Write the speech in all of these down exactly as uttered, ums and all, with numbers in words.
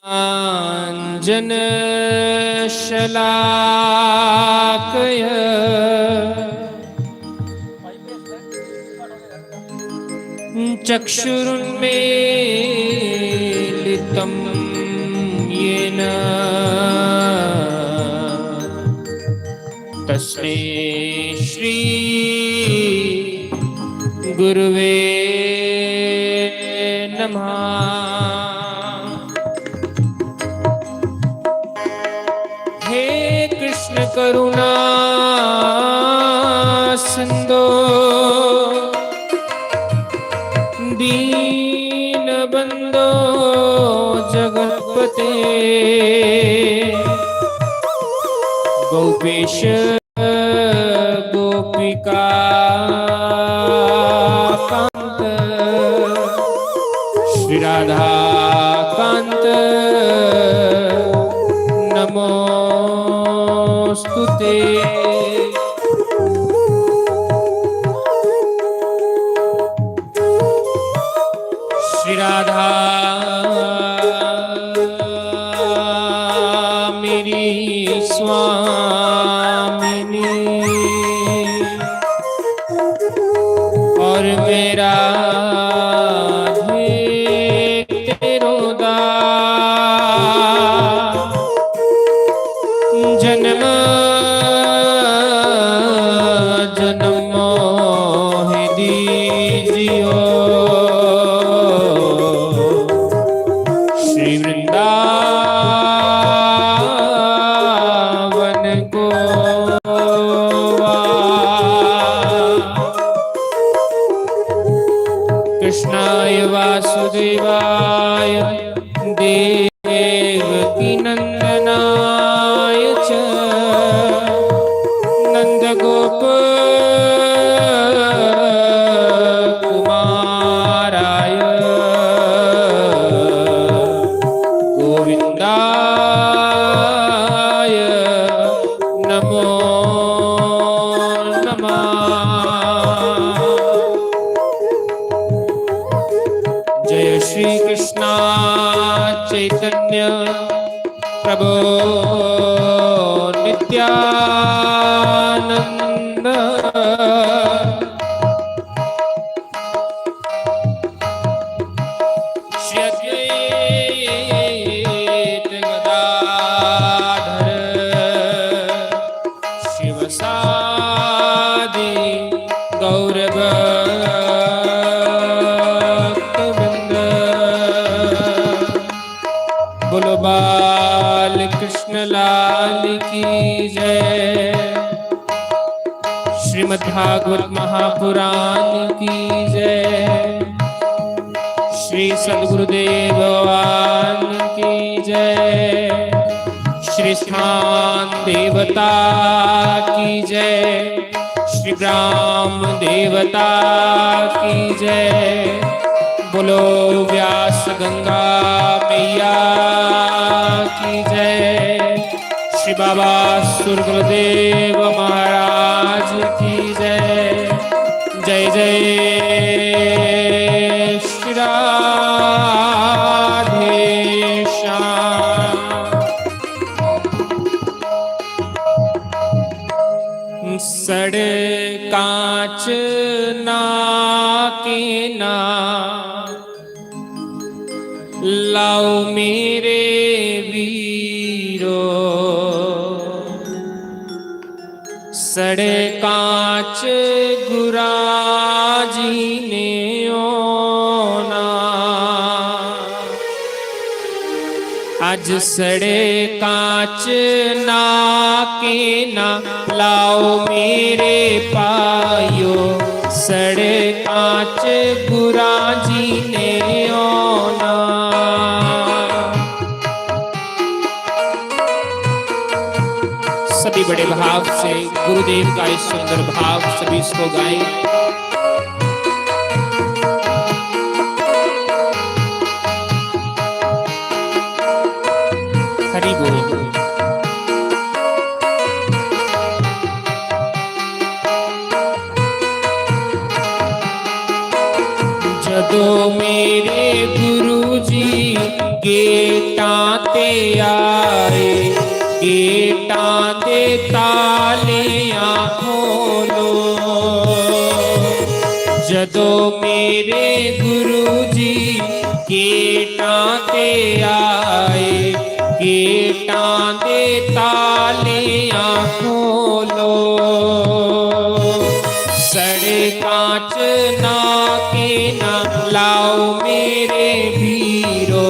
काञ्चनशलाकय चक्षुरुन्मीलितं येन तस्मै श्री गुरुवे नमः। हे कृष्ण करुणा सिंधो दीन बंधो जगतपते, गोपेश गोपिका कांत श्री राधा कांत नमोस्तुते। श्री राधा मेरी स्वामिनी और मेरा तेरो दा जन्म जन्म मोहि दीजियो। श्री वृंदावन को कृष्णाय वासुदेवाय देवकी नंदनाय च नंद गोप कुमाराय गोविंदाय नमो नमः। जय श्री कृष्णा चैतन्य प्रभो नित्यानंद। श्री अद्वैत गदाधर शिव सादि गौर भक्त वृंद। बोलो बाल कृष्ण लाल की जय। श्रीमद् भागवत महापुराण की जय। श्री सद्गुरुदेव भगवान की जय। श्री स्थान देवता की जय। श्री ग्राम देवता की जय। बोलो व्यास गंगा मैया की जय। श्री बाबा सुरगुरुदेव महाराज की जय। जय जय श्री राधे श्याम। सड़कां च ना के ना लाओ मेरे वीरो, सड़कां च गुरां जी ने औना। अज सड़कां च ना के ना लाओ मेरे भाइयो, सड़कां च गुरां जी ने औना। सभी बड़े भाव से गुरुदेव का ये सुंदर भाव सभी इसको गाएं। हरि बोल। जदों मेरे गुरु जी गे गेटां ते आए, गेटां दे तालियां खोलो। जदों मेरे गुरु जी गेटां ते आए, गेटां दे तालियां खोलो। सड़कां च नाके ना लाओ मेरे वीरो,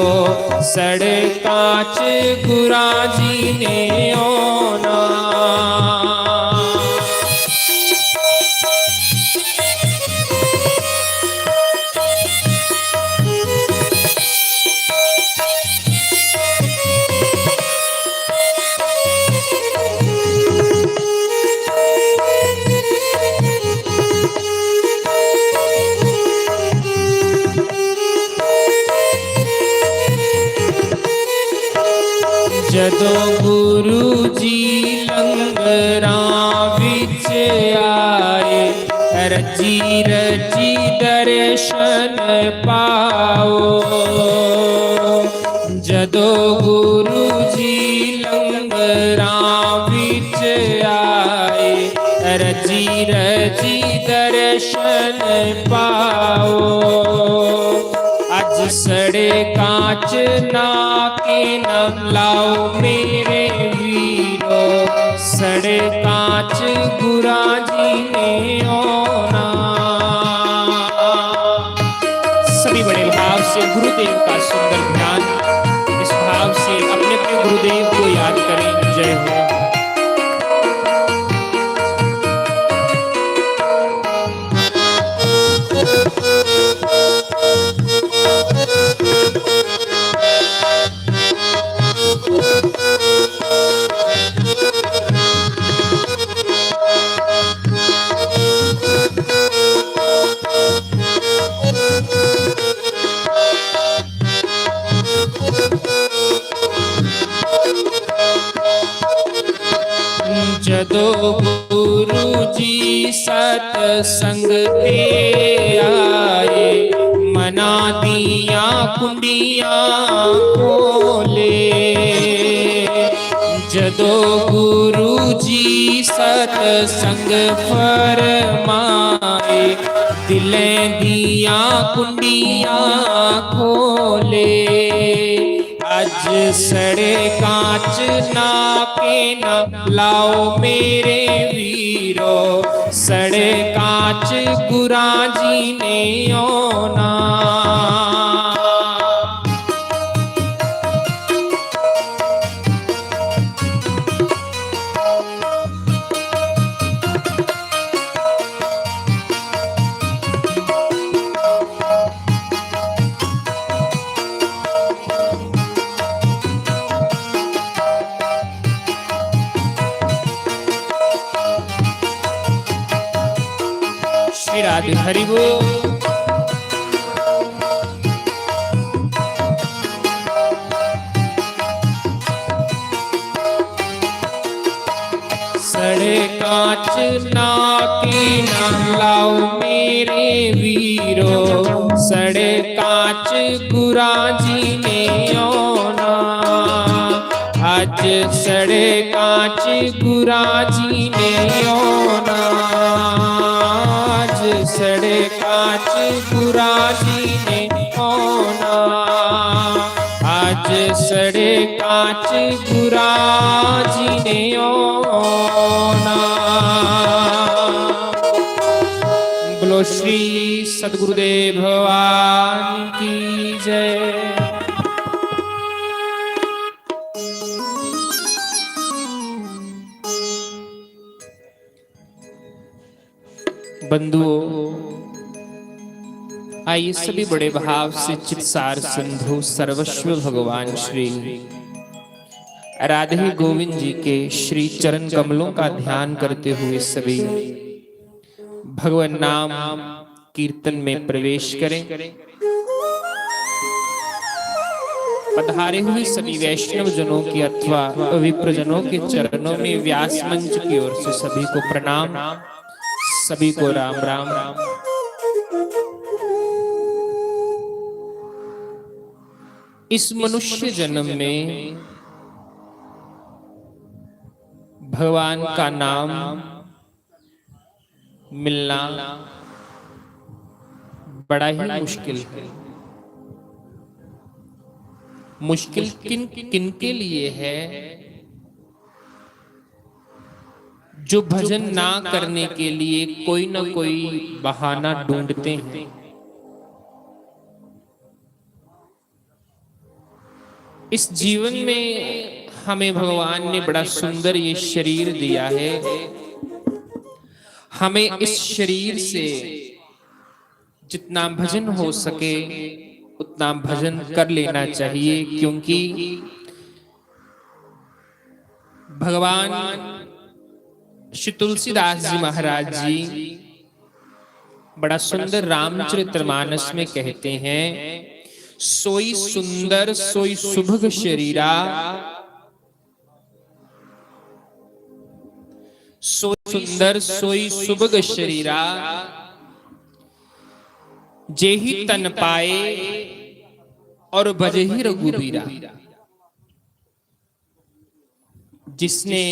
सड़कां च गुरां जी ने औना। जदों गुरु जी लंगरां विच आए, रजी रजी दर्शन पाओ। जदों गुरु जी लंगरां विच आए, रजी रजी दर्शन पाओ। अज सड़कां च नाके न लाओ मेरे वीरो, सड़कां च गुरां जी ने औना। सभी बड़े भाव से गुरुदेव का सुंदर ध्यान, इस भाव से अपने अपने गुरुदेव को याद करें। जय हो। जदों गुरु जी सतसंग ते आए, मना दियां कुंडियां खोले। जदों गुरु जी सतसंग फरमाए, दिलें दियां कुंडियां खोले। अज सड़कां च नाके ना लाओ मेरे वीरो, सड़कां च गुरां जी ने औना। श्री राधे हरि बोल। सड़कां च नाके ना लाओ मेरे वीरो, सड़कां च गुरां जी ने औना। अज सड़कां च गुरां जी ने औना, अज सड़कां च गुरां जी ने औना, अज सड़कां च गुरां जी ने औना। बोलो श्री सतगुरुदेव भगवान की जय। बंधुओं, आइए सभी बड़े भाव से चित्सार सिंधु सर्वस्व भगवान श्री राधे गोविंद जी के श्री चरण कमलों का ध्यान करते हुए सभी भगवान नाम कीर्तन में प्रवेश करें। पधारे हुए सभी वैष्णव जनों की अथवा विप्र जनों के चरणों में व्यास मंच की ओर से सभी को प्रणाम, सभी को राम राम। इस मनुष्य जन्म में भगवान का नाम मिलना बड़ा ही मुश्किल है। मुश्किल किन किन के लिए है? जो भजन ना करने के लिए कोई ना कोई बहाना ढूंढते हैं। इस जीवन में हमें भगवान ने बड़ा सुंदर ये शरीर दिया है। हमें इस शरीर से जितना भजन हो सके उतना भजन कर लेना चाहिए, क्योंकि भगवान श्री तुलसीदास जी महाराज जी बड़ा सुंदर रामचरितमानस में कहते हैं, "सोई सुंदर सोई सुभग शरीरा, सोई सुंदर सोई सुभग शरीरा, जेहि तन पाए और भजहि रघुबीरा।" जिसने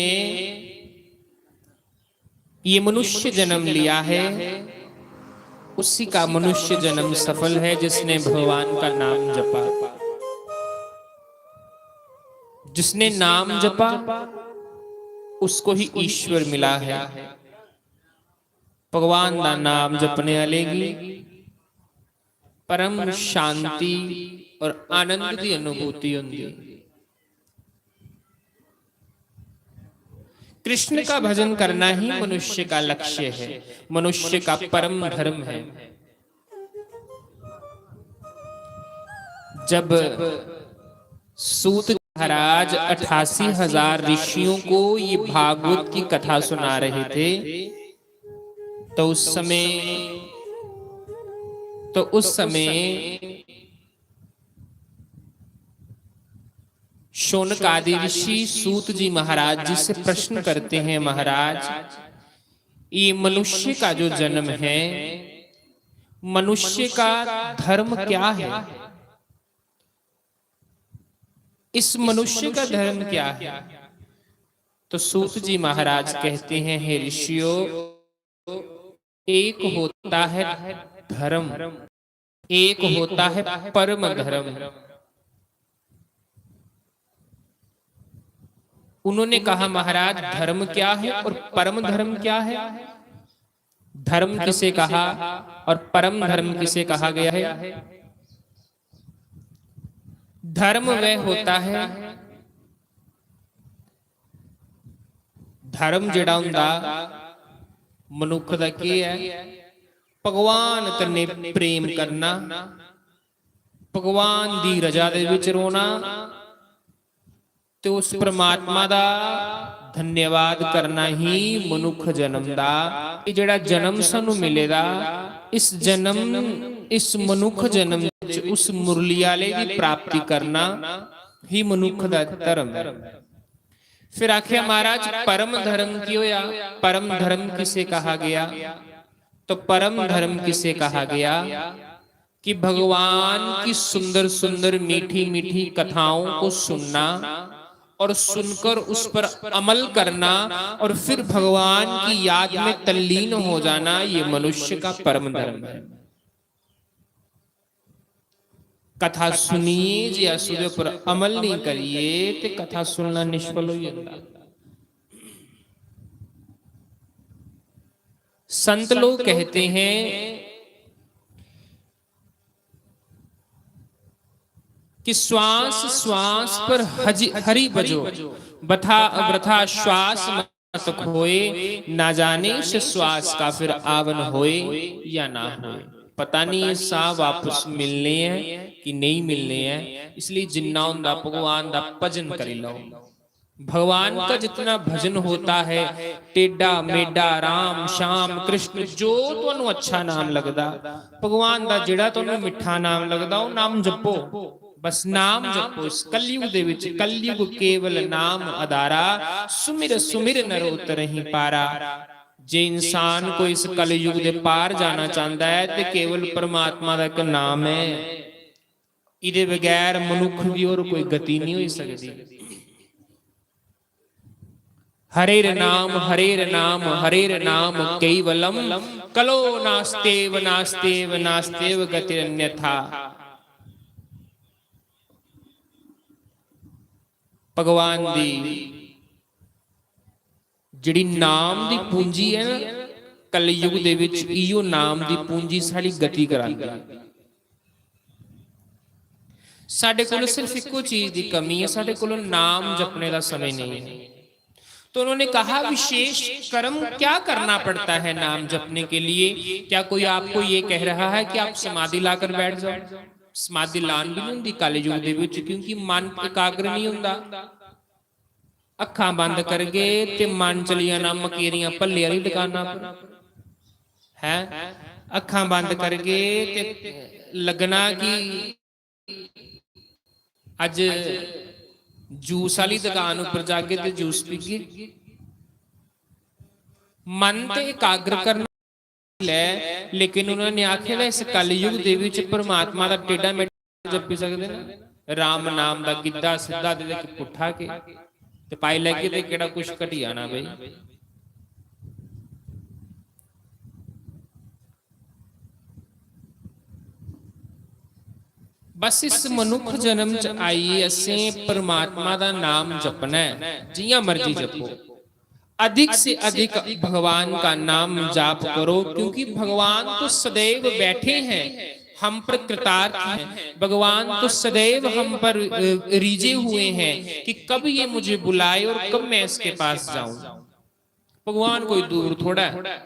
ये मनुष्य जन्म लिया है, उसी का मनुष्य जन्म सफल है, जिसने भगवान का नाम जपा। जिसने नाम जपा, उसको ही ईश्वर मिला है। भगवान का नाम जपने वाले की परम शांति और आनंद की अनुभूति होंदी। कृष्ण का भजन करना ही मनुष्य का लक्ष्य है, मनुष्य का परम धर्म है। जब सूत महाराज अठासी हजार ऋषियों को ये भागवत की कथा सुना रहे थे, तो उस समय, तो उस समय शौनक आदि ऋषि सूत जी महाराज जी से प्रश्न करते हैं, "महाराज, ये मनुष्य का जो जन्म है, मनुष्य का धर्म क्या है? इस मनुष्य का धर्म क्या है?" तो सूत जी महाराज कहते हैं, "हे ऋषियों, एक होता है धर्म, एक होता है परम धर्म।" उन्होंने कहा, "महाराज, धर्म क्या है और परम धर्म क्या है?" धर्म किसे कहा और परम धर्म किसे कहा गया है? धर्म वह होता है, धर्म जेड़ा हुंदा मनुख दा की है? भगवान कन्नै प्रेम करना, भगवान दी रजा दे विच रोना, ते उस परमात्मा दा धन्यवाद करना ही मनुख जन्म दा। ये जेड़ा जन्म सानू मिले दा, इस जन्म, इस मनुख जन्म विच उस मुरली आले दी प्राप्ति करना ही मनुख दा धर्म है। फिर आख्या, "महाराज, परम धर्म की होया? परम धर्म किसे कहा गया?" तो परम धर्म किसे कहा गया कि भगवान की सुंदर सुंदर मीठी मीठी कथाओं को सुनना और सुनकर उस पर अमल करना और फिर भगवान की याद में तल्लीन हो जाना, ये मनुष्य का परम धर्म है। कथा सुनिए, जे अस ओहदे पर अमल नहीं करिए, ते कथा सुनना निष्फल हो जाता। संत लोग कहते हैं कि श्वास श्वास पर हजि-, हरि भजो, बथा, वृथा श्वास मत खोए, ना जाने इस श्वास का फिर आवन होए या ना होए। पता नहीं ये साह वापस मिलने हैं कि नहीं मिलने हैं, इसलिए जिन्ना होंदा भगवान दा भजन करी लो। भगवान का जितना भजन होता है, टेढ़ा मेढ़ा, राम, श्याम, कृष्ण, जो तुहानू अच्छा नाम लगदा, भगवान दा जेड़ा तुहानू मिठा नाम लगदा, वो नाम जपो। बस नाम जपो। इस कलयुग दे विच, कलयुग केवल नाम आधारा, सुमिर सुमिर नर उतरहि पारा। जे इंसान कोई इस कलयुग दे पार जाना चाहता है, ते केवल परमात्मा दा एक नाम है। इदे बगैर मनुख दी होर कोई गति नहीं होई सकदी। हरेर नाम, हरेर नाम, हरेर नाम केवलम, कलो नास्तेव, नास्तेव, नास्तेव गतिरन्यथा। भगवान दी जेह्ड़ी नाम दी पूंजी है ना, कलयुग दे विच इयो नाम दी पूंजी साढ़ी गति करांदी है। साढ़े कोल सिर्फ इक्को चीज दी कमी है, साढ़े कोल नाम जपने का समय नहीं है। तो उन्होंने कहा, विशेष कर्म क्या करना पड़ता है नाम जपने के लिए? क्या कोई आपको ये कह रहा है कि आप समाधि लाकर बैठ जाओ? समाधि लान भी नहीं होंदी कलयुग दे विच, क्योंकि मन एकाग्र नहीं होंदा। अखां बंद करगे ते मन चली जाना मकेरियां भल्ले आह्ली दकाना पर। हैं? अखां बंद करगे ते लगना कि अज जूस आह्ली दकान उप्पर जागे ते जूस पीगे। मन ते एकाग्र करना लै, लेकिन उन्होंने आखेआ, इस कलयुग दे विच परमात्मा दा टेढ़ा मेढ़ा जपी सकदे न? राम नाम दा गिद्धा सिद्धा ते पुट्ठा के? ते पाई लैगे ते केह्ड़ा कुछ घटी जाना भाई? बस इस मनुख जन्म च आइयै असें परमात्मा दा नाम जपना है, जियां मर्जी जपो। अधिक से अधिक भगवान का नाम जाप करो, क्योंकि भगवान तो सदैव बैठे हैं, हम पर कृतार्थ हैं। भगवान तो सदैव हम पर, अ, रीझे हुए हैं कि कब ये मुझे बुलाए और कब मैं इसके पास जाऊं। भगवान कोई दूर थोड़ा है,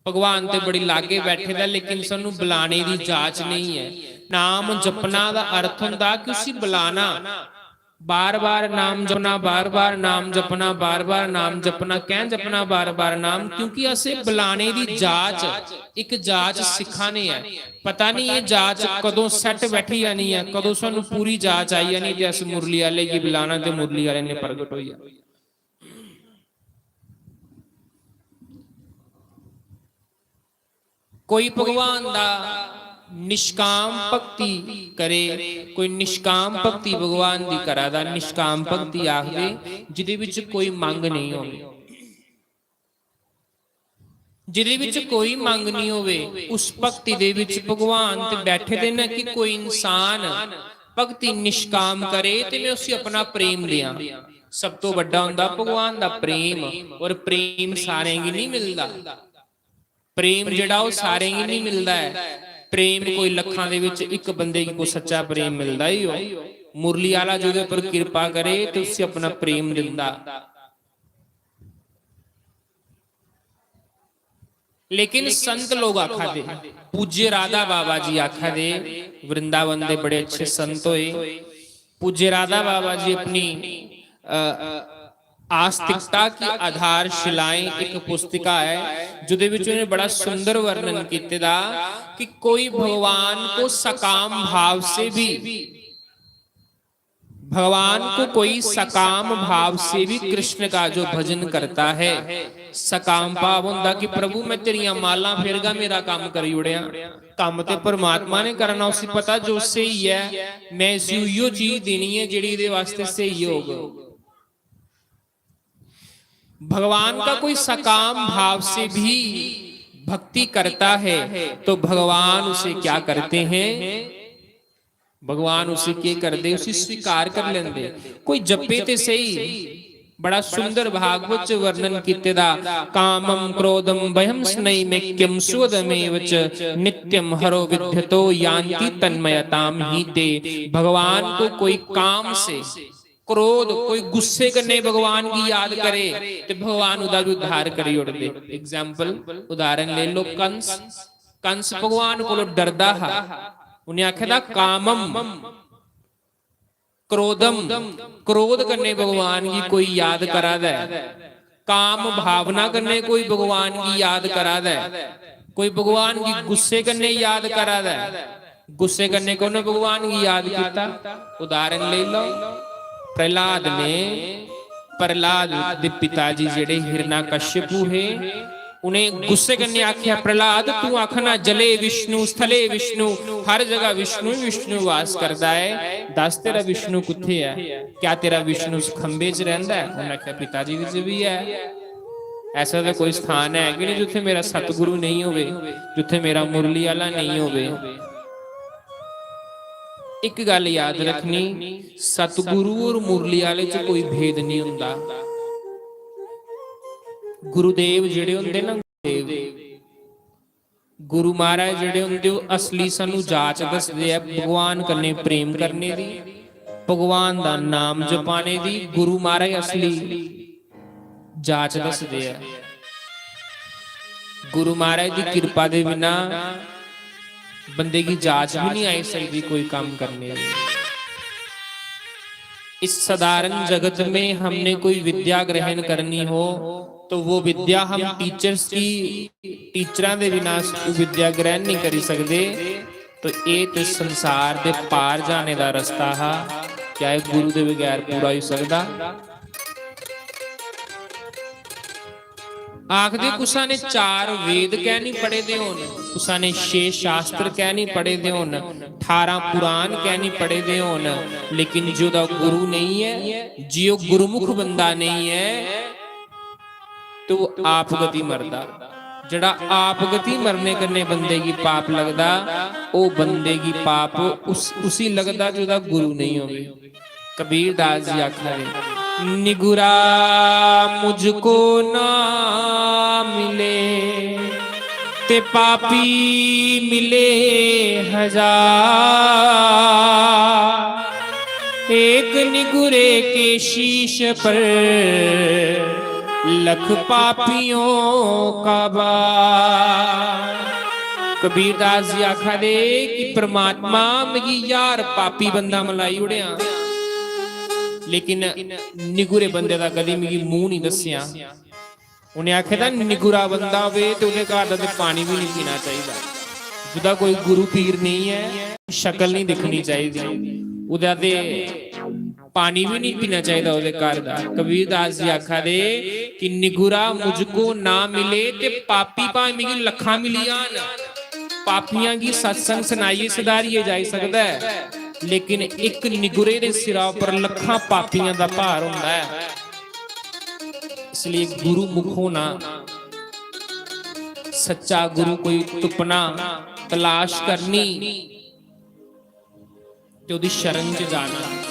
भगवान ते बड़ी लागे बैठे दा, लेकिन सानू बुलाने दी जाच नहीं है। नाम जपना दा अर्थ होंदा कि उसी बुलाना। बार बार नाम जपना, बार बार नाम जपना, बार बार नाम जपना। कैं जपना बार बार नाम? क्योंकि असें बुलाने दी जाच, इक जाच सिक्खा ने ऐ। पता नहीं ये जाच कदों सैट बैठी जानी ऐ, कदों सानू पूरी जाच आई जानी ते अस मुरली आह्ले गी बुलाना ते मुरली आह्ले ने प्रगट होई जाना। कोई भगवान दा निष्काम भक्ति करे, कोई निष्काम भक्ति भगवान दी करा दा। निष्काम भक्ति आखदे जिदे विच कोई मंग नहीं होवे, जिदे विच कोई मंग नहीं होवे, उस भक्ति दे विच भगवान ते बैठे दे न कि कोई इंसान भक्ति निष्काम करे ते मैं उसी अपना प्रेम देआं। सब तो बड्डा होंदा भगवान दा प्रेम, और प्रेम सारें गी नहीं मिलदा। प्रेम जेह्ड़ा ओह् सारें गी नहीं मिलदा ऐ। प्रेम कोई लक्खां दे विच इक बंदे गी कोई सच्चा प्रेम मिलदा ही हो। मुरली आह्ला जेह्दे पर किरपा करे ते उसी अपना प्रेम दिंदा। लेकिन संत लोग आखा दे, पूज्य राधा बाबा जी आखा दे, वृंदावन दे बड़े अच्छे संत होए। पूज्य राधा बाबा जी अपनी, अ, आस्तिकता की आधारशिलाएं एक पुस्तिका है, जिदे विच उन्होंने बड़ा सुंदर वर्णन कीते दा कि कोई भगवान को सकाम भाव से भी, भगवान को कोई सकाम भाव से भी कृष्ण का जो भजन करता है, सकाम भाव होंदा कि प्रभु मैं तेरियां मालां फेरगा, मेरा काम करी ओड़ेआ। काम ते परमात्मा ने करना, उसी पता जो स्हेई ऐ, मैं इसी उइयो चीज देनी ऐ जेह्ड़ी एह्दे वास्ते स्हेई होग। भगवान का कोई सकाम भाव से भी भक्ति करता है तो भगवान उसे क्या करते हैं? भगवान उसी के करदे? उसी स्वीकार कर लेंदे। कोई जपे ते सही। बड़ा सुंदर भागवत च वर्णन कीते दा, कामम क्रोधम भयम स्नैमिक्यम सुवदमेव च नित्यम हरो विध्यतो यान्ति तन्मयताम ही ते। भगवान को कोई काम से, क्रोध, कोई गुस्से कन्नै भगवान गी याद करे ते भगवान ओह्दा बी उद्धार करी ओड़दे। एग्जाम्पल, उदाहरण ले लो, कंस। कंस भगवान कोलों डरदा हा, उन्हें आखे दा, कामम क्रोधम, क्रोध कन्नै भगवान गी कोई याद करा दा ऐ, काम भावना कन्नै कोई भगवान गी याद करा दा ऐ, कोई भगवान गी गुस्से कन्नै याद करा दा ऐ, गुस्से कन्नै कु'न भगवान गी याद कीता? उदाहरण लेई लैओ, प्रहलाद ने, प्रहलाद दे पिता जी जेह्ड़े हिरणाकश्यपु हे, उ'नें गुस्से कन्नै आखेआ, "प्रह्लाद, तूं आखना जले विष्णु, स्थले विष्णु, हर जगह विष्णु ही विष्णु वास करदा ऐ। दस, तेरा विष्णु कुत्थै ऐ? क्या तेरा विष्णु उस खंबे च रैंह्दा ऐ?" उ'नें आखेआ, "पिता जी, बिच बी ऐ। ऐसा ते कोई स्थान है गै निं जित्थै मेरा सतगुरु नेईं होवे, जित्थै मेरा मुरली आह्ला नेईं होवे।" इक गल्ल याद रक्खनी, सतगुरु और मुरली आह्ले च कोई भेद निं होंदा। गुरुदेव जेह्ड़े होंदे ना, गुरुदेव, गुरु महाराज जेह्ड़े होंदे, ओह् असली सानू जाच दसदे ऐ भगवान कन्नै प्रेम करने दी, भगवान दा नाम जपाने दी। गुरु महाराज असली जाच दसदे ऐ। गुरु महाराज दी किरपा दे बिना बंदे गी जाच भी नहीं आई सकदी कोई कम्म करने दी। इस साधारण जगत में हमने कोई विद्या ग्रहण करनी हो, तो वो विद्या हम टीचर्स की, टीचरां दे बिना विद्या ग्रहण नहीं करी सकदे। तो एह् ते संसार दे पार जाने दा रस्ता हा। क्या एह् गुरु दे बगैर पूरा होई सकदा? आखदे, कुसा ने चार वेद कैं निं पढ़े दे होन, कुसा ने छे शास्त्र कैं निं पढ़े दे होन, ठारां पुराण कैं निं पढ़े दे होन, लेकिन जेह्दा गुरु नेईं ऐ, जे ओह् गुरुमुख बंदा नेईं ऐ, ते ओह् आप गति मरदा। जेह्ड़ा आप गति मरने कन्नै बंदे गी पाप लगदा, ओह् बंदे गी पाप उस, उसी लगदा जेह्दा गुरु नेईं होवे। कबीर दास जी आखा दे, "निगुरा मुझको ना मिले, ते पापी मिले हजार। एक निगुरे के शीश पर लख पापियों का बार।" कबीर दास जी आखा दे कि परमात्मा, मिगी ज्हार पापी बंदा मलाई ओड़ेआ, लेकिन निगुरे बंदे दा कदी मिगी मूंह नहीं दस्सेआ। उ'नें आखे दा, निगुरा बंदा होवे ते ओह्दे घर दा ते पानी बी नहीं पीना चाहिदा। जेह्दा कोई गुरु पीर नेईं ऐ, शक्ल नहीं दिक्खनी चाहिदी, ओह्दा ते पानी भी नहीं पीना चाहिदा ओह्दे घर दा। कबीर दास जी आखा दे कि निगुरा मुझको ना मिले, ते पापी भाएं मिगी लक्खां मिली जान, पापियां गी सत्संग सनाइयै सुधारियै जाई सकदा ऐ, लेकिन इक निगुरे दे सिरा उप्पर लक्खां पापियां दा भार होंदा ऐ। इसलिए गुरु मुख होना, सच्चा गुरु कोई तुप्पना, तलाश करनी, ते ओह्दी शरण च जाना।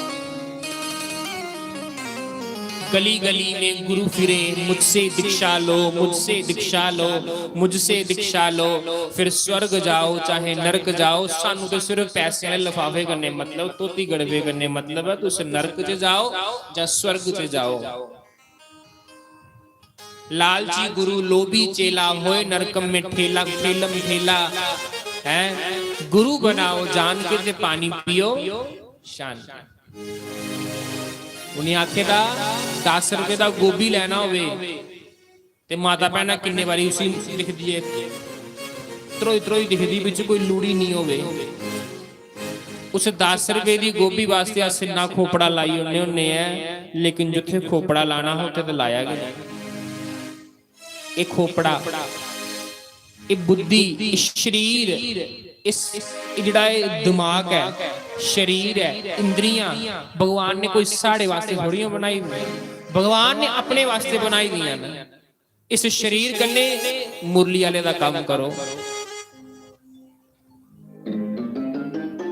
गली गली में गुरु फिरे, मुझसे दीक्षा लो, मुझसे दीक्षा लो, मुझसे दीक्षा लो, फिर स्वर्ग जाओ चाहे नरक जाओ। सानू ते सिर्फ पैसे आह्ले लफाफे कन्नै मतलब, धोती गड़बे कन्नै मतलब ऐ। तुस नरक च जाओ जां स्वर्ग च जाओ। लालची गुरु लोभी चेला, होए नरकम में ठेला, ठेलम ठेला। हैं, गुरु बनाओ जान के ते पानी पियो शान। उ'नें आखे दा, दस रपेऽ दा गोभी लैना होवे ते माता भैनां किन्ने बारी उसी दिखदी ऐ, ध्रोई ध्रोई दिखदी, बिच कोई लूड़ी निं होवे। उस दस रपेऽ दी गोभी वास्तै अस इन्ना खोपड़ा लाई ओड़ने होन्ने ऐ, लेकिन जित्थै खोपड़ा लाना हा, उत्थै ते लाया गै नेईं। एह् खोपड़ा, एह् बुद्धि, एह् शरीर, इस, एह् जेह्ड़ा एह् दिमाग ऐ, शरीर ऐ, इंद्रियां, भगवान ने कोई साढ़े वास्तै थोड़ियां बनाई दियां, भगवान ने अपने वास्तै बनाई दियां न। इस शरीर कन्नै मुरली आह्ले दा कम्म करो।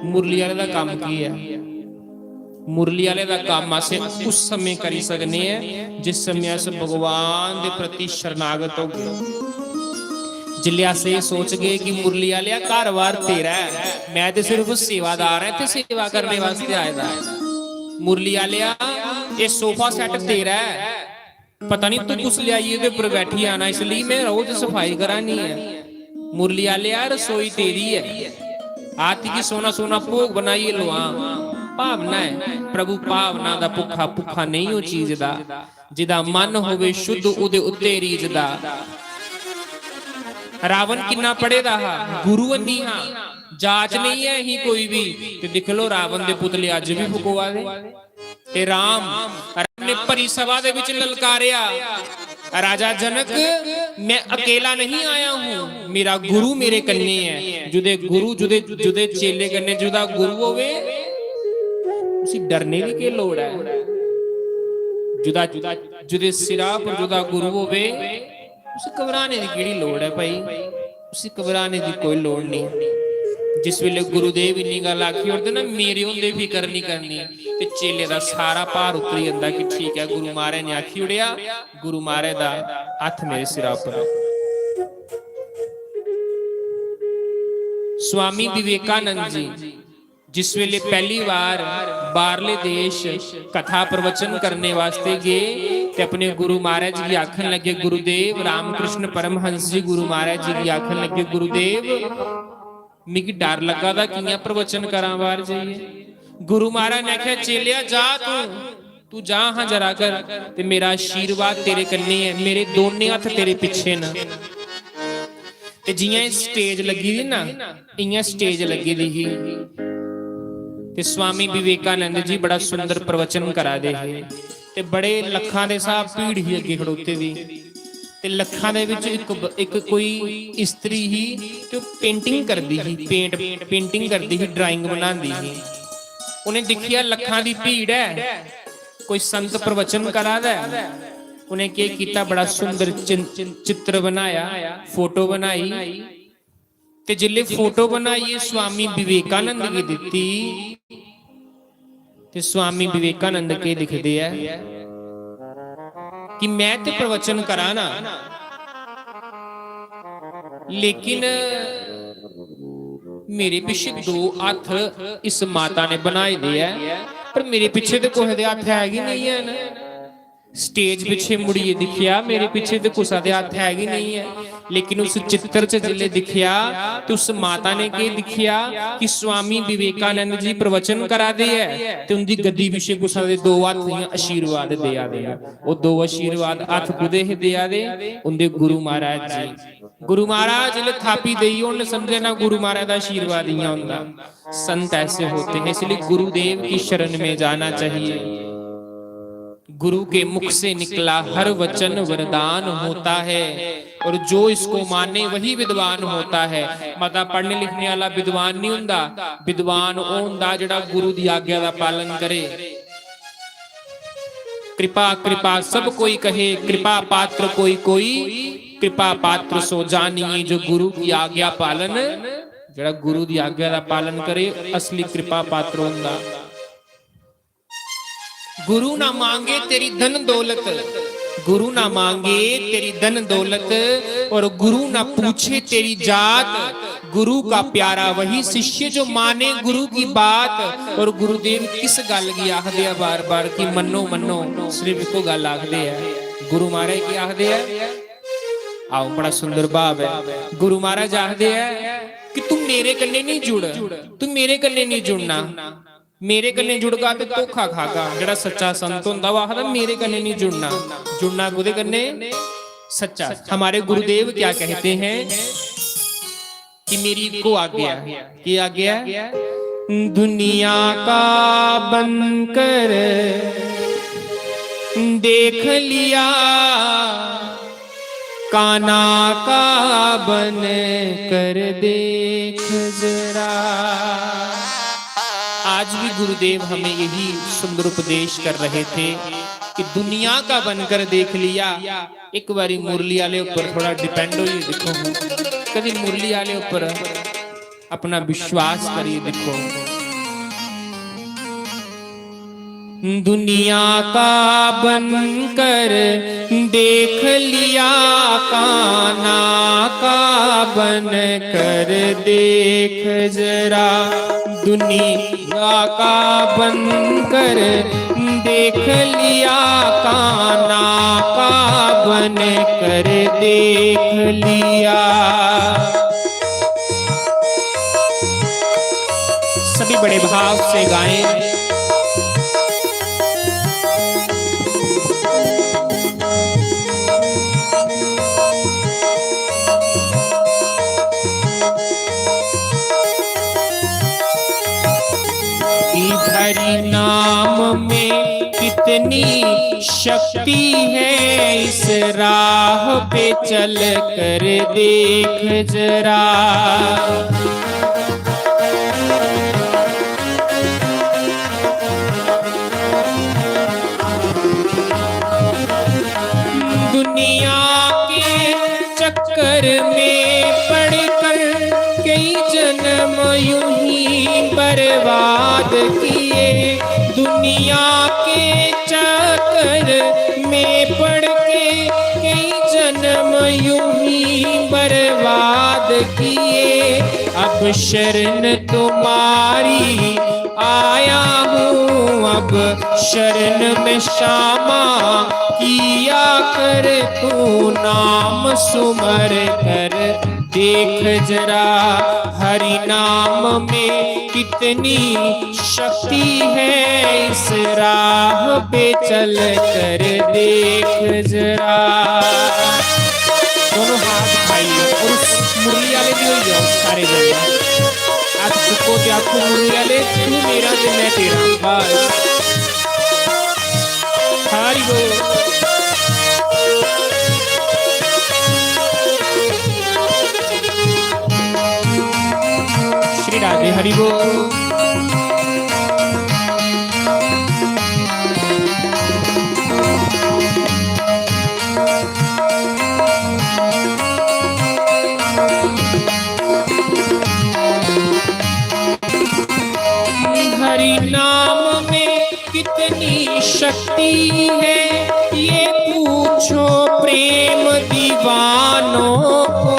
मुरली आह्ले दा कम्म केह् ऐ? मुरली आह्ले दा कम्म असें उस समें करी सकने आं जिस समें अस भगवान दे प्रति शरणागत होगे। जिसलै अस एह् सोचगे कि मुरली आह्लेआ, घर-बार तेरा ऐ, में ते सिर्फ सेवादार आं, इत्थै सेवा करने वास्तै आए दा। मुरली आह्लेआ, एह् सोफा सैट्ट तेरा ऐ, पता नहीं तू कुस ल्याइयै एह्दे उप्पर बैठी जाना, इसलेई में रोज सफाई करा नी ऐ। मुरली आह्लेआ, रसोई तेरी ऐ, आ तुगी सोह्ना सोह्ना भोग बनाइयै लोआं। भावना ऐ, प्रभु भावना दा भुक्खा, भुक्खा नेईं ओह् चीज दा। जेह्दा मन होवे शुद्ध, ओह्दे उत्ते रीझदा। रावण किन्ना पढ़े दा हा, गुरु अन्नी हा, जाच नेईं ऐ ही कोई बी। ते दिक्ख लो, रावण दे पुतले अज्ज बी फकोआ दे। ते राम, राम ने भरी सभा दे बिच ललकारेआ, राजा जनक, मैं अकेला नहीं आया हूं, मेरा गुरु मेरे कन्ने है। जुदे गुरु, जुदे, जुदे चेले कन्ने जुदा गुरु होवे, उसी डरने दी केह् लोड़ ऐ? जुदा, जुदा, जुदे सिरा पर जुदा गुरु होवे, उसी घबराने दी केह्ड़ी लोड़ ऐ भाई? उसी घबराने दी कोई लोड़ नहीं। जिस वेले गुरुदेव इन्नी गल्ल आखी ओड़दे ना, मेरे होंदे फिकर नहीं करनी, ते चेले दा सारा भार उतरी जंदा कि ठीक ऐ, गुरु महाराज ने आखी ओड़ेआ, गुरु महाराज दा हत्थ मेरे सिरा पर। स्वामी विवेकानंद जी जिस वेले पहली बार बाहरले देश कथा प्रवचन करने वास्ते गए, ते अपने गुरु महाराज जी आखन लगे, गुरुदेव, रामकृष्ण परमहंस जी गुरु महाराज जी गी आखन लगे, गुरुदेव, मिगी डर लग्गा दा, कियां प्रवचन करां बाहर जाइयै। गुरु महाराज ने आखेआ, चेलेआ, जा तू, तू जा हां जरा कर, ते मेरा आशीर्वाद तेरे कन्नै ऐ, मेरे दोने हत्थ तेरे पिच्छे न। ते जियां एह् stage लग्गी दी ना, इयां stage लग्गी दी ही। ते स्वामी विवेकानंद जी बड़ा सुंदर प्रवचन करा दे हे, ते बड़े लक्खां दे स्हाब भीड़ ही अग्गे खड़ोते दी। ते लक्खां दे विच इक ब-, इक कोई स्त्री ही, ते ओह् painting करदी ही, paint, painting करदी ही, drawing बनांदी ही। उ'नें दिक्खेआ, लक्खां दी भीड़ ऐ, कोई संत प्रवचन करा दा ऐ। उ'नें केह् कीता, बड़ा सुंदर चिन-, चित्र बनाया, photo बनाई, ते जिसलै photo बनाइयै स्वामी विवेकानंद गी दित्ती, ते स्वामी विवेकानंद केह् लिखदे ऐ कि मैं ते प्रवचन करा ना, लेकिन मेरे पिच्छे दो हत्थ इस माता ने बनाए दे ऐ, पर मेरे पिच्छे ते कुसै दे हत्थ है गै नहीं हैन। Stage पिच्छे मुड़ियै दिक्खेआ, मेरे पिच्छे ते कुसै दे हत्थ है गै नहीं ऐ, लेकिन उस चित्तर च जिसलै दिक्खेआ, ते उस माता ने केह् दिक्खेआ कि स्वामी विवेकानंद जी प्रवचन करा दे ऐ, ते उंदी गद्दी पिच्छे कुसै दे दो हत्थ इयां आशीर्वाद देआ दे ऐ। ओह् दो आशीर्वाद हत्थ कुदे हे देआ दे? उंदे गुरु महाराज जी। गुरु महाराज जिसलै थापी देई, उ'न्न समझे ना गुरु महाराज दा आशीर्वाद इयां होंदा। संत ऐसे होते हैं, इसलिए गुरुदेव की शरण में जाना चाहिए। गुरु के मुख से निकला हर वचन वरदान होता है, और जो इसको माने वही विद्वान होता है। मता पढ़ने लिखने वाला विद्वान नहीं हुंदा, विद्वान ओह् हुंदा जेह्ड़ा गुरु दी आज्ञा दा पालन करे। कृपा कृपा सब कोई कहे, कृपा पात्र कोई कोई, कृपा पात्र सो जानिए जो गुरु की आज्ञा पालन। जेह्ड़ा गुरु दी आज्ञा दा पालन करे, असली कृपा पात्र होंदा। गुरु ना मांगे तेरी धन दौलत, गुरु ना मांगे तेरी धन दौलत, और गुरु ना पूछे तेरी जात। गुरु का प्यारा वही शिष्य जो माने गुरु की बात। और गुरुदेव किस गल्ल गी आखदे आ बार-बार कि मन्नो, मन्नो, सिर्फ इक्को गल्ल आखदे आ। गुरु महाराज की आखदे आ? आओ, बड़ा सुंदर भाव ऐ। गुरु महाराज आखदे आ कि तू मेरे कन्नै नहीं जुड़, तू मेरे कन्नै नहीं जुड़ना। मेरे कन्नै जुड़गा ते धोखा खागा। जेह्ड़ा सच्चा संत होंदा, ओह् आखदा, "मेरे कन्नै निं जुड़ना।" जुड़ना कोह्दे कन्नै? सच्चा। हमारे गुरुदेव क्या कहते हैं कि मेरी इक्को आज्ञा ऐ। केह् आज्ञा ऐ? दुनिया का बनकर देख लिया, काना का बन कर देख जरा। आज भी गुरुदेव हमें यही सुंदर उपदेश कर रहे थे कि दुनिया का बनकर देख लिया। एक बारी मुरली आले ऊपर थोड़ा depend होइए दिक्खो, कदी मुरली आले ऊपर अपना विश्वास करिए दिक्खो। दुनिया का बनकर देख लिया, काना का बनकर देख जरा। दुनिया का बनकर देख लिया, काना का बनकर देख लिया। सभी बड़े भाव से गाएं। इधर नाम में कित कितनी शक्ति है इस राह पे चल कर देख जरा। दुनिया के चक्कर में पड़कर कई जन्म यूं ही बर्बाद किए। दुनिया के चक्कर में पड़ के कई जन्म यूं ही बर्बाद किए। अब शरण तुम्हारी आया हूँ, अब शरण में क्षमा किया कर तू, नाम सुमर कर देख जरा। हरि नाम में कितनी शक्ति है, इस राह पे चल कर देख जरा। दोनों हाथ उठाइए और उस मुरली वाले भी हो जाओ सारे जने। हाथ चुको ते आखो, मुरली वाले, तू मेरा ते मैं तेरा। बस। हरि बोल। श्री राधे हरि बोल। हरि नाम में कितनी शक्ति है, ये पूछो प्रेम दीवानों को।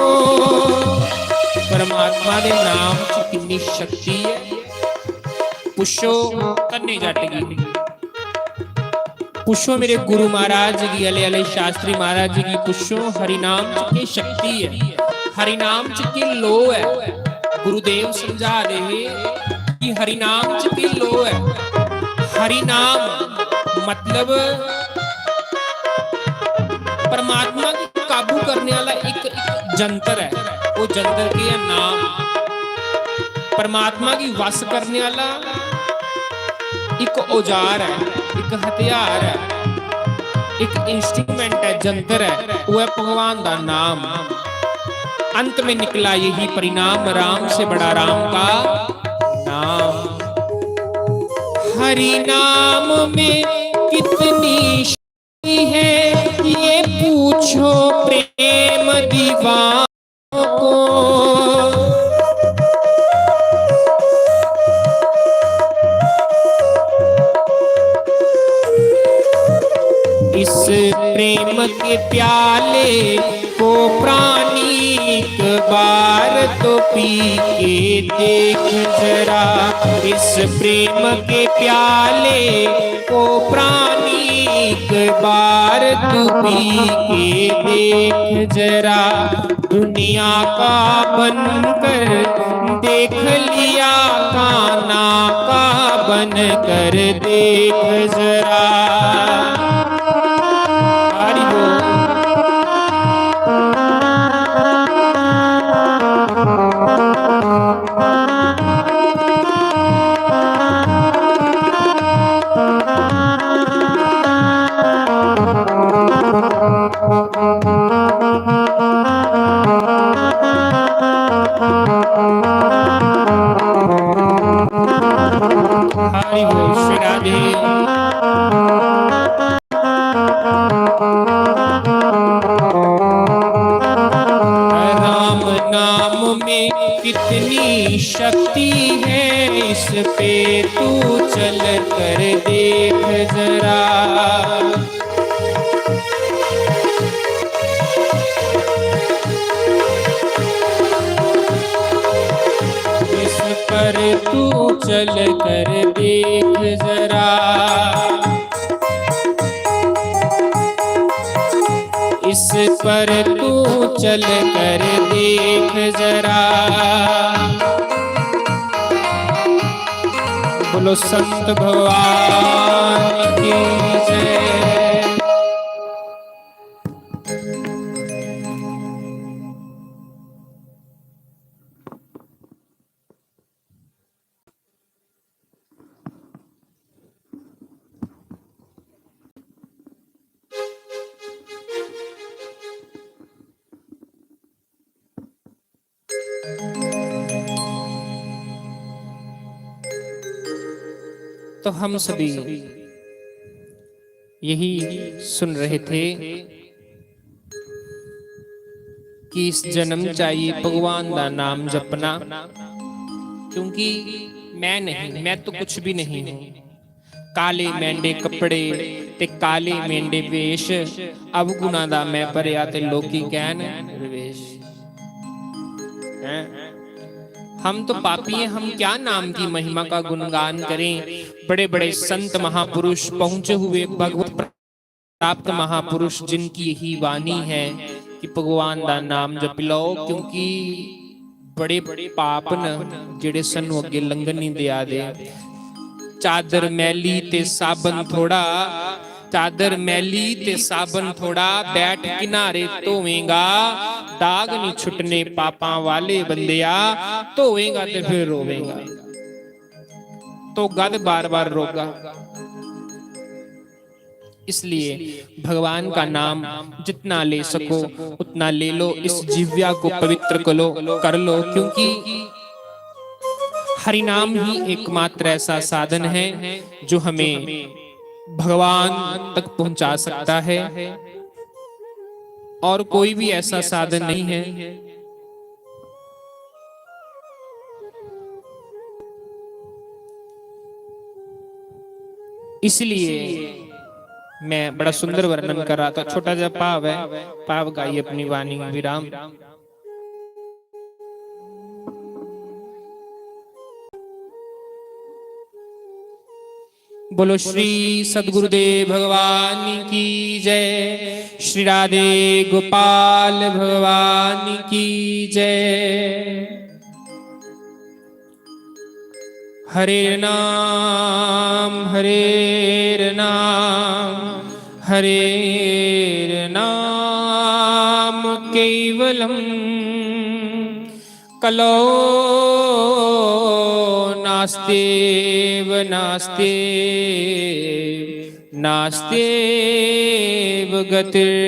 परमात्मा दे नाम च कितनी शक्ति है, पुछो धन्ने जट गी। पुछो मेरे गुरु महाराज जी गी, अले अले शास्त्री महाराज जी गी पुछो, हरिनाम च केह् शक्ति ऐ, हरिनाम च केह् लोऽ ऐ। गुरुदेव समझा दे हे कि हरिनाम च केह् लोऽ ऐ। हरिनाम मतलब परमात्मा गी काबू करने आह्ला इक, इक जंतर ऐ। ओह् जंतर केह् ऐ? नाम। परमात्मा गी वस करने आह्ला इक औजार ऐ, इक हथियार ऐ, इक इंस्ट्रूमेंट ऐ, जंतर ऐ, ओह् ऐ भगवान दा नाम। अंत में निकला यही परिणाम, राम से बड़ा राम का नाम। हरि नाम में कितनी शक्ति है, ये पूछो प्रेम दीवानों को। इस प्रेम के प्याले को प्राणी एक बार तो पी के देख जरा, इस प्रेम के प्याले को प्राणी एक बार तू पी के देख जरा। दुनिया का बनकर देख लिया, काना का बनकर देख जरा। हरि बोल। हरि बोल, श्री राधे। राम नाम में कितनी शक्ति है, इस पे तू चल कर देख जरा। इस पर तू चल कर देख जरा। इस पर तू चल कर देख जरा। बोलो संत भगवान की जय। तो हम सभी यही सुन रहे थे कि इस जन्म च आइयै भगवान दा नाम जपना, क्योंकि मैं नहीं, मैं तो कुछ भी नहीं हूँ। काले मैंडे कपड़े ते काले मैंडे वेश, अवगुणा दा मैं भरेआ ते लोकी कहन रवेश। हैं? हम तो पापी हैं, हम क्या नाम की महिमा का गुणगान करें? बड़े बड़े संत महापुरुष पहुंचे हुए भगवत प्राप्त महापुरुष जिनकी यही वाणी है कि भगवान दा नाम जप लो, क्योंकि बड़े पाप न जेड़े सानू अग्गे लंघन नहीं देआ दे। चादर मैली ते साबन थोड़ा, चादर मैली ते साबन थोड़ा, बैठ किनारे धोवेंगा, दाग नहीं छुटने पापां वाले बंदेआ, धोवेंगा ते फिर रोवेंगा, धोगा ते बार बार रोगा। इसलिए भगवान का नाम जितना ले सको उतना ले लो, इस जिव्या को पवित्र करो, कर लो, क्योंकि हरिनाम ही एकमात्र ऐसा साधन है जो हमें भगवान तक पहुंचा सकता है, और कोई भी ऐसा साधन नहीं है। इसलिए मैं बड़ा सुंदर वर्णन कर रहा था, छोटा सा भाव है, भाव गाइए अपनी वाणी में विराम। बोलो श्री सदगुरुदेव भगवान की जय, श्री राधे गोपाल भगवान की जय। हरे नाम, हरे नाम, हरे नाम केवलम, कलो नास्तेव नास्ते, नास्तेव गतिर्न्यथा।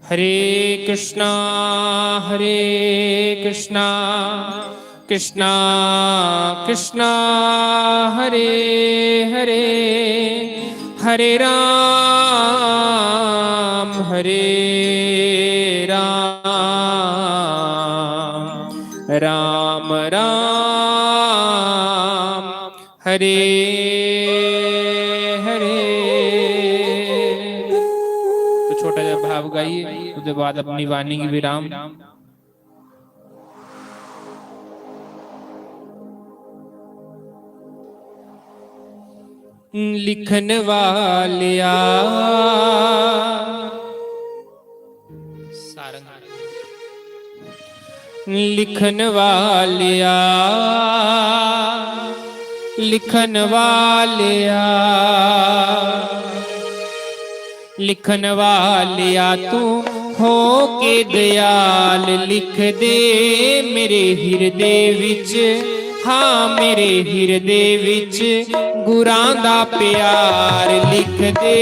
हरे कृष्णा, हरे कृष्णा, कृष्णा कृष्णा, हरे हरे, हरे राम, हरे राम, राम राम, हरे हरे। तो छोटा सा भाव गाइए, उसके बाद अपनी वाणी की विराम। लिखन वालिया, सारंग। लिखन वालिया, लिखन वालिया, लिखन वालिया तू हो के दयाल, लिख दे मेरे हिरदे विच, हाँ मेरे हिरदे विच गुरां दा प्यार, लिख दे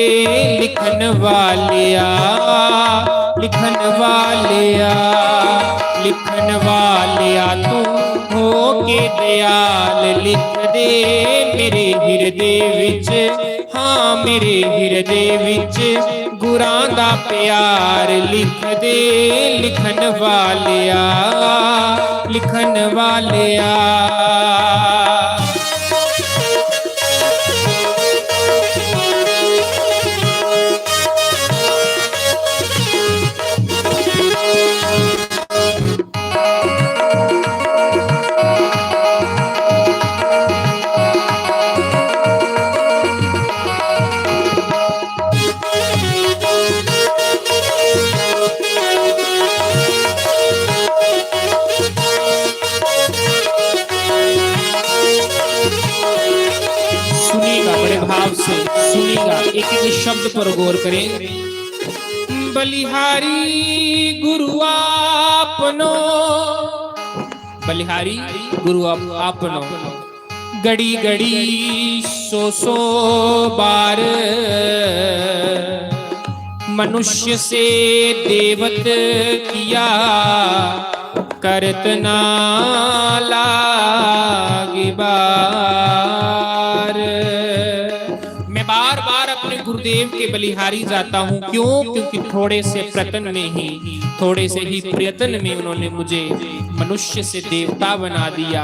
लिखन वालिया, लिखन वालिया, लिखन वालिया तू हो के दयाल, लिख दे मेरे हिरदे विच, हाँ मेरे हिरदे विच गुरां दा प्यार, लिख दे लिखन वालिया, लिखन वालिया। सुनिएगा, बड़े भाव से सुनिएगा, एक एक शब्द पर गौर करें। बलिहारी गुरु आपनो, बलिहारी गुरु आप-, आपनो, घड़ी घड़ी सौ सौ बार मनुष्य से देवत किया, करत ना लागी बार। मैं बार बार अपने गुरुदेव के बलिहारी जाता हूँ। क्यों? क्योंकि थोड़े से प्रयत्न में ही, थोड़े से ही प्रयत्न में उन्होंने मुझे मनुष्य से देवता बना दिया।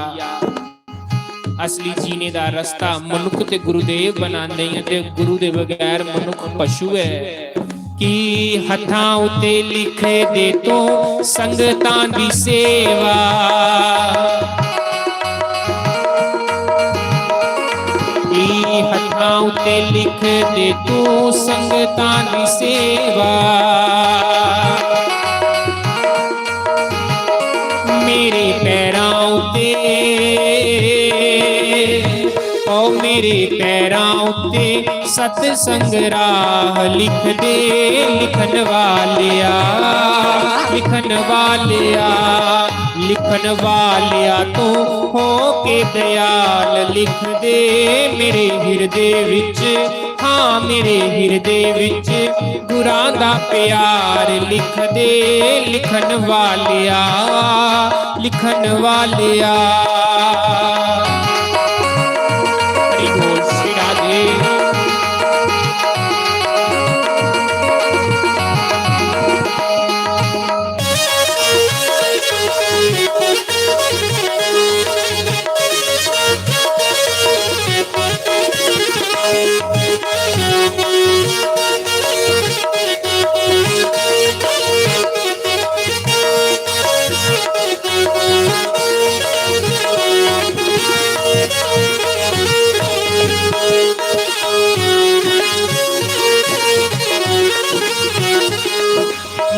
असली जीने दा रस्ता मनुख ते गुरुदेव बनांदे हैं, ते गुरु दे बगैर मनुख पशु है। कि हथां उते लिख दे तू संगतां दी सेवा, कि हथां उते लिख दे तू संगतां दी सेवा। मेरे पैरां उते, ओ मेरे पैरां उते सतसंग राह लिख दे। लिखन वालिया, लिखन वालिया, लिखन वालिया, तू हो के दयाल लिख दे। मेरे हिरदे विच, हाँ, मेरे हिरदे विच गुरां दा प्यार लिख दे। लिखन वालिया, लिखन वालिया। हरि बोल श्री राधे।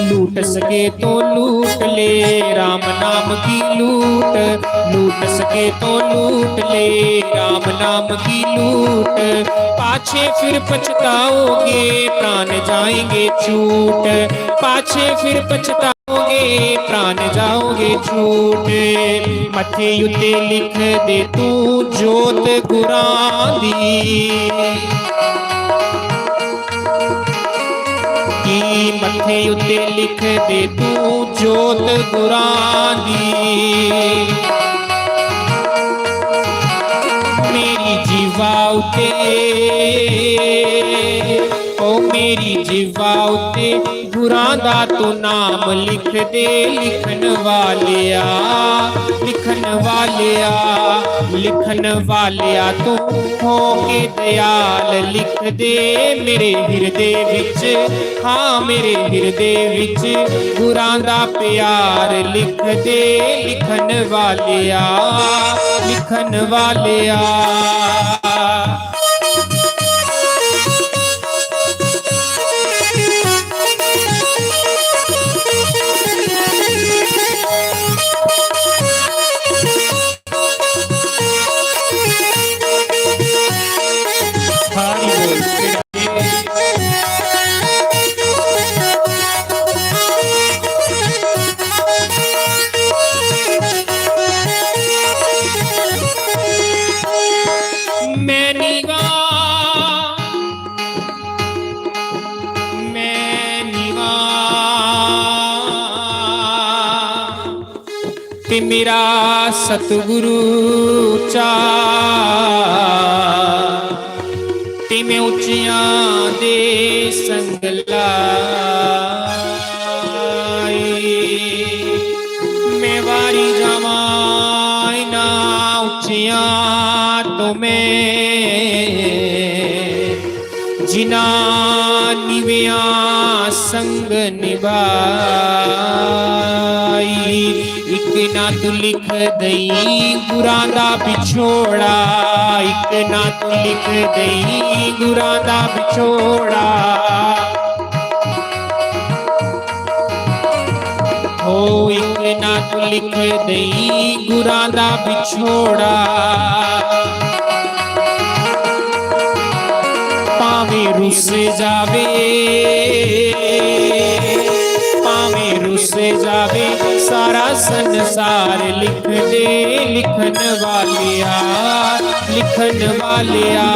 लूट सके तो लूट ले राम नाम की लूट, लूट सके तो लूट ले राम नाम की लूट। पाछे फिर पछताओगे, प्राण जाएंगे छूट। पाछे फिर पछताओगे, प्राण जाओगे छूट। मथे उत्ते लिख दे तू जोत गुरां दी, कि मथे उत्ते लिख दे तू जोत गुरां दी। मेरी जीवा उत्ते, ओ मेरी जीवा उत्ते गुरां दा तू नाम लिख दे। लिखन वालिया, लिखन वालिया, लिखन वालिया, तू हो के दयाल लिख दे। मेरे हिरदे विच, हाँ, मेरे हिरदे विच गुरां दा प्यार लिख दे। लिखन वालिया, लिखन वालिया। मैं नीवा, मैं नीवा, ते मेरा सतगुरु चा, ते मैं उच्चियां दे संग लाई। मैं वारी जावां इन्हां उच्चियां तो मैं, जिन्हां निवेआं संग निभाई। इक ना तू लिख दई गुरां दा बिछोड़ा, इक ना तू लिख दई गुरां दा बिछोड़ा। हो इक ना तू लिख दई गुरां दा बिछोड़ा। भावें रुस जावे, भावें रुस जावे सारा संसार, लिख दे लिखन वालिया। लिखन वालिया,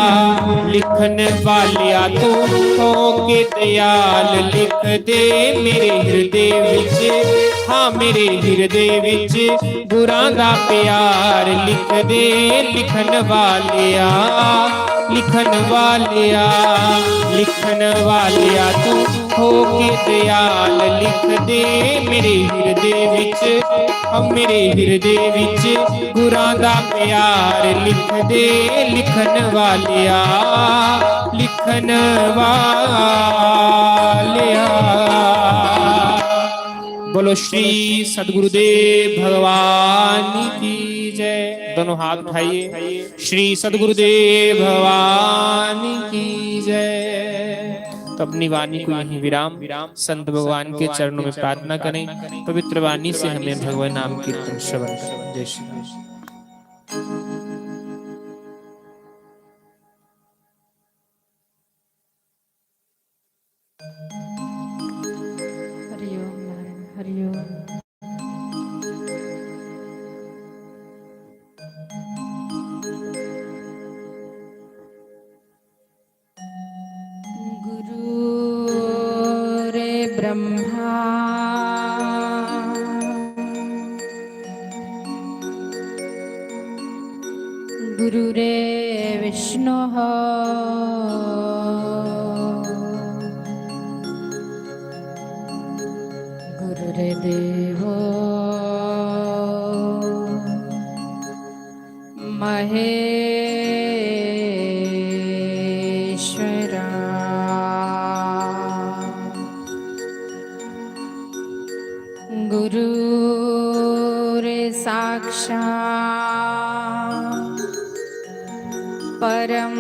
लिखन वालिया, तू हो के दयाल, लिख दे मेरे हिरदे विच, हाँ, मेरे हिरदे विच गुरां दा प्यार लिख दे। लिखन वालिया, लिखन वालिया, लिखन वालिया, तू हो के दयाल, लिख दे मेरे हिरदे विच, हाँ, मेरे हिरदे विच गुरां दा प्यार लिख दे। लिखन वालिया, लिखन वालिया। बोलो श्री सतगुरुदेव भगवान की जय। दोनों हाथ उठाइए। श्री सतगुरुदेव भगवान की जय। तो अपनी वाणी को यहीं विराम। संत भगवान के चरणों में प्रार्थना करें, पवित्र वाणी से हमें भगवत नाम कीर्तन श्रवण करें। जय श्री राम। हरि ओम नारायण, हरि ओम। गुरुरे ब्रह्मा, गुरुरे विष्णु, गुरुरे देवो महेश्वरा। गुरुरे साक्षात् परं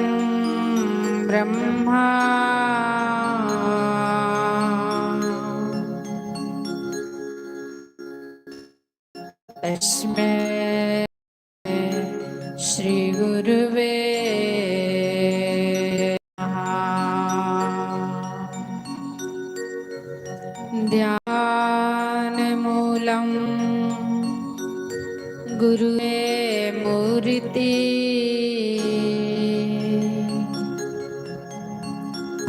ब्रह्मा। तस्मै श्री गुरुवे नमः। ध्यान मूलं गुरुवे मूर्ति।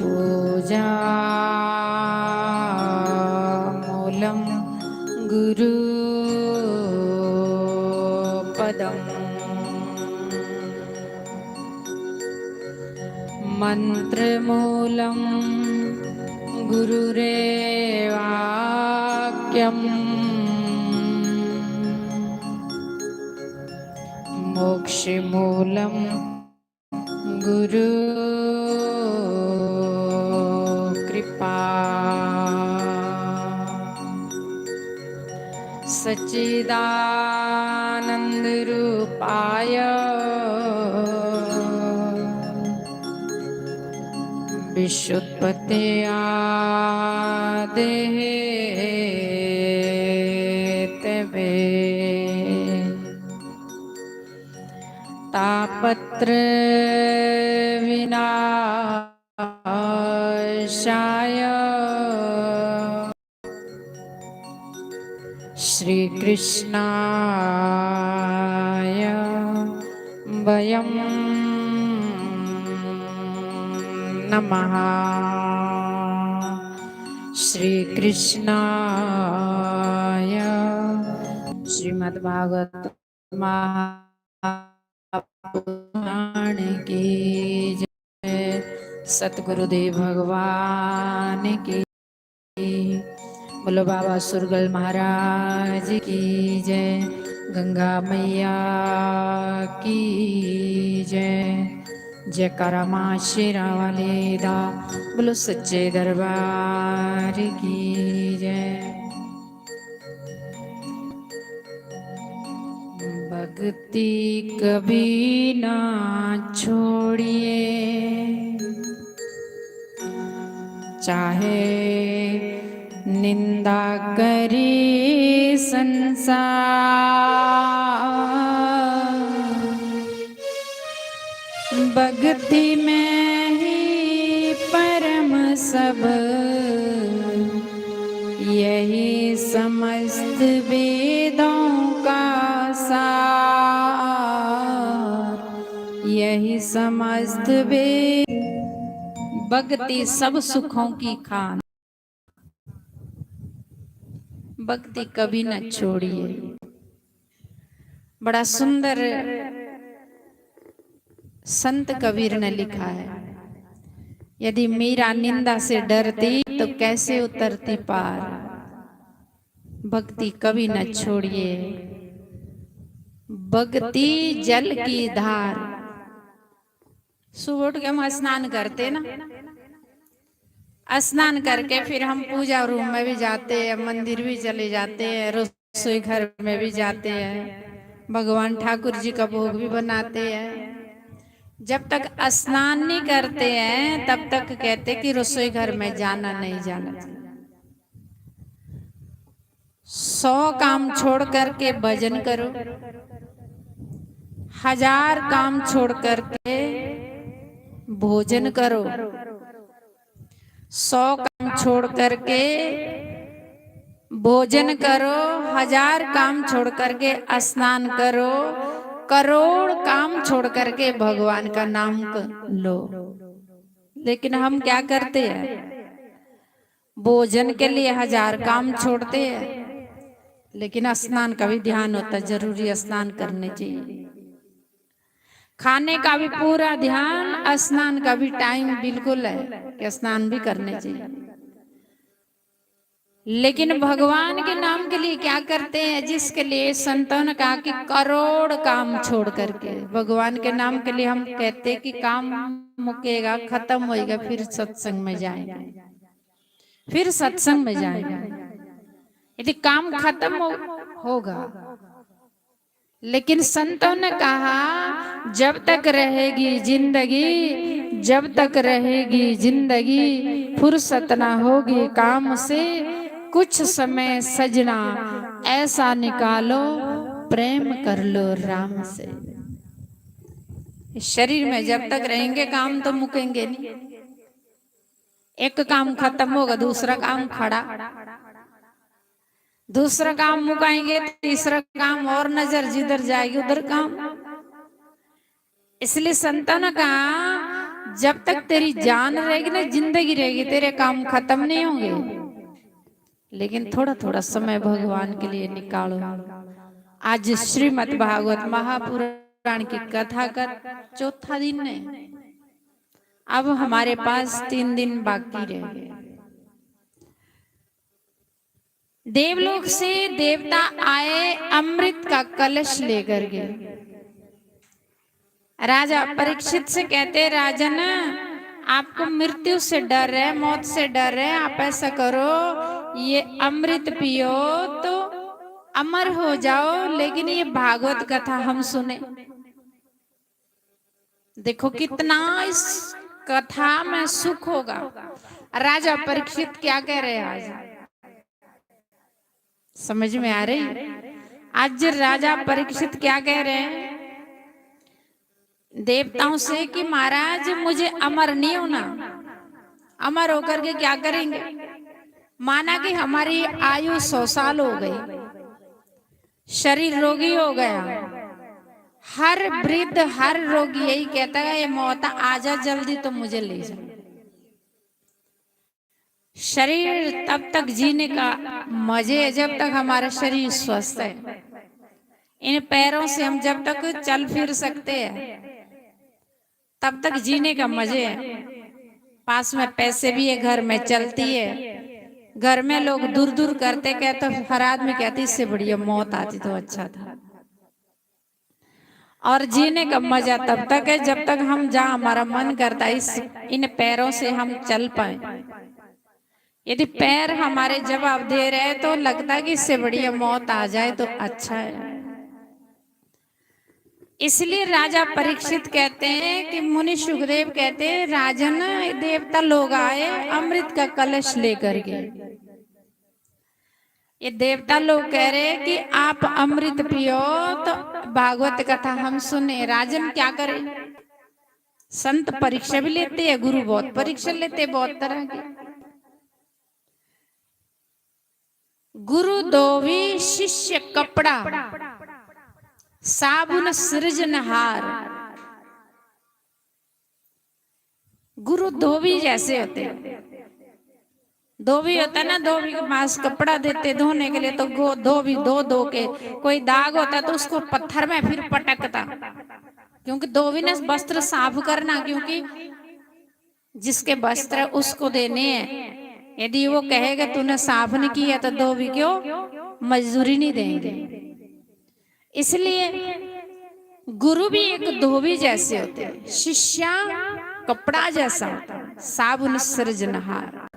पूजा मूलं गुरु पदम्। मन्त्रमूलं गुरुरे वाक्यम्। मोक्षमूलं गुरु कृपा। सच्चिदानन्द रूपाय विश्वोत्पत्त्यादिहेतवे। तापत्रयविनाशाय श्रीकृष्णाय वयं नमः। श्रीकृष्णाय। श्रीमद्भागवत महापुराण की जय। सतगुरुदेव भगवान की। बोलो बाबा सुरगल महाराज की जय। गंगा मैया की जय। जयकारा माँ शेरां वाले दा। बोलो सच्चे दरबार की जय। भक्ति कभी ना छोड़िए, चाहे निंदा करी संसार। भक्ति में ही परम सब, यही समस्त वेदों का सार। समस्त वे। भक्ति सब सुखों की खान, भक्ति कभी न छोड़िए। बड़ा सुंदर संत कबीर ने लिखा है, यदि मीरा निंदा से डरती तो कैसे उतरती पार। भक्ति कभी न छोड़िए, भक्ति जल की धार। सुबह उठ के हम स्नान करते ना, स्नान करके फिर हम पूजा रूम में भी जाते हैं, मंदिर भी चले जाते हैं, रसोई घर में भी जाते हैं, भगवान ठाकुर जी का भोग भी बनाते हैं। जब तक स्नान नहीं करते हैं, तब तक कहते कि रसोई घर में जाना नहीं जाना चाहिए। सौ काम छोड़ करके भजन करो, हजार काम छोड़ करके भोजन करो। सौ काम छोड़ करके भोजन करो, हजार काम छोड़ करके स्नान करो, करोड़ काम छोड़ करके भगवान का नाम क-, लो। लेकिन हम क्या करते हैं? भोजन के लिए हजार काम छोड़ते हैं, लेकिन स्नान का भी ध्यान होता है, जरूरी स्नान करने चाहिए। खाने का भी पूरा ध्यान, स्नान का भी टाइम बिल्कुल है कि स्नान भी करने चाहिए। लेकिन भगवान के नाम के लिए क्या करते हैं, जिसके लिए संतों ने कहा कि करोड़ काम छोड़ करके भगवान के नाम के लिए हम कहते कि काम मुकेगा, खत्म होएगा, फिर सत्संग में जाएंगे, फिर सत्संग में जाएंगे। यदि काम खत्म हो, होगा, लेकिन संतों ने कहा, जब तक रहेगी जिंदगी, जब तक रहेगी जिंदगी, फुर्सत ना होगी काम से। कुछ समय सजना ऐसा निकालो, प्रेम कर लो राम से। इस शरीर में जब तक रहेंगे, काम तो मुकेंगे नहीं। एक काम खत्म होगा, दूसरा काम खड़ा, दूसरा काम मुकाएंगे, तीसरा काम, और नजर जिधर जाएगी उधर काम। इसलिए संतों ने कहा, जब तक तेरी जान रहेगी ना, जिंदगी रहेगी, तेरे काम खत्म नहीं होंगे, लेकिन थोड़ा थोड़ा समय भगवान के लिए निकालो। आज श्रीमद् भागवत महापुराण की कथा का चौथा दिन है। अब हमारे पास तीन दिन बाकी रह गए। देवलोक से देवता आए, अमृत का कलश लेकर के। राजा परीक्षित से कहते, राजन, आपको मृत्यु से डर है, मौत से डर है, आप ऐसा करो, ये अमृत पियो तो अमर हो जाओ, लेकिन ये भागवत कथा हम सुने। देखो कितना इस कथा में सुख होगा। राजा परीक्षित क्या कह रहे हैं आज? समझ में आ रही? आज राजा परीक्षित क्या कह रहे हैं देवताओं से कि महाराज, मुझे अमर नहीं होना, अमर होकर के क्या करेंगे? माना कि हमारी आयु सौ साल हो गई, शरीर रोगी हो गया, हर वृद्ध, हर रोगी यही कहता है, ये मौत, आ जा जल्दी तो मुझे ले जा। शरीर तब तक जीने का मजे है जब तक हमारा शरीर स्वस्थ है। इन पैरों से हम जब तक चल फिर सकते हैं, तब तक जीने का मजे है। पास में पैसे भी है, घर में चलती है, घर में लोग दूर दूर करते, कहते, हर आदमी कहते, इससे बढ़िया मौत आती तो अच्छा था। और जीने का मजा तब तक है जब तक हम, जहाँ हमारा मन करता है, इस, इन पैरों से हम चल पाए। यदि पैर हमारे जवाब दे रहे तो लगता है कि इससे बढ़िया मौत आ जाए तो अच्छा है। इसलिए राजा परीक्षित कहते हैं कि मुनि सुखदेव कहते हैं, राजन, देवता लोग आए अमृत का कलश लेकर के। ये देवता लोग कह रहे हैं कि आप अमृत पियो तो भागवत कथा हम सुने। राजन क्या करें? संत परीक्षा भी लेते हैं, गुरु बहुत परीक्षा लेते हैं, बहुत तरह की। गुरु धोवी शिष्य कपड़ा, साबुन सृजनहार। गुरु धोबी जैसे होते हैं। धोबी होता है ना, धोबी के पास कपड़ा देते धोने के लिए, तो गो-, धोबी धो धो के कोई दाग होता है तो उसको पत्थर में फिर पटकता, क्योंकि धोबी ने वस्त्र साफ करना, क्योंकि जिसके वस्त्र उसको देने हैं। यदि वो कहेगा तूने साफ नहीं किया तो धोबी क्यों मजदूरी नहीं देंगे। इसलिए गुरु भी एक धोबी जैसे होते हैं, शिष्या कपड़ा जैसा होता है, साबुन सिरजनहार।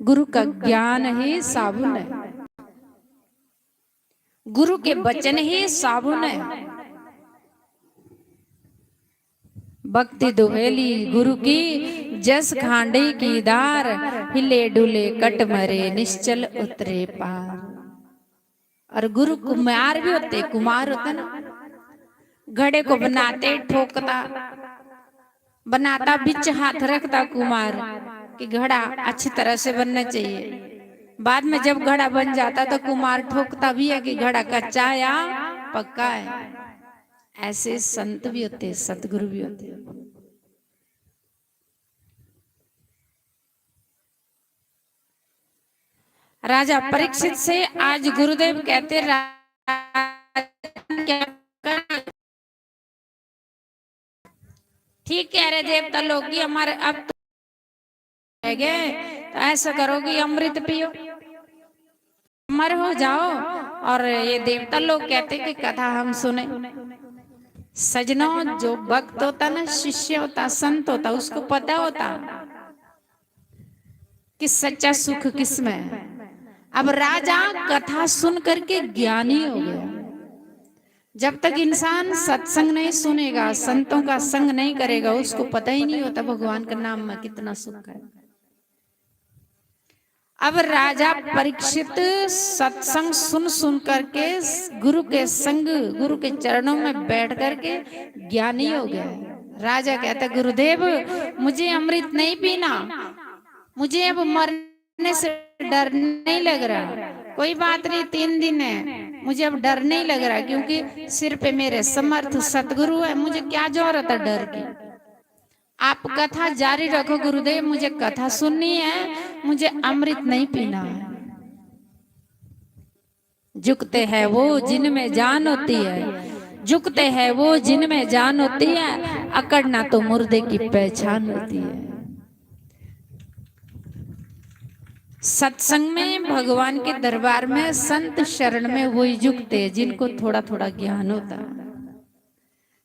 गुरु का ज्ञान ही साबुन है, गुरु के वचन ही साबुन है। भक्ति दुहेली गुरु की, जस खांडे की धार, हिले डुले कट मरे, निश्चल उतरे पार। और गुरु कुमार भी होते, कुमार होता ना, घड़े को बनाते, ठोकता, बनाता, बीच हाथ रखता कुमार कि घड़ा अच्छी तरह से बनना चाहिए। बाद में जब घड़ा बन जाता तो कुमार ठोकता भी है कि घड़ा कच्चा है या पक्का है। ऐसे संत भी होते हैं, सतगुरु भी होते हैं। राजा परीक्षित से आज गुरुदेव कहते, "राजन, क्या करना?" ठीक कह रहे देवता लोग कि हमारे अब तो रह गए, तो ऐसा करो कि अमृत पियो, अमर हो जाओ। और ये देवता लोग कहते कि कथा हम सुने। सजनों, जो भक्त होता ना, शिष्य होता, संत होता, उसको पता होता कि सच्चा सुख किस में है। अब राजा कथा सुन करके ज्ञानी हो गया। जब तक इंसान सत्संग नहीं सुनेगा, संतों का संग नहीं करेगा, उसको पता ही नहीं होता भगवान के नाम में कितना सुख है। अब राजा परीक्षित सत्संग सुन सुन करके, गुरु के संग, गुरु के चरणों में बैठ करके ज्ञानी हो गया। राजा कहता, "गुरुदेव, मुझे अमृत नहीं पीना, मुझे अब मरने से डर नहीं लग रहा। कोई बात नहीं, तीन दिन है, मुझे अब डर नहीं लग रहा, क्योंकि सिर पे मेरे समर्थ सतगुरु है, मुझे क्या जरूरत है डर की। आप कथा जारी रखो गुरुदेव, मुझे कथा सुननी है, मुझे अमृत नहीं पीना है।" झुकते हैं वो जिनमें जान होती है, झुकते हैं वो जिनमें जान होती है, अकड़ना तो मुर्दे की पहचान होती है। सत्संग में, भगवान के दरबार में, संत शरण में वही झुकते हैं जिनको थोड़ा थोड़ा ज्ञान होता है।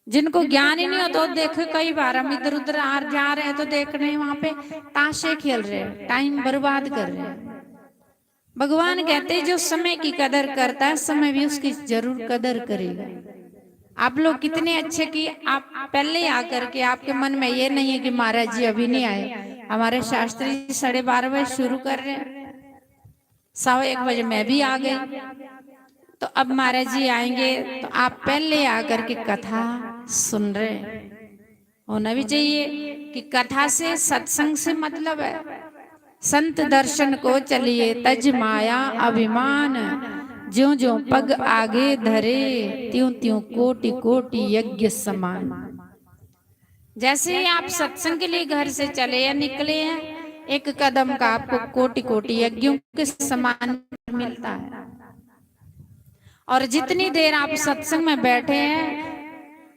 जिनको ज्ञान ही नहीं होता, वो देखो, कई बार हम इधर उधर आ जा रहे हैं तो देख रहे हैं वहां पे ताशे खेल रहे हैं, टाइम बर्बाद कर रहे हैं। भगवान कहते हैं, "जो समय की कदर करता है, समय भी उसकी जरूर कदर करेगा।" आप लोग कितने अच्छे कि आप पहले आकर के, आपके मन में ये नहीं है कि महाराज जी अभी नहीं आए। हमारे शास्त्री जी साढ़े बारह बजे शुरू कर रहे हैं, सवा एक बजे मैं भी आ गई। तो अब महाराज जी आएंगे तो आप पहले आकर के कथा सुन रहे हैं। होना भी चाहिए कि कथा से, सत्संग से मतलब है। संत दर्शन को चलिए तज माया अभिमान, ज्यों ज्यों पग आगे धरे, त्यों त्यों कोटि कोटि यज्ञ समान। जैसे ही आप सत्संग के लिए घर से चले या निकले हैं, एक कदम का आपको कोटि कोटि यज्ञों के समान मिलता है। और जितनी देर आप सत्संग में बैठे हैं,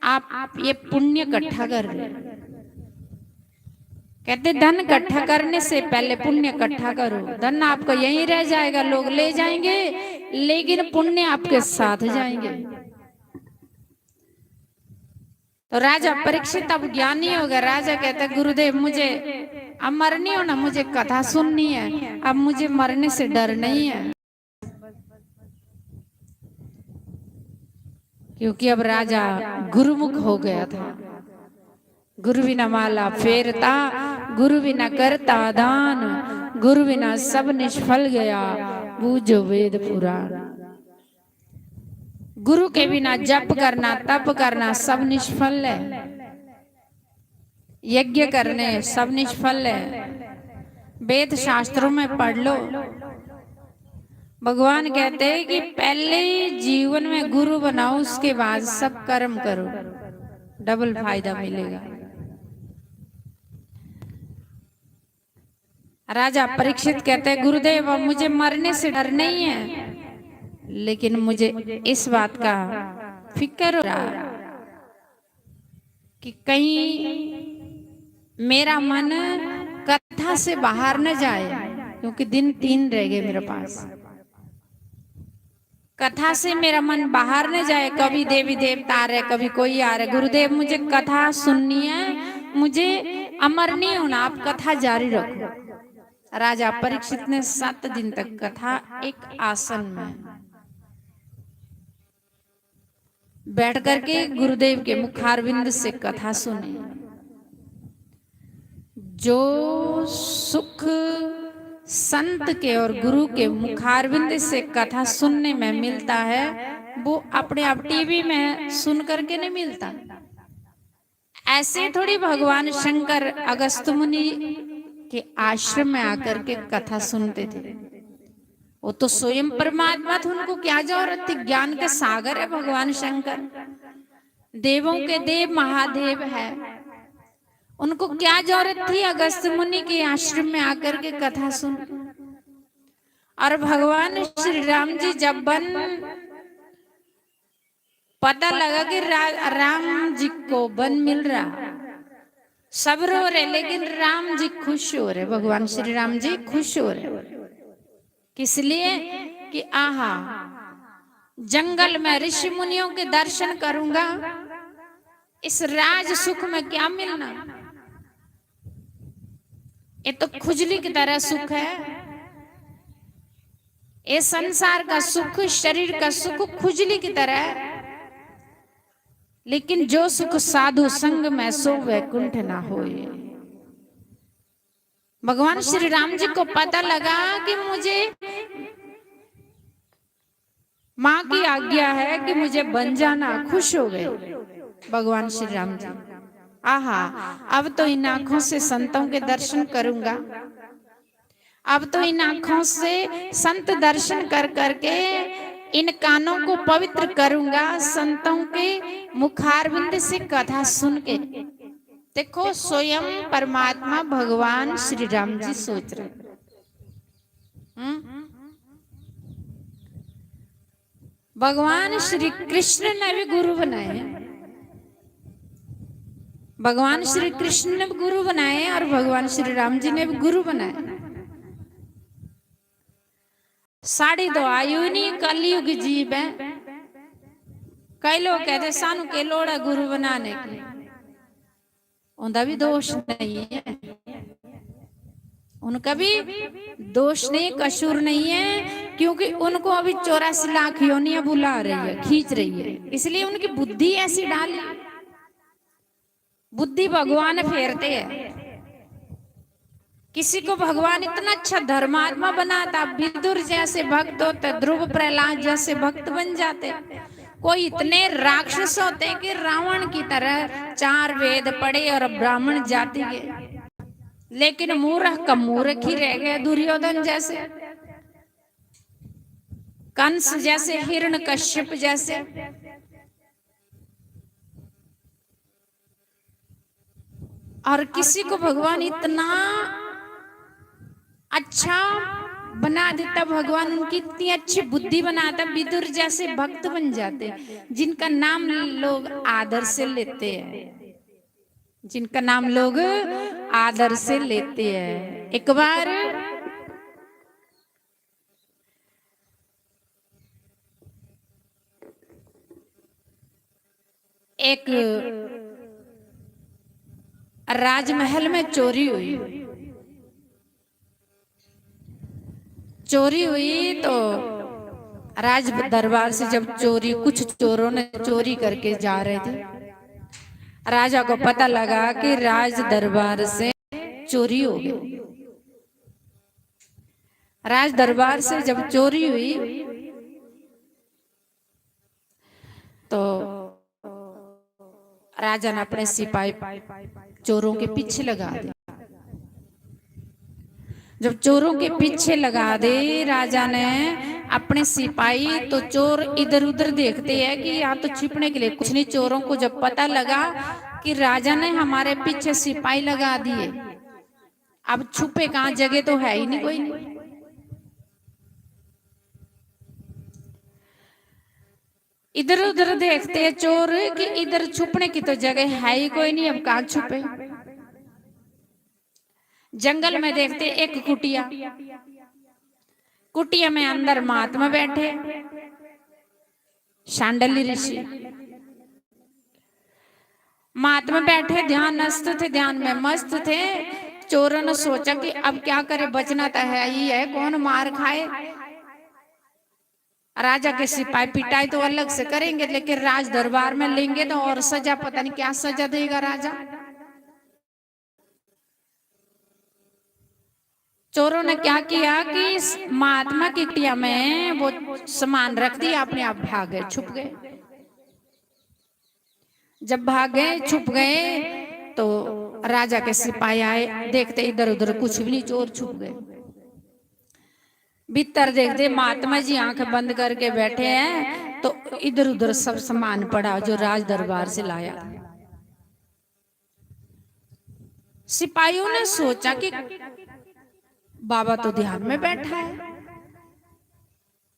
आप, आप ये पुण्य इकट्ठा कर रहे हैं। कहते, "धन इकट्ठा करने से पहले पुण्य इकट्ठा करो।" धन आपका यहीं रह जाएगा, लोग ले जाएंगे, लेकिन पुण्य आपके साथ जाएंगे। तो राजा परीक्षित अब ज्ञानी हो गया। राजा कहता, "गुरुदेव, मुझे अब मर नहीं होना, मुझे कथा सुननी है, अब मुझे मरने से डर नहीं है।" क्योंकि अब राजा गुरुमुख हो गया था। "गुरु बिना माला फेरता, गुरु बिना करता दान, गुरु बिना सब निष्फल गया, बूझो वेद पुराण।" गुरु के बिना जप करना, तप करना, सब निष्फल है। यज्ञ करने, सब निष्फल है। वेद शास्त्रों में पढ़ लो, भगवान कहते हैं कि पहले ही जीवन में गुरु बनाओ, उसके बाद सब कर्म करो, डबल फायदा मिलेगा। राजा परीक्षित कहते हैं, "गुरुदेव, अब मुझे मरने से डर नहीं है, लेकिन मुझे इस बात का फिक्र हो रहा है कि कहीं मेरा मन कथा से बाहर न जाए, क्योंकि दिन तीन रह गए मेरे पास। कथा से मेरा मन बाहर न जाए, कभी देवी देवता आ रहे, कभी कोई आ रहे। गुरुदेव, मुझे कथा सुननी है, मुझे अमर नहीं होना, आप कथा जारी रखो।" राजा परीक्षित ने सात दिन तक कथा एक आसन में बैठ करके गुरुदेव के मुखारविंद से कथा सुनी। जो सुख संत के और गुरु के मुखारविंद से कथा सुनने में मिलता है, वो अपने आप टीवी में सुन करके नहीं मिलता। ऐसे थोड़ी भगवान शंकर अगस्त मुनि के आश्रम में आकर के कथा सुनते थे। वो तो स्वयं परमात्मा थे, उनको क्या जरूरत थी? ज्ञान के सागर है भगवान शंकर, देवों के देव महादेव है। उनको क्या जरूरत थी अगस्त मुनि के आश्रम में आकर के कथा सुन? और भगवान श्री राम जी जब वन पता लगा कि रा-, राम जी को वन मिल रहा, सब रो रहे, लेकिन राम जी खुश हो रहे, भगवान श्री राम जी खुश हो रहे। किस लिए? कि आहा, जंगल में ऋषि मुनियों के दर्शन करूंगा, इस राज सुख में क्या मिलना? ये तो खुजली की तरह सुख है, ये संसार का सुख, शरीर का सुख खुजली की तरह है। लेकिन जो सुख साधु संग में, सो वैकुंठ ना होए। भगवान श्री राम जी को पता लगा कि मुझे माँ की आज्ञा है कि मुझे बन जाना, खुश हो गए भगवान श्री राम जी। आहा, अब तो इन आंखों से संतों के दर्शन करूंगा, अब तो इन आंखों से संत दर्शन कर करके इन कानों को पवित्र करूंगा, संतों के मुखारविंद से कथा सुन के। देखो, स्वयं परमात्मा भगवान श्री राम जी सोच रहे। हम्म? भगवान श्री कृष्ण ने भी गुरु बनाए, भगवान श्री कृष्ण ने भी गुरु बनाए और भगवान श्री राम जी ने भी गुरु बनाए। साड़ी तो आयु नहीं, कलयुग जीव है। कई लोग कहते, "सानू के लोड़ है गुरु बनाने की?" उनका भी दोष नहीं है, उनका भी दोष नहीं, कसूर नहीं है, क्योंकि उनको अभी चौरासी लाख योनियां बुला रही है, खींच रही है, इसलिए उनकी बुद्धि ऐसी डाली। बुद्धि भगवान फेरते हैं। किसी को भगवान इतना अच्छा धर्मात्मा बनाता, विदुर जैसे भक्त होते, ध्रुव प्रहलाद जैसे भक्त बन जाते। कोई इतने राक्षस होते कि रावण की तरह चार वेद पढ़े और ब्राह्मण जाति के, लेकिन मूर्ख का मूर्ख ही रह गए, दुर्योधन जैसे, कंस जैसे, हिरण कश्यप जैसे। और किसी को भगवान इतना अच्छा बना देता, भगवान उनकी इतनी अच्छी बुद्धि बनाता, विदुर जैसे भक्त बन जाते, जिनका नाम लोग आदर से लेते हैं, जिनका नाम लोग आदर से लेते हैं। एक बार एक राजमहल में चोरी हुई। चोरी हुई तो राज दरबार से जब चोरी, कुछ चोरों ने चोरी करके जा रहे थे, राजा को पता लगा कि राज दरबार से चोरी हो गई। राज दरबार से जब चोरी हुई तो राजा ने अपने सिपाही चोरों के पीछे लगा दे। जब चोरों के पीछे लगा दे राजा ने अपने सिपाही, तो चोर इधर उधर देखते हैं कि यहाँ तो छिपने के लिए कुछ नहीं। चोरों को जब पता लगा कि राजा ने हमारे पीछे सिपाही लगा दिए, अब छुपे कहाँ, जगह तो है ही नहीं कोई। इधर उधर देखते चोर कि इधर छुपने की तो जगह है ही कोई नहीं, अब कहाँ छुपे। जंगल में देखते एक कुटिया, कुटिया में अंदर महात्मा बैठे, शांडल्य ऋषि। महात्मा बैठे ध्यानस्थ थे, ध्यान में मस्त थे। चोरों ने सोचा कि अब क्या करे, बचना तो है ही है, कौन मार खाए। राजा के सिपाही पिटाई तो अलग से करेंगे, लेकिन राज दरबार में लेंगे तो और सजा, पता नहीं क्या सजा देगा राजा। चोरों ने क्या किया कि इस महात्मा की कुटिया में वो सामान रख दिया, अपने आप भाग गए, छुप गए। जब भाग गए, छुप गए, तो राजा के सिपाही आए, देखते इधर उधर कुछ भी नहीं, चोर छुप गए। भीतर देखते महात्मा जी आंख बंद करके बैठे हैं, तो इधर उधर सब सामान पड़ा जो राज दरबार से लाया। सिपाहियों ने सोचा कि बाबा तो ध्यान में बैठा है,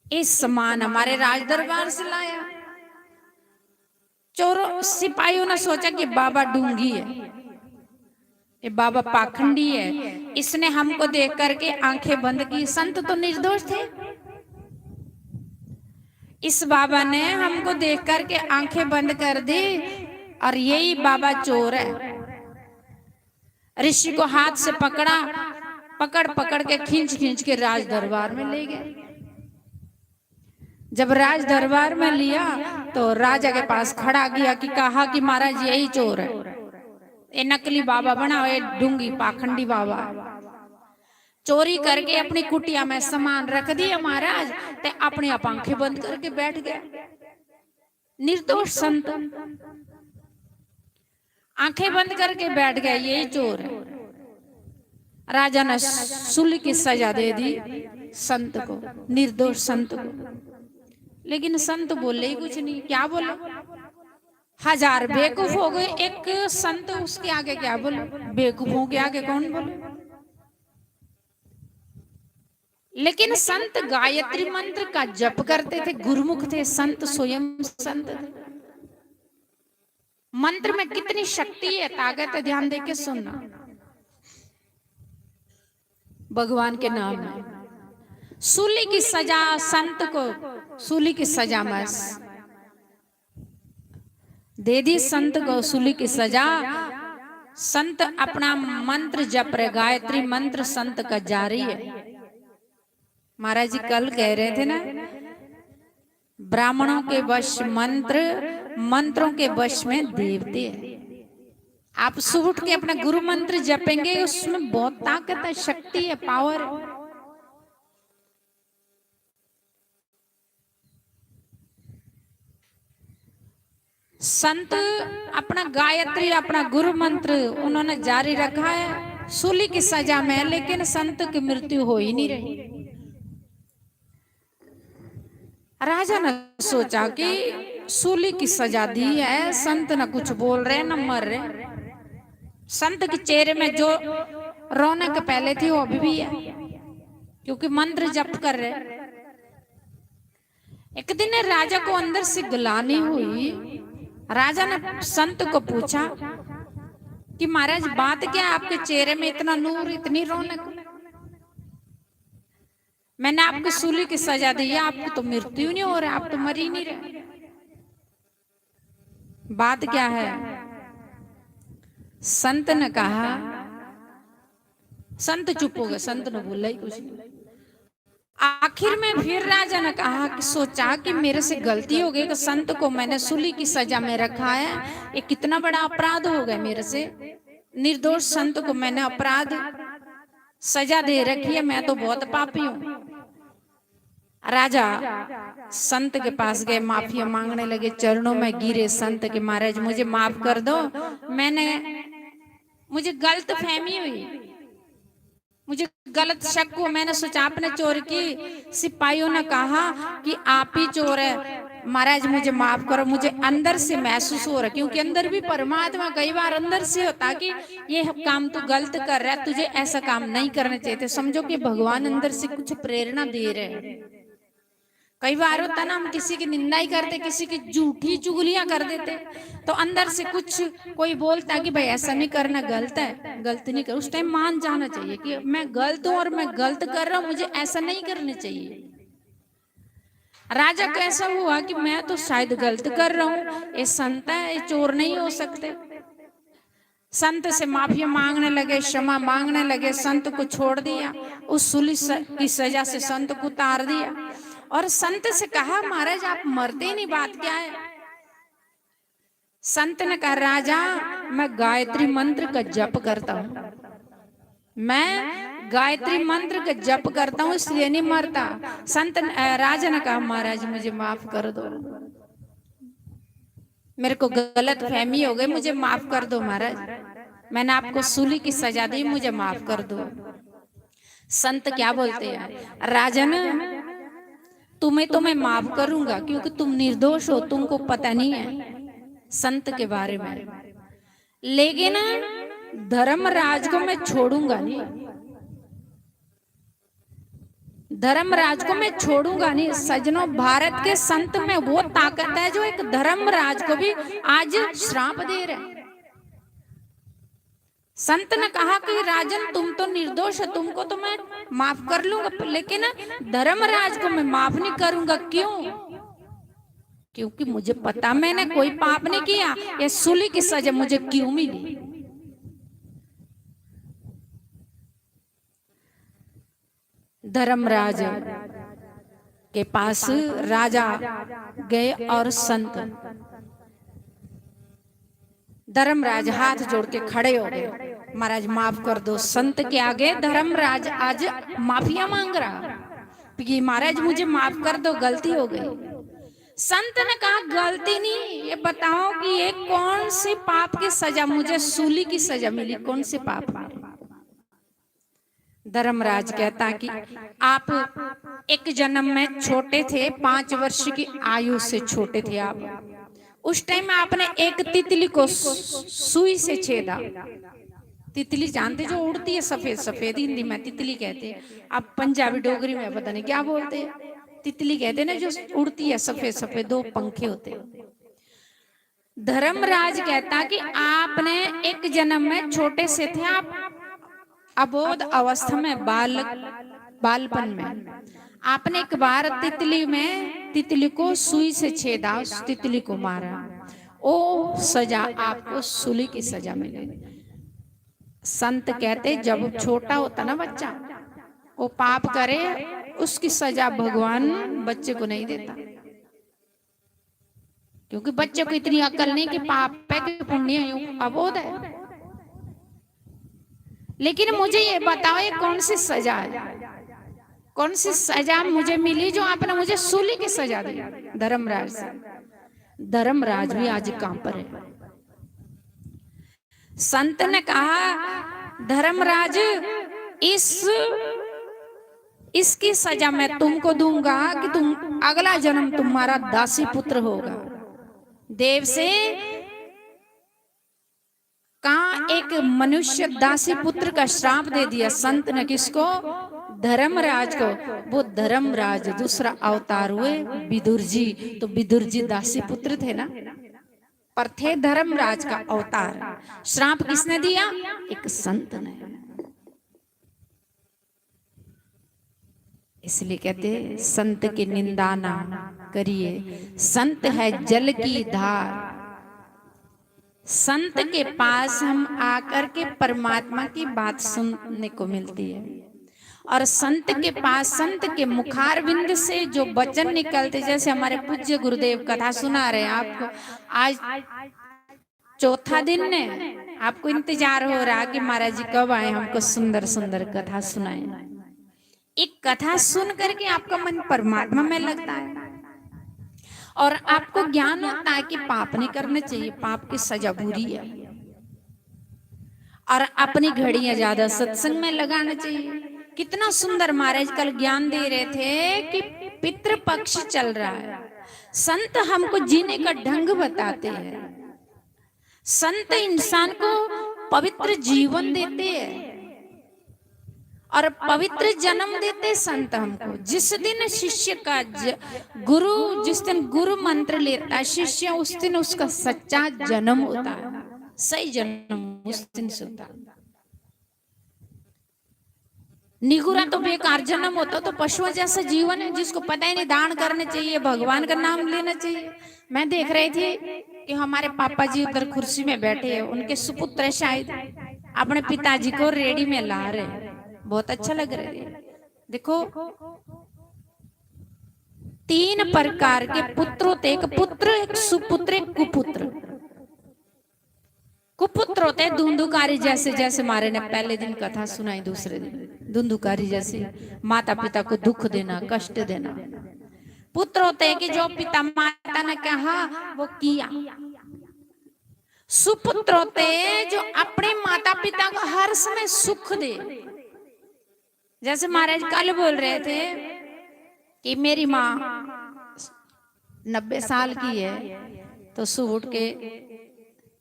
ये सामान हमारे राज दरबार से लाया। चोरों, सिपाहियों ने सोचा कि बाबा ढोंगी है, ये बाबा पाखंडी है, इसने हमको देख करके आंखें बंद की। संत तो निर्दोष थे। इस बाबा ने हमको देख करके आंखें बंद कर दी और यही बाबा चोर है। ऋषि को हाथ से पकड़ा, पकड़ पकड़ के, खींच खींच के राज दरबार में ले गए। जब राज दरबार में लिया तो राजा के पास खड़ा किया कि कहा कि महाराज यही चोर है, ये नकली बाबा बना, ये ढोंगी पाखंडी बाबा, चोरी करके अपनी कुटिया में सामान रख दिया महाराज, ते अपनी आप आंखें बंद करके बैठ गया। निर्दोष संत आंखें बंद करके बैठ गया, यही चोर है। राजा ने सूली की सजा दे दी संत को, निर्दोष संत को। लेकिन संत बोले ही कुछ नहीं। क्या बोले? हजार बेवकूफ हो गए, एक संत उसके आगे क्या बोले? बेवकूफों के आगे कौन बोले? लेकिन संत गायत्री मंत्र का जप करते थे, गुरुमुख थे, संत स्वयं संत थे। मंत्र में कितनी शक्ति है, ताकत है, ध्यान देके सुनना। भगवान के नाम में सूली की सजा संत को, सूली की सजा में दे दी संत को सूली की सजा। संत अपना मंत्र जप रहे, गायत्री मंत्र संत का जारी है। महाराज जी कल कह रहे थे ना, ब्राह्मणों के वश मंत्र, मंत्रों के वश में देवते हैं। आप सुबह उठ के अपना गुरु मंत्र जपेंगे, उसमें बहुत ताकत है, शक्ति है, पावर है। संत अपना गायत्री, अपना गुरु मंत्र उन्होंने जारी रखा है। सूली की सजा में, लेकिन संत की मृत्यु हो ही नहीं रही। राजा ने सोचा कि सूली की सजा दी है, संत ना कुछ बोल रहे, ना मर रहे। संत के चेहरे में जो रौनक पहले थी, वो अभी भी है, क्योंकि मंत्र जप कर रहे। एक दिन राजा को अंदर से ग्लानि हुई। राजा ने संत को पूछा कि महाराज, बात क्या है, आपके चेहरे में इतना नूर, इतनी रौनक? मैंने आपको सूली की सजा दी है, आपको तो मृत्यु नहीं हो रहा, आप तो मर ही नहीं रहे, बात क्या है? संत ने कहा, संत चुप हो गए, संत ने बोला ही कुछ नहीं। आखिर में फिर राजा ने कहा कि सोचा कि मेरे से गलती हो गई, कि संत को मैंने सूली की सजा में रखा है, ये कितना बड़ा अपराध हो गया मेरे से। निर्दोष संत को मैंने अपराध, सजा दे रखी है, मैं तो बहुत पापी हूँ। राजा संत के पास गए, माफी मांगने लगे, चरणों में गिरे संत के, महाराज मुझे माफ कर दो, मैंने, मुझे गलत फहमी हुई, मुझे गलत शक हुआ, मैंने सोचा आपने चोरी की। सिपाहियों ने कहा कि आप ही चोर है, महाराज मुझे माफ करो, मुझे अंदर से महसूस हो रहा है, क्योंकि अंदर भी परमात्मा कई बार अंदर से होता कि ये काम तू गलत कर रहा है, तुझे ऐसा काम नहीं करना चाहिए। तो समझो कि भगवान अंदर से कुछ प्रेरणा दे रहे हैं। कई बार होता ना, हम किसी की निंदा ही करते, किसी की झूठी चुगलियां कर देते, तो अंदर से कुछ कोई बोलता है कि भाई ऐसा नहीं करना, गलत है, गलत नहीं कर। उस टाइम मान जाना चाहिए कि मैं गलत हूं और मैं गलत कर रहा हूं, मुझे ऐसा नहीं करना चाहिए। राजा को ऐसा हुआ कि मैं तो शायद गलत कर रहा हूं, ये संत है, ये चोर नहीं हो सकते। संत से माफी मांगने लगे, क्षमा मांगने लगे, संत को छोड़ दिया, उस सूली स-, की सजा से संत को उतार दिया। और संत से कहा, महाराज आप मरते ही नहीं, बात क्या है? संत ने कहा, राजा मैं गायत्री मंत्र का जप करता हूँ, मैं गायत्री मंत्र का जप करता हूँ, इसलिए नहीं मरता। संत ने, अ, राजा ने कहा, महाराज मुझे माफ कर दो, मेरे को गलत फहमी हो गई, मुझे माफ कर दो महाराज, मैंने आपको सूली की सजा दी, मुझे माफ कर दो। संत क्या बोलते हैं, राजन तुम्हें तो मैं माफ करूंगा क्योंकि तुम निर्दोष हो, तुमको पता नहीं है संत के बारे में, लेकिन धर्मराज को मैं छोड़ूंगा नहीं, धर्मराज को मैं छोड़ूंगा नहीं। सज्जनों, भारत के संत में वो ताकत है जो एक धर्मराज को भी आज श्राप दे रहे हैं। संत ने कहा कि राजन तुम तो निर्दोष हो, तुमको तो मैं माफ कर लूंगा, लेकिन धर्मराज को मैं माफ नहीं करूंगा। क्यों? क्योंकि मुझे पता मैंने कोई पाप नहीं किया, ये सूली की सजा मुझे क्यों मिली? धर्मराज के पास राजा गए और संत, धर्मराज हाथ जोड़ के खड़े हो गए, महाराज माफ कर दो। संत के आगे धर्मराज आज माफिया मांग रहा कि महाराज मुझे माफ कर दो, गलती हो गई। संत ने कहा, गलती नहीं, ये बताओ कि ये कौन सी पाप की सजा, मुझे सूली की सजा मिली, कौन से पाप में? धर्मराज कहता कि आप एक जन्म में छोटे थे, पांच वर्ष की आयु से छोटे थे आप। उस टाइम आपने एक तितली को सु-, सुई से छेदा। तितली जानते जो उड़ती है सफेद सफेद, हिंदी में तितली कहते हैं, आप पंजाबी डोगरी में पता नहीं क्या बोलते हैं, तितली कहते हैं ना जो उड़ती है सफेद सफेद, दो पंखे होते हैं। धर्मराज कहता कि आपने एक जन्म में छोटे से थे आप, अबोध अवस्था में, बाल बालपन में आपने एक बार तितली में, तितली को सुई से छेदा, उस तितली को मारा, ओ सजा आपको सूली की सजा मिलेगी। संत कहते जब छोटा होता ना बच्चा, वो पाप करे, उसकी सजा भगवान बच्चे को नहीं देता, क्योंकि बच्चे को इतनी अकल नहीं कि पाप है कि पुण्य है, अबोध है। लेकिन मुझे ये बताओ, ये कौन सी सजा है, कौन सी सजा मुझे मिली जो आपने मुझे सूली की सजा दी धर्मराज से? धर्मराज भी आज कांप रहे। संत ने कहा, धर्मराज, इस इसकी सजा मैं तुमको दूंगा कि तुम अगला जन्म तुम्हारा दासी पुत्र होगा। देव से कहा एक मनुष्य दासी पुत्र का श्राप दे दिया संत ने। किसको? धर्मराज को। वो धर्मराज दूसरा अवतार हुए विदुर जी। तो विदुर जी दासी पुत्र थे ना, पर थे धर्मराज का अवतार। श्राप किसने दिया? एक संत ने। इसलिए कहते, संत की निंदा ना करिए, संत है जल की धार। संत के पास हम आकर के परमात्मा की बात सुनने को मिलती है, और संत के पास, संत के मुखारविंद से जो वचन निकलते, जैसे हमारे पूज्य गुरुदेव कथा सुना रहे हैं आपको, आज चौथा दिन है, आपको इंतजार हो रहा कि महाराज जी कब आए, हमको सुंदर सुंदर कथा सुनाए। एक कथा सुन करके आपका मन परमात्मा में लगता है और आपको ज्ञान होता है कि पाप नहीं करना चाहिए, पाप की सजा बुरी है, और अपनी घड़ियां ज्यादा सत्संग में लगाना चाहिए। कितना सुंदर महाराज कल ज्ञान दे रहे थे कि पितृपक्ष चल रहा है, संत हमको जीने का ढंग बताते हैं। संत इंसान को पवित्र जीवन देते हैं और पवित्र जन्म देते हैं संत हमको। जिस दिन शिष्य का ज-, गुरु, जिस दिन गुरु मंत्र लेता है शिष्य, उस दिन उसका सच्चा जन्म होता है, सही जन्म उस दिन से होता है। निगुरा तो बेकार जन्म होता, तो पशुओं जैसा जीवन है, जिसको पता ही नहीं दान करने चाहिए, भगवान का नाम लेना चाहिए। मैं देख रही थी कि हमारे पापा जी उधर कुर्सी में बैठे हैं, उनके सुपुत्र शायद अपने पिताजी को रेड़ी में ला रहे हैं, बहुत अच्छा लग रहा है। देखो, तीन प्रकार के पुत्र होते, एक पुत्र, एक सुपुत्र, एक कुपुत्र। कुपुत्र होते हैं धुंधुकारी जैसे, जैसे मारे ने पहले दिन कथा सुनाई, दूसरे दिन धुंधुकारी जैसे माता पिता को दुख देना, कष्ट देना। पुत्र होते हैं कि जो पिता माता ने कहा वो किया। सुपुत्र होते हैं जो अपने माता पिता को हर समय सुख दे। जैसे महाराज कल बोल रहे थे कि मेरी माँ नब्बे साल की है, तो सुबह उठ के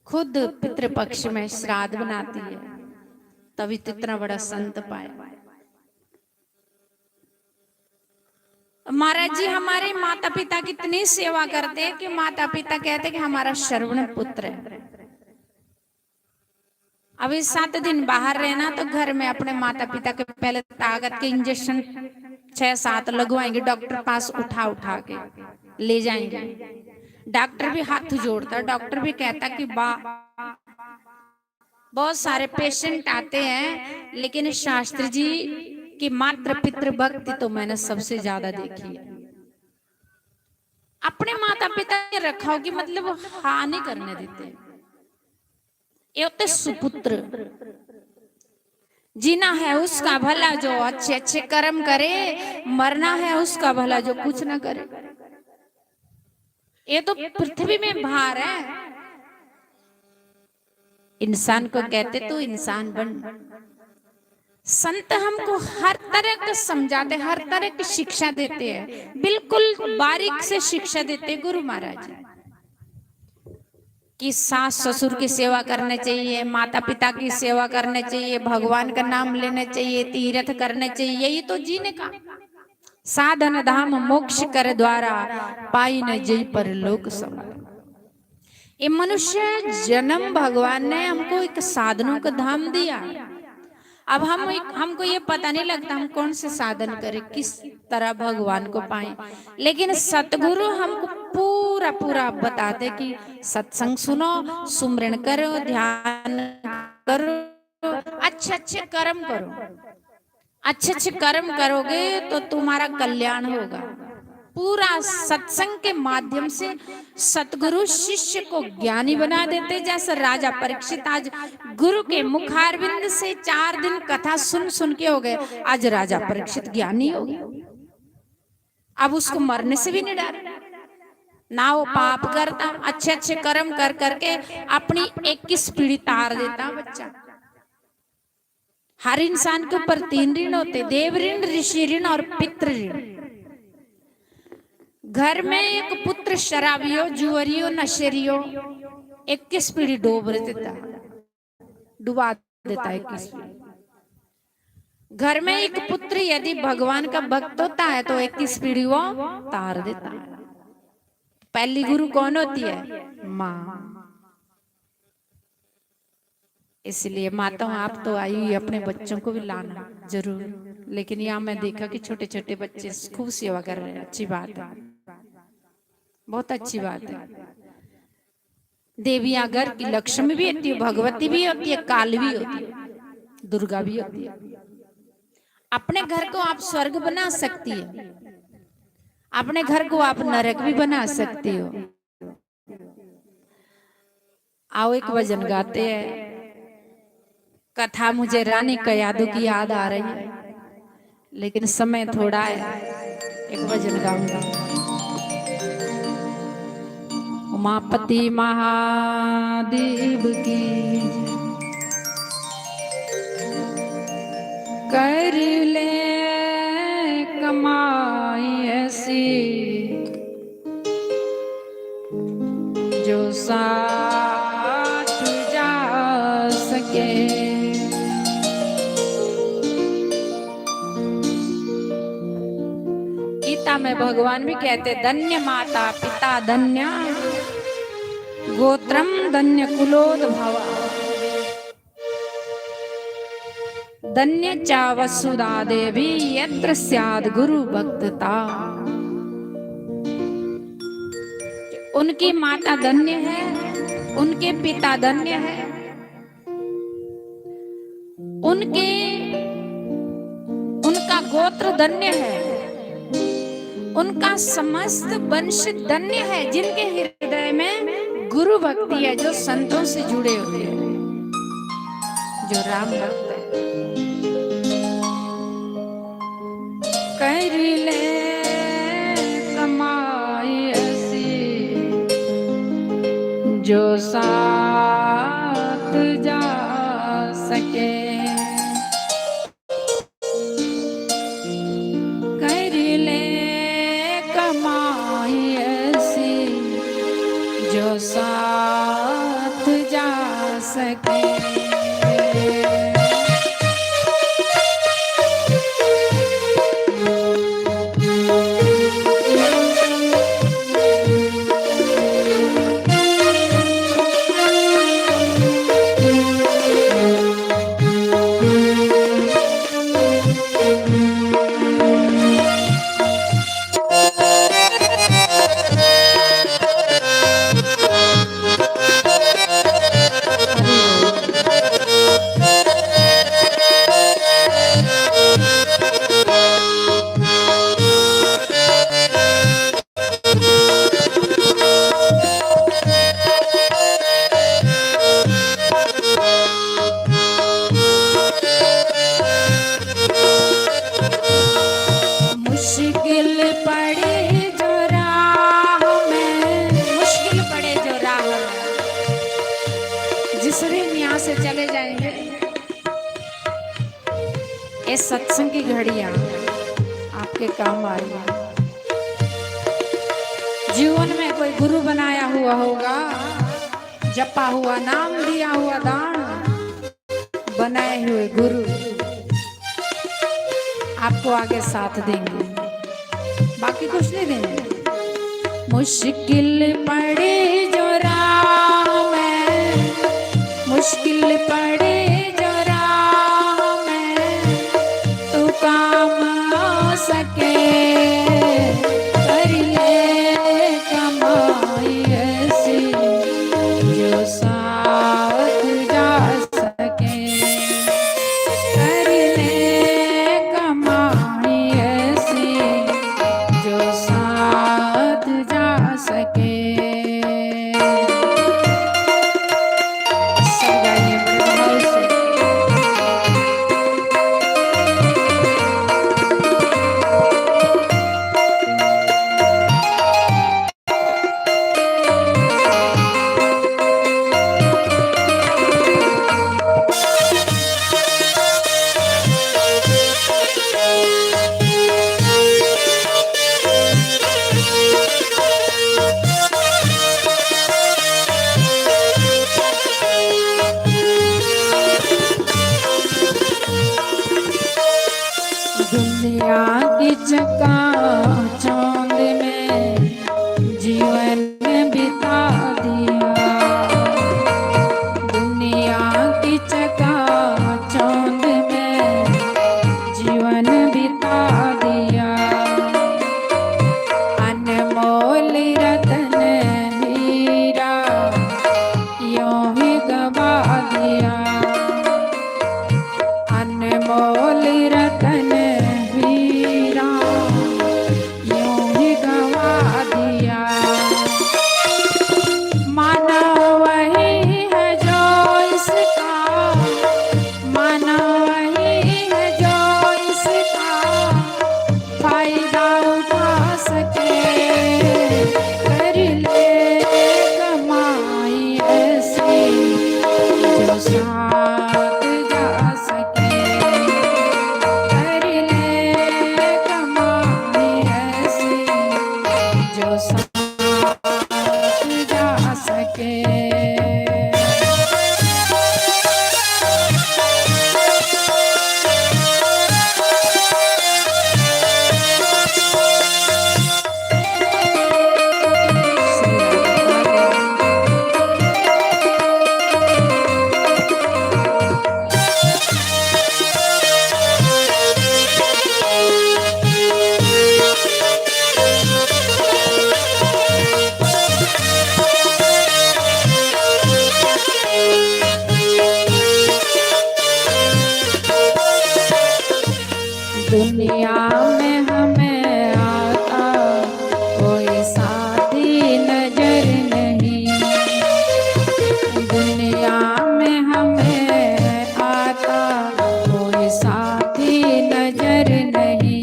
खुद पितृपक्ष में श्राद्ध बनाती है, तभी तो इतना बड़ा संत पाया। महाराज जी हमारे माता पिता की इतनी सेवा करते हैं कि माता पिता कहते कि हमारा श्रवण पुत्र है। अभी सात दिन बाहर रहना, तो घर में अपने माता पिता के पहले ताकत के इंजेक्शन छह सात लगवाएंगे, डॉक्टर पास उठा उठा के ले जाएंगे। डॉक्टर भी हाथ जोड़ता, डॉक्टर भी कहता कि बा, बहुत सारे पेशेंट आते हैं, लेकिन शास्त्री जी की मात्र पितृ भक्ति तो मैंने सबसे ज्यादा देखी है। अपने माता पिता ने रखा हो कि मतलब हाँ नहीं करने देते। ये होते सुपुत्र। जीना है उसका भला जो अच्छे अच्छे कर्म करे, मरना है उसका भला जो कुछ ना करे। ये तो पृथ्वी में भार है। इंसान को कहते तू इंसान बन। संत हमको हर तरह का समझाते, हर तरह की शिक्षा देते हैं, बिल्कुल बारीक से शिक्षा देते हैं गुरु महाराज जी। कि सास ससुर की सेवा करनी चाहिए, माता पिता की सेवा करनी चाहिए, भगवान का नाम लेना चाहिए, तीर्थ करने चाहिए, यही तो जीने का साधन धाम मोक्ष कर द्वारा, पाई न जई परलोक समाधान। ये मनुष्य जन्म भगवान ने हमको एक साधनों का धाम दिया। अब हम एक, हमको ये पता नहीं लगता हम कौन से साधन करें, किस तरह भगवान को पाएं, लेकिन सतगुरु हमको पूरा पूरा बताते कि सत्संग सुनो, सुमरण करो, ध्यान करो, अच्छे अच्छे कर्म करो। अच्छे अच्छे कर्म करोगे तो तुम्हारा कल्याण होगा। पूरा सत्संग के माध्यम से सतगुरु शिष्य को ज्ञानी बना देते। जैसे राजा परीक्षित आज गुरु के मुखारविंद से चार दिन कथा सुन सुन के हो गए, आज राजा परीक्षित ज्ञानी हो गए। अब उसको मरने से भी नहीं डर, ना वो पाप करता, अच्छे अच्छे कर्म कर करके अपनी इक्कीस पीढ़ी तार देता बच्चा। हर इंसान के ऊपर तीन ऋण होते, देव ऋण, ऋषि ऋण और पितृ ऋण। घर में एक पुत्र शराबियो, जुअरियो, नशेरियो, इक्कीस पीढ़ी डोब देता, डुबा देता है इक्कीस पीढ़ी। घर में एक पुत्र यदि भगवान का भक्त होता है तो इक्कीस पीढ़ी वो तार देता है। पहली गुरु कौन होती है? माँ। इसलिए माताओं, आप तो आई हुई, अपने बच्चों को भी लाना जरूर। लेकिन यहाँ मैं देखा कि छोटे छोटे बच्चे खूब सेवा कर रहे हैं, अच्छी बात है, बहुत अच्छी बात है। देवियां घर की लक्ष्मी भी होती है, भगवती भी होती है, काली भी होती है, दुर्गा भी होती है। अपने घर को आप स्वर्ग बना सकती है, अपने घर को आप नरक भी बना सकती हो। आओ, एक भजन गाते हैं। कथा मुझे रानी कयादू की याद आ रही है, लेकिन समय थोड़ा है। एक भजन गाऊंगा। उमापति महादेव की कर ले कमाई ऐसी, साथ जा सके। गीता में भगवान भी कहते, धन्य माता पिता धन्य, गोत्रम धन्य कुलोद्भवा, धन्य चा वसुधा देवी यत्र स्याद गुरु भक्तता। उनकी माता धन्य है, उनके पिता धन्य है, उनके, उनका गोत्र धन्य है, उनका समस्त वंश धन्य है, जिनके हृदय में गुरु भक्ति है, जो संतों से जुड़े हुए हैं, जो राम भक्त है। कर ले कमाई ऐसी जो साथ जा सके। कर ले कमाई ऐसी जो साथ जा सके। मुश्किल पड़े जो राह में, मुश्किल पड़े जो राह में, जिस दिन यहाँ से चले जाएंगे, ये सत्संग की घड़ियां आपके काम आ रही है। जीवन में कोई गुरु बनाया हुआ होगा, जपा हुआ नाम, दिया हुआ दान, बनाए हुए गुरु आपको आगे साथ देंगे, बाकी कुछ नहीं देंगे। मुश्किल पड़े जो राह में, मुश्किल पड़े जो राह में, तू काम आ सके। कर ले कमाई ऐसी जो साथ जा सके। कर ले कमाई ऐसी जो साथ जा सके। सब गाइए बड़े भाव से। दुनिया की चकाचौंध में जीवन बिता दिया, दुनिया की चकाचौंध में जीवन बिता दिया। अनमोल रतन हीरा यूं ही गवा दिया, अनमोल रतन हीरा यूं ही गवा दिया। माना वही है जो इसका, माना वही है जो इसका फायदा उठा सके। कर ले कमाई ऐसी जो साथ जा सके। कर दुनिया में हमें आता कोई साथी नजर नहीं, दुनिया में हमें आता कोई साथी नजर नहीं।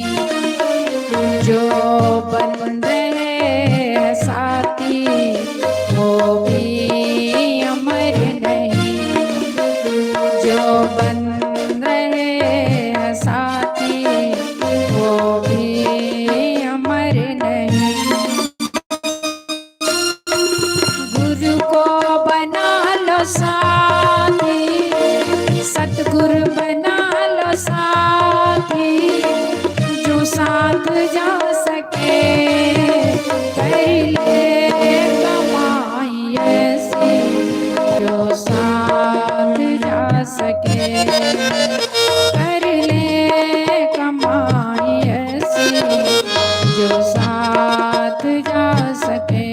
जो बन रहे हैं साथी, वो भी अमर नहीं। जो बन रहे हैं साथी, वो भी अमर नहीं। गुरु को बना लो साथी, सतगुरु बना लो साथी, जो साथ जा सके, कर ले कमाई ऐसी, जो साथ जा सके, कर ले कमाई ऐसी, जो साथ जा सके।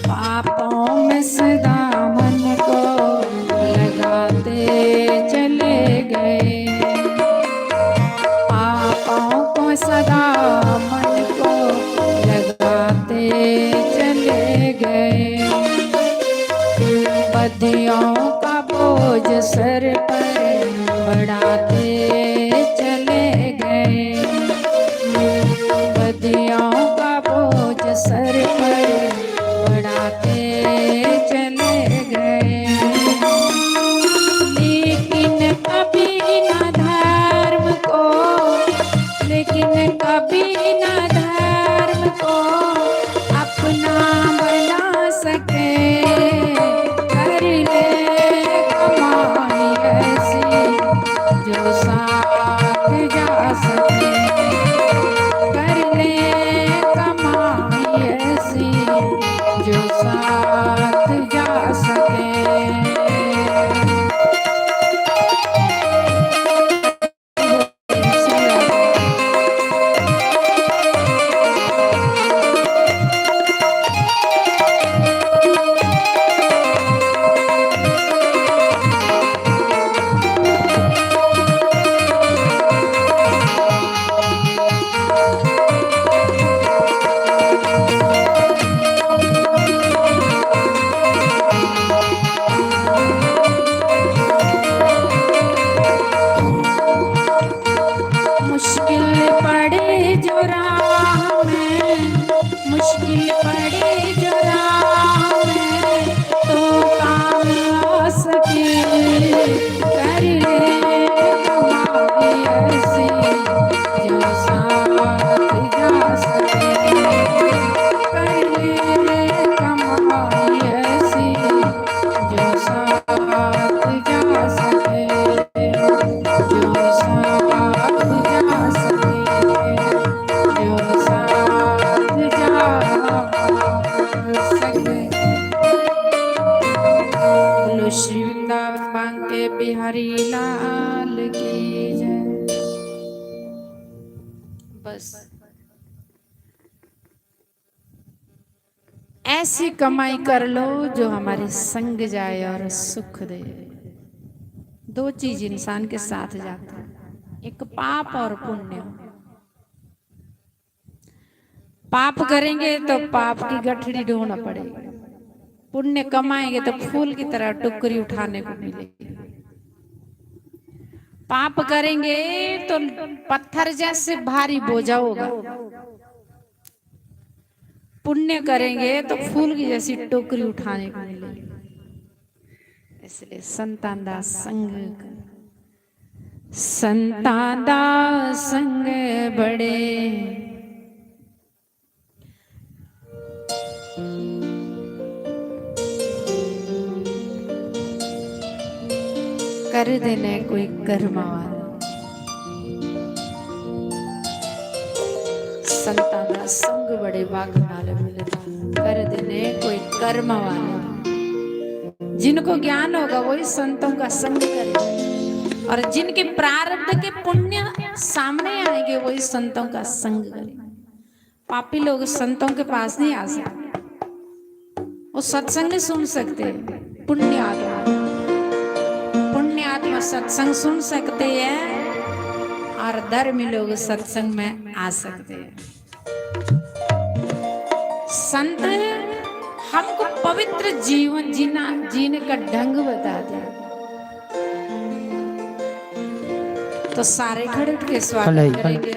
पापों में सदा मन को लगाते चले गए, पापों को सदा मन को लगाते चले गए। बदियों का बोझ सर पर बढ़ाते चले गए, बदियों का बोझ सर पर बढ़ाते चले गए। लेकिन कभी ना धर्म को, लेकिन कभी ना धर्म को अपना बना सके। कर ले कमाई ऐसी, जो साथ जा सके, कर ले कमाई ऐसी, जो साथ जा सके। मुश्किल पड़े जो राह में, मुश्किल पड़े जो राह में, तो काम आ सके। कर ले कमाई ऐसी, जो साथ जा सके। कर ले कमाई ऐसी, जो साथ जा सके, जो साथ जा सके, जो साथ जा सके। बोलो श्री वृंदावन बांके बिहारी लाल की जय। बस ऐसी कमाई कर लो जो हमारे संग जाए और सुख दे। दो चीज इंसान के साथ जाता है, एक पाप और पुण्य। पाप करेंगे तो पाप की गठड़ी ढोना पड़ेगी, पुण्य कमाएंगे तो फूल की तरह टुकड़ी उठाने को मिलेगी। पाप करेंगे तो पत्थर जैसे भारी बोझा होगा, पुण्य करेंगे तो फूल की जैसी टोकरी उठाने को मिलेगी। इसलिए संतां दा संग, संतां दा संग बड़े। करदे ने कोई कर्मां वाले। संतां दा संग बड़े भाग नाल मिलदा, करदे ने कोई कर्मां वाले। जिनको ज्ञान होगा, वही संतों का संग करे, और जिनके प्रारब्ध के पुण्य सामने आएंगे, वही संतों का संग करे। पापी लोग संतों के पास नहीं आ सकते, वो सत्संग नहीं सुन सकते। पुण्य आत्मा, पुण्य आत्मा सत्संग सुन सकते हैं, और धर्मी लोग सत्संग में आ सकते हैं। संत हमको पवित्र जीवन जीना, जीने का ढंग बता दे। तो सारे खड़े उठ के स्वागत करेंगे।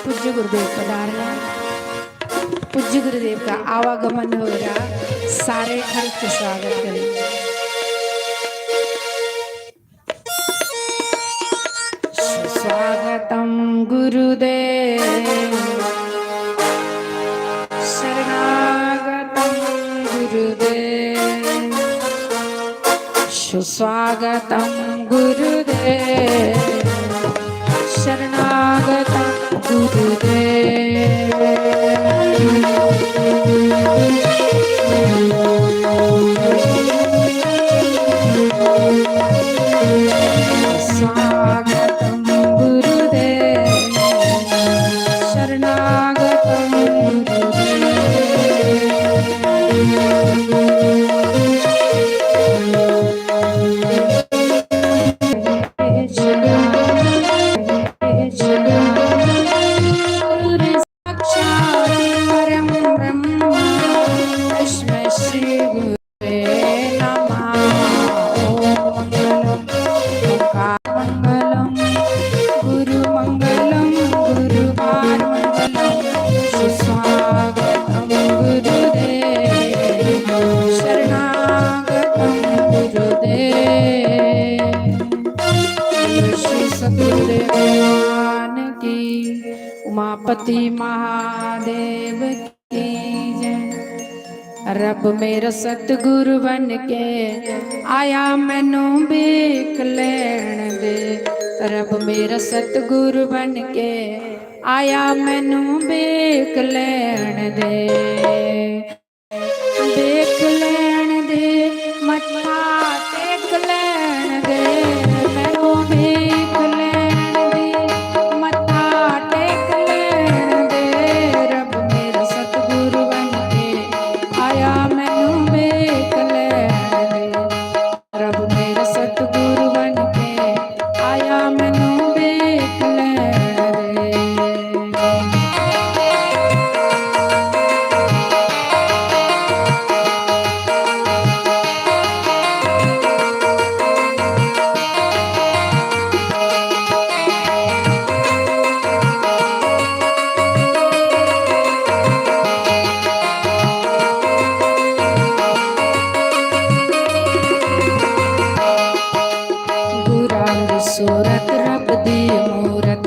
पूज्य गुरुदेव पधार रहे हैं। पूज्य गुरुदेव का आवागमन हो रहा, सारे खड़े उठ के स्वागत करेंगे। स्वागतं गुरुदेव, शरणागतं गुरुदेव, सुस्वागतं गुरुदेव, शरणागतं गुरुदेव। स्वागतं गुरुदेव, शरणागतं गुरुदेव। साक्षात् परं ब्रह्म तस्मै श्री गुरवे नमः। ॐ मंगलम, ओंकार मंगलम, गुरु मंगलम, गुरुपाद मंगलम। सुस्वागतम गुरुदेव, शरणागतम गुरुदेव। श्री सतगुरुदेव भगवान की, उमापति महादेव की जय। रब मेरा सतगुरु बन के आया, मैनू देख लेण दे। रब मेरा सतगुरु बन के आया, मैनू देख लेण दे। देख लेण दे, मत्था टेक लेण दे, मैनू देख लेण दे, मत्था टेक लेण दे। रब मेरा सतगुरु बन के आया, मैनू देख लेण दे। रब मेरा सतगुरु बन के आया, मैनू देख लेण दे। गुरां दी सूरत रब दी मूरत,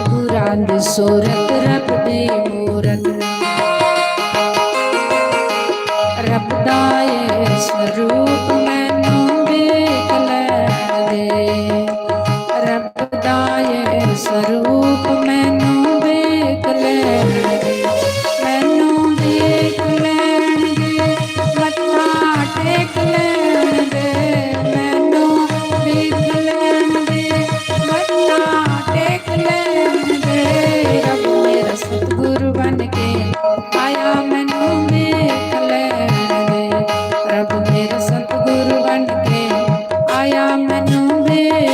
गुरां दी सूरत रब दी मूरत, रब दा ए स्वरूप मैनू देख लैण दे। रब दा ए स्वरूप मैनू देख लैण दे, मैनू देख लैण दे, मत्था टेक लैण दे, मैनू देख लैण दे, मत्था टेक लैण दे। रब मेरा सतगुरु बन के आया, मैनू देख लैण दे। रब मेरा सतगुरु बन के आया, मैनू देख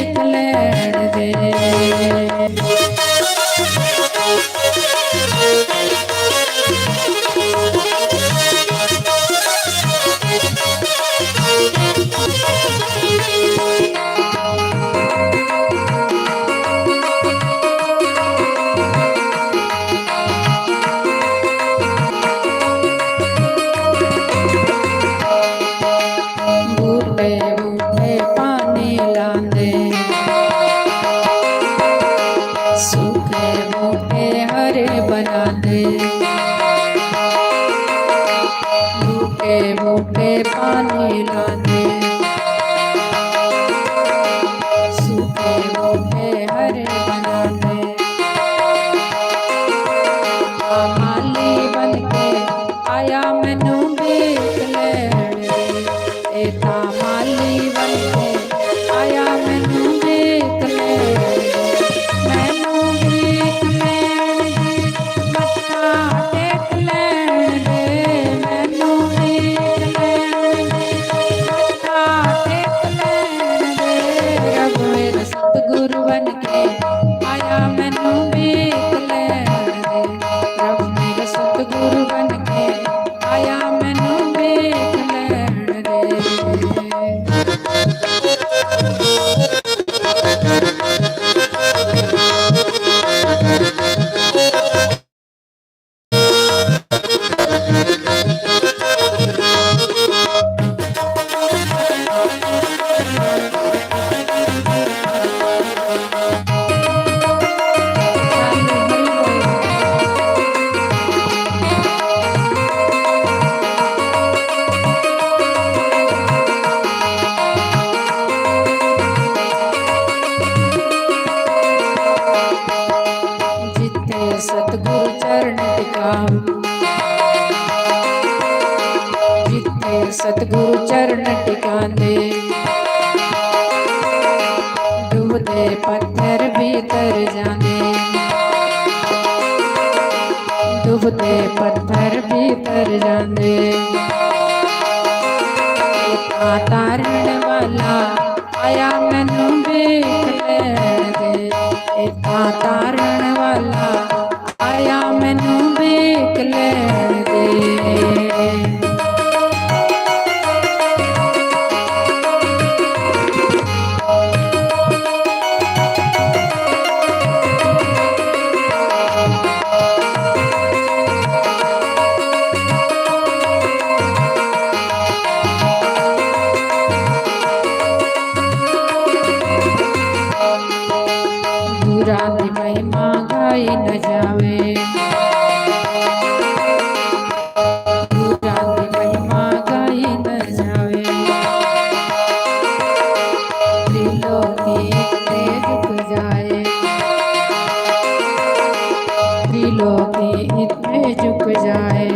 तर जांदे, डुबदे पत्थर भी तर जांदे। इतना तारण वाला आया मैनू देख ले दे, इतना तारण वाला आया मैनू देख ले दे। गुरां दी महिमा गाई न जावे, गुरां दी महिमा गाई न जावे। त्रिलोकी इतने झुक जाए, त्रिलोकी इतने झुक जाए।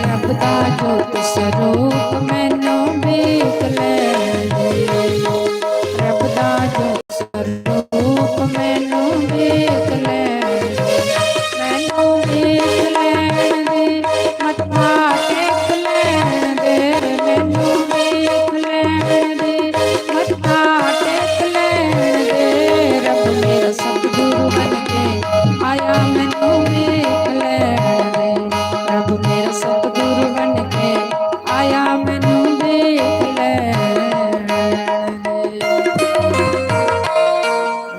रब दा जोत स्वरूप मैनू देख ले, रब दा जोत स्वरूप मैनू देख ले, मैनू देख ले दे, मत्था टेक ले दे, मैनू देख ले दे, मत्था टेक ले दे। रब मेरा सतगुरु बन के आया मैनू देख ले दे, रब मेरा सतगुरु बन के आया मैनू देख ले दे।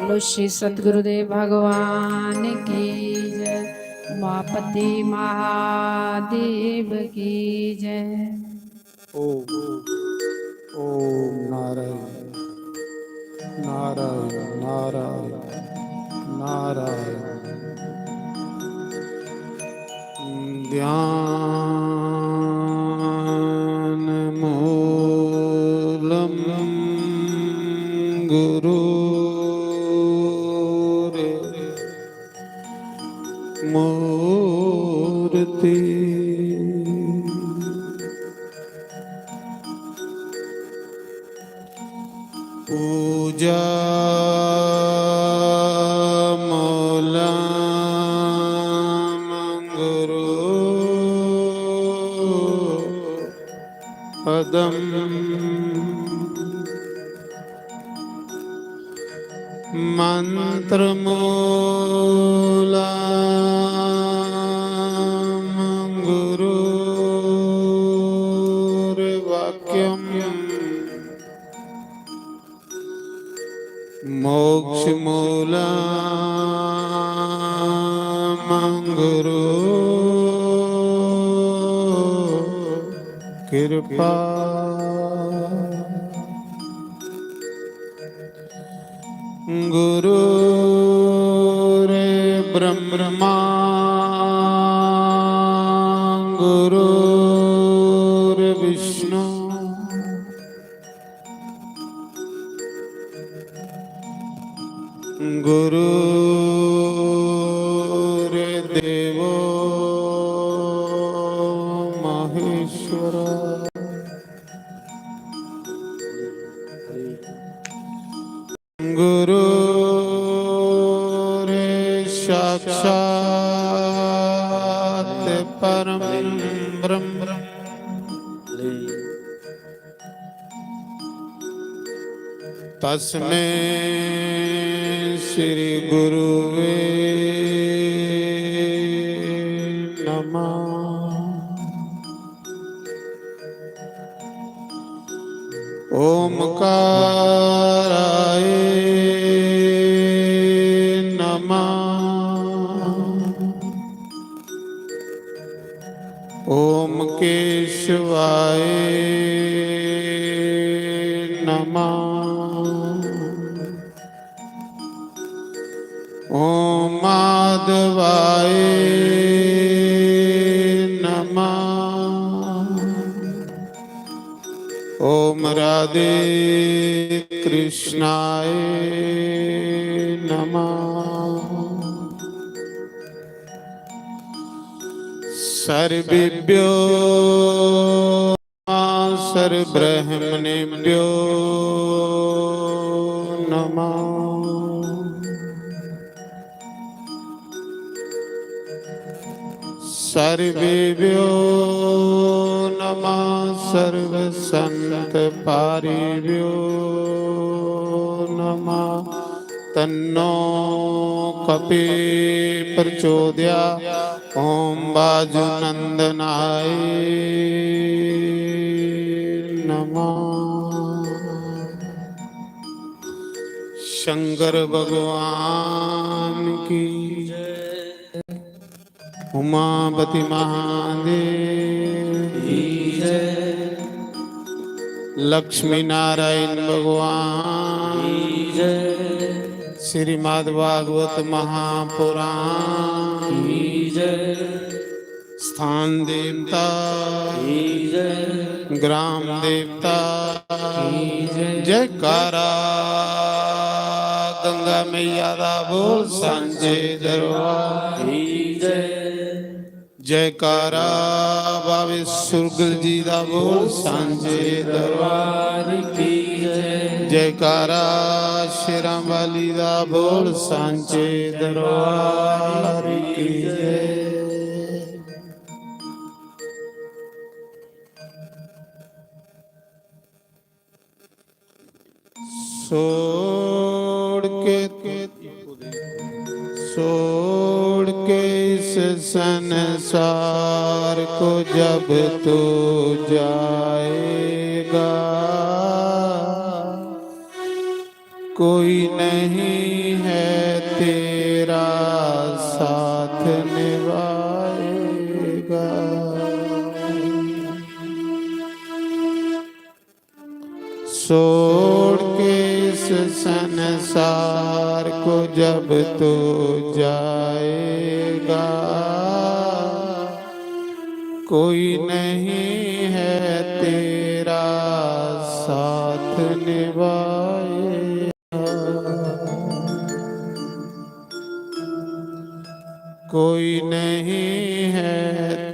बोलो श्री सतगुरुदेव भगवान की जय, उमापति महादेव की जय। ओम, ओम नारायण, नारायण, नारायण, नारायण। ध्यानमूलं गुरोर् मूर्ति। पूजा मूलं गुरु पदम्। मन्त्रमूलं गुरोर्वाक्यम्। मोक्षमूलं गुरु कृपा। गुरुर्ब्रह्मा गुरुर्विष्णु गुरुर्देवो महेश्वर। गुरुर्साक्षात् परं ब्रह्म। तस्मै श्री गुरुवे नमः। ओमकाराय नमः। ओम केशवाय नमः। ओम माधवाय नमः। ओम राधे कृष्णाय नमः। सर्वेभ्यो सर्वब्रह्मणेभ्यो नमः। सर्वेभ्यो नमः, सर्वसंत पारिभ्यो नमः। तन्नो कपि प्रचोदया, ओम वाजुनंदनाय नमः। शंकर भगवान की, उमापति महादेव की जय, लक्ष्मी नारायण भगवान की जय, श्रीमद् भागवत महापुराण की जय, स्थान देवता की जय, ग्राम देवता की जय। जयकारा गंगा मैया दा बोल सांचे दरबार की जय। जयकारा बाबे सुरगल जी दा बोल सांचे दरबार की जय। जयकारा शेरां वाली दा बोल सांचे दरबार की जय। छोड़ के, छोड़ के इस संसार को जब तू जाएगा, कोई नहीं है तेरा साथ निभाएगा। छोड़ के इस संसार को जब तू जाएगा, कोई नहीं है तेरा साथ निभाएगा। कोई नहीं है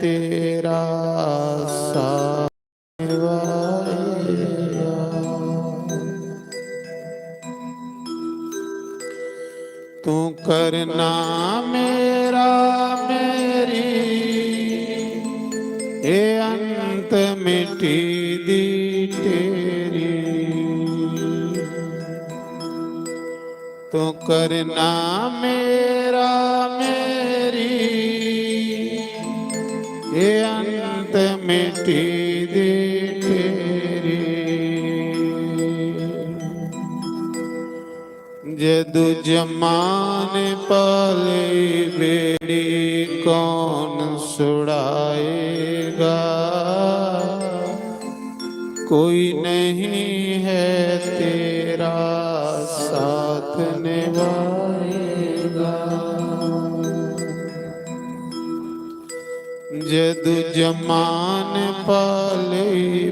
तेरा साथ निभाएगा। तू करना मेरा मेरी, ए अंत मिटी दी तेरी। तू करना मेरा मेरी, ए अंत मिटी दी तेरी। जदू जमान पाले बेड़ी कौन छुड़ाएगा? कोई नहीं है तेरा साथ निभाएगा। जदू जमान पाले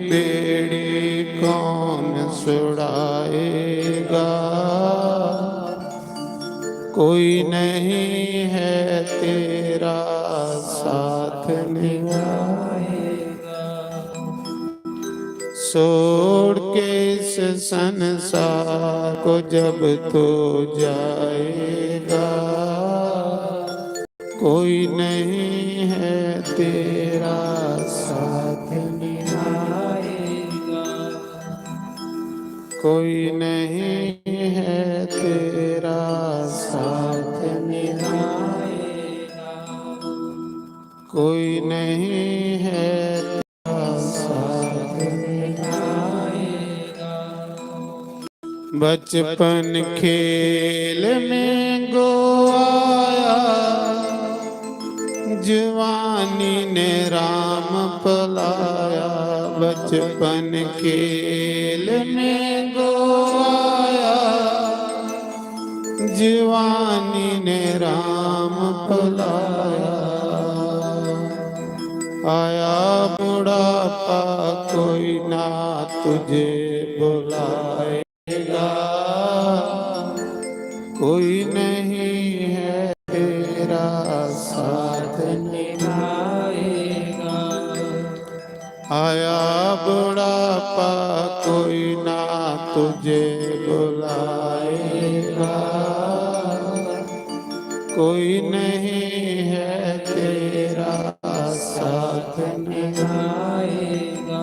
बेड़ी कौन छुड़ाएगा? कोई नहीं है तेरा साथ निभाएगा। छोड़ के इस संसार को जब तू जाएगा, कोई नहीं है तेरा साथ निभाएगा। कोई नहीं है तेरा साथ निभाएगा। कोई नहीं है तेरा साथ निभाएगा। बचपन खेल में गवाया, जवानी ने राम पलाया। बचपन खेल में गवाया, जवानी ने राम पलाया। आया बुढ़ापा, कोई ना तुझे बुलाएगा। कोई नहीं है तेरा साथ निभाएगा। आया बुढ़ापा, कोई ना तुझे बुलाएगा। कोई नहीं है तेरा साथ निभाएगा।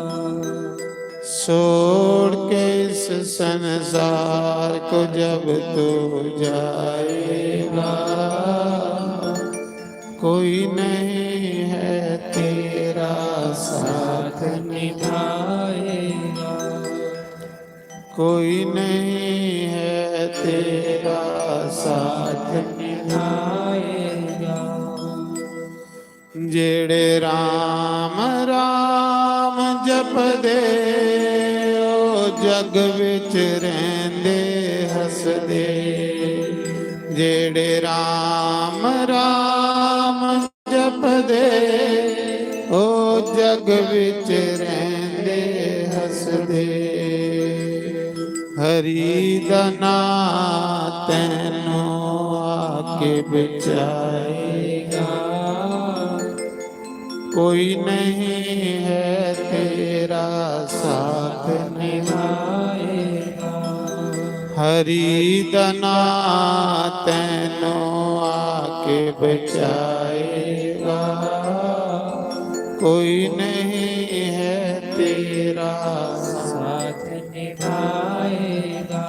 छोड़ के इस संसार को जब तू जाएगा, कोई नहीं है तेरा साथ निभाएगा। कोई नहीं है तेरा साथ निभाएगा। जेड़े राम राम जपदे, ओ जग विच रहिंदे हसदे। जेड़े राम राम जपदे, ओ जग विच रहिंदे हसदे। हरि दा नां तैनू आके बचाएगा। कोई नहीं है तेरा साथ निभाएगा। हरि दा नां तैनू आके बचाएगा। कोई नहीं है तेरा साथ निभाएगा।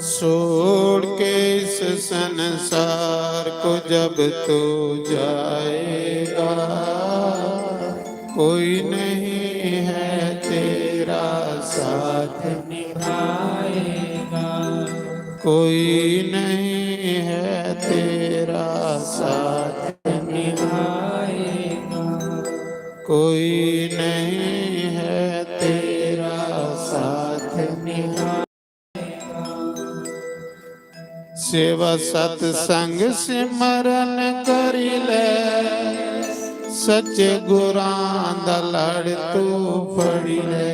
छोड़ के इस संसार को जब तू जाएगा, कोई नहीं है तेरा साथ निभाएगा। कोई नहीं है तेरा साथ निभाएगा। कोई नहीं है तेरा साथ निभाएगा। सेवा सतसंग सिमरन करी ले, सच्चे गुरां दा लड़ तू फड़ी ले।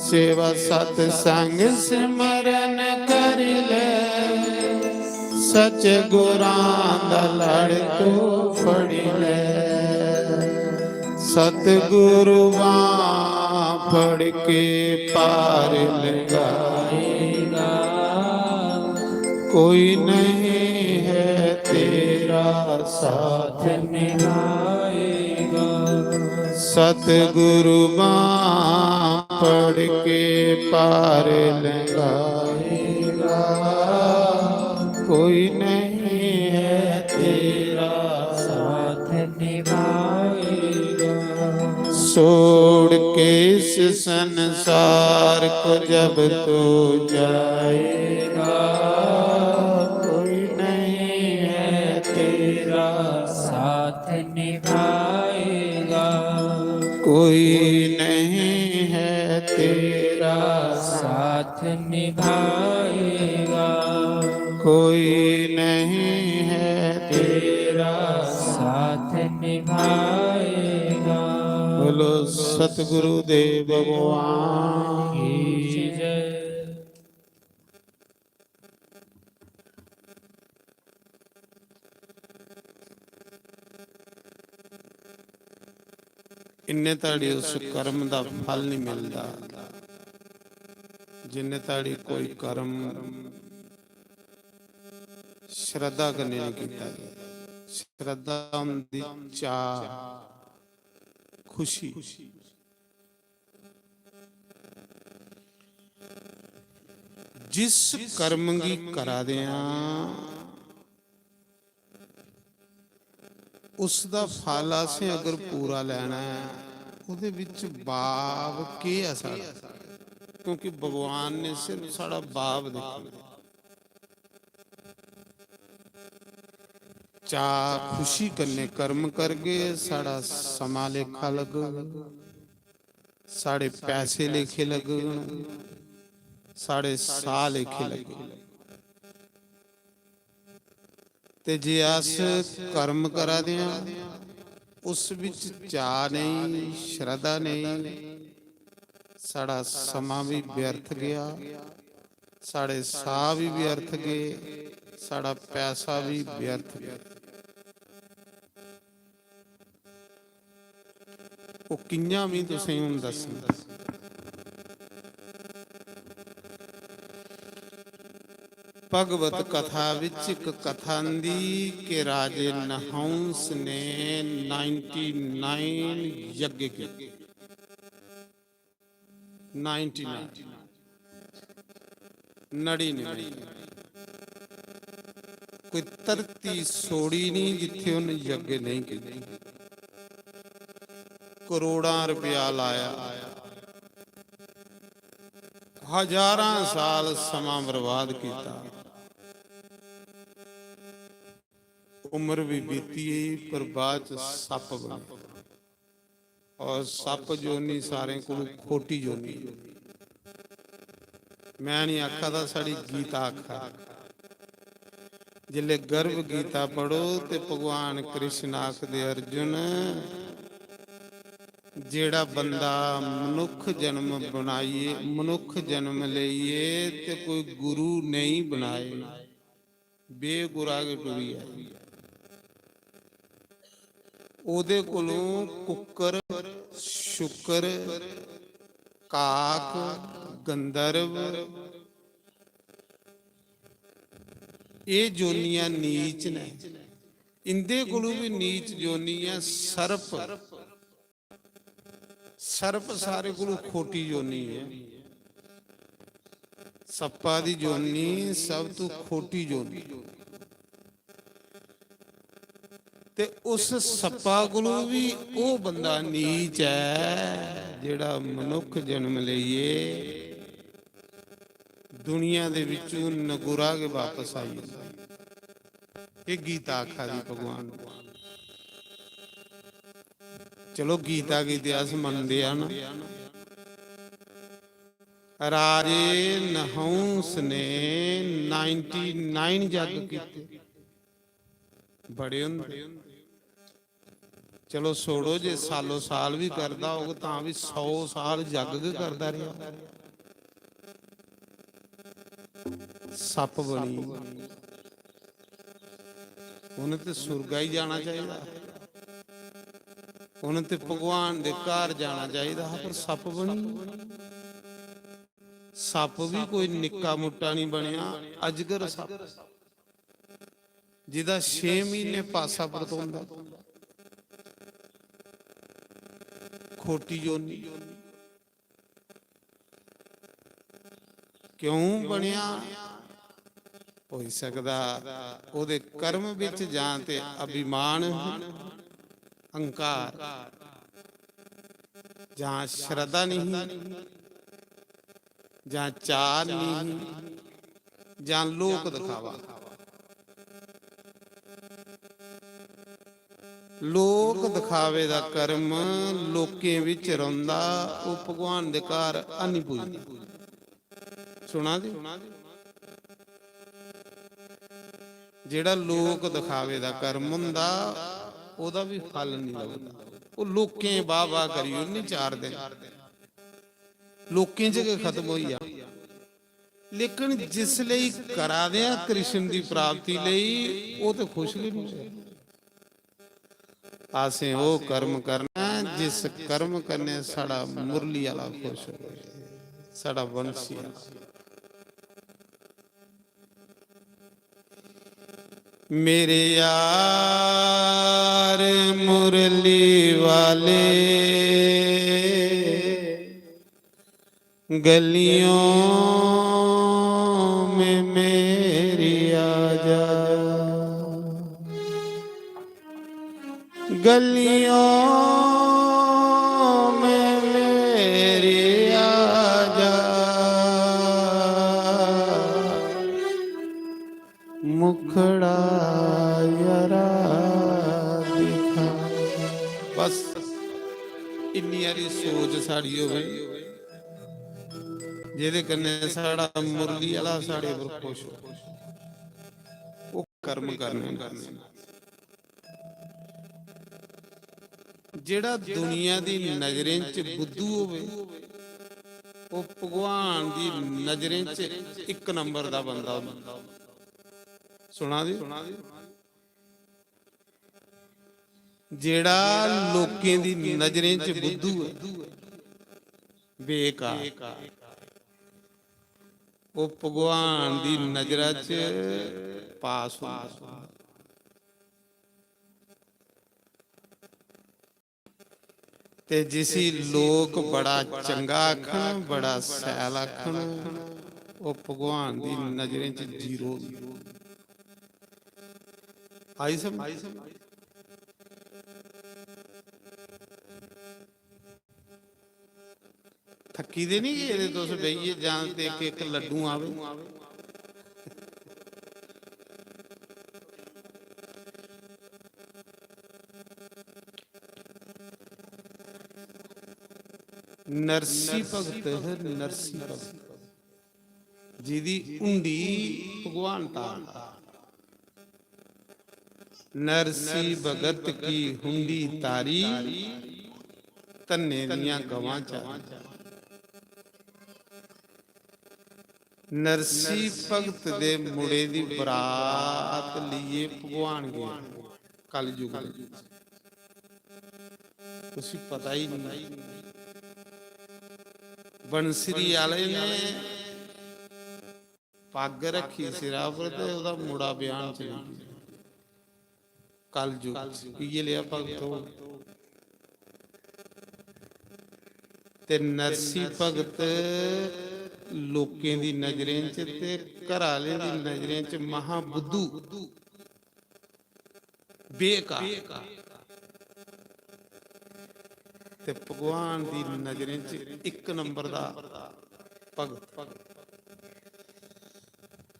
सेवा सतसंग सिमरन करी ले, सच्चे गुरां दा लड़ तू फड़ी ले। सतगुरु बांह फड़ के पार लगाएगा। कोई नहीं है तेरा साथ निभाएगा। सतगुरु बांह फड़ के पार लगाएगा। कोई नहीं है तेरा साथ निभाएगा। छोड़ के इस संसार को जब तू जाएगा, कोई नहीं है तेरा साथ निभाएगा। कोई नहीं है तेरा साथ निभाएगा। कोई नहीं है तेरा साथ निभाएगा। बोलो सतगुरु देव भगवान की जय। इन्ने ताड़ी उस कर्म दा फल नहीं मिलदा, जिन्ने ताड़ी कोई कर्म श्रद्धा कन्नै नहीं कीता गया। श्रद्धा होंदी चाह, खुशी। जिस कर्म गी करा दे आं, उसदा फल असें अगर पूरा लैना ऐ, ओह्दे बिच भाव केह् ऐ साढ़ा? क्योंकि भगवान ने सिर्फ साढ़ा भाव दिक्खना। चाऽ खुशी कन्नै कर्म करगे, साढ़ा समां लेखा लग्गग, साढ़े पैसे लेखे लग्गन, साढ़े साह् लेखे लग्गन। ते जे अस कर्म करा दे आं, उस बिच चाऽ नेईं, श्रद्धा नेईं, साढ़ा समां भी व्यर्थ गेआ, साढ़े साह् भी व्यर्थ गे, साढ़ा पैसा भी व्यर्थ गेआ। ओह् कि'यां, में तुसेंगी हून दस्सना। भगवत कथा विच इक कथा आंदी कि राजे नहुंस ने नाइंटी नाइन यज्ञ कीते। नाइंटी नाइन, नड़िनमें। कोई धरती सोड़ी नहीं जित्थे उन यज्ञ नहीं कीते। करोड़ां रुपया लाया, हजारां साल समां बर्बाद किया। उम्र भी बीती गई, पर बाद च सप्प बने। और सप्प जोनी सारें कोलू खोटी जोनी। मैं नहीं आखा दा, साड़ी गीता आखा। जिसले गर्भ गीता पढ़ो ते भगवान कृष्ण आखदे, अर्जुन, जेड़ा बंदा मनुख जन्म बनाइए, मनुख जन्म लेइए ते कोई गुरु नहीं बनाए, बेगुरा गै टुरी आए, ओदे कोलों कुक्कर, शुक्कर, काक, गंधर्व, एह जोनियां नीच न। इंदे कोलों भी नीच जोनी ऐ सर्प। सर्प सारे कोलों खोटी जोनी ऐ। सप्पा दी जोनी सब तू खोटी जोनी। ते उस सप्पा कोलों भी ओह बंदा नीच ऐ जेड़ा मनुख जन्म लेइयै दुनिया दे विचों नगुरा गै वापस आई जंदा। एह गीता आखा दी भगवान। चलो, गीता गी ते अस मनदे आ ना। राजे नहुंस ने नाइंटी नाइन जग कीते। बड़े होंदे। चलो, छोड़ो, जे सालो साल भी करदा होग, तां भी सौ साल जग गै करदा रेहा। सप्प बनी। उ'नें ते सुरगा ही जाना चाहिदा, उ'नें ते भगवान दे घर जाना चाहिदा हा, पर सप्प बनी। सप्प भी कोई निक्का मुट्टा नहीं बनेआ, अजगर सप्प, जिदा छे महीने पासा परतोंदा। खोटी जोनी। क्यों बनेआ? होई सकदा ओदे कर्म बिच जां ते अभिमान, अहंकार, जां श्रद्धा नहीं, जां चाह नहीं, जां लोक दिखावा। लोक दिखावे दा कर्म लोकें बिच रौंदा, ओह भगवान दे घर हैनी पुजदा। सुना दे? जेड़ा लोक दिखावे दा कर्म हुंदा, ओहदा भी फल नहीं लभदा। ओह लोकें वाह वाह करी ओड़नी चार दिन, लोकें च गै खत्म होई जा। लेकिन जिसले करा दे आं कृष्ण दी प्राप्ति लेई, ओह ते खुश गै नहीं होया। असें ओह कर्म करना ऐ जिस कर्म कन्नै साढ़ा मुरली आह्ला खुश होवे, साढ़ा वंशी आह्ला। मेरे यार मुरली वाले, गलियों में मेरी आजा, गलियों में मेरी आजा, मुखड़ा यारा दिखा। बस इन्नी हारी सोच साढ़ी होवे, जेह्दे कन्नै साढ़ा मुरली आह्ला साढ़े पर खुश हो। ओह कर्म करने न। जेड़ा दुनिया दी नजरें च बुद्धू होवे, ओह भगवान दी नजरें च इक नंबर दा बंदा होंदा। सुना दे? जेड़ा लोकें दी नजरें च बुद्धू ऐ, बेकार। ओह् भगवान दी नजरा च पास होंदा। ते जिसी लोक बड़ा चंगा आखन, बड़ा सैल आखन, ओह् भगवान दी नजरें च जीरो होंदा। आई समझ? थक्की दे नहीं गेदे तुस बेहियै, जां ते इक इक लड्डू आवे। नरसी भगत, नरसी भगत, जिदी हुंडी भगवान तारदा। नरसी भगत की हुंडी तारी, धन्ने दियां गवां चारी। नरसी भगत दे मुड़े दी बरात लेइयै भगवान गे कलयुग दे। उसी पता ही नहीं। बंसरी आह्ले ने पग्ग रक्खी सिरा पर ते ओह्दा मुड़ा ब्याह्न चली गेआ। कलयुग च इ'यै लेहा भगत हो। ते नरसी भगत लोकें दी नजरें च ते घर आह्लें दी नजरें च महाबुद्धू, बेकार। ते भगवान दी नजरें च इक नंबर दा भगत।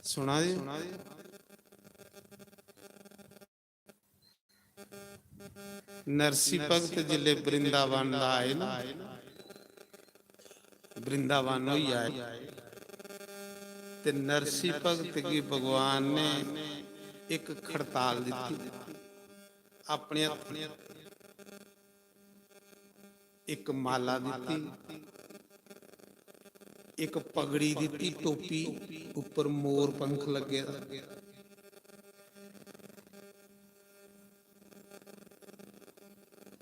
सुना दे? नरसी भगत जिसलै वृंदावन दा आए ना, वृंदावन होई आए, ते नरसी भगत गी भगवान ने इक खड़ताल दित्ती। अपने हत्थ इक माला दित्ती, इक पगड़ी दित्ती, टोपी, उप्पर मोर पंख लग्गे दा।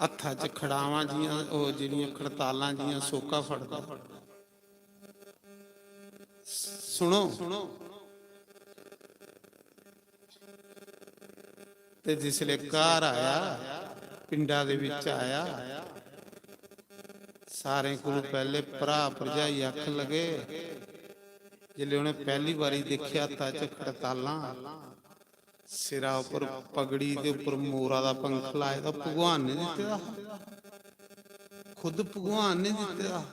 हत्था च खड़ावां जियां, ओह् जेह्ड़ियां खड़तालां जियां सोका फड़दा। सुनो, ते जिसलै घर आया, पिंडा दे बिच आया, सारें कोलू पैह्ले भ्राऽ भरजाई आखन लगे, जिसलै उ'नें पैह्ली बारी दिक्खेआ हत्था च खड़तालां, सिरा उप्पर पगड़ी ते उप्पर मोरा दा पंख लाए दा, भगवान ने दित्ते दा हा, खुद भगवान ने दित्ते दा हा।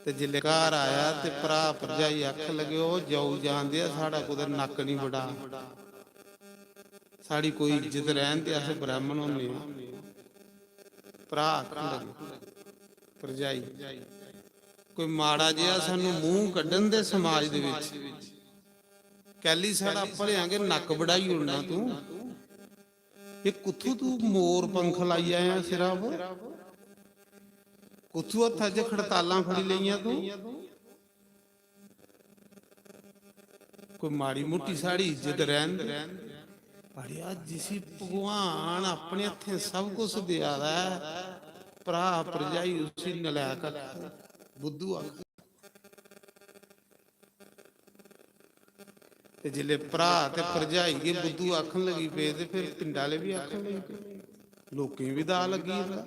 ते जिसलै घर आया ते भ्राऽ भरजाई आखन लगे, "ओह् जाऊ जान देआ, साढ़ा कुतै नक्क निं बड़ा, साढ़ी कोई इज्जत रैह्न दे, अस ब्राह्मण होन्ने आं।" भ्राऽ आखन लगे, "भरजाई, कोई माड़ा जेहा सानूं मूंह कड्ढन दे समाज दे बिच, कैह्ली साढ़ा भलेआं गै नक्क बड़ाई ओड़ना तूं?" एह् कुत्थूं तूं मोर पंख लाई आया सिरा पर? कुत्थूं हत्था च खड़तालां फड़ी लेइयां तूं? कोई माड़ी मुट्टी साढ़ी इज्जत रैह्न दे। अड़ेआ, जिसी भगवान अपने हत्थें सब कुछ देआ दा ऐ, भ्राऽ भरजाई उसी नलैक आखै, बुद्धू आखै। ते जिसलै भ्राऽ ते भरजाई गै बुद्धू आखन लगी पे ते फिर पिंड आह्ले बी आखन लगी पे, लोकें गी बी दाऽ लग्गी गेदा।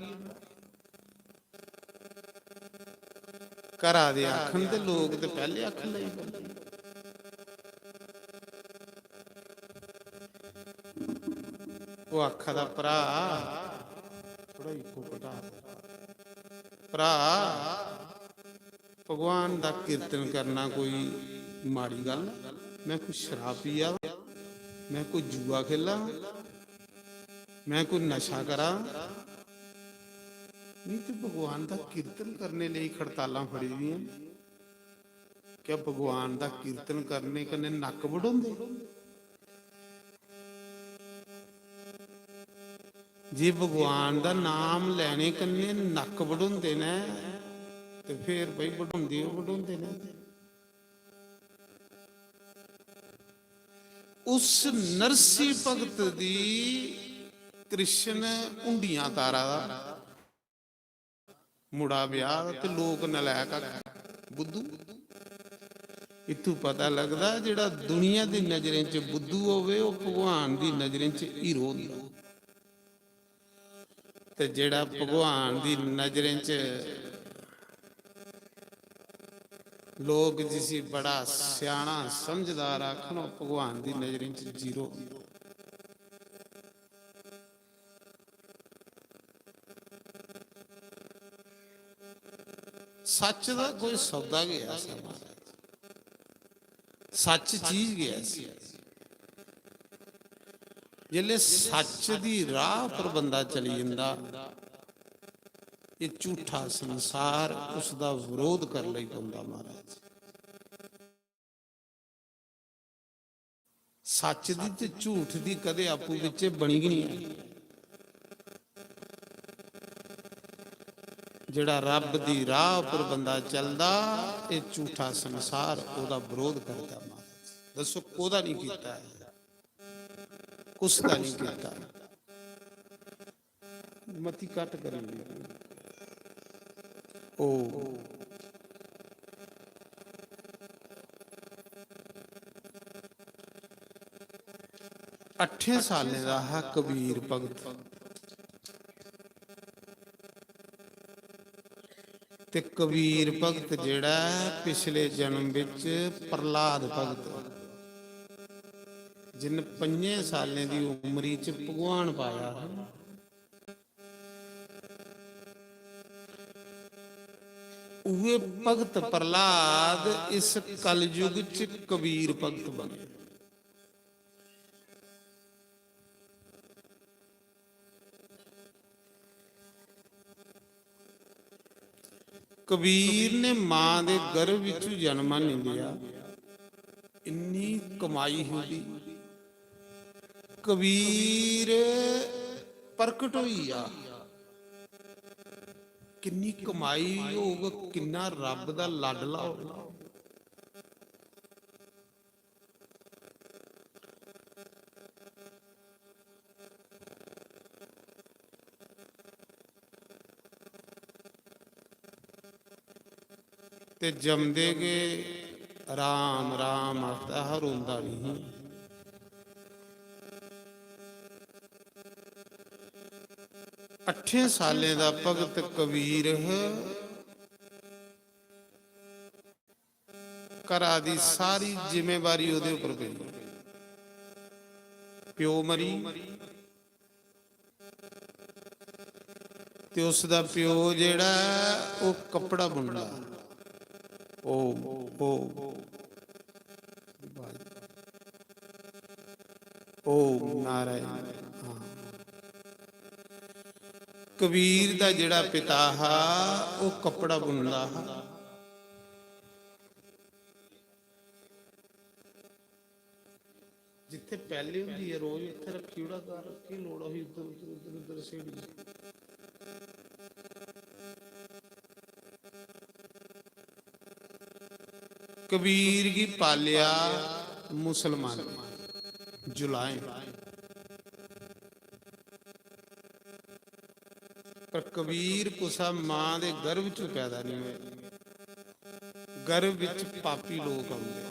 घरा दे आखन ते लोक ते पैह्ले आखन लगी पे। ओह् आखा दा, "भ्राऽ, थोह्ड़ा इक्को घटा, भ्राऽ, भगवान दा कीर्तन करना कोई माड़ी गल्ल ऐ? में कोई शराब पिया दा? में कोई जुआ खेला दा? में कोई नशा करा दा? मिगी ते भगवान दा कीर्तन करने लेई खड़तालां फड़ी दियां न। क्या भगवान दा कीर्तन करने कन्नै नक्क बढोंदे?" जे भगवान दा नाम लैने कन्नै नक्क बढोंदे न, ते फिर भाई बढोंदे, ओह् बढोंदे न। उस नरसी भगत दी कृष्ण हुंडियां तारा दा। मुड़ा ब्याह ते लोक नलायक आखन, "बुद्धू।" इत्थूं पता लगदा, जेह्ड़ा दुनिया दी नजरें च बुद्धू होवे, ओह् भगवान दी नजरें च हीरो होंदा। ते जेह्ड़ा भगवान दी नजरें च लोक जिसी बड़ा स्याना समझदार आखन, ओह् भगवान दी नजरें च जीरो। सच्च दा कोई सौदा गै ऐसा, महाराज। सच्च चीज गै ऐसी। जिसलै सच्च दी राह पर बंदा चली जंदा, एह् झूठा संसार उसदा विरोध कर लेई पौंदा, महाराज। सच्च दी ते झूठ दी कदें आपूं बिच्चे बनी गै निं ऐ। जेह्ड़ा रब्ब दी राह उप्पर बंदा चलदा, एह् झूठा संसार ओह्दा बरोध करदा। महाराज, दस्सो, कोह्दा निं कीता ऐ? कुस दा निं कीता? मती घट्ट करी ओड़ी। ओ। अट्ठें सालें दा हा कबीर भगत। ते कबीर भगत जेह्ड़ा ऐ, पिछले जन्म बिच प्रहलाद भगत, जिन्न पंजें सालें दी उमरी च भगवान पाया हा, उ'ऐ भगत प्रहलाद इस कलयुग च कबीर भगत बने। कबीर ने मां दे गर्भ विचों जन्म नहीं लिया, इन्नी कमाई ही ओह्दी। कबीर प्रकट होई गेआ, किन्नी कमाई होग, किन्ना रब दा लाडला होग। ते जमदे गै राम राम आखदा हा, रोंदा नेईं। अट्ठें सालें दा भगत कबीर हा। घरा दी सारी जिम्मेवारी ओह्दे उप्पर पेई। प्यो मरी, ते उसदा प्यो जेह्ड़ा ऐ, ओह् कपड़ा बुनदा। ओम, ओम, ओम नारायण। हां। कबीर दा जेह्ड़ा पिता हा, ओह् कपड़ा बुनदा हा। जित्थे पैह्ले होंदी ऐ रोज, उत्थे रक्खी ओड़ा घर, केह् लोड़ होई उद्धर, उद्धर, उद्धर, उद्धर सेड़ी? कबीर गी पालेआ मुसलमान जुलाएं। पर कबीर कुसा मां दे गर्भ च पैदा नहीं होए। गर्भ विच पापी लोक औंदे।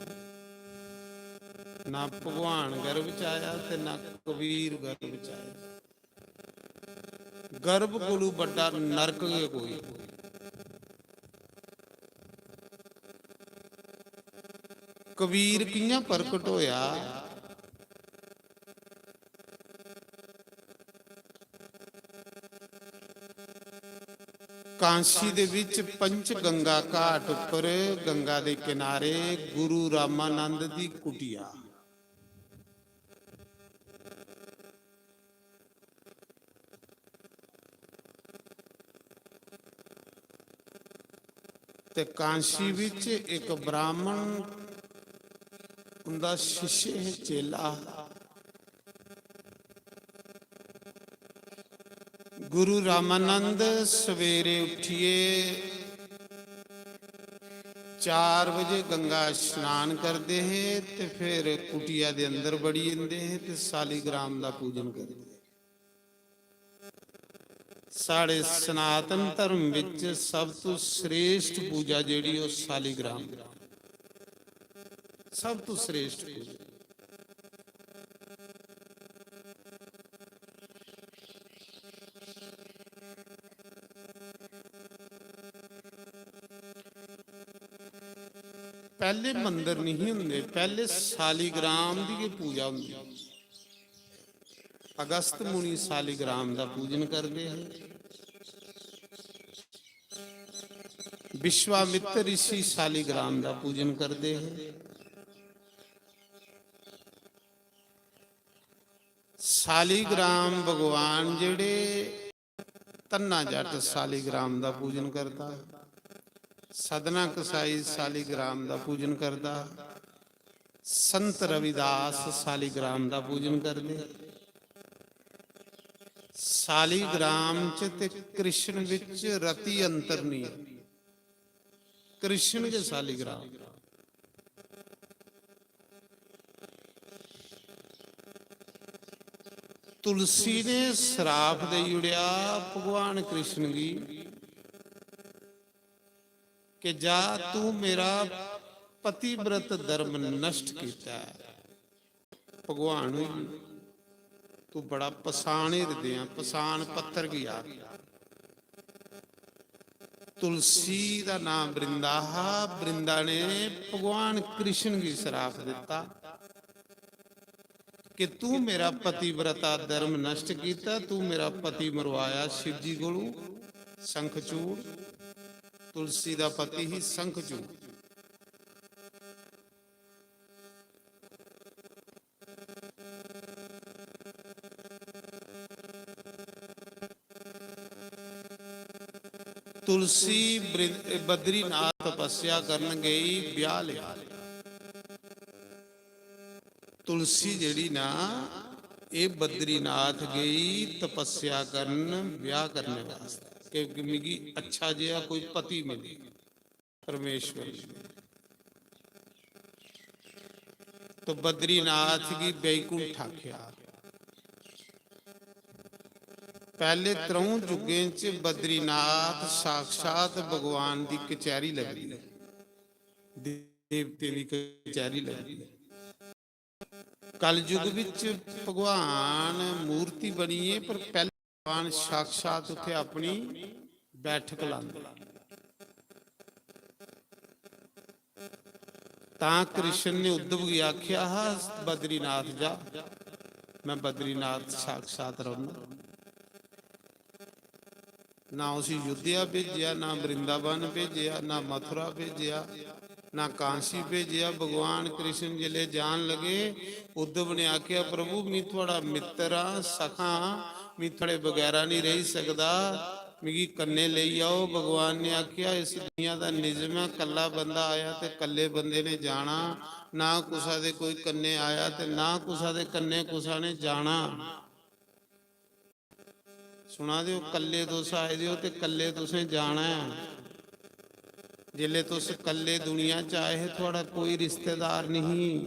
ना भगवान गर्भ च आया ते ना कबीर गर्भ च आया। गर्भ कोलू बड्डा नरक गै कोई। कबीर कि'यां प्रकट होया? कांशी दे विच पंच गंगा घाट उप्पर, गंगा दे किनारे गुरु रामानंद दी कुटिया। ते कांशी विच इक ब्राह्मण उंदा शिष्य है, चेला। गुरु रामानंद सवेरे उठिए चार बजे गंगा स्नान करदे हे ते फिर कुटिया दे अंदर बड़ी जंदे हे ते सालीग्राम दा पूजन करदे। साढ़े सनातन धर्म विच सब तू श्रेष्ठ पूजा जेह्ड़ी, ओह् सालीग्राम। सब तू श्रेष्ठ पूजा। पैह्ले मंदर नहीं हुंदे, पैह्ले सालीग्राम दी गै पूजा हुंदी। अगस्त मुनि सालीग्राम दा पूजन करदे हे। विश्वामित्र ऋषि सालीग्राम दा पूजन करदे हे। सालीग्राम भगवान जेह्ड़े, धन्ना जट सालीग्राम दा पूजन करदा, सदना कसाई सालीग्राम दा पूजन करदा, संत रविदास सालीग्राम दा पूजन करदे। सालीग्राम च ते कृष्ण विच रति अंतर नहीं ऐ। कृष्ण गै सालीग्राम। तुलसी ने श्राप देई ओड़ेआ भगवान कृष्ण गी कि जा, तू मेरा पतिव्रत धर्म नष्ट कीता ऐ। भगवान होई गे। तू बड़ा पसान हिरदे आ, पसान पत्थर गी आख। तुलसी दा नाम वृंदा हा। वृंदा ने भगवान कृष्ण गी श्राप दिता कि तू मेरा पतिव्रता धर्म नष्ट कीता, तू मेरा पति मरवाया शिव जी कोलू शंखचूड़। तुलसी दा पति ही शंखचूड़। तुलसी बृ-, बद्रीनाथ तपस्या करन गई, ब्याह लिया। तुलसी जेह्ड़ी ना, एह् बद्रीनाथ गई तपस्या करन, ब्याह करने वास्ते, क्योंकि मिगी अच्छा जेहा कोई पति मिले। परमेश्वर जी। तो बद्रीनाथ गी बैकुंठ आख्या। पैह्ले त्र'ऊं युगें च बद्रीनाथ साक्षात भगवान दी कचैरी लगदी, देवतें दी कचैरी लगदी। कलयुग विच भगवान मूर्ति बनिए, पर पैह्ले भगवान साक्षात उत्थे अपनी बैठक लांदे। तां कृष्ण ने उद्धव गी आख्या हा, "बद्रीनाथ जा।" मैं बद्रीनाथ साक्षात रौह्ना। ना उसी अयोध्या भेजेआ, ना वृंदावन भेजेआ, ना मथुरा भेजेआ, ना कांसी भेजेआ। भगवान कृष्ण जिसलै जान लगे, उद्धव ने आखेआ, "प्रभु, मी थुआढ़ा मित्तर आं, सखा आं, मी थुआढ़े बगैरा निं रेही सकदा, मिगी कन्नै लेई आओ।" भगवान ने आखेआ, "इस दुनिया दा निजम ऐ, कल्ला बंदा आया ते कल्ले बंदे ने जाना, ना कुसा दे कोई कन्नै आया ते ना कुसा दे कन्नै कुसा ने जाना।" सुना दे ओ, कल्ले तुस आए दे ओ ते कल्ले तुसें जाना ऐ। जिसलै तुस कल्ले दुनिया च आए हे, थुआढ़ा कोई रिश्तेदार नहीं,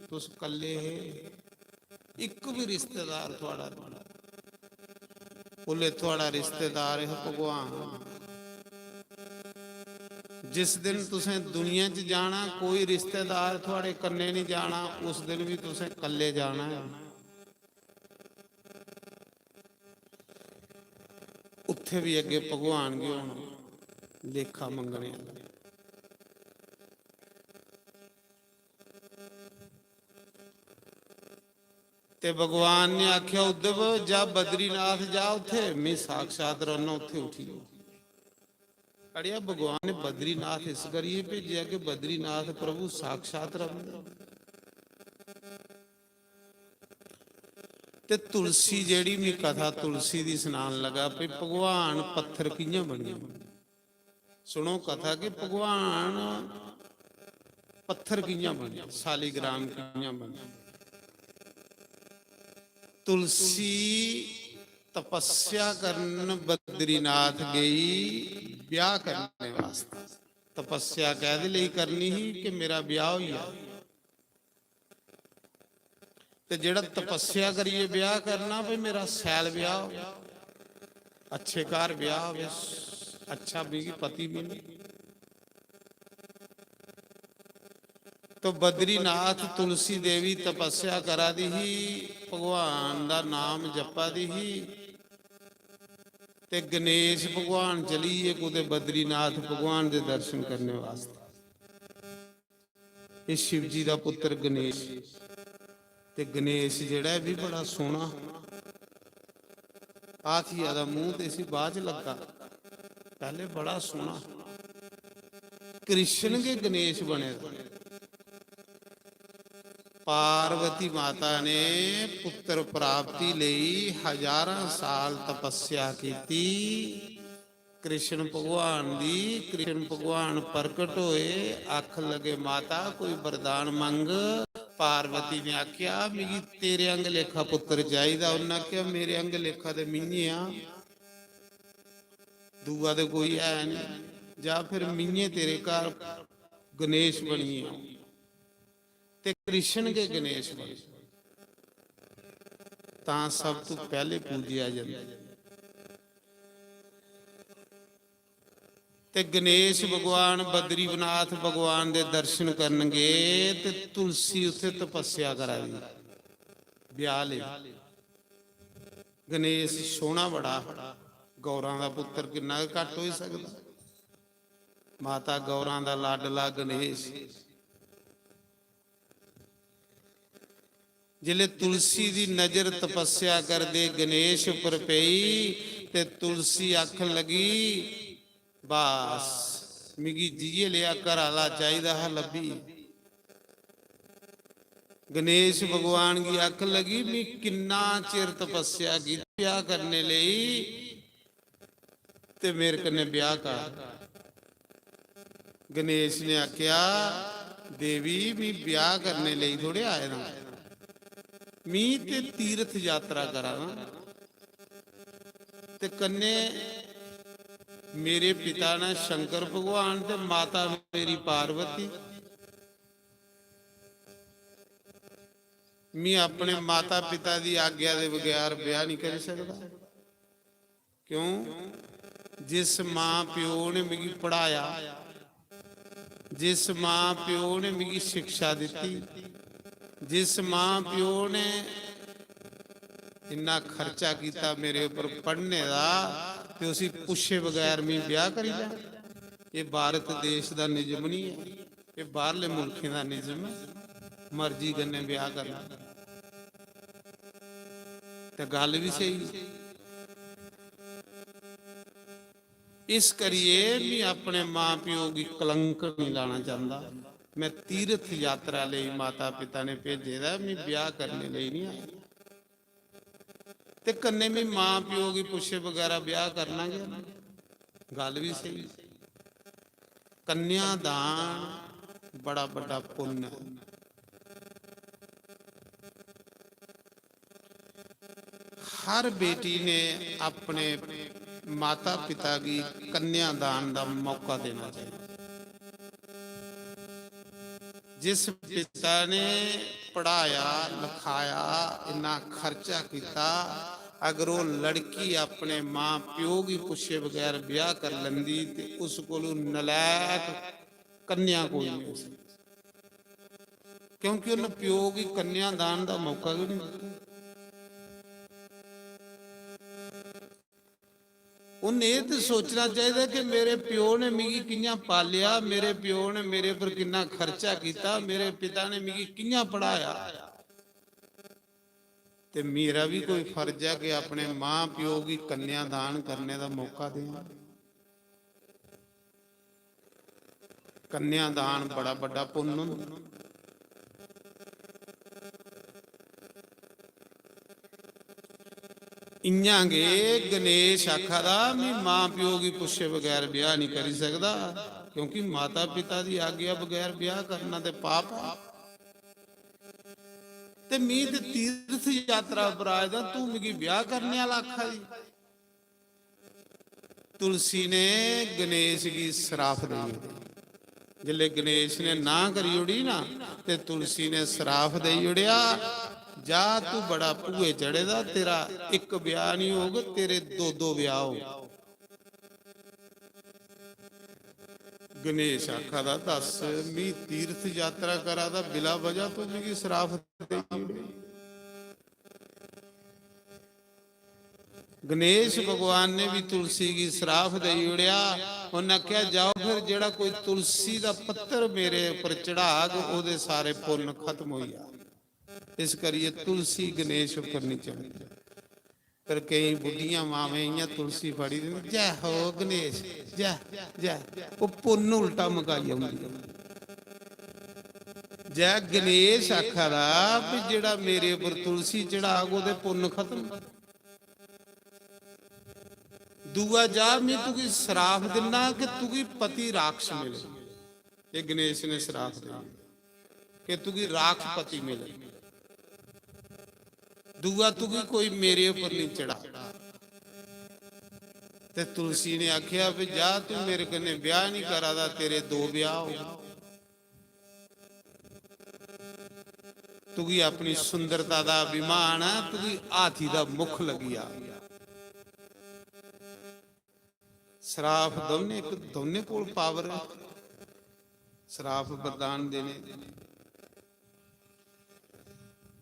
तुस कल्ले हे, इक भी रिश्तेदार थुआढ़ा नहीं। उसलै थुआढ़ा रिश्तेदार है भगवान। जिस दिन तुसें दुनिया च जाना, कोई रिश्तेदार थुआढ़े कन्नै नहीं जाना, उस दिन भी तुसें कल्ले जाना है। उत्थे भी अग्गे भगवान गी होना लेखा मंगने आह्ला। ते भगवान ने आख्या, "उद्धव, जा बद्रीनाथ जा, उत्थे में साक्षात रौह्ना, उत्थे उठी।" अड़ेआ, भगवान ने बद्रीनाथ इस करियै भेजेआ कि बद्रीनाथ प्रभु साक्षात रौंह्दे। ते तुलसी जेह्ड़ी, मी कथा तुलसी दी सनान लगा, भई भगवान पत्थर कि'यां बनेआ। सुनो कथा कि भगवान पत्थर कि'यां बनेआ, सालीग्राम कि'यां बनेआ। तुलसी तपस्या करन बद्रीनाथ गई ब्याह करने वास्ते। तपस्या कैह्दे लेई करनी ही कि मेरा ब्याह होई जा। ते जेह्ड़ा तपस्या करियै ब्याह करना, भई मेरा सैल ब्याह हो। अच्छे घर ब्याह होवे, अच्छा मिगी पति मिले। तो बद्रीनाथ तुलसी देवी तपस्या करा दी ही, भगवान दा नाम जप्पा दी ही, ते गणेश भगवान चली गे कुतै बद्रीनाथ भगवान दे दर्शन करने वास्ते। एह् शिव जी दा पुत्र गणेश। ते गणेश जेह्ड़ा ऐ, बी बड़ा सोह्ना। हाथिया दा मूंह ते इसी बाद च लग्गा, पैह्ले बड़ा सोह्ना। कृष्ण गै गणेश बने दा। पार्वती माता ने पुत्र प्राप्ति लेई हजारां साल तपस्या कीती। कृष्ण भगवान दी, कृष्ण भगवान प्रकट होए, आखन लगे, "माता, कोई वरदान मंग।" पार्वती ने आख्या, "मिगी तेरे आंग लेखा पुत्र चाहिदा।" उन्नै आख्या, "मेरे आंग लेखा ते मियें आ, दूआ ते कोई है नहीं, जा फिर मियें तेरे घर गणेश बनियै आऊं।" ते कृष्ण गै गणेश बने, तां सब तू पैह्ले पूजेआ जंदा। ते गणेश भगवान बद्रीनाथ भगवान दे दर्शन करन गे ते तुलसी उत्थे तपस्या करा दी ब्याह लेई। गणेश सोहना बड़ा, गौरां दा पुत्र किन्ना गै घट्ट होई सकदा। माता गौरां दा लाडला गणेश। जिसलै तुलसी दी नजर तपस्या करदे गणेश उप्पर पेई ते तुलसी आखन लगी, "बस, मिगी जिये लेआ घर आह्ला चाहिदा हा, लब्भी।" गणेश भगवान गी आखन लगी, "मी किन्ना चिर तपस्या की ब्याह करने लेई, ते मेरे कन्नै ब्याह कर।" गणेश ने आख्या, "देवी, मी ब्याह करने लेई थोड़े आए दा, मी ते तीर्थ यात्रा करा दा, ते कन्नै मेरे पिता ने शंकर भगवान ते माता मेरी पार्वती, मी अपने माता पिता दी आज्ञा दे बगैर ब्याह नहीं करी सकदा।" क्यों? जिस मां प्यो ने मिगी पढ़ाया, जिस मां प्यो ने मिगी शिक्षा दित्ती, जिस मां प्यो ने इन्ना खर्चा कीता मेरे उप्पर पढ़ने दा, ते उसी पुच्छे बगैर मैं ब्याह करी लै? एह् भारत देश दा नियम नहीं है। एह् बाहरले मुल्खें दा नियम ऐ, मर्जी कन्नै ब्याह करना। ते गल्ल बी स्हेई। इस करियै मैं अपने मां प्यो गी कलंक नहीं लाना चांहदा। मैं तीर्थ यात्रा लेई माता पिता ने भेजे दा, मैं ब्याह करने लेई नहीं आया। ते कन्नै मैं मां प्यो गी पुच्छे बगैरा ब्याह करना गै। गल्ल बी स्हेई। कन्यादान बड़ा बड्डा पुन्न ऐ। हर बेटी ने अपने माता पिता गी कन्यादान दा मौका देना चाहिए। जिस पिता ने पढ़ाया लखाया, इन्ना खर्चा किया, अगर वो लड़की अपने मां प्यो गी पुच्छे बगैर ब्याह कर लेंदी ते उस कोलू नलायक कन्या कोई नहीं हो सकती, क्योंकि उन्हें प्यो गी कन्यादान का मौका भी नहीं दिता। उन्हें एह् ते सोचना चाहिदा कि मेरे प्यो ने मिगी कि'यां पालेआ, मेरे प्यो ने मेरे पर किन्ना खर्चा किया, मेरे पिता ने मिगी कि'यां पढ़ाया, ते मेरा भी कोई फर्ज है कि अपने मां प्यो गी कन्यादान करने का मौका दें। कन्यादान बड़ा बड्डा पुन्न होंदा। इयां गै गणेश आखा दा, "मैं मां प्यो गी पुच्छे बगैर ब्याह नहीं करी सकदा, क्योंकि माता पिता दी आज्ञा बगैर ब्याह करना ते पाप है। ते मैं ते तीर्थ यात्रा पर आए दा, तू मिगी ब्याह करने आह्ला आखा दी?" तुलसी ने गणेश गी श्राप देई ओड़ेआ। जिसलै गणेश ने ना करी ओड़ी ना, ते तुलसी ने श्राप देई ओड़ेआ, जा तू बड़ा भूए चढ़े दा, तेरा इक ब्याह नहीं होग, तेरे दो दो ब्याह होग। गणेश आखा दा, "दस, मी तीर्थ यात्रा करा दा, बिला वजह तू मिगी श्राप देई ओड़े।" गणेश भगवान ने भी तुलसी गी श्राप देई ओड़ेआ। उन्हें आखेआ, "जाओ फिर, जेड़ा कोई तुलसी दा पत्तर मेरे उपर चढ़ाग, ओदे सारे पुन्न खत्म होई जा।" इस करियै तुलसी गणेश उपर नहीं चढ़दी। पर केई बुड्ढियां मावें इयां तुलसी फड़ी दी, "जय हो गणेश, जय, जय।" ओह् पुन्न उल्टा मकाई औंदी। जय गणेश आखा दा भी जेड़ा मेरे उपर तुलसी चढ़ाग, ओह्दे पुन्न खत्म। दूआ, जा, मैं तुगी श्राप दिन्ना कि तुगी पति राक्ष मिले। ये गणेश ने श्राप दिया कि तुगी राक्ष पति मिले। दूआ, तुगी कोई मेरे उपर नहीं चढ़ा। ते तुलसी ने आख्या, "भी जा, तू मेरे कन्ने ब्याह नहीं करा दा, तेरे दो ब्याह हो। तुगी अपनी सुंदरता दा अभिमान है, तुगी हाथी दा मुख लगी आ।" श्राप दौने, इक दौने कोल पावर है, श्राप वरदान देने।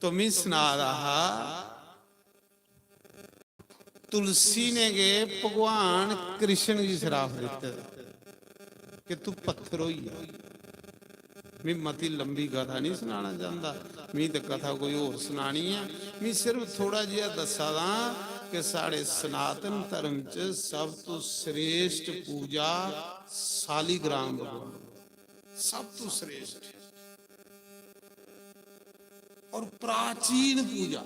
तो मैं सना रहा हा, तुलसी ने गै भगवान कृष्ण गी श्राप दित्ते दा कि तू पत्थर होई जा। मैं मती लंबी कथा नहीं सुनाना चाहता, मैं तो कथा कोई होर सुनानी है। मैं सिर्फ थोड़ा जिहा दस्सा दा कि साढ़े सनातन धर्म च सब तो श्रेष्ठ पूजा सालीग्राम भगवान, सब तो श्रेष्ठ और प्राचीन पूजा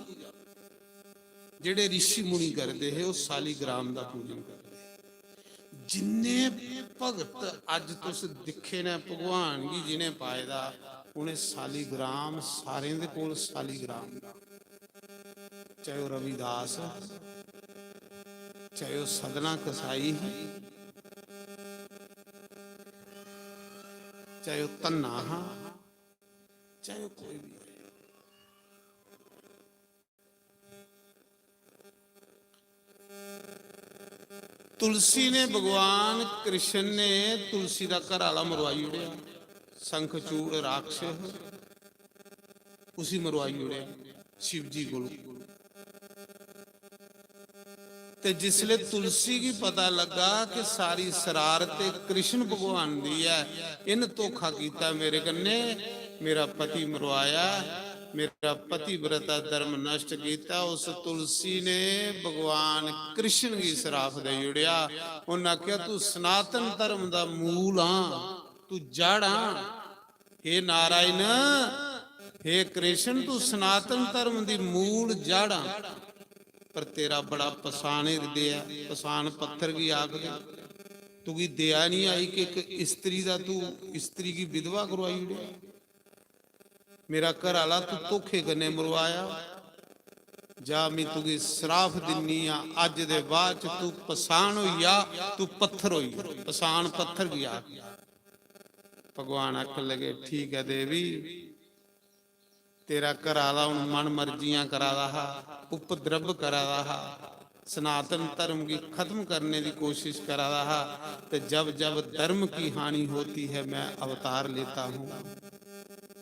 जेड़े ऋषि मुनि करदे हे, ओह सालीग्राम दा पूजन करदे हे। जिन्ने भगत अज तुस दिक्खे ने भगवान गी जिन्हें पाए दा, उन्हें सालीग्राम, सारें दे कोल सालीग्राम। चाहे ओह रविदास, चाहे ओह सदना कसाई ही, चाहे ओह धन्ना हा, चाहे ओह कोई भी हो। तुलसी ने, भगवान कृष्ण ने तुलसी दा घर आला मरवाई ओड़ेआ, शंखचूड़ राक्षस, उसी मरवाई ओड़ेआ शिव जी कोल। ते जिसले तुलसी गी पता लगा कि सारी शरारत ते कृष्ण भगवान दी ऐ, इन धोखा कीता मेरे कन्ने, मेरा पति मरवाया, मेरा पतिव्रता धर्म नष्ट कीता, उस तुलसी ने भगवान कृष्ण गी श्राप देई ओड़ेआ। उन्हें आखेआ, "तू सनातन धर्म दा मूल हां, तू जड़ हां।" हे नारायण, हे कृष्ण, तू सनातन धर्म दी मूल जड़ आ, पर तेरा बड़ा पसान हिरदे ऐ, पसान पत्थर गी आखदे। तुगी दया नहीं आई कि इक स्त्री दा तू स्त्री गी विधवा करवाई ओड़ेआ। मेरा घर आला तू धोखे कन्नै मरवाया। जा, मैं तुगी श्राप दिन्नी आं, अज्ज दे बाद च तू पसान होई जा, तू पत्थर होई जा, पसान पत्थर गी आख। भगवान आखन लगे, "ठीक ऐ देवी, तेरा घर आह्ला हून मन मर्जियां करा दा हा, उपद्रव करा दा हा, सनातन धर्म गी खत्म करने दी कोशिश करा दा हा, ते जब जब धर्म की हानि होती है, मैं अवतार लेता हूँ।"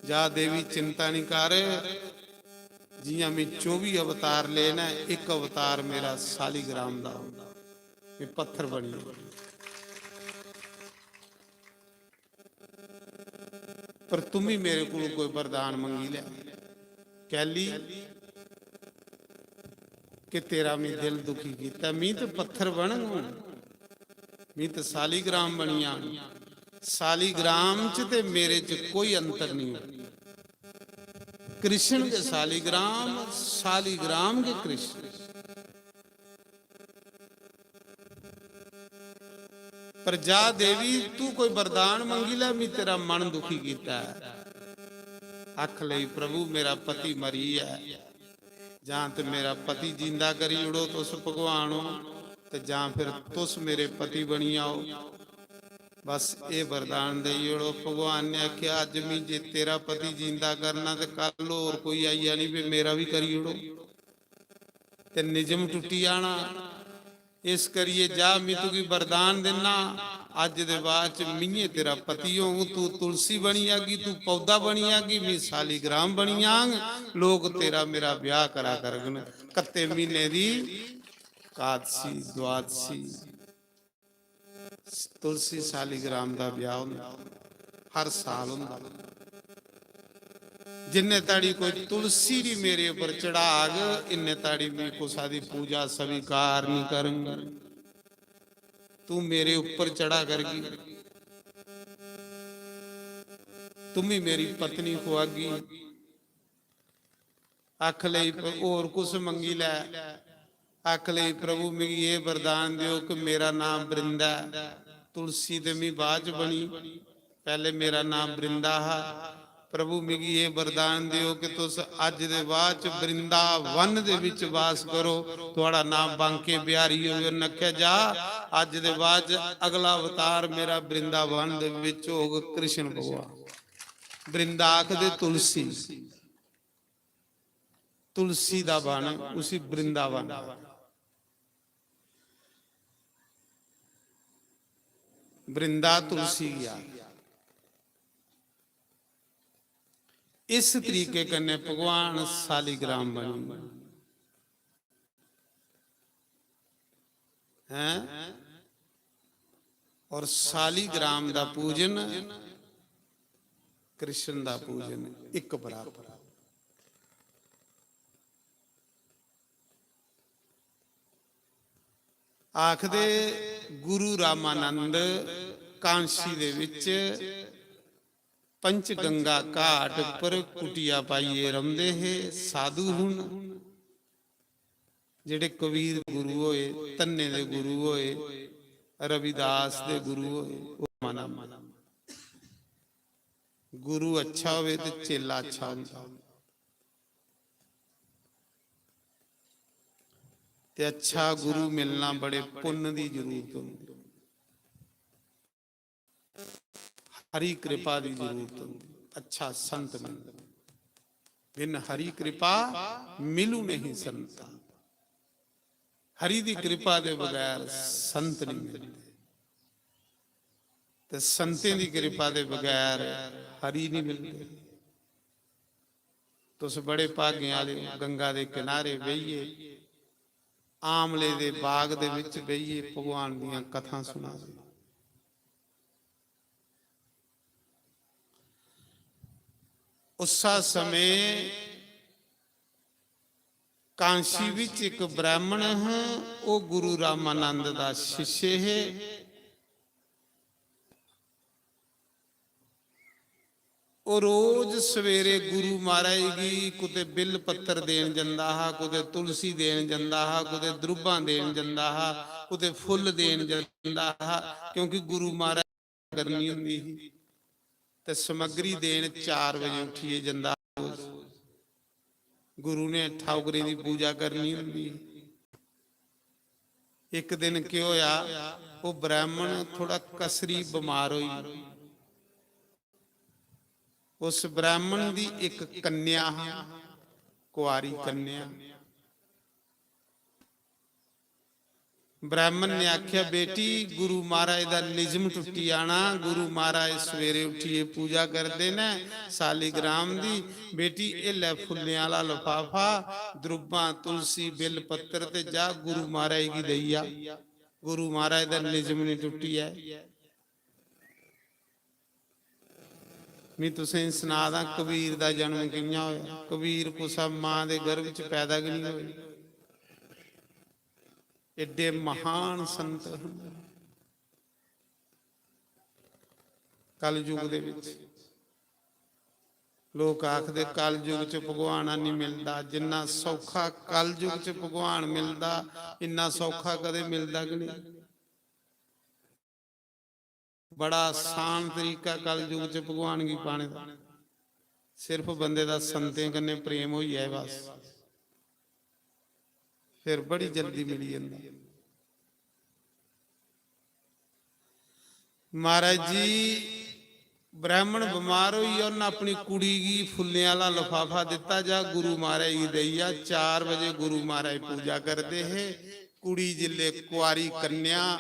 जा देवी, चिंता नहीं कर, जियां मैं चौबी अवतार लेना, एक अवतार मेरा सालीग्राम दा होगा, मैं पत्थर बनी। पर तुम ही मेरे को कोई वरदान मंगी ले, कैली कि तेरा मैं दिल दुखी किया। मैं तो पत्थर बन गूं, मैं तो सालीग्राम बनिया। सालीग्राम च ते मेरे च कोई अंतर नहीं हो। कृष्ण के सालीग्राम, सालीग्राम के कृष्ण। पर जा देवी, तू कोई वरदान मंगी ले, मैं तेरा मन दुखी किया है। अख लई, "प्रभु, मेरा पति मरी है, जां ते मेरा पति जिंदा करी ओड़ो तुस भगवान हो, ते जां फिर तुस मेरे पति बनी आओ।" बस एह् वरदान देई ओड़ो।" भगवान ने आखेआ, "अज्ज मी जे तेरा पति जींदा करना ते कल होर कोई आई जानी, भी मेरा भी करी ओड़ो।" ते निजम टुट्टी जाना। इस करियै जा, मी तुगी वरदान दिन्ना, अज्ज दे बाद च मिये तेरा पति होंग, तू तुलसी बनी जागी, तू पौधा बनी जागी, मी शालीग्राम बनी जांग। लोक तेरा मेरा ब्याह करा करगन। कत्ते म्हीने दी कादसी, द्वादसी, तुलसी शालीग्राम दा ब्याह होंदा, हर साल होंदा। जिन्ने ताड़ी कोई तुलसी दी मेरे उप्पर चढ़ाग, इन्ने ताड़ी मैं कुसा दी पूजा स्वीकार नहीं करूंगा। तू मेरे उप्पर चढ़ा करगी, तुम ही मेरी पत्नी खुआगी। आख लई, "होर कुछ मंगी लै।" आख लई, "प्रभु, मिगी एह् वरदान देओ कि मेरा नाम वृंदा ऐ।" तुलसी ते मी बाद च बनी, पैह्ले मेरा नाम वृंदा हा। "प्रभु, मिगी एह् वरदान देओ कि तुस अज्ज दे बाद च वृंदावन दे विच वास करो, थुआड़ा नाम बांके बिहारी होवे।" उन्नै आखेआ, "जा, अज्ज दे बाद च अगला अवतार मेरा वृंदावन दे विच होग, कृष्ण भगवान।" वृंदा आखदे तुलसी, तुलसी दा वन, उसी वृंदावन। वृंदा तुलसी गया। इस तरीके कन्नै भगवान शालीग्राम बनी। हैं? और शालीग्राम दा पूजन, कृष्ण दा पूजन इक बराबर। आखदे गुरु रामानंद कांशी दे विच पंचगंगा घाट पर कुटिया पाइयै रौंह्दे हे, साधु हुन। जेह्ड़े कबीर गुरु होए, धन्ने दे गुरु होए, रविदास दे गुरु होए, ओह् रामानंद। गुरु अच्छा होवे ते चेला अच्छा होंदा। ते अच्छा गुरु मिलना बड़े पुन्न दी जरूरत होंदी। हरि कृपा दी जरूरत होंदी, अच्छा संत मिलना। बिन हरि कृपा मिलू नहीं संता। हरि दी कृपा दे बगैर संत नहीं मिलदे, ते संतें दी कृपा दे बगैर हरि नहीं मिलदे। तुस बड़े भागें आह्ले ओ, गंगा दे किनारे बेहियै, आमले दे बाग दे विच बेहियै भगवान दियां कथां सुना दे। उस्सा समें कांशी विच इक ब्राह्मण हा, ओह् गुरु रामानंद दा शिष्य हे। ओह् रोज सवेरे गुरु महाराज गी कुतै बिल पत्तर देन जंदा हा, कुतै तुलसी देन जंदा हा, कुतै द्रुब्बां देन जंदा हा, कुतै फुल्ल देन जंदा हा, क्योंकि गुरु महाराज करनी होंदी ही। ते समग्री देन चार बजे उठियै जंदा हा। गुरु ने ठाकुरें दी पूजा करनी होंदी ही। इक दिन केह् होया, ओह् ब्राह्मण थोड़ा कसरी बमार होई। उस ब्राह्मण दी इक कन्या हा, कुआरी कन्या। ब्राह्मण ने आख्या, "बेटी, गुरु महाराज दा निजम टुट्टी जाना। गुरु महाराज सवेरे उठियै पूजा करदे न शालीग्राम दी। बेटी, एह् लै फुल्लें आह्ला लफाफा, द्रुब्बां, तुलसी, बिल पत्तर ते जा गुरु महाराज गी देई आ। गुरु महाराज दा निजम निं टुट्टी ऐ।" में तुसें गी सना दा कबीर दा जन्म कि'यां होया। कबीर कुसै मां दे गर्भ च पैदा गै निं होए। एड्डे महान संत हन। कलयुग दे विच लोक आखदे कलयुग च भगवान निं मिलदा। जिन्ना सौखा कलयुग च भगवान मिलदा, इन्ना सौखा कदें मिलदा गै निं। बड़ा आसान तरीका कलयुग च भगवान गी पाने दा, सिर्फ बंदे दा संतें कन्नै प्रेम होई जाए बस, फिर बड़ी जल्दी मिली जंदा। महाराज जी, ब्राह्मण बमार होई गेआ, उन्नै अपनी कुड़ी गी फुल्लें आह्ला लफाफा दित्ता, "जा गुरु महाराज गी देई आ।" चार बजे गुरु महाराज पूजा करदे हे। कुड़ी जिसलै कुआरी कन्या,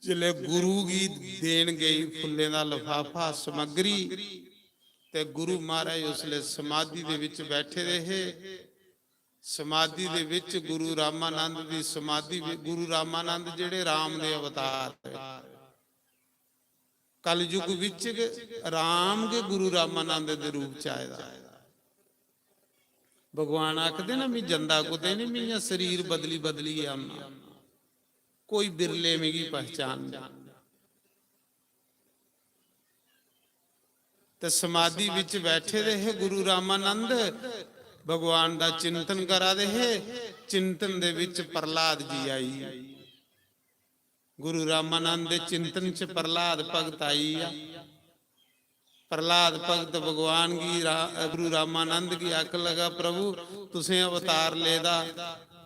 जिसलै गुरु गी देन गई फुल्लें दा लफाफा, समग्री, ते गुरु महाराज उसलै समाधि दे बिच बैठे दे हे। समाधि दे विच गुरु रामानंद दी समाधि वि-, गुरु रामानंद जेह्ड़े राम दे अवतार, कलयुग विच गै राम गै गुरु रामानंद दे रूप च आए दा। भगवान आखदे ना, "मी जंदा कुतै नहीं, मी इ'यां शरीर बदली बदली आना, कोई बिरले मिगी पहचान नहीं।" ते समाधि विच बैठे दे हे गुरु रामानंद, भगवान दा चिंतन करा दे हे। चिंतन दे विच प्रहलाद जी आई। गुरु रामानंद दे चिंतन च प्रहलाद भगत आई आ। प्रहलाद भगत भगवान गी रा-, गुरु रामानंद गी आखन लगा, "प्रभु, तुसें अवतार लेदा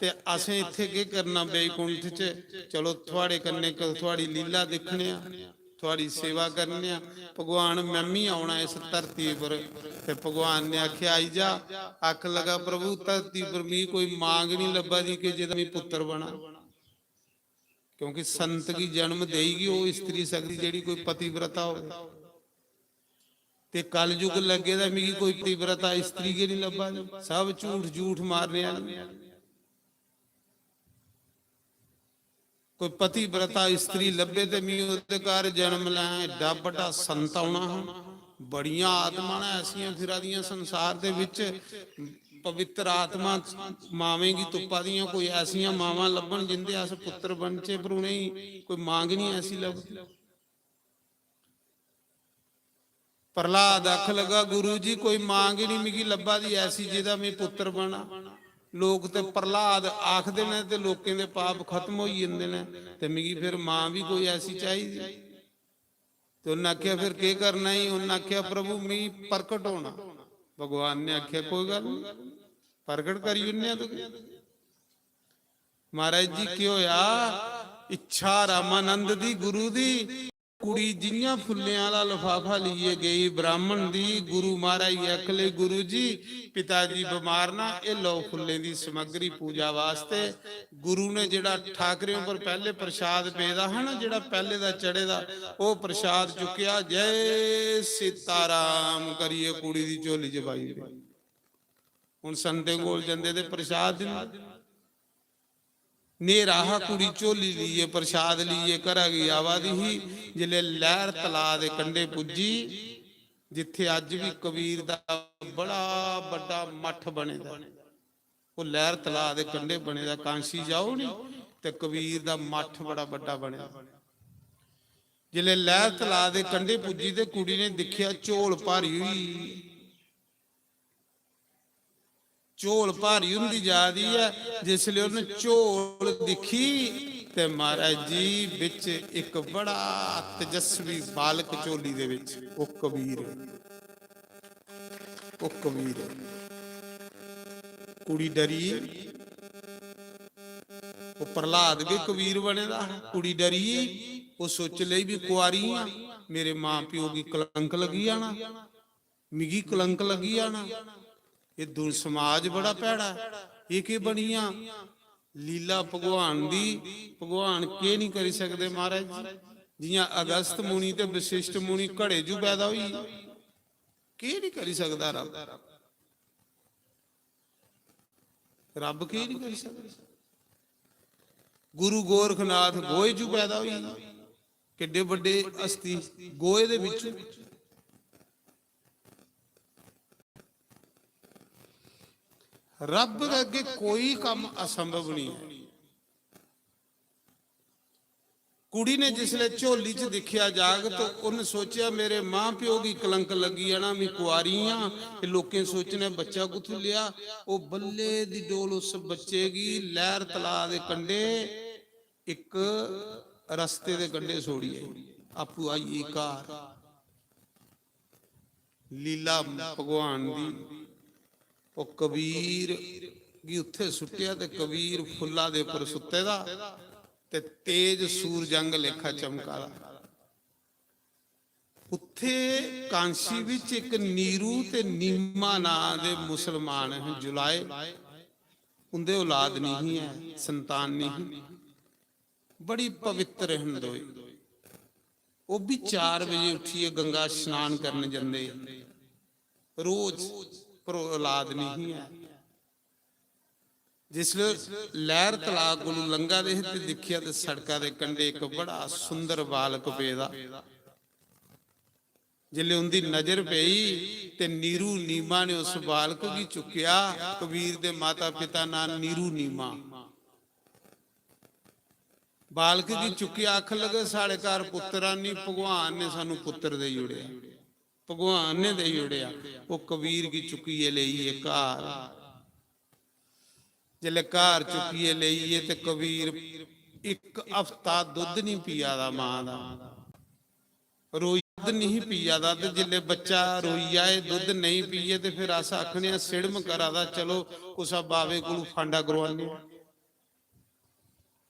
ते असें इत्थै केह् करना बैकुंठ च? चलो, थुआड़े कन्नै क-, थुआड़ी लीला दिक्खने आं।" थुआड़ी सेवा करने आं। भगवान, मैं मी औना इस धरती पर। ते भगवान ने आखेआ, "आई जा।" आखन लगा, "प्रभु, धरती पर मी कोई मां गै नहीं लब्भा दी कि जेह्दा मी पुत्तर बना।" क्योंकि संत गी जन्म देई गै ओह् स्त्री सकदी जेह्ड़ी कोई पतिव्रता होवे। ते कलयुग लग्गे दा, मिगी कोई पतिव्रता स्त्री गै नहीं लब्भा दी, सब झूठ झूठ मारने आह्ली। कोई पतिव्रता स्त्री लब्भे ते मी ओह्दे घर जन्म लैं, एड्डा बड्डा संत औना हा। बड़ियां आत्मा न ऐसियां फिरा दियां संसार दे विच, पवित्र आत्मा मावें गी तुप्पा दियां, कोई ऐसियां मावां लब्भन जिंदे अस पुत्तर बनचे, पर उ'नेंगी कोई मां गै निं ऐसी लभदी। प्रहलाद आख लगा, "गुरु जी, कोई मां गै नहीं मिगी लब्भा दी ऐसी जेह्दा में पुत्तर बना।" लोक ते प्रहलाद आखदे न ते लोकें दे पाप खत्म होई जंदे न, ते मिगी फिर मां भी कोई ऐसी चाहिदी। ते उन्नै आखेआ, "फिर केह् करना ई?" उन्नै आखेआ, "प्रभु, मी प्रकट होना।" भगवान ने आखेआ, "कोई गल्ल नहीं, प्रकट करी ओड़ने आं तुगी।" महाराज जी, केह् होया? इच्छा रामानंद दी, गुरु दी, कुड़ी जियां फुल्लें आह्ला लफाफा लेइयै गेई ब्राह्मण दी, गुरु महाराज गी आखन लगी, "गुरु जी, पिता जी बमार ना, एह् लौ फुल्लें दी समग्री पूजा वास्ते।" गुरु ने जेह्ड़ा ठाकरें उप्पर पैह्ले प्रसाद पेदा हा ना, जेह्ड़ा पैह्ले दा चढ़े दा, ओह् प्रसाद चुक्केआ, "जय सीताराम" करियै कुड़ी दी झोली च पाई ओड़ी। हुन संतें कोल जंदे ते प्रसाद दिंदे। न्हेरा हा, कुड़ी झोली लेइयै, प्रसाद लेइयै घरा गी आवा दी ही। जिसलै लैह्र तलाऽ दे कंढे पुज्जी, जित्थै अज्ज बी कबीर दा बड़ा बड्डा मठ बने दा, ओह् लैह्र तलाऽ दे कंढे बने दा, कांशी जाओ नी, ते कबीर दा मठ बड़ा बड्डा बने दा। जिसलै लैह्र तलाऽ दे कंढे पुज्जी ते कुड़ी ने दिक्खेआ, झोल भारी होई गेई। झोल भारी होंदी जा दी ऐ। जिसलै उन्न झोल दिक्खी ते महाराज जी, बिच इक बड़ा तेजस्वी बालक झोली दे बिच, ओह् कबीर, ओह् कबीर। कुड़ी डरी, ओह् प्रहलाद गै कबीर बने दा हा। कुड़ी डरी, ओह् सोच लेई भी कुआरी आं, मेरे मां प्यो गी कलंक लगी जाना। मिगी कलंक लग्गी जाना। एह् दुन समाज बड़ा भैड़ा ऐ। एह् केह् बनियां लीला भगवान दी? भगवान केह् निं करी सकदे महाराज जी? जियां अगस्त मुनि ते वशिष्ठ मुनि घड़े जू पैदा होई गे, केह् निं करी सकदा रब? रब केह् निं करी सकदा? गुरु गोरखनाथ गोहे जू पैदा होई गे, किड्डे बड्डे हस्ती गोहे दे बिच्चों। रब दे अग्गे कोई कम्म असंभव नहीं है। कुड़ी ने जिसले झोली च दिक्खेआ जाग तो उन्न सोचेआ, "मेरे मां प्यो गी कलंक लग्गी जाना, मैं कुआरी आं, ते लोकें सोचना बच्चा कुत्थूं लिया।" ओह् बल्ले दी डोल उस बच्चे गी लैह्र तलाऽ दे कंढे इक रस्ते दे कंढे छोड़ी आई, आपूं आई गेई घर। लीला भगवान दी। ओह् कबीर गी उत्थे सुट्टेआ ते कबीर फुल्ला दे उप्पर सुत्ते दा ते तेज सूरज अंग लेखा चमका दा। उत्थे कांशी विच इक नीरू ते नीमा नां दे मुसलमान हैं, जुलाए। उंदे औलाद नहीं है, संतान नहीं। बड़ी पवित्र हैं दोए। ओह भी चार बजे उठिए गंगा स्नान करन जंदे रोज, पर औलाद नहीं है। जिसलै लैहर तलाऽ कोलू लंघा दे हे ते दिक्खेआ ते सड़का दे कंढे इक बड़ा सुंदर बालक पेदा। जिसलै उंदी नजर पेई ते नीरू नीमा ने उस बालक गी चुक्केआ। कबीर दे माता पिता नां नीरू नीमा। बालक गी चुक्केआ, आखन लगे, "साढ़े घर पुत्तर नहीं, भगवान ने सानू पुत्तर देई ओड़ेआ।" भगवान ने देई ओड़ेआ। ओह कबीर गी चुक्कियै लेई गे घर। जिसलै घर चुक्कियै लेई गे ते कबीर इक हफ्ता दुद्ध नहीं पिया दा मां दा, रोई दुद्ध नहीं पिया दा। ते जिसलै बच्चा रोई जाए, दुद्ध नहीं पिए, ते फिर अस आखने आं, "सिड़म करा दा, चलो कुसै बावे कोलू फांडा करवाने आं।"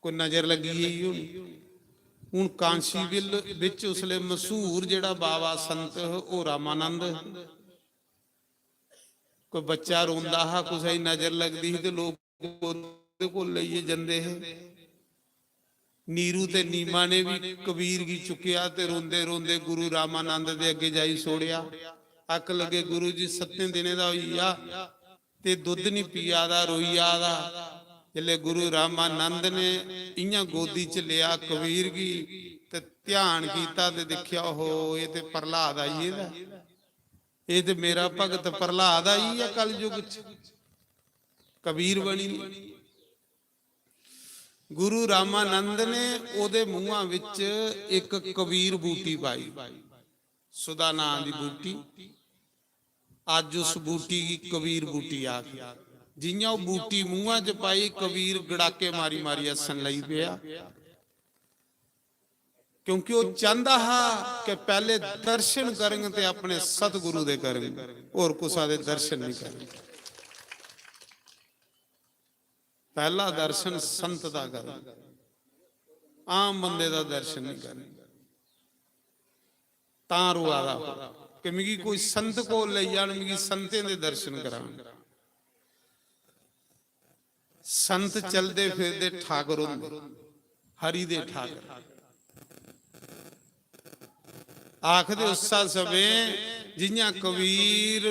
कोई नजर लगी गेई होनी। हून कांशी बिल बिच उसले मशहूर जेड़ा बाबा संत ह, ओह रामानंद ह। कोई बच्चा रोंदा हा, कुसै दी नजर लगदी ही ते लोक ओहदे कोल लेइयै जंदे हे। नीरू ते नीमा ने भी कबीर गी चुक्केआ ते रोंदे रोंदे गुरु रामानंद दे अग्गे जाई छोड़ेआ। आखन लगे, "गुरु जी, सत्तें दिनें दा होई गेआ, ते दुद्ध नहीं पिया दा, रोई जा दा।" जिसलै गुरु रामानंद ने इयां गोदी च लेआ कबीर गी ते ध्यान कीता ते दिक्खेआ, "ओहो, एह ते प्रहलाद आई गेदा, एह ते मेरा भगत प्रहलाद आई गेआ कलयुग च, कबीर बनी।" गुरु रामानंद ने ओहदे मुंहा विच इक कबीर बूटी पाई, सुधा नां दी बूटी। अज्ज उस बूटी गी कबीर बूटी आख। जियां ओह बूटी मुंहा च पाई, कबीर गड़ाके मारी मारी हस्सन लगी पेआ, क्योंकि ओह चाहंदा हा कि पैहले दर्शन करंग ते अपने सतगुरु दे करंग, होर कुसा दे दर्शन नहीं करंग। पैहला दर्शन संत दा करंग, आम बंदे दा दर्शन नहीं करंग। तां रोआ दा कि मिगी कोई संत कोल लेई जान, मिगी संतें दे दर्शन करान। संत चलदे फिरदे ठाकर होंदे, हरि दे ठाकर। आखदे उस्सा समें जियां कबीर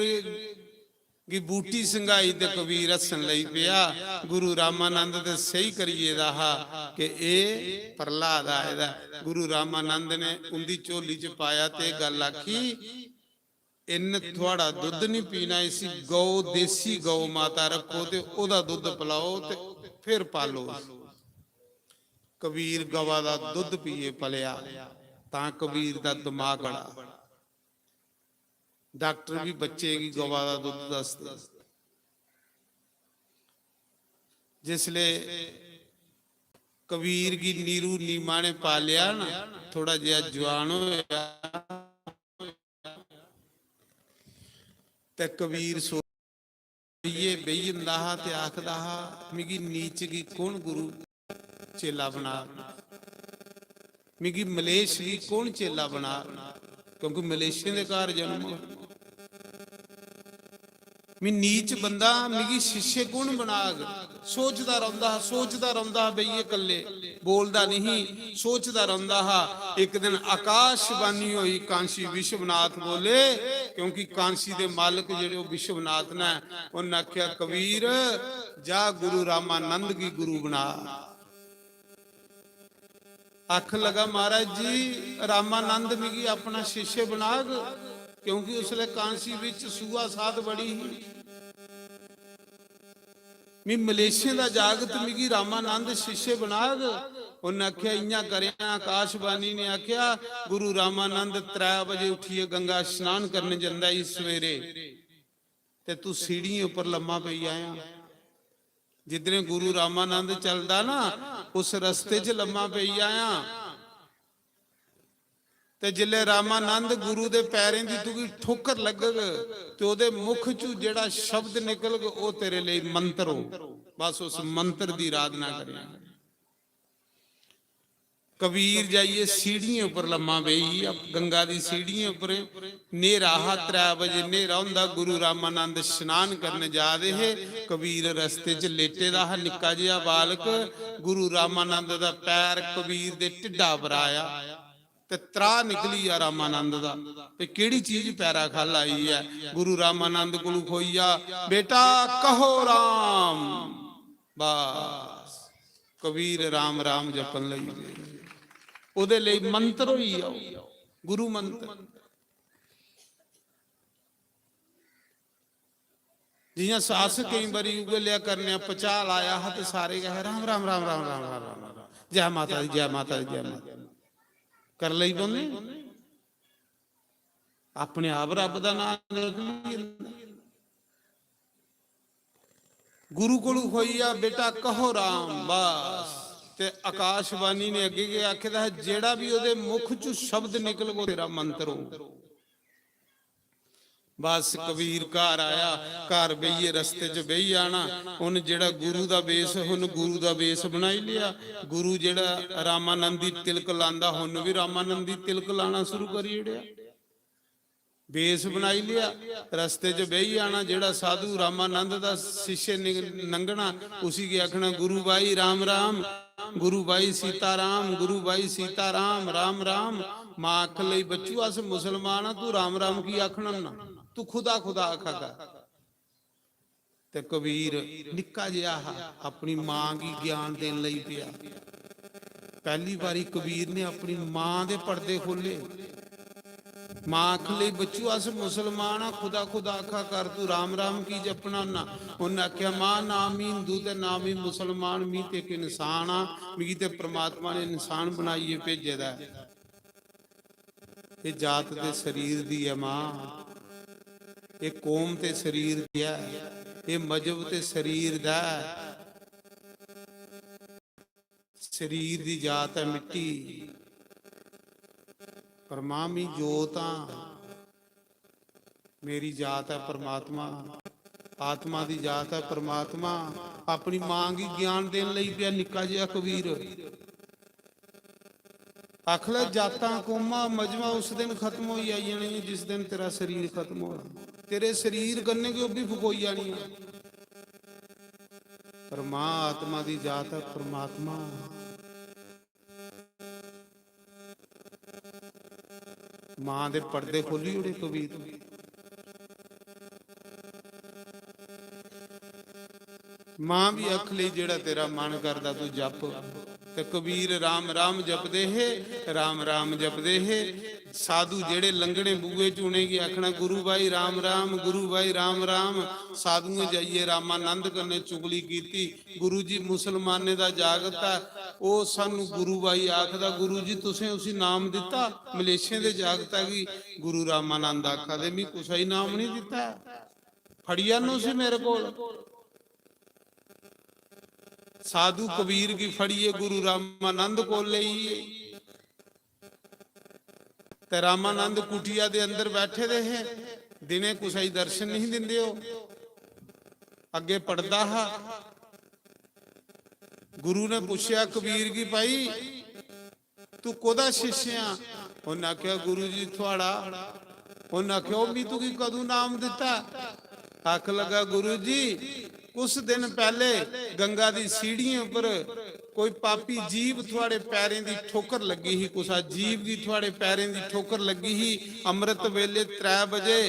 गी बूटी संघाई ते कबीर हस्सन लगी पेआ। गुरु रामानंद ते स्हेई करी गेदा हा कि एह प्रहलाद आए दा ऐ। गुरु रामानंद ने उंदी झोली च पाया ते एह गल्ल आखी, "इन्न थुआड़ा दुद्ध नहीं पीना, इसी गौ, देसी गौ माता रक्खो ते ओहदा दुद्ध पलाओ ते फिर पालो।" कबीर गवा दा दुद्ध पीए पलेआ, तां कबीर दा दिमाग अड़ा। डॉक्टर भी बच्चे गी गवा दा दुद्ध दसदे। जिसले कबीर गी नीरू नीमा ने पालेआ ना, थोड़ा जेहा जुआन होया, ते कबीर सो-, बेहियै बेही जंदा हा ते आखदा हा, "मिगी नीच गी कौन गुरु चेला बना, मिगी मलेश गी कौन चेला बना?" क्योंकि मलेशें दे घर जन्म होआ। "मी नीच बंदा, मिगी शिष्य कौन बनाग?" सोचदा रौंदा हा, सोचदा रौंदा हा, बेहियै कल्ले, बोलदा नहीं, सोचदा रौंदा हा। इक दिन आकाशवाणी होई कांशी विश्वनाथ बोले, क्योंकि कांशी दे मालक जेड़े ओह विश्वनाथ ने, उन्हें आख्या, "कबीर, जा गुरु रामानंद गी गुरु बना।" आखन लगा, "महाराज जी, रामानंद मिगी अपना शिष्य बनाग, क्योंकि उसले कांसी विच सूआ साध बड़ी ही। मी मलेशियें दा जागत मिगी रामानंद शिष्य बनाग।" उन्हें आख्या, "इयां करेआं।" आकाशवाणी ने आख्या, "गुरु रामानंद त्रै बजे उठियै गंगा स्नान करने जंदा ई सवेरे, ते तू सीढ़ियें उपर लम्मा पेई आया।" जिधरें गुरु रामानंद चलदा ना, उस रस्ते च लम्मा पेई आया। ते जिसले रामानंद गुरु दे पैरें दी तुगी ठोकर लगग, ते ओहदे मुख चू जेड़ा शब्द निकलग, ओह तेरे लेई मंत्र हो। बस उस मंत्र दी आराधना करें। कबीर जाइयै सीढ़ियें उप्पर लम्मा पेई गेआ, गंगा दी सीढ़ियें उप्पर। न्हेरा हा, त्रै बजे न्हेरा होंदा। गुरु रामानंद स्नान करन जा दे हे। कबीर रस्ते च लेटे दा हा, निक्का जेहा बालक। गुरु रामानंद दा पैर कबीर दे ढिड्डा पर आया ते त्राह् निकली गेआ रामानंद दा। "एह् केह्ड़ी चीज पैरा खल्ल आई ऐ?" गुरु रामानंद कोलू खोई गेआ, "बेटा, कहो राम।" बस, कबीर राम राम जपन लगी पे। ओह्दे लेई मंत्र होई गेआ ओह्, गुरु मंत्र। जियां अस केईं बारी उ'ऐ लेआ करने आं, भचाल आया हा ते सारे गै "राम, राम, राम, राम, राम, राम, राम, राम, जै माता दी, जै माता दी, जै माता दी" कर लेई पौने। अपने आप रब दा नाम निकली जंदा। गुरु कोलू खोई गेआ, "बेटा, कहो राम।" बस, ते आकाशवाणी ने अग्गे गै आखे दा हा, "जेड़ा भी ओदे मुख चु शब्द निकलग, तेरा मंत्र हो।" बस, कबीर घर आया, घर बेहियै रस्ते च बेही जाना। उन जेड़ा गुरु दा बेस, उन गुरु दा बेस बनाई लिया। गुरु जेड़ा रामानंदी तिलक लांदा, उन भी रामानंदी तिलक लाना शुरू करी ओड़ेआ। बेस बनाई लिया, रस्ते च बेही जाना। जेड़ा साधु रामानंद दा शिष्य नि-, लंघना, उसी के आखना, "गुरु भाई राम राम, गुरु भाई सीताराम, गुरु भाई सीताराम, राम राम।" मां आखन लगी, "बच्चू, अस मुसलमान आं, तू राम राम की आखना ना? तू खुदा खुदा आखा कर।" ते कबीर निक्का जेहा हा, अपनी मां गी ज्ञान देन लगी पेआ। पैह्ली बारी कबीर ने अपनी मां दे पर्दे खोले। मां आखन लगी, "बच्चू, अस मुसलमान आं, खुदा खुदा आखा कर, तू राम राम की जपना ना?" उन्नै आखेआ, "मां, ना मी हिंदू ते ना मी मुसलमान, मी ते इक इंसान आं, मिगी ते परमात्मा ने इंसान बनाइयै भेजे दा ऐ।" एह् जात ते शरीर दी ऐ मां, एह् कौम ते शरीर दी ऐ, एह् मजहब ते शरीर दा ऐ। शरीर दी जात ऐ मिट्टी, पर मां मी जोत आं। मेरी जात ऐ परमात्मा, आत्मा दी जात ऐ परमात्मा। अपनी मां गी ज्ञान देन लगी पेआ निक्का जेहा कबीर। आखले, जातां, कौमां, मजहबां उस दिन खत्म होई जानियां जिस दिन तेरा शरीर खत्म होना। तेरे शरीर कन्नै गै ओह् बी फकोई जानियां। पर मां आत्मा दी जात ऐ परमात्मा। मां दे पर्दे खोली ओड़े कबीर। मां भी आख लई, "जेड़ा तेरा मन करदा तू जप।" ते कबीर राम राम जपदे हे, राम राम जपदे हे। साधु जेड़े लंघने बूहे च, उ'नेंगी आखना, "गुरु भाई राम राम, गुरु भाई राम राम।" साधुएं जाइयै रामानंद कन्नै चुगली कीती, "गुरु जी, मुसलमानें दा जागत ऐ, ओह् सानू गुरु भाई आखदा।" "गुरु जी, तुसें उसी नाम दित्ता?" मलेशियें दे जागता गी गुरु रामानंद आखा दे, "मी कुसै गी नाम नहीं दित्ता ऐ, फड़ी आनो उसी मेरे कोल।" साधु कबीर गी फड़ियै गुरु रामानंद कोल लेई गे। ते रामानंद कुटिया दे अंदर बैठे दे हे, दिने कुसै गी दर्शन नहीं दिंदे। ओह् अग्गे पड़दा हा। गुरु ने पुच्छेआ कबीर गी, "भाई, तू कोह्दा शिष्य आ?" उन्नै आखेआ, "गुरु जी, थुआड़ा।" उन्नै आखेआ, "ओह् मी तुगी कदूं नाम दित्ता?" आख लगा, "गुरु जी, कुछ दिन पैह्ले गंगा दी सीढ़ियें उप्पर कोई पापी जीव थुआड़े पैरें दी ठोकर लग्गी ही, कुसा जीव गी थुआड़े पैरें दी ठोकर लग्गी ही, अमृत वेले त्रै बजे।"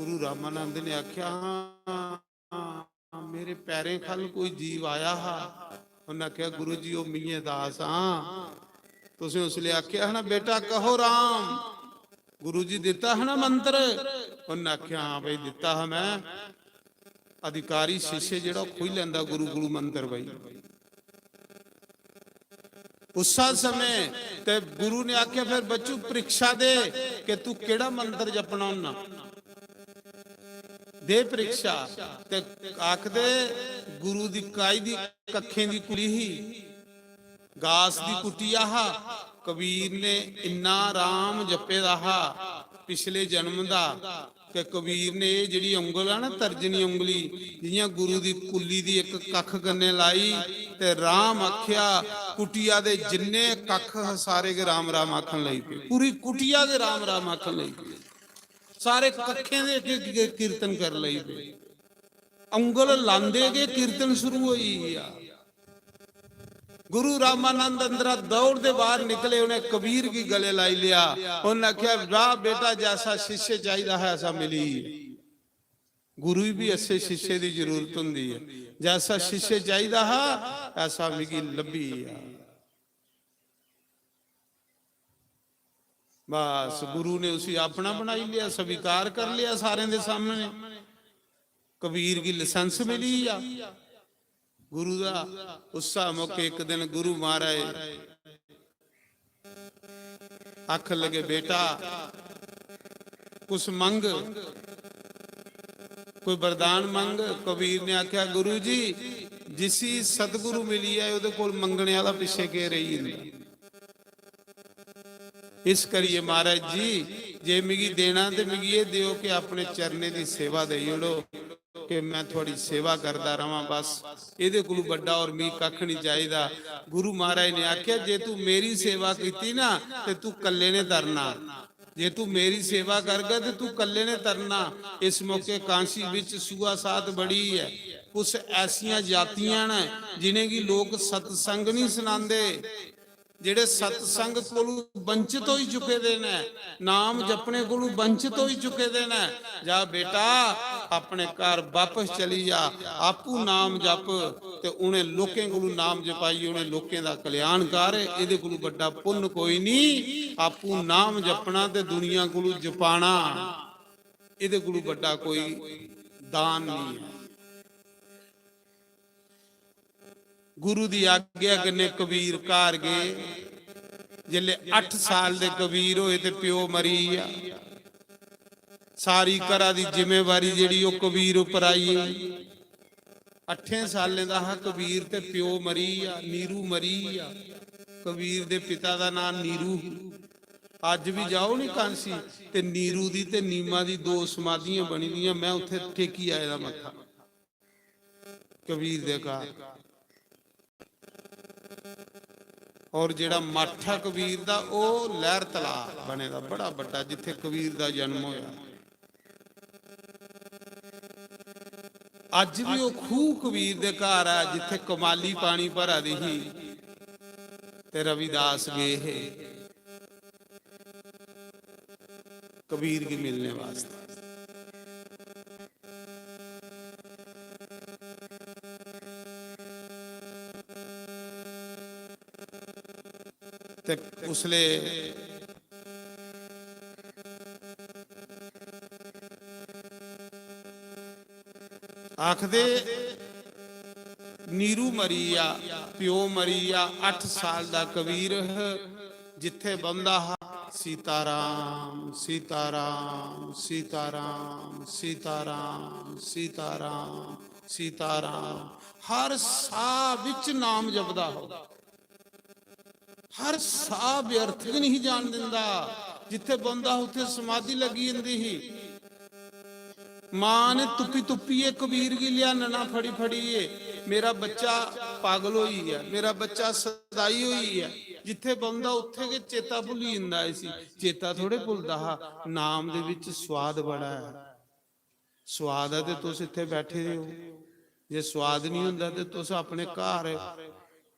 गुरु रामानंद ने आखेआ, "हां, मेरे पैरें ख'ल्ल कोई जीव आया हा।" उन्नै आखेआ, "गुरु जी, ओह् मियें दास आं। तुसें उसलै आखेआ हा ना, 'बेटा, कहो राम।' गुरु जी, दित्ता हा ना मंत्र?" उन्नै आखेआ, "हां भाई, दित्ता हा मैं।" अधिकारी शिष्य जेह्ड़ा, ओह् खोई लैंदा गुरु कोलू मंत्र भाई। उस्सा समें ते गुरु ने आखेआ, "फिर बच्चू, परीक्षा दे कि तू केह्ड़ा मंत्र जपना होन्ना, दे परीक्षा।" ते आखदे, गुरु दी काई दी कक्खें दी कुली ही, गास दी कुटिया हा। कबीर ने इन्ना राम जपे दा हा पिछले जन्म दा, कि कबीर ने एह् जेह्ड़ी उंगल ऐ ना, तर्जनी उंगली, जि'यां गुरु दी कुल्ली दी इक कक्ख कन्नै लाई, ते राम आख्या। कुटिया दे जिन्ने कक्ख हे, सारे गै राम राम आखन लगी पे। पूरी कुटिया गै राम राम आखन लगी पे। सारे कक्खें दे अग्गें की-, कीर्तन कर लगी पे। उंगल लांदे गै कीर्तन शुरू होई गेआ। गुरु रामानंद अंदरा दौड़दे बाहर निकले, उन्हें कबीर की गले लाई लिया। उन्हें आख्या, "वाह बेटा, जैसा शिष्य चाहिदा है, ऐसा मिली।" गुरु भी ऐसे शिष्य की जरूरत होंदी है, जैसा शिष्य चाहिदा हा, ऐसा मिगी लभी है। बस गुरु ने उसी अपना बनाई लिया, स्वीकार कर लिया सारें दे सामने। कबीर की लाइसेंस मिली आ गुरु दा। उस मौके एक दिन गुरु महाराज आखन लगे, "बेटा, कुछ मंग, कोई वरदान मंग।" कबीर ने आख्या, "गुरु जी, जिसी सतगुरु मिली जाए, ओदे कोल मंगने आह्ला पिच्छे केह् रेही जंदा?" इस करियै महाराज जी, जे मिगी देना ते मिगी एह् देओ कि अपने चरणें दी सेवा देई ओड़ो, कि मैं थुआड़ी सेवा करदा रवां। बस एह्दे कोलू बड्डा होर मिगी कक्ख नहीं चाहिदा। गुरु महाराज ने आखेआ, "जे तू मेरी सेवा कीती ना, ते तू कल्ले ने तरना। जे तू मेरी सेवा करगा, ते तू कल्ले ने तरना।" इस मौके कांसी बिच सूहा सात बड़ी ऐ। कुछ ऐसियां जातियां न, जिनेंगी लोक सत्संग नहीं सुनांदे। जेह्ड़े सत्संग कोलू वंचित होई चुके दे न, नाम जपने कोलू वंचित होई चुके दे न, जा बेटा, अपने घर वापस चली जा, आपू नाम जप, ते उनें लोकें कोलू नाम जपाइयै उनें लोकें दा कल्याण कर। एह्दे कोलू बड्डा पुन्न कोई नहीं। आपू नाम जपना ते दुनिया कोलू जपाना, एह्दे कोलू बड्डा कोई दान नहीं है। गुरु दी आज्ञा कन्नै कबीर घर गए। जिसलै अट्ठ साल दे कबीर होए ते प्यो मरी गेआ। सारी घरा दी जिम्मेवारी जेह्ड़ी ओह् कबीर उप्पर आई गेई। अट्ठें सालें दा हा कबीर ते प्यो मरी गेआ, नीरू मरी गेआ। कबीर दे पिता दा नांऽ नीरू ही। अज्ज बी जाओ नी कांसी, ते नीरू दी ते नीमा दी दो समाधियां बनी दियां। मैं उत्थे टेकी आए दा मत्था। कबीर दे घर। और जेह्ड़ा मठ ऐ कबीर दा, ओह् लैहर तलाऽ बने दा, बड़ा बड्डा, जित्थे कबीर दा जन्म होया। अज्ज भी ओह् खूह कबीर दे घर ऐ, जित्थे कमाली पानी भरा दी ही ते रविदास गे हे कबीर गी मिलने वास्ते। ते उसले आखदे, नीरू मरी गेआ, प्यो मरी गेआ, अट्ठ साल दा कबीर ह, जित्थे बौंह्दा हा, "सीताराम, सीताराम, सीताराम, सीताराम, सीताराम, सीताराम।" हर साह बिच नाम जपदा हा। हर साह व्यर्थ गै नहीं जान दिंदा। जित्थे बौंह्दा हा, उत्थे समाधि लगी जंदी ही। मां ने तुप्पी तुप्पियै कबीर गी लेआनना फड़ी फड़ियै, "मेरा बच्चा पागल होई गेआ, मेरा बच्चा सदाई होई गेआ।" जित्थे बौंह्दा, उत्थे गै चेता भुल्ली जंदा इसी। चेता थोड़े भुलदा हा। नाम दे विच स्वाद बड़ा ऐ। स्वाद ऐ ते तुस इत्थे बैठे दे हो, जे स्वाद नहीं होंदा ते तुस अपने घर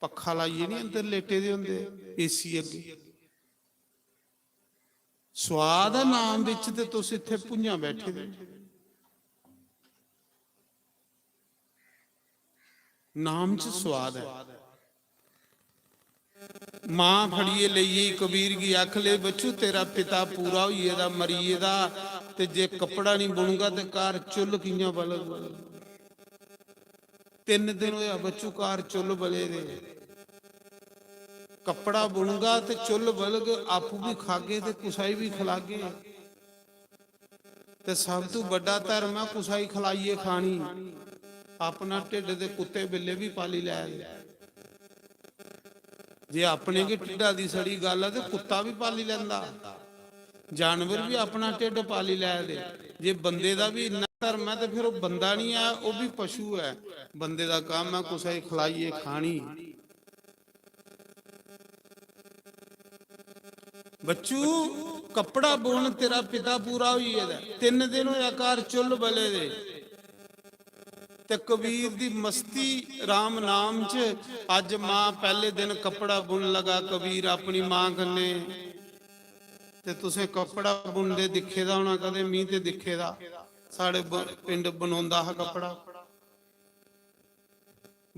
पक्खा लाइयै नहीं अंदर लेटे दे होंदे, एसी अग्गे। स्वाद ऐ नाम बिच ते तुस इत्थे भुंञां बैठे दे। नाम च स्वाद ऐ। मां फड़ियै लेई गेई कबीर गी, आख ले, "बच्चू, तेरा पिता पूरा होई गेदा, मरी गेदा, ते जे कपड़ा नहीं बुनगा ते घर चुल्ल कि'यां बलग?" तिन्न दिन होया बच्चू घर चुल्ल बले दे। कपड़ा बुनगा ते चुल्ल बलग, आपूं भी खागे ते कुसै गी भी खलागे। ते सब तू बड्डा धर्म ऐ कुसै गी खलाइयै खानी। अपना ढिड्ड ते कुत्ते बिल्ले भी पाली लै दे। जे अपने गै ढिड्डा दी सड़ी गल्ल ऐ ते कुत्ता भी पाली लैंदा। जानवर भी अपना ढिड्ड पाली लै दे। जे बंदे दा भी इन्ना धर्म ऐ ते फिर ओह् बंदा निं ऐ, ओह् बी पशु ऐ। बंदे दा कम्म ऐ कुसै गी खलाइयै खानी। बच्चू, कपड़ा बुन, तेरा पिता पूरा होई गेदा ऐ। तिन्न दिन होया घर चुल्ल बले दे। ते कबीर दी मस्ती राम नाम च। अज्ज मां पैह्ले दिन कपड़ा बुन लगा कबीर अपनी मां कन्नै। ते तुसें कपड़ा बुनदे दिक्खे दा होना कदें, मी ते दिक्खे दा। साढ़े ब-, पिंड बनोंदा हा कपड़ा।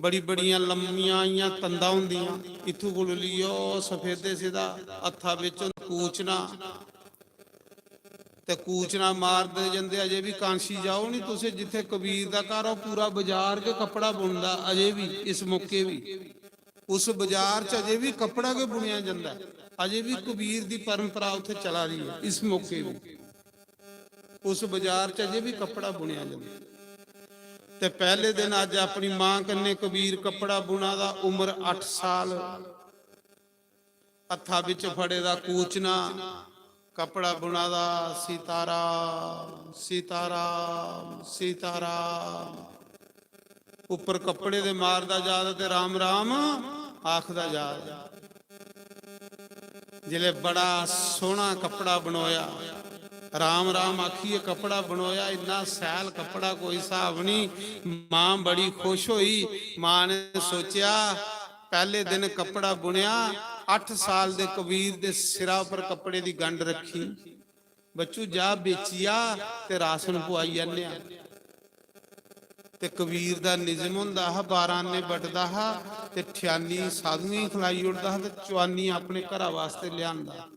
बड़ी बड़ियां लम्मियां इ'यां तंदां होंदियां, इत्थूं कोलू लेइयै ओह् सफेदे सिद्धा हत्था बिच कूचना। ते कूचना मारदे जंदे। अजे बी कांशी जाओ नी तुसें, जित्थै कबीर दा घर, ओह् पूरा बाजार गै कपड़ा बुनदा अजे बी, इस मौके बी। उस बाजार च अजे बी कपड़ा गै बुनेआ जंदा ऐ। अजे बी कबीर दी परंपरा उत्थै चला दी ऐ इस मौके बी। उस बाजार च अजे बी कपड़ा बुनेआ जंदा। ते पैह्ले दिन अज्ज अपनी मां कन्नै कबीर कपड़ा बुना दा, उम्र अट्ठ साल, हत्था बिच फड़े दा कूचना, कपड़ा बुना दा, "सीताराम, सीताराम, सीताराम।" उप्पर कपड़े दे मारदा जा दा ते "राम राम" आखदा जा दा। जिसलै बड़ा सोहना कपड़ा बनोया, "राम राम" आखियै कपड़ा बनोया, इन्ना सैल कपड़ा, कोई स्हाब नहीं। मां बड़ी खुश होई। मां ने सोचेआ, पैह्ले दिन कपड़ा बुनेआ, अट्ठ साल दे कबीर दे सिरा उप्पर कपड़े दी गंढ रक्खी। "बच्चू, जा बेचिया ते राशन पुआई आनेआ।" ते कबीर दा निजम होंदा हा, बारां आने बटदा हा ते ठियानी साधुएं गी खलाई ओड़दा हा ते चुआनी अपने घरा वास्ते लेआंदा।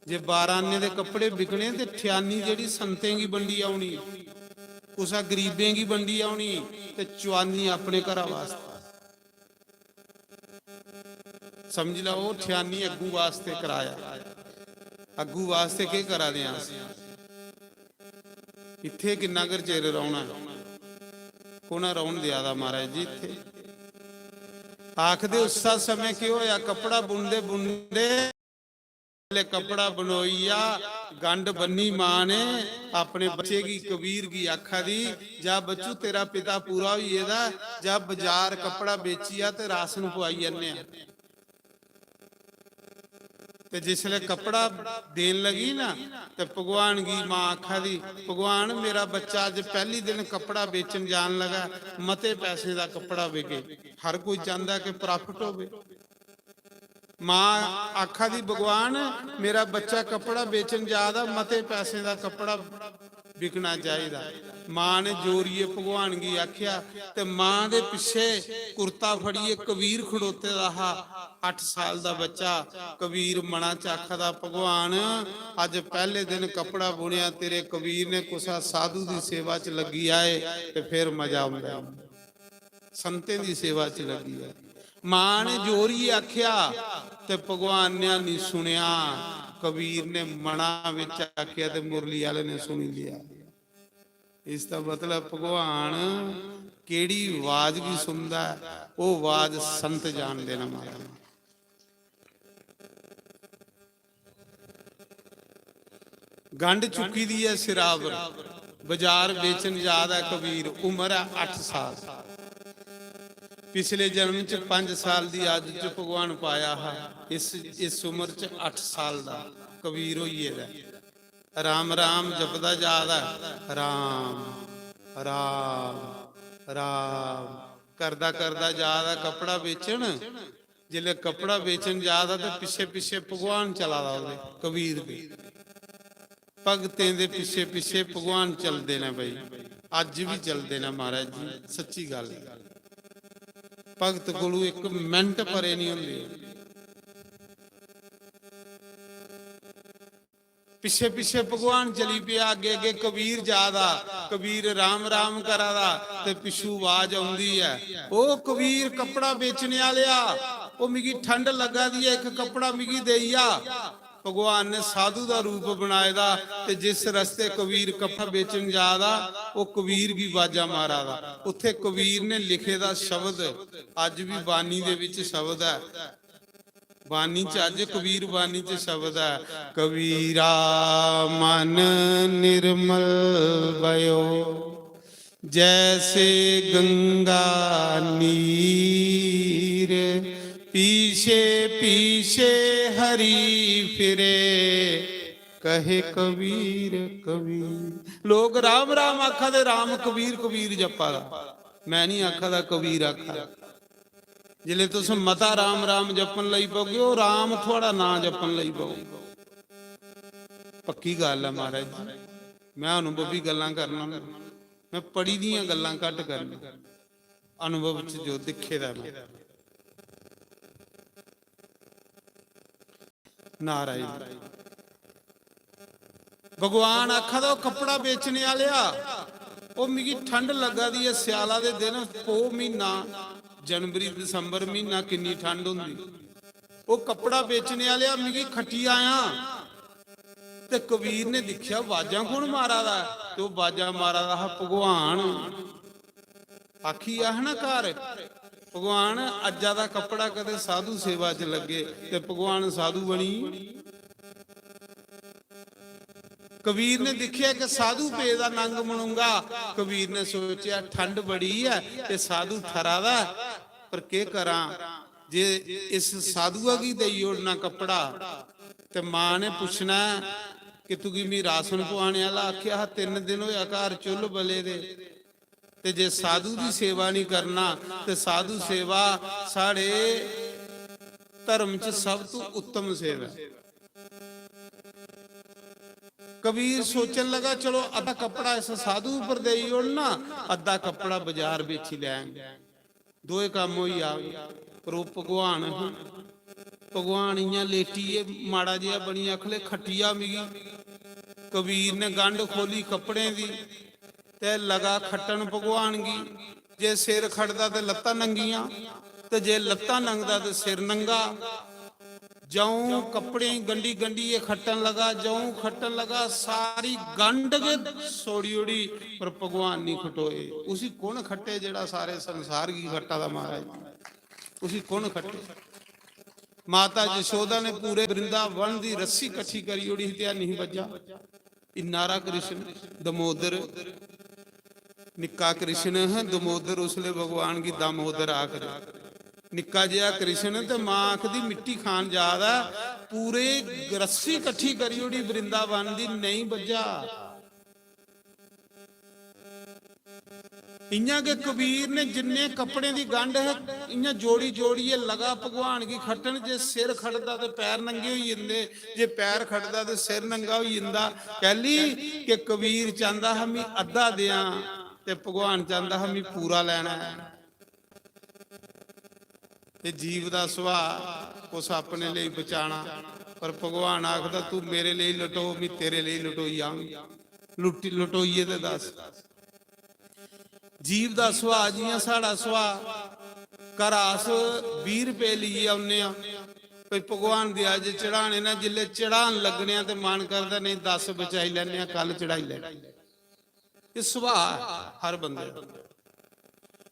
जे बारां आने दे कपड़े बिकने ते ठियानी जेह्ड़ी संतें गी बंडी औनी, कुसै गरीबें गी बंडी औनी ते चुआनी अपने घरा वास्ते। समझ लैओ, ठियानी अग्गू वास्ते कराया। अग्गू वास्ते केह् करा दे आं अस? इत्थै किन्ना कर चिर रौह्ना ऐ? कु'न रौह्न देआ दा महाराज जी इत्थै? आखदे उस्सै समें केह् होया, कपड़ा बुनदे बुनदे, जिसलै कपड़ा बनोइया, गंढ बन्नी मां ने, अपने बच्चे गी, कबीर गी आखा दी, "जा बच्चू, तेरा पिता पूरा होई गेदा, जा बाजार कपड़ा बेचिया ते राशन पुआई आनेआ।" ते जिसलै कपड़ा देन लगी ना, ते भगवान गी मां आखा दी, "भगवान, मेरा बच्चा अज्ज पैह्ली दिन कपड़ा बेचन जान लगा, मते पैसें दा कपड़ा बिके।" हर कोई चांह्दा कि profit होवे। मां आखा दी, "भगवान, मेरा बच्चा कपड़ा बेचन जा दा, मते पैसें दा कपड़ा बिकना चाहिदा।" मां ने जोरियै भगवान गी आखेआ, ते मां दे पिच्छे कुर्ता फड़ियै कबीर खड़ोते दा हा, अट्ठ साल दा बच्चा। कबीर मना च आखा दा, "भगवान, अज्ज पैह्ले दिन कपड़ा बुनेआ, तेरे कबीर ने कुसै साधु दी सेवा च लग्गी जाए ते फिर मजा औंदा ऐ, संतें दी सेवा च लग्गी जाए।" मां ने जोरियै आखेआ ते भगवान ने निं सुनेआ। कबीर ने मना बिच आखेआ ते मुरली आह्ले ने सुनी लेआ। इसदा मतलब भगवान केह्ड़ी आवाज गी सुनदा ऐ, ओह् आवाज संत जानदे न महाराज। गंढ चुक्की दी ऐ सिरा पर, बाजार बेचन जा दा ऐ कबीर, उम्र ऐ अट्ठ साल। पिछले जन्म च पंज साल दी आयु च भगवान पाया हा, इस, इस उम्र च अट्ठ साल दा कबीर होई गेदा ऐ। राम राम जपदा जा दा ऐ, राम, राम, राम करदा करदा जा दा कपड़ा बेचन। जिसलै कपड़ा बेचन जा दा ते पिच्छे पिच्छे भगवान चला दा ओह्दे, कबीर दे। भगतें दे पिच्छे पिच्छे भगवान चलदे न भाई, अज्ज बी चलदे न महाराज जी, सच्ची गल्ल ऐ। भगत कोलू इक मिंट परे नहीं होंदे। पिच्छे पिच्छे भगवान चली पेआ, अग्गे अग्गे कबीर जा दा, कबीर राम राम करा दा, ते पिच्छू आवाज औंदी ऐ, "ओ कबीर, कपड़ा बेचने आह्लेआ, ओ मिगी ठंड लग्गा दी ऐ, इक कपड़ा मिगी देई आ।" भगवान ने साधु दा रूप बनाए दा, ते जिस रस्ते कबीर कपड़ा बेचन जा दा, ओह् कबीर गी बाजा मारा दा। उत्थे कबीर ने लिखे दा शब्द, अज्ज बी बानी दे विच शब्द ऐ, बानी च, अज्ज कबीर बानी च शब्द ऐ, "कबीरा मन निर्मल भयो, जैसे गंगा नीर, पीछे पीछे हरि फिरे, कहे कबीर कबीर।" लोग राम राम आखा दे, राम कबीर कबीर जप्पा दा। मैं नहीं आखा दा, कबीर आखा दा। जिसले तुस मता राम राम जपन लगी पौगे, ओह् राम थुआढ़ा नां जपन लगी पौग। पक्की गल्ल ऐ महाराज जी, मैं अनुभवी गल्लां करना, मैं पढ़ी दियां गल्लां घट्ट करना, अनुभव च जो दिक्खे दा मैं। नारायण। भगवान आखा दा, "ओह् कपड़ा बेचने आह्लेआ, ओह् मिगी ठंड लग्गा दी ऐ, स्याला दे दिन, पो म्हीना, जनवरी दिसंबर म्हीना, किन्नी ठंड होंदी, ओह् कपड़ा बेचने आह्लेआ, मिगी खट्टी आयां।" ते कबीर ने दिक्खेआ, बाजां कु'न मारा दा ऐ? ते ओह् बाजां मारा दा हा भगवान। आखी आह ना घर, "भगवान, अज्जा दा कपड़ा कदें साधु सेवा च लग्गे ते भगवान साधु बनी।" कबीर ने दिक्खेआ कि साधु पेदा नंग मनुंगा। कबीर ने सोचेआ, "ठंड बड़ी ऐ, एह् साधु ठरा दा ऐ, पर केह् करां, जे इस साधुआ गी देई ओड़ना कपड़ा ते मां ने पुच्छना ऐ कि तुगी मी राशन पुआने आह्ला आखेआ हा, तिन्न दिन होएआ घर चु'ल्ल बले दे।" ते जे साधु दी सेवा नहीं करना, ते साधु सेवा साढ़े धर्म च सब तू उत्तम सेवा ऐ। कबीर सोचन लगा, "चलो, अद्धा कपड़ा इस साधु उप्पर देई ओड़ना, अद्धा कपड़ा बाजार बेची लैंग, दोए कम्म होई जाग।" पर ओह् भगवान हा, भगवान इ'यां लेटियै माड़ा जेहा बनियै आखले, "खट्टिया मिगी।" कबीर ने गंढ खोली कपड़ें दी, ते लगा खट्टन भगवान गी। जे सिर खटदा ते लत्तां नंगियां, ते जे लत्तां नंगदा ते सिर नंगा। जऊं कपड़ें गी गंढी गंढियै खट्टन लगा, जऊं खट्टन लगा, सारी गंढ गै सोड़ी ओड़ी, पर भगवान नहीं खटोए। उसी कु'न खट्टे जेह्ड़ा सारे संसार गी खट्टा दा महाराज? उसी कु'न खट्टे? माता जशोदा ने पूरे वृंदावन दी रस्सी कट्ठी करी ओड़ी ही ते नहीं बज्जा। इन्ना हारा कृष्ण, दमोदर, निक्का कृष्ण है दमोदर, उसले भगवान गी दामोदर आखदे। निक्का जेहा कृष्ण ते मां आखदी, "मिट्टी खान जा दा।" पूरे रस्सी कट्ठी करी ओड़ी वृंदावन दी, नहीं बज्जा। इ'यां गै कबीर ने जिन्ने कपड़ें दी गंढ है, इ'यां जोड़ी जोड़ियै लगा भगवान गी खट्टन। जे सिर खटदा ते पैर नंगे होई जंदे, जे पैर खटदा ते सिर नंगा होई जंदा। कैली के कबीर चांहदा हा, "मी अद्धा देआं," ते भगवान चांहदा हा, "मी पूरा लैना ऐ।" ते जीव दा सुभाऽ कुस अपने लेई बचाना, पर भगवान आखदा, "तू मेरे लेई लटो, मी तेरे लेई लटोई जांग।" लुट्टी, लटोइयै ते दस। जीव दा सुभाऽ जि'यां साढ़ा सुभाऽ, घरा अस बीह् रपेऽ लेइयै औन्ने आं, भई भगवान दे अज्ज चढ़ाने न, जिसलै चढ़ान लग्गने आं ते मन करदा, "नहीं, दस बचाई लैन्ने आं, कल चढ़ाई लैन्ने आं।" एह् सुभाऽ ऐ हर बंदे दा।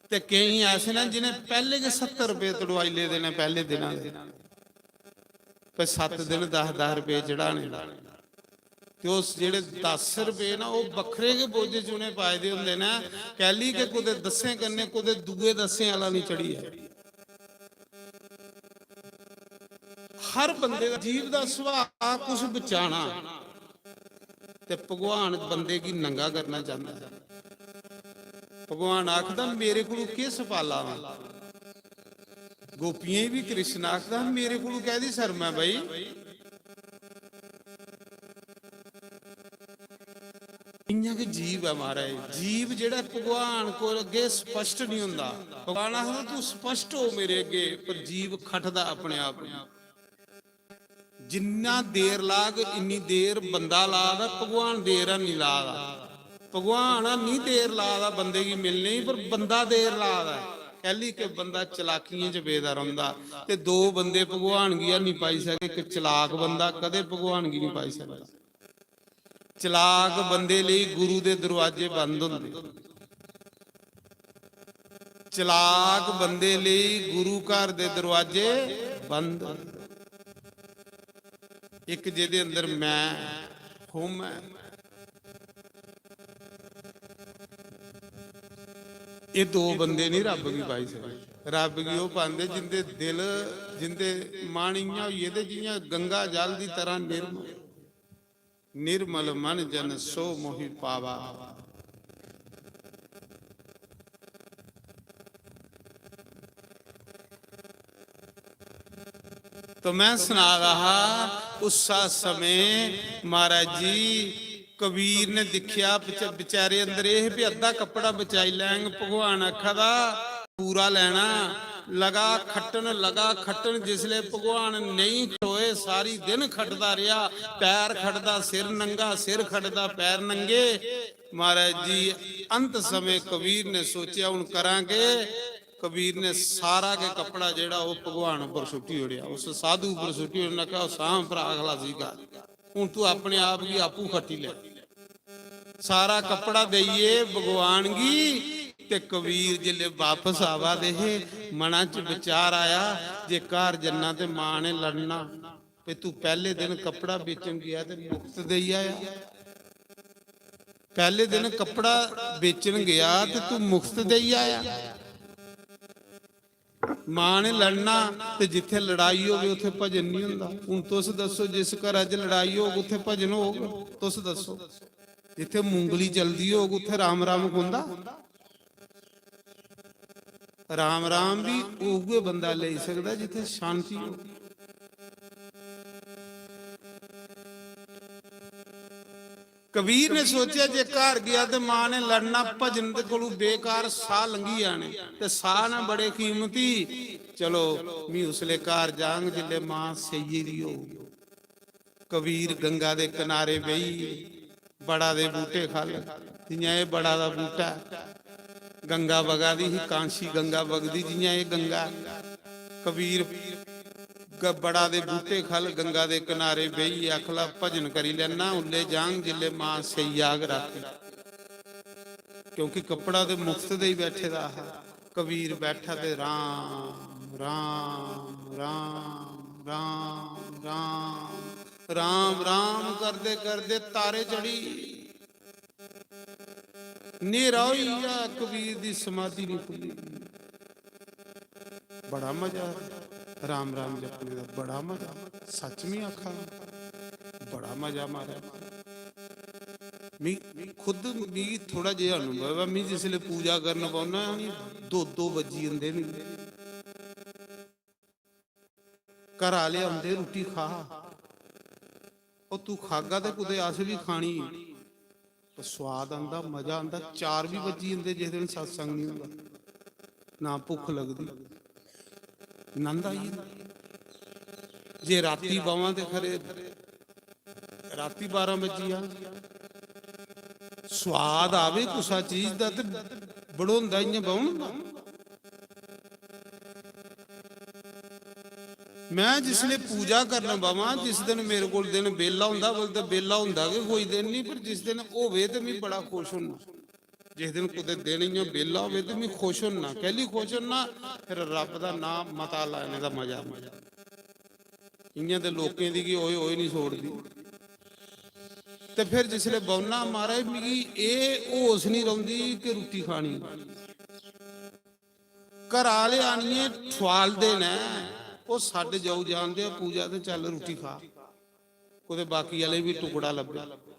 ते केईं ऐसे न जि'नें पैह्ले गै सत्तर रपेऽ तड़ोआई लेदे न पैह्ले दिनां दे, भाई सत्त दिन दस दस रपेऽ चढ़ाने न। ते उस जेह्ड़े दस रपेऽ न, ओह् बक्खरे गै बोझे च उ'नें पाए दे होंदे न, कैली के कुतै दस्सें कन्नै कुतै दूए दस्सें आह्ला निं चढ़ी जाए। हर बंदे दा जीव दा सुभाऽ कुछ बचाना, ते भगवान बंदे गी नंगा करना चांहदा ऐ। भगवान आखदा, "मेरे कोलू केह् सपाला वा?" गोपियें गी बी कृष्ण आखदा, "मेरे कोलू कैह्दी शर्म ऐ भाई?" इ'यां गै जीव ऐ महाराज, जीव जेह्ड़ा भगवान कोल अग्गे स्पष्ट निं होंदा। भगवान आखदा, "तू स्पष्ट हो मेरे अग्गे," पर जीव खटदा अपने आप गी। जिन्ना देर लाग, इन्नी देर बंदा ला दा, भगवान देर हैनी ला दा। भगवान हैनी देर ला दा बंदे गी मिलने गी, पर बंदा देर ला दा ऐ। कैली के बंदा चलाकियें च पेदा रौंह्दा, ते दो बंदे भगवान गी हैनी पाई सकदे। इक चलाक बंदा कदें भगवान गी निं पाई सकदा। चलाक बंदे लेई गुरु दे दरवाजे बंद होंदे। चलाक बंदे लेई गुरु घर दे दरवाजे बंद। इक जेह्दे अंदर मैं, होम ऐ। एह् दो बंदे नहीं रब गी पाई सकदे। रब गी ओह् पांदे जिंदे दिल, जिंदे मन इ'यां होई गेदे जि'यां गंगा जल दी तरह निर्मल। निर्मल मन जन सो मोहि पावा। तो मैं सना रहा, उस्सा समें महाराज जी कबीर ने दिक्खेआ, बच-, बेचारे अंदर एह् भी अद्धा कपड़ा बचाई लैंग। भगवान आखा दा पूरा लैना, लगा खट्टन, लगा खट्टन। जिसले भगवान नेईं खड़ोए, सारी दिन खटदा रेहा, पैर खटदा, सिर नंगा, सिर खटदा, पैर नंगे। महाराज जी, अंत समय कबीर ने सोचेआ, "हुन करां के?" कबीर ने सारा के कपड़ा जेह्ड़ा ओह् भगवान उप्पर सुट्टी ओड़ेआ, उस साधु उप्पर सुट्टी ओड़ेआ। उन्नै आखेआ, "ओह् सांभ भ्रा, खलासी कर, हुन तू अपने आप गी आपूं खट्टी लै।" सारा कपड़ा देइयै भगवान गी। ते कबीर जिसले बापस आवा दे हे, मना च विचार आया जे घर जन्ना ते मां ने लड़ना, "ते तू पैह्ले दिन कपड़ा बेचन गेआ ते मुफ्त देई आया, पैह्ले दिन कपड़ा बेचन गेआ ते तू मुफ्त देई आया।" मां ने लड़ना ते जित्थे लड़ाई होवे उत्थे भजन नहीं हुंदा। हुन तुस दस्सो, जिस घरा च लड़ाई होग उत्थे भजन होग? तुस दस्सो, जित्थे मुंगली चलदी होग उत्थे राम राम होंदा? राम राम भी उ'ऐ बंदा लेई सकदा जित्थे शांति हो। कबीर ने सोचेआ जे घर गेआ ते मां ने लड़ना, भजन दे कोलू बेकार साह लंघी जाने, ते साह ना बड़े कीमती। चलो, मी उसले घर जांग जिसले मां सेइये दी होग। कबीर गंगा दे किनारे बेही, बड़ा दे बूटे खल, जियां एह् बड़ा दा बूटा ऐ, गंगा बगा दी ही, कांशी गंगा बगदी जियां एह् गंगा ऐ। कबीर ग-, बड़ा दे बूटे खल गंगा दे किनारे बेहियै आखला, "भजन करी लैना, उल्ले जांग जिल्ले मां सेई आग राती।" क्योंकि कपड़ा ते मुफ्त दे ही बैठे दा हा। कबीर बैठा ते राम, राम, राम, राम, राम, राम, राम करदे करदे तारे चढ़ी। न्हेरा होई गेआ, कबीर दी समाधि निं खु'ल्ली। बड़ा मजा राम राम जपने दा, बड़ा मजा, सच्च में आखा ना, बड़ा मजा मारा। मी खुद, मी थोड़ा जेहा अनुभव ऐ, मी जिसलै पूजा करन बौह्ना नी, दो दो बज्जी जंदे मिगी। घर आह्ले औंदे, "रुट्टी खा।" "ओह् तूं खागा ते कुतै अस बी खानी।" ते सोआद आंदा, मजा आंदा। चार बी बज्जी जंदे जिस दिन सत्संग निं होंदा, ना भुक्ख लगदी, नंद आई जंदा। जे राती बवां ते खरे, राती बारां बज्जी जा। सोआद आवे कुसा चीज दा ते बड़ोंदा इ'यां बौह्न। मैं जिसले पूजा करन बवां, जिस दिन मेरे कोल दिन बेला होंदा, बोल ते बेला होंदा गै कोई दिन नहीं, पर जिस दिन होवे ते मैं बड़ा खुश होना। जिस दिन कुतै दिन इ'यां बेला होवे ते मैं खुश होना। कैली खुश होना? फिर रब दा नाम मता लैने दा मजा आंदा। इ'यां ते लोकें दी गी ओए ओए नहीं छोड़दी। ते फिर जिसले बौह्ना, महाराज, मिगी एह् होश नहीं रौंदी कि रुट्टी खानी। घरा आह्ले आनियै ठुआलदे न, "ओह् छड्ड, जाओ, जान दे, पूजा ते चल, रुट्टी खा।" कुतै बाकी आह्ले बी टुकड़ा लब्भे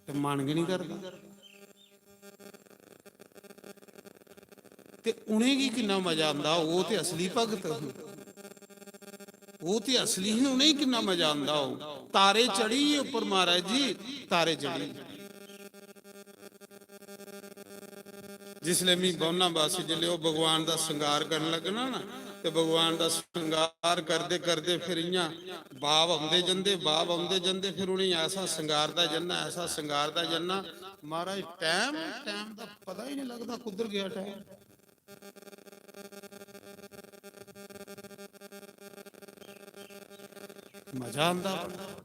ते मन गै निं करदा। ते उ'नेंगी किन्ना मजा आंदा, ओह् ते असली भगत हे। ओह् ते असली ही, उ'नेंगी किन्ना मजा आंदा होग। तारे चढ़ी उप्पर, महाराज जी, तारे चढ़ी। जिसले मी बौह्ना, बस जिसले ओह् भगवान दा श्रृंगार करन लगना ना, ते भगवान दा श्रृंगार करदे करदे फिर इ'यां भाव औंदे जंदे, भाव औंदे जंदे, फिर उ'नेंगी ऐसा श्रृंगारदा जन्ना, ऐसा श्रृंगारदा जन्ना, महाराज, टैम, टैम दा पता ही नहीं लगदा कुद्धर गेआ टैम। मजा आंदा बड़ा।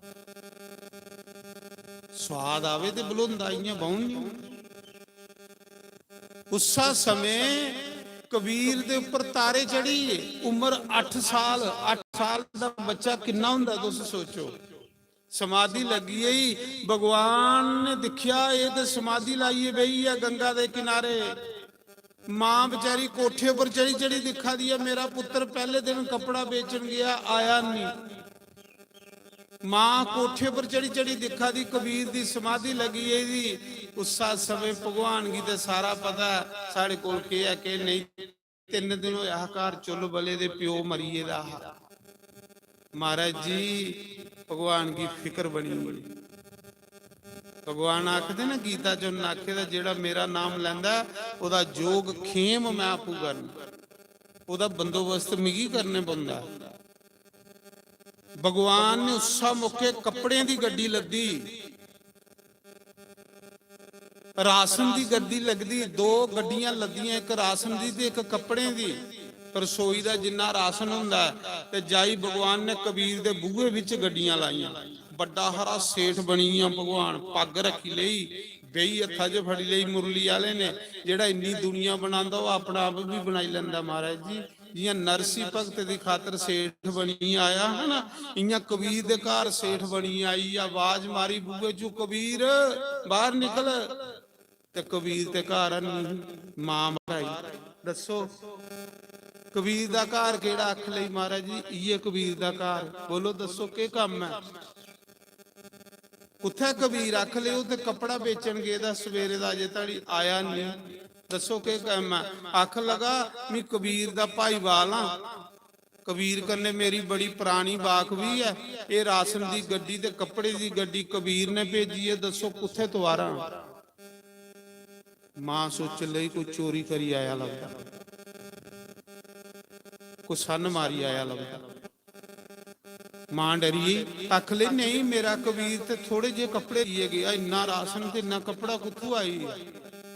स्वाद आवे ते बलोंदा इ'यां बौह्न निं होंदी। उस्सा समें कबीर दे उप्पर तारे चढ़ी गे। उम्र अट्ठ साल, अट्ठ साल दा बच्चा किन्ना होंदा, तुस सोचो। समाधि लग्गी गेई, भगवान ने दिक्खेआ, एह् ते समाधि लाइयै बेही ऐ गंगा दे किनारे। मां बेचारी कोठे पर चढ़ी चढ़ी दिक्खा दी ऐ, मेरा पुत्तर पैह्ले दिन कपड़ा बेचन गेआ, आया निं। मां कोठे पर चढ़ी चढ़ी दिक्खा दी, कबीर दी समाधि लग्गी गेदी। उस्सा समें भगवान गी ते सारा पता ऐ, साढ़े कोल केह् ऐ, केह् नेईं। तिन्न दिन होया हा घर चुल्ल बले दे, प्यो मरी गेदा हा। महाराज जी, भगवान गी फिकर बनी गेई। भगवान आखदे ना गीता च, उन्न आखे दा, "जेह्ड़ा मेरा नाम लैंदा ऐ, ओह्दा जोग खेम मैं आपूं करना, ओह्दा बंदोबस्त मिगी करने पौंदा ऐ।" भगवान ने उस्सा मौके कपड़ें दी गड्डी लद्दी, राशन दी गड्डी लगदी, दो गड्डियां लद्दियां, इक राशन दी ते इक कपड़ें दी। रसोई दा जिन्ना राशन होंदा ऐ, ते जाई भगवान ने कबीर दे बूहे बिच गड्डियां लाइयां। बड्डा हारा सेठ बनी गेआ भगवान, पग्ग रक्खी लेई, बेही हत्था च फड़ी लेई मुरली आह्ले ने, जेह्ड़ा इन्नी दुनिया बनांदा, ओह् अपना आप बी बनाई लैंदा महाराज जी। जियां नरसी भगत दी खातर सेठ बनी आया है ना, इयां कबीर दे घर सेठ बनी आई, आवाज मारी बूहे चू, "कबीर, बाहर निकल।" ते कबीर ते घर हैनी, मां बाहर आई। दस्सो, कबीर दा घर केह्ड़ा? अक्ख लेई महाराज जी, इयै कबीर दा घर। बोलो, दस्सो, केह् कम्म ऐ? कुत्थै कबीर? अक्ख लेओ, ते कपड़ा बेचन गेदा, सवेरे दा अजे धड़ी आया नेईं। दस्सो, केह् कम्म ऐ? अक्ख लगा, "मी कबीर दा भाईवाल आं, कबीर कन्नै मेरी बड़ी परानी बाकफी ऐ। एह् राशन दी गड्डी ते कपड़े दी गड्डी कबीर ने भेजी ऐ, दस्सो, कुत्थै तुआरां?" मां सोचन लगी, "कोई चोरी करी आया लगदा, कोई सन्न मारी आया लगदा।" मां डरी गेई, आखन लगी, "नेईं, मेरा कबीर ते थोड़े जे कपड़े लेइयै गेआ, इन्ना राशन ते इन्ना कपड़ा कुत्थूं आई?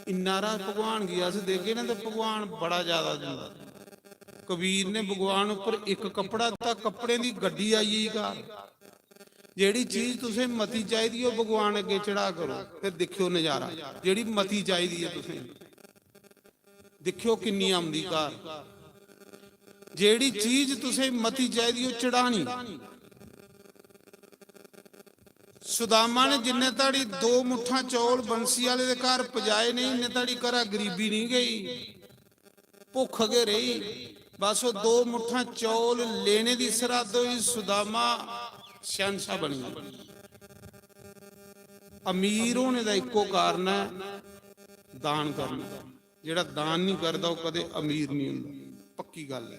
इन्ना हारा भगवान गी अस देगे ना, ते भगवान बड़ा ज्यादा दिंदा।" कबीर ने भगवान उप्पर इक कपड़ा दित्ता, कपड़ें दी गड्डी आई गेई घर। जेह्ड़ी चीज तुसें मती चाहिदी, ओह् भगवान अग्गें चढ़ा करो, फिर दिक्खेओ नजारा। जेह्ड़ी मती चाहिदी ऐ तुसें, दिक्खेओ किन्नी औंदी घर। जेह्ड़ी चीज तुसें मती चाहिदी, ओह् चढ़ानी। सुदामा ने जिन्ने धड़ी दो मुट्ठां चौल बंसी आह्ले दे घर पजाए नेईं, इन्ने धड़ी घरा गरीबी नेईं गेई, भुक्ख गै रेही। बस ओह् दो मुट्ठां चौल लेने दी सराध होई, सुदामा शैहंशाह बनी गेआ। अमीर होने दा इक्को कारण ऐ दान करना। जेह्ड़ा दान नहीं करदा, ओह् कदें अमीर नहीं होंदा, पक्की गल्ल ऐ।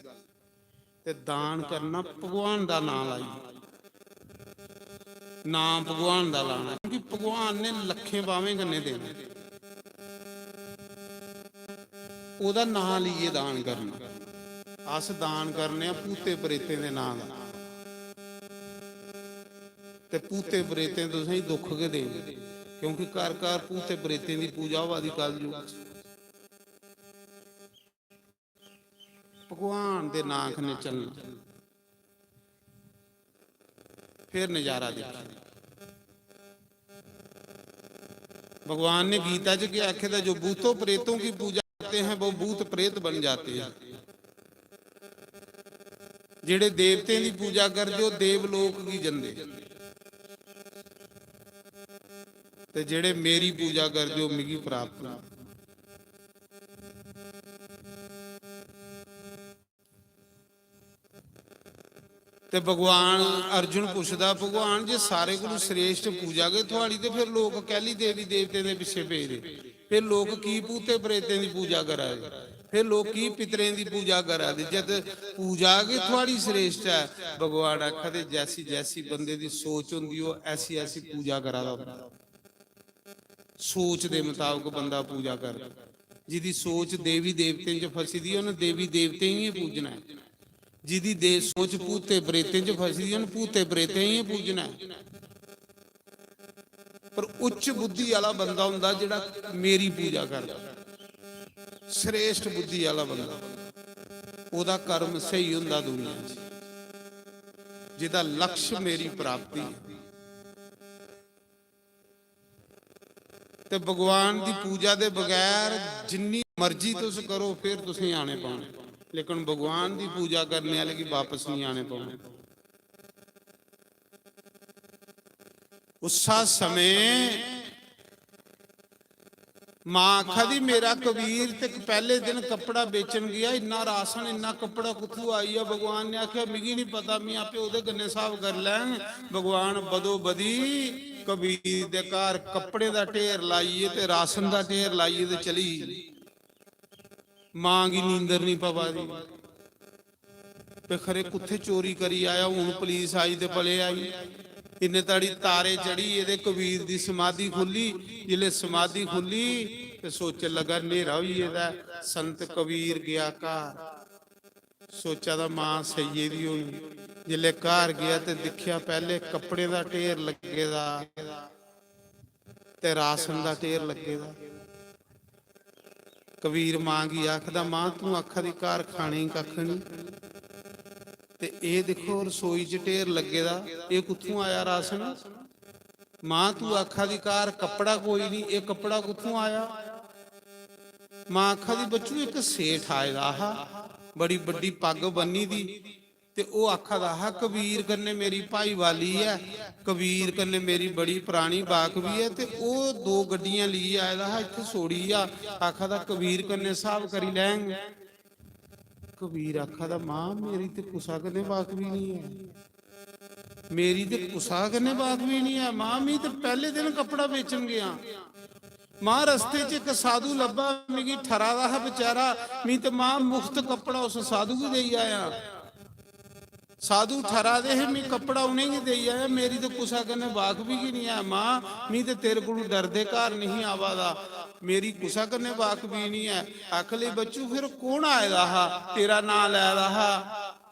ते दान करना भगवान दा नां लाइयै, नां भगवान दा लाना, क्योंकि भगवान ने लक्खें बाह्में कन्नै देना। ओह्दा नां लेइयै दान करना। अस दान करने आं भूते प्रेतें दे नां दा, ते भूते प्रेतें तुसेंगी दुख गै देंगे, क्योंकि घर घर भूते प्रेतें दी पूजा होआ दी कल युग च। भगवान दे नां कन्नै चलना, फिर नजारा दिक्खो। भगवान ने गीता च क्या आखे दा, "जो भूतों प्रेतों की पूजा करते हैं, वो भूत प्रेत बन जाते हैं।" जेह्ड़े देवतें दी पूजा करदे, ओह् देवलोक गी जंदे, ते जेह्ड़े मेरी पूजा करदे, ओह् मिगी प्राप्त होंदे। ते भगवान अर्जुन पुछदा, "भगवान, जे सारे कोलू श्रेष्ठ पूजा गै थुआड़ी, ते फिर लोक कैली देवी देवतें दे पिच्छे पेदे? फिर लोक की भूते प्रेतें दी पूजा करा दे? फिर लोक की पितरें दी पूजा करा दे, जद पूजा गै थुआड़ी श्रेष्ठ ऐ?" भगवान आखा दे, "जैसी जैसी बंदे दी सोच होंदी, ओह् ऐसी ऐसी पूजा करा दा होंदा।" सोच दे मताबक बंदा पूजा करदा। जिदी सोच देवी देवतें च फसी दी, उन्नै देवी देवतें गी गै पूजना ऐ। जिदी दे-, सोच भूते प्रेतें च फसी दी, उन्नै भूते प्रेतें गी गै पूजना ऐ। पर उच्च बुद्धि आह्ला बंदा होंदा जेह्ड़ा मेरी पूजा करदा, श्रेष्ठ बुद्धि आह्ला बंदा, ओह्दा कर्म स्हेई होंदा दुनिया च, जेह्दा लक्ष्य मेरी प्राप्ति ऐ। ते भगवान दी पूजा दे बगैर जिन्नी मर्जी तुस करो, फिर तुसें आने पौने। लेकिन भगवान दी पूजा करने आह्ले गी बापस नहीं आने पौने। उस्सा समें मां आखा दी, "मेरा कबीर ते पैह्ले दिन कपड़ा बेचन गेआ, इन्ना राशन, इन्ना कपड़ा कुत्थू आई गेआ?" भगवान ने आखेआ, "मिगी नहीं पता, में आपे ओह्दे कन्नै स्हाब करी लैंग।" भगवान बदो बदी कबीर दे घर कपड़े दा ढेर लाइयै ते राशन दा ढेर लाइयै ते चली। मां गी नींदर नहीं पवा दी। ते खरे कुत्थे चोरी करी आया, हून पुलिस आई ते भले आई। इन्ने ताड़ी तारे चढ़ी, एह्दे कबीर दी समाधि खुल्ली। जिसले समाधि खुल्ली ते सोचन लगा, "न्हेरा होई गेदा ऐ।" संत कबीर गया घर, सोचा दा मां सेई गेदी होनी। जिसले घर गया ते दिक्खेआ, पैह्ले कपड़े दा ढेर लग्गे दा ते राशन दा ढेर लग्गे दा। कबीर मां गी आखदा, "मां, तूं आखा दी घर खाने गी कक्ख निं, ते एह् दिक्खो, रसोई च ढेर लग्गे दा, एह् कुत्थूं आया राशन? मां, तूं आखा दी घर कपड़ा कोई निं, एह् कपड़ा कुत्थूं आया?" मां आखा दी, "बच्चू, इक सेठ आए दा हा, बड़ी बड्डी पग्ग बन्नी दी, ते ओह् आखा दा हा, 'कबीर कन्नै मेरी भाईवाली ऐ, कबीर कन्नै मेरी बड़ी परानी बाकवी ऐ,' ते ओह् दो गड्डियां लेइयै आए दा हा, इत्थै छोड़ी गेआ, आखा दा, 'कबीर कन्नै स्हाब करी लैंग।'" कबीर आखा दा, "मां, मेरी ते कुसा कन्नै बाकवी निं ऐ, मेरी ते कुसा कन्नै बाकवी निं ऐ। मां, मी ते पैह्ले दिन कपड़ा बेचन गेआ। मां, रस्ते च इक साधु लब्भा, मिगी ठरा दा हा बेचारा, मी ते मां मुफ्त कपड़ा उस साधु गी देई आया। साधु ठरा दे हे, मी कपड़ा उ'नेंगी देई आया। मेरी ते कुसा कन्नै बाकवी गै निं ऐ। मां, मी ते तेरे कोलू डरदे घर निं आवा दा, मेरी कुसा कन्नै बाकवी निं ऐ।" आख लगी, "बच्चू, फिर कौन आए दा हा, तेरा नांऽ लै दा हा,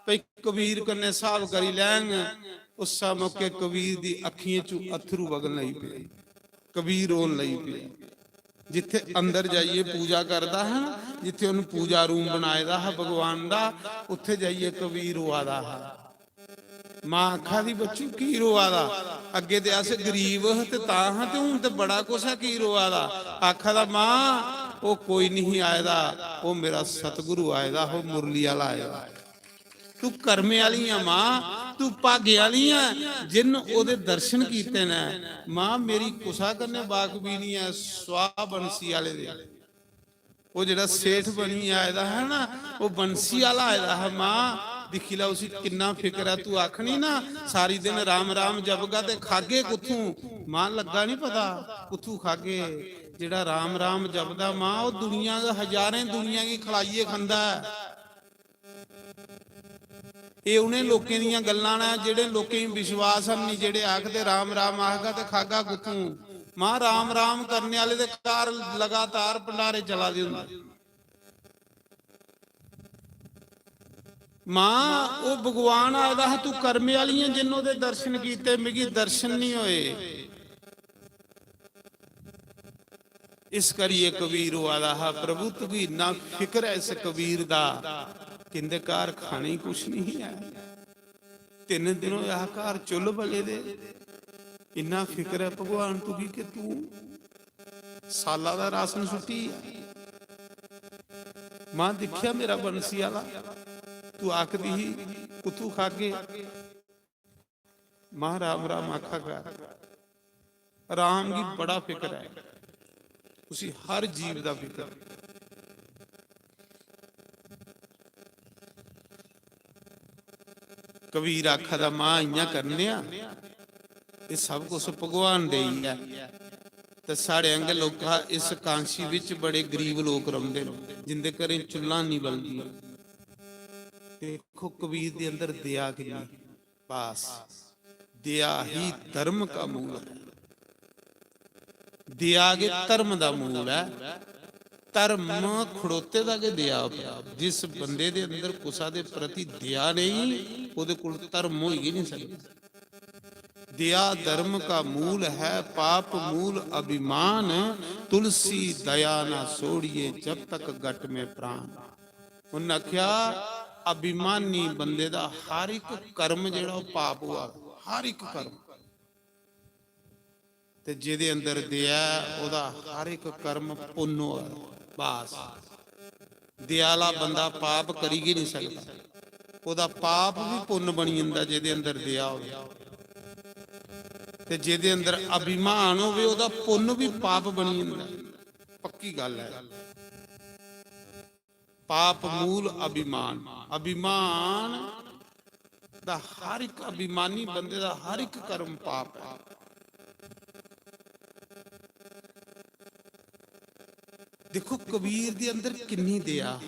भई कबीर कन्नै स्हाब करी लैंग?" उस्सै मौके कबीर दी अक्खियें चू अत्थरू वगन लगी पे, कबीर रोन लगी पे। जित्थे अंदर जाइयै पूजा करदा हा ना, जित्थे उन्हें पूजा रूम बनाए दा हा भगवान दा, उत्थे जाइयै कबीर रोआ दा हा। मां आखा दी, "बच्चू, की रोआ दा? अग्गे ते अस गरीब ह ते तां हा, ते हून ते बड़ा कुछ ऐ, की रोआ दा?" आखा दा, "मां, ओह् कोई नहीं आए दा, ओह् मेरा सतगुरु आए दा, ओह् मुरली आह्ला आए दा।" तू कर्मे आह्ली ऐ मां, तू भागे आह्ली ऐ, जिन्न ओह्दे दर्शन कीते न। मां, मेरी कुसा कन्नै बाकबी निं ऐ, सुआह् बंसी आह्ले दे। ओह् जेह्ड़ा सेठ बनियै आए दा हा ना, ओह् बंसी आह्ला आए दा हा। मां, दिक्खी लै, उसी किन्ना फिकर ऐ। तू आखनी ना, "सारी दिन राम राम जपगा ते खागे कुत्थूं?" मां, लग्गा निं पता कुत्थूं खागे। जेह्ड़ा राम राम जपदा मां, ओह् दुनिया गै, हजारें दुनिया गी खलाइयै खंदा ऐ। एह् उ'नें लोकें दियां गल्लां न, जेह्ड़े लोकें गी विश्वास है निं, जेह्ड़े आखदे, "राम राम आखगा ते खागा कुत्थूं?" मां, राम राम करने आह्ले दे घर लगातार भंडारे चला दे होंदे। मां, ओह् भगवान आखदा हा, "तू कर्मे आह्ली ऐ, जिन्न ओह्दे दर्शन कीते, मिगी दर्शन निं होए।" इस करियै कबीर रोआ दा हा, "प्रभु, तुगी इन्ना फिकर ऐ इस कबीर दा, किंदे घर खाने गी कुछ नहीं है, तिन्न दिन होया हा घर चुल्ल बले दे, इन्ना फिकर ऐ भगवान तुगी कि तू साला दा राशन सुट्टी आ।" मां, दिक्खेआ मेरा बंसी आह्ला, तू आखदी ही, "कुत्थू खागे?" मां, राम राम आखा कर। राम गी बड़ा फिकर ऐ, उसी हर जीव दा फिकर। कबीर आखा दा, "मां, इ'यां करने आं, एह् सब कुछ भगवान देई ऐ।" ते साढ़े आंगे लोका इस कांशी बिच बड़े गरीब लोक रौंह्दे न, जिंदे घरें चुल्लां निं बलदियां। देखो, कबीर दे अंदर दया किन्नी। बस, दया ही धर्म का मूल है। दया गै धर्म दा मूल ऐ। धर्म खड़ोते दा गै दया पर। जिस बंदे दे अंदर कुसा दे प्रति दया नेईं, ओह्दे कोल धर्म होई गै निं सकदा। दया धर्म का मूल है, पाप मूल अभिमान। तुलसी दया ना छोड़िए, जब तक गट में प्राण। उन्नै आखेआ, अभिमानी बंदे दा हर इक कर्म जेह्ड़ा ओह् पाप होआ दा, हर इक कर्म। ते जेह्दे अंदर दया ऐ, ओह्दा हर इक कर्म पुन्न होआ दा। बस, दया आह्ला बंदा पाप करी गै निं सकदा। ओह्दा पाप बी पुन्न बनी जंदा जेह्दे अंदर दया होवे। ते जेह्दे अंदर अभिमान होवे, ओह्दा पुन्न बी पाप बनी जंदा। पक्की गल्ल ऐ। पाप मूल अभिमान। अभिमान दा हर इक अभिमानी बंदे दा हर इक कर्म पाप ऐ। देखो, कबीर दे अंदर किन्नी दया।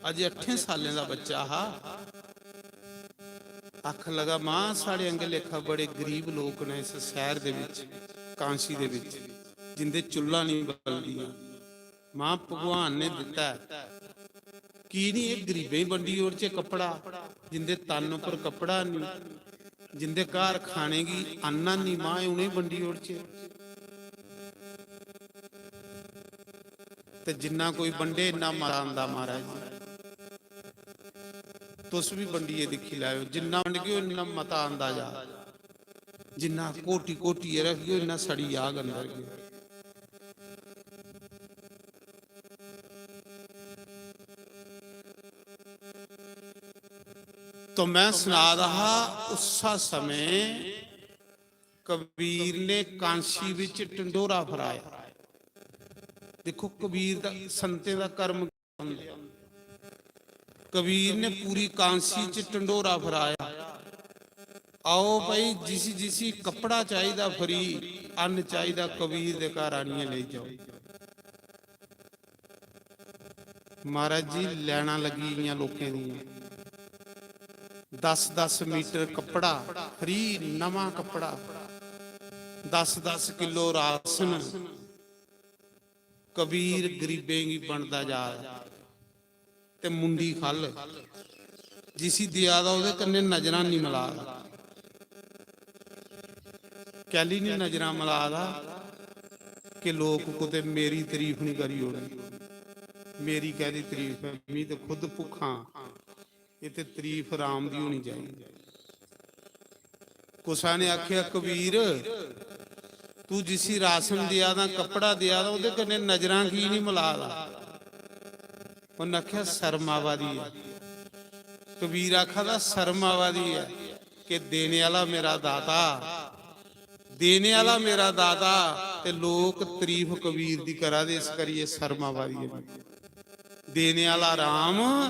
अजे अट्ठें सालें दा बच्चा हा, आखन लगा, "मां, साढ़े आंगे लेखा बड़े गरीब लोक न इस शैह्र दे बिच, कांशी दे बिच, जिंदे चुल्लां निं बलदियां।" मां, भगवान ने दित्ता ऐ, की निं एह् गरीबें गी बंडी ओड़चै कपड़ा, जिंदे तन उप्पर कपड़ा निं, जिंदे घर खाने गी अन्न निं, मां, उ'नेंगी बंडी ओड़चै। ते जिन्ना कोई बंडे, इन्ना मता आंदा, महाराज जी। तुस बी बंडियै दिक्खी लैओ, जिन्ना बंडगे, इन्ना मता आंदा जा। जिन्ना घोटी घोटियै रखगे, इन्ना सड़ी जाग अंदर गै। तो मैं सना दा हा, उस्सा समें कबीर ने कांशी बिच ढंडोरा फराया। देखो, कबीर दा, संतें दा कर्म कबीर ने पूरी कांसी च ढंडोरा फराया। आओ भाई, जिसी जिसी कपड़ा चाहिदा, फ्री अन्न चाहिदा, कबीर दे घर आनियै लेई जाओ। महाराज जी, लैना लगी गेइयां लोकें दियां। दस दस मीटर कपड़ा, फ्री नमां कपड़ा, दस दस किलो राशन। कबीर गरीबें गी बंडदा जा दा। ते मुंडी खल्ल जिसी देआ दा, ओह्दे कन्नै नजरां निं मला दा। कैली निं नजरां मला दा? कि लोक कुतै मेरी तरीफ निं करी ओड़न। मेरी कैह्दी तरीफ ऐ? मी ते खुद भुक्खां। एह् ते तरीफ राम दी होनी चाहिदी। कुसा ने आखेआ, "कबीर, तू जिसी राशन देआ दा, कपड़ा देआ दा, ओह्दे कन्नै नजरां की निं मला दा?" उन्नै आखेआ, "शर्म आवा दी ऐ।" कबीर आखा दा, "शर्म आवा दी ऐ कि देने आह्ला मेरा दाता, देने आह्ला मेरा दाता, ते लोक तरीफ कबीर दी करा दे, इस करियै शर्म आवा दी ऐ मिगी। देने आह्ला राम,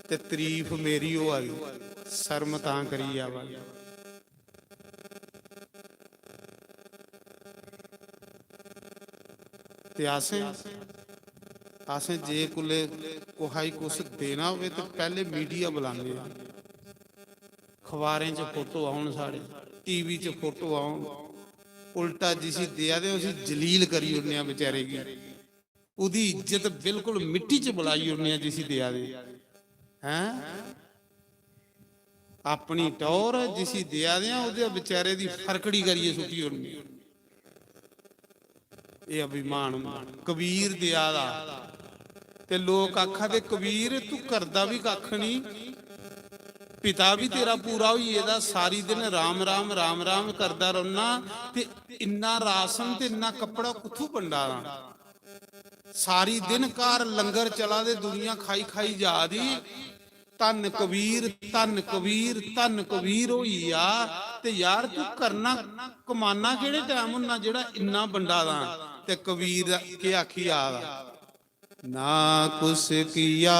ते तरीफ मेरी होआ दी, शर्म तां करियै आवा दी।" ते असें, असें जे कुलै कुसै गी कुछ देना होवे ते पैह्ले मीडिया बुलाने आं, अखबारें च फोटो औन साढ़े, टीवी च फोटो औन। उल्टा जिसी देआ दे उसी जलील करी ओड़ने आं बेचारे गी। ओह्दी इज्जत बिल्कुल मिट्टी च मलाई ओड़ने आं जिसी देआ दे। हैं? अपनी टौह्र जिसी देआ दे आं, ओह्दे बेचारे दी फरकड़ी करियै सुट्टी ओड़नी। एह् अभिमान होंदा। कबीर देआ दा ते लोक आखा दे, "कबीर, तू करदा बी कक्ख निं, पिता बी तेरा पूरा होई गेदा, सारी दिन राम राम, राम राम करदा रौह्ना, ते इन्ना राशन ते इन्ना कपड़ा कुत्थूं बंडा दा?" सारी दिन घर लंगर चला दे, दुनिया खाई खाई जा दी। धन्न कबीर, धन्न कबीर, धन्न कबीर होई गेआ। ते यार, तू करना, कमाना केह्ड़े टैम होना जेह्ड़ा इन्ना बंडा दा? ते कबीर केह् आखी आ दा? "ना कुछ किया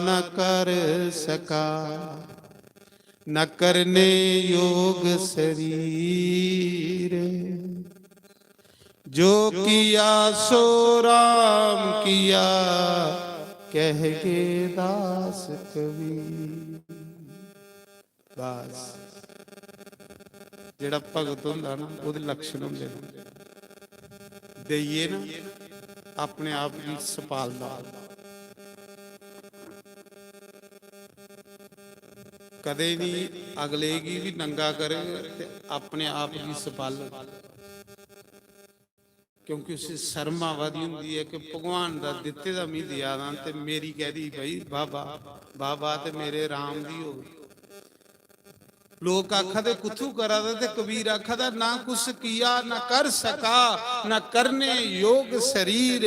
न कर सका, न करने योग शरीर, जो किया सो राम किया, कह के दास कबीर।" बस, जेह्ड़ा भगत होंदा ना, ओह्दे लक्षण होंदे न। देइयै ना, अपने आप गी सपालदा। कदें निं अगले गी बी नंगा करग ते अपने आप गी सपालग। क्योंकि उसी शर्म आवा दी होंदी ऐ कि भगवान दा दित्ते दा मी देआ दा ते मेरी कैह्दी, भाई, बाबा, बाबा ते मेरे राम दी होग। लोक आखा दे कुत्थू करा दा, ते कबीर आखा दा, "ना कुछ किया ना कर सका, ना करने योग शरीर,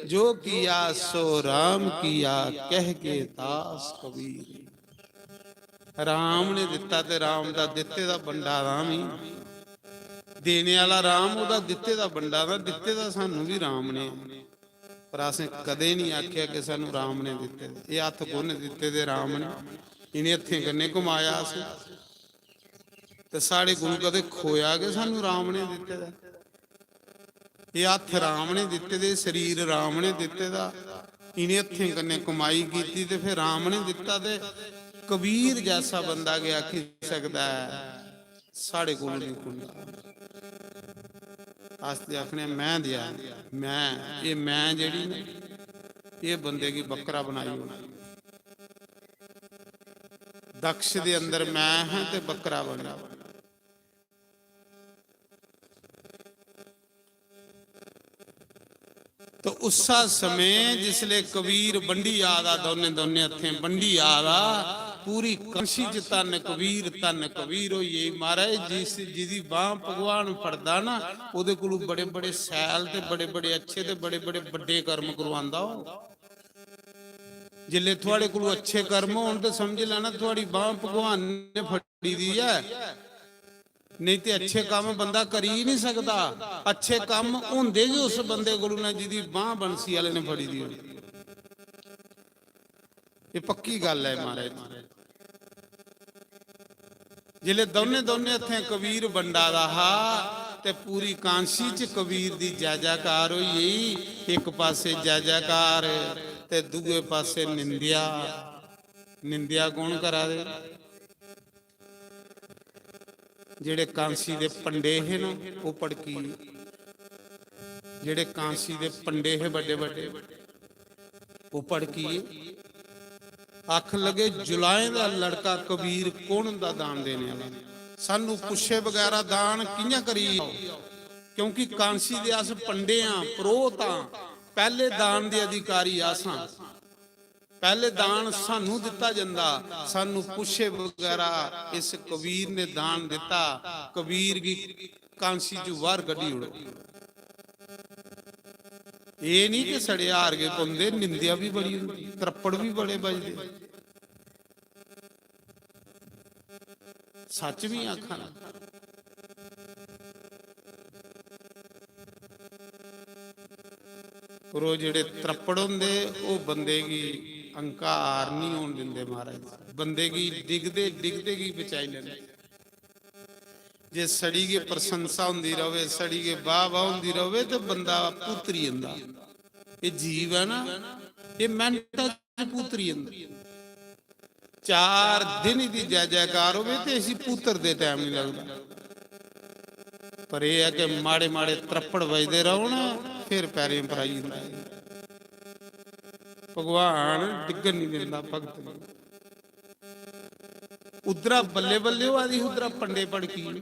जो किया सो राम किया, कह के दास कबीर।" राम ने दित्ता ते राम दा दित्ते दा बंडा राम ही। देने आह्ला राम, ओह्दा दित्ते दा बंडा, तां दित्ते दा सानू बी राम ने। पर असें कदें निं आखेआ कि सानू राम ने दित्ते दे। एह् हत्थ कु'न दित्ते दे? राम ने। इ'नें हत्थें कन्नै कमाया असें। ते साढ़े कोल कदें खोया गै सानू राम ने दित्ते दा। एह् हत्थ राम ने दित्ते दे, शरीर राम ने दित्ते दा, इ'नें हत्थें कन्नै कमाई कीती ते फिर राम ने दित्ता। ते कबीर जैसा बंदा गै आखी सकदा ऐ, साढ़े कोल निं कुंदा। अस ते आखने, "मैं देआ, मैं।" एह् "मैं" जेह्ड़ी ना, एह् बंदे गी बक्करा बनाई ओड़दी। दक्ष दे अंदर "मैं" है ते बक्करा बनेआ। तो उस्सा समें जिसले कबीर बंडी आ दा, दौने, दौने हत्थें बंडी आ दा, पूरी कांसी च "धन्न कबीर, धन्न कबीर" होई गेई। महाराज, जिस, जिदी बांह भगवान फड़दा ना, ओदे कोलू बड़े-बड़े सैल ते बड़े-बड़े अच्छे ते बड़े-बड़े बड्डे कर्म करवांदा ओह्। जिसले थुआड़े कोलू अच्छे कर्म होन ते समझ लैना थुआड़ी बांह भगवान ने फड़ी दी ऐ। नेईं ते अच्छे कम्म बंदा करी ही निं सकदा। अच्छे कम्म होंदे गै उस बंदे कोलू न जिदी बांह बंसी आह्ले ने फड़ी दी होंदी। एह् पक्की गल्ल ऐ महाराज। जिसलै दौनें, दौनें हत्थें कबीर बंडा दा हा ते पूरी कांसी च कबीर दी जै जैकार होई गेई। इक पासे जै जैकार ते दूए पासे निंदेआ। निंदेआ कौन करा दे? जेह्ड़े कांसी दे पंडे हे ना, ओह् भड़की गे। जेह्ड़े कांसी दे पंडे हे बड्डे बड्डे, ओह् भड़की गे। आखन लगे, "जुलाएं दा लड़का कबीर कौन होंदा दान देने आह्ला? सानू पुच्छे बगैरा दान कि'यां करी आओ?" क्योंकि कांसी दे अस पंडे आं, परोह्त आं, पैह्ले दान दे अधिकारी अस आं। पैह्ले दान सानू दित्ता जंदा, सानू पुच्छे बगैरा इस कबीर ने दान दित्ता, कबीर गी कांसी चू बाहर कड्ढी ओड़ो। एह् निं कि सड़े हार गै पौंदे, निंदेआ बी बड़ी होंदी, त्रप्पड़ बी बड़े बजदे। सच बी आखा ना। पर ओह् जेह्ड़े त्रप्पड़ होंदे, ओह् बंदे गी हंकार निं होन दिंदे महाराज। बंदे गी डिगदे, डिगदे गी बचाई लैंदे। जे सड़ी गै प्रशंसा होंदी र'वै, सड़ी गै वाह वाह होंदी र'वै, ते बंदा पुतरी जंदा। एह् जीव ऐ ना, एह् मैंटा च पुतरी जंदा। चार दिन दी जै जैकार होवे ते इसी पुत्तर दे टैम निं लगदा। पर एह् ऐ कि माड़े माड़े त्रप्पड़ बजदे रौह्न, फिर पैरें पर आई जंदा। भगवान डिग्गन निं दिंदा भगत गी। उद्धरा बल्ले बल्ले होआ दी, उद्धरा पंडे भड़की।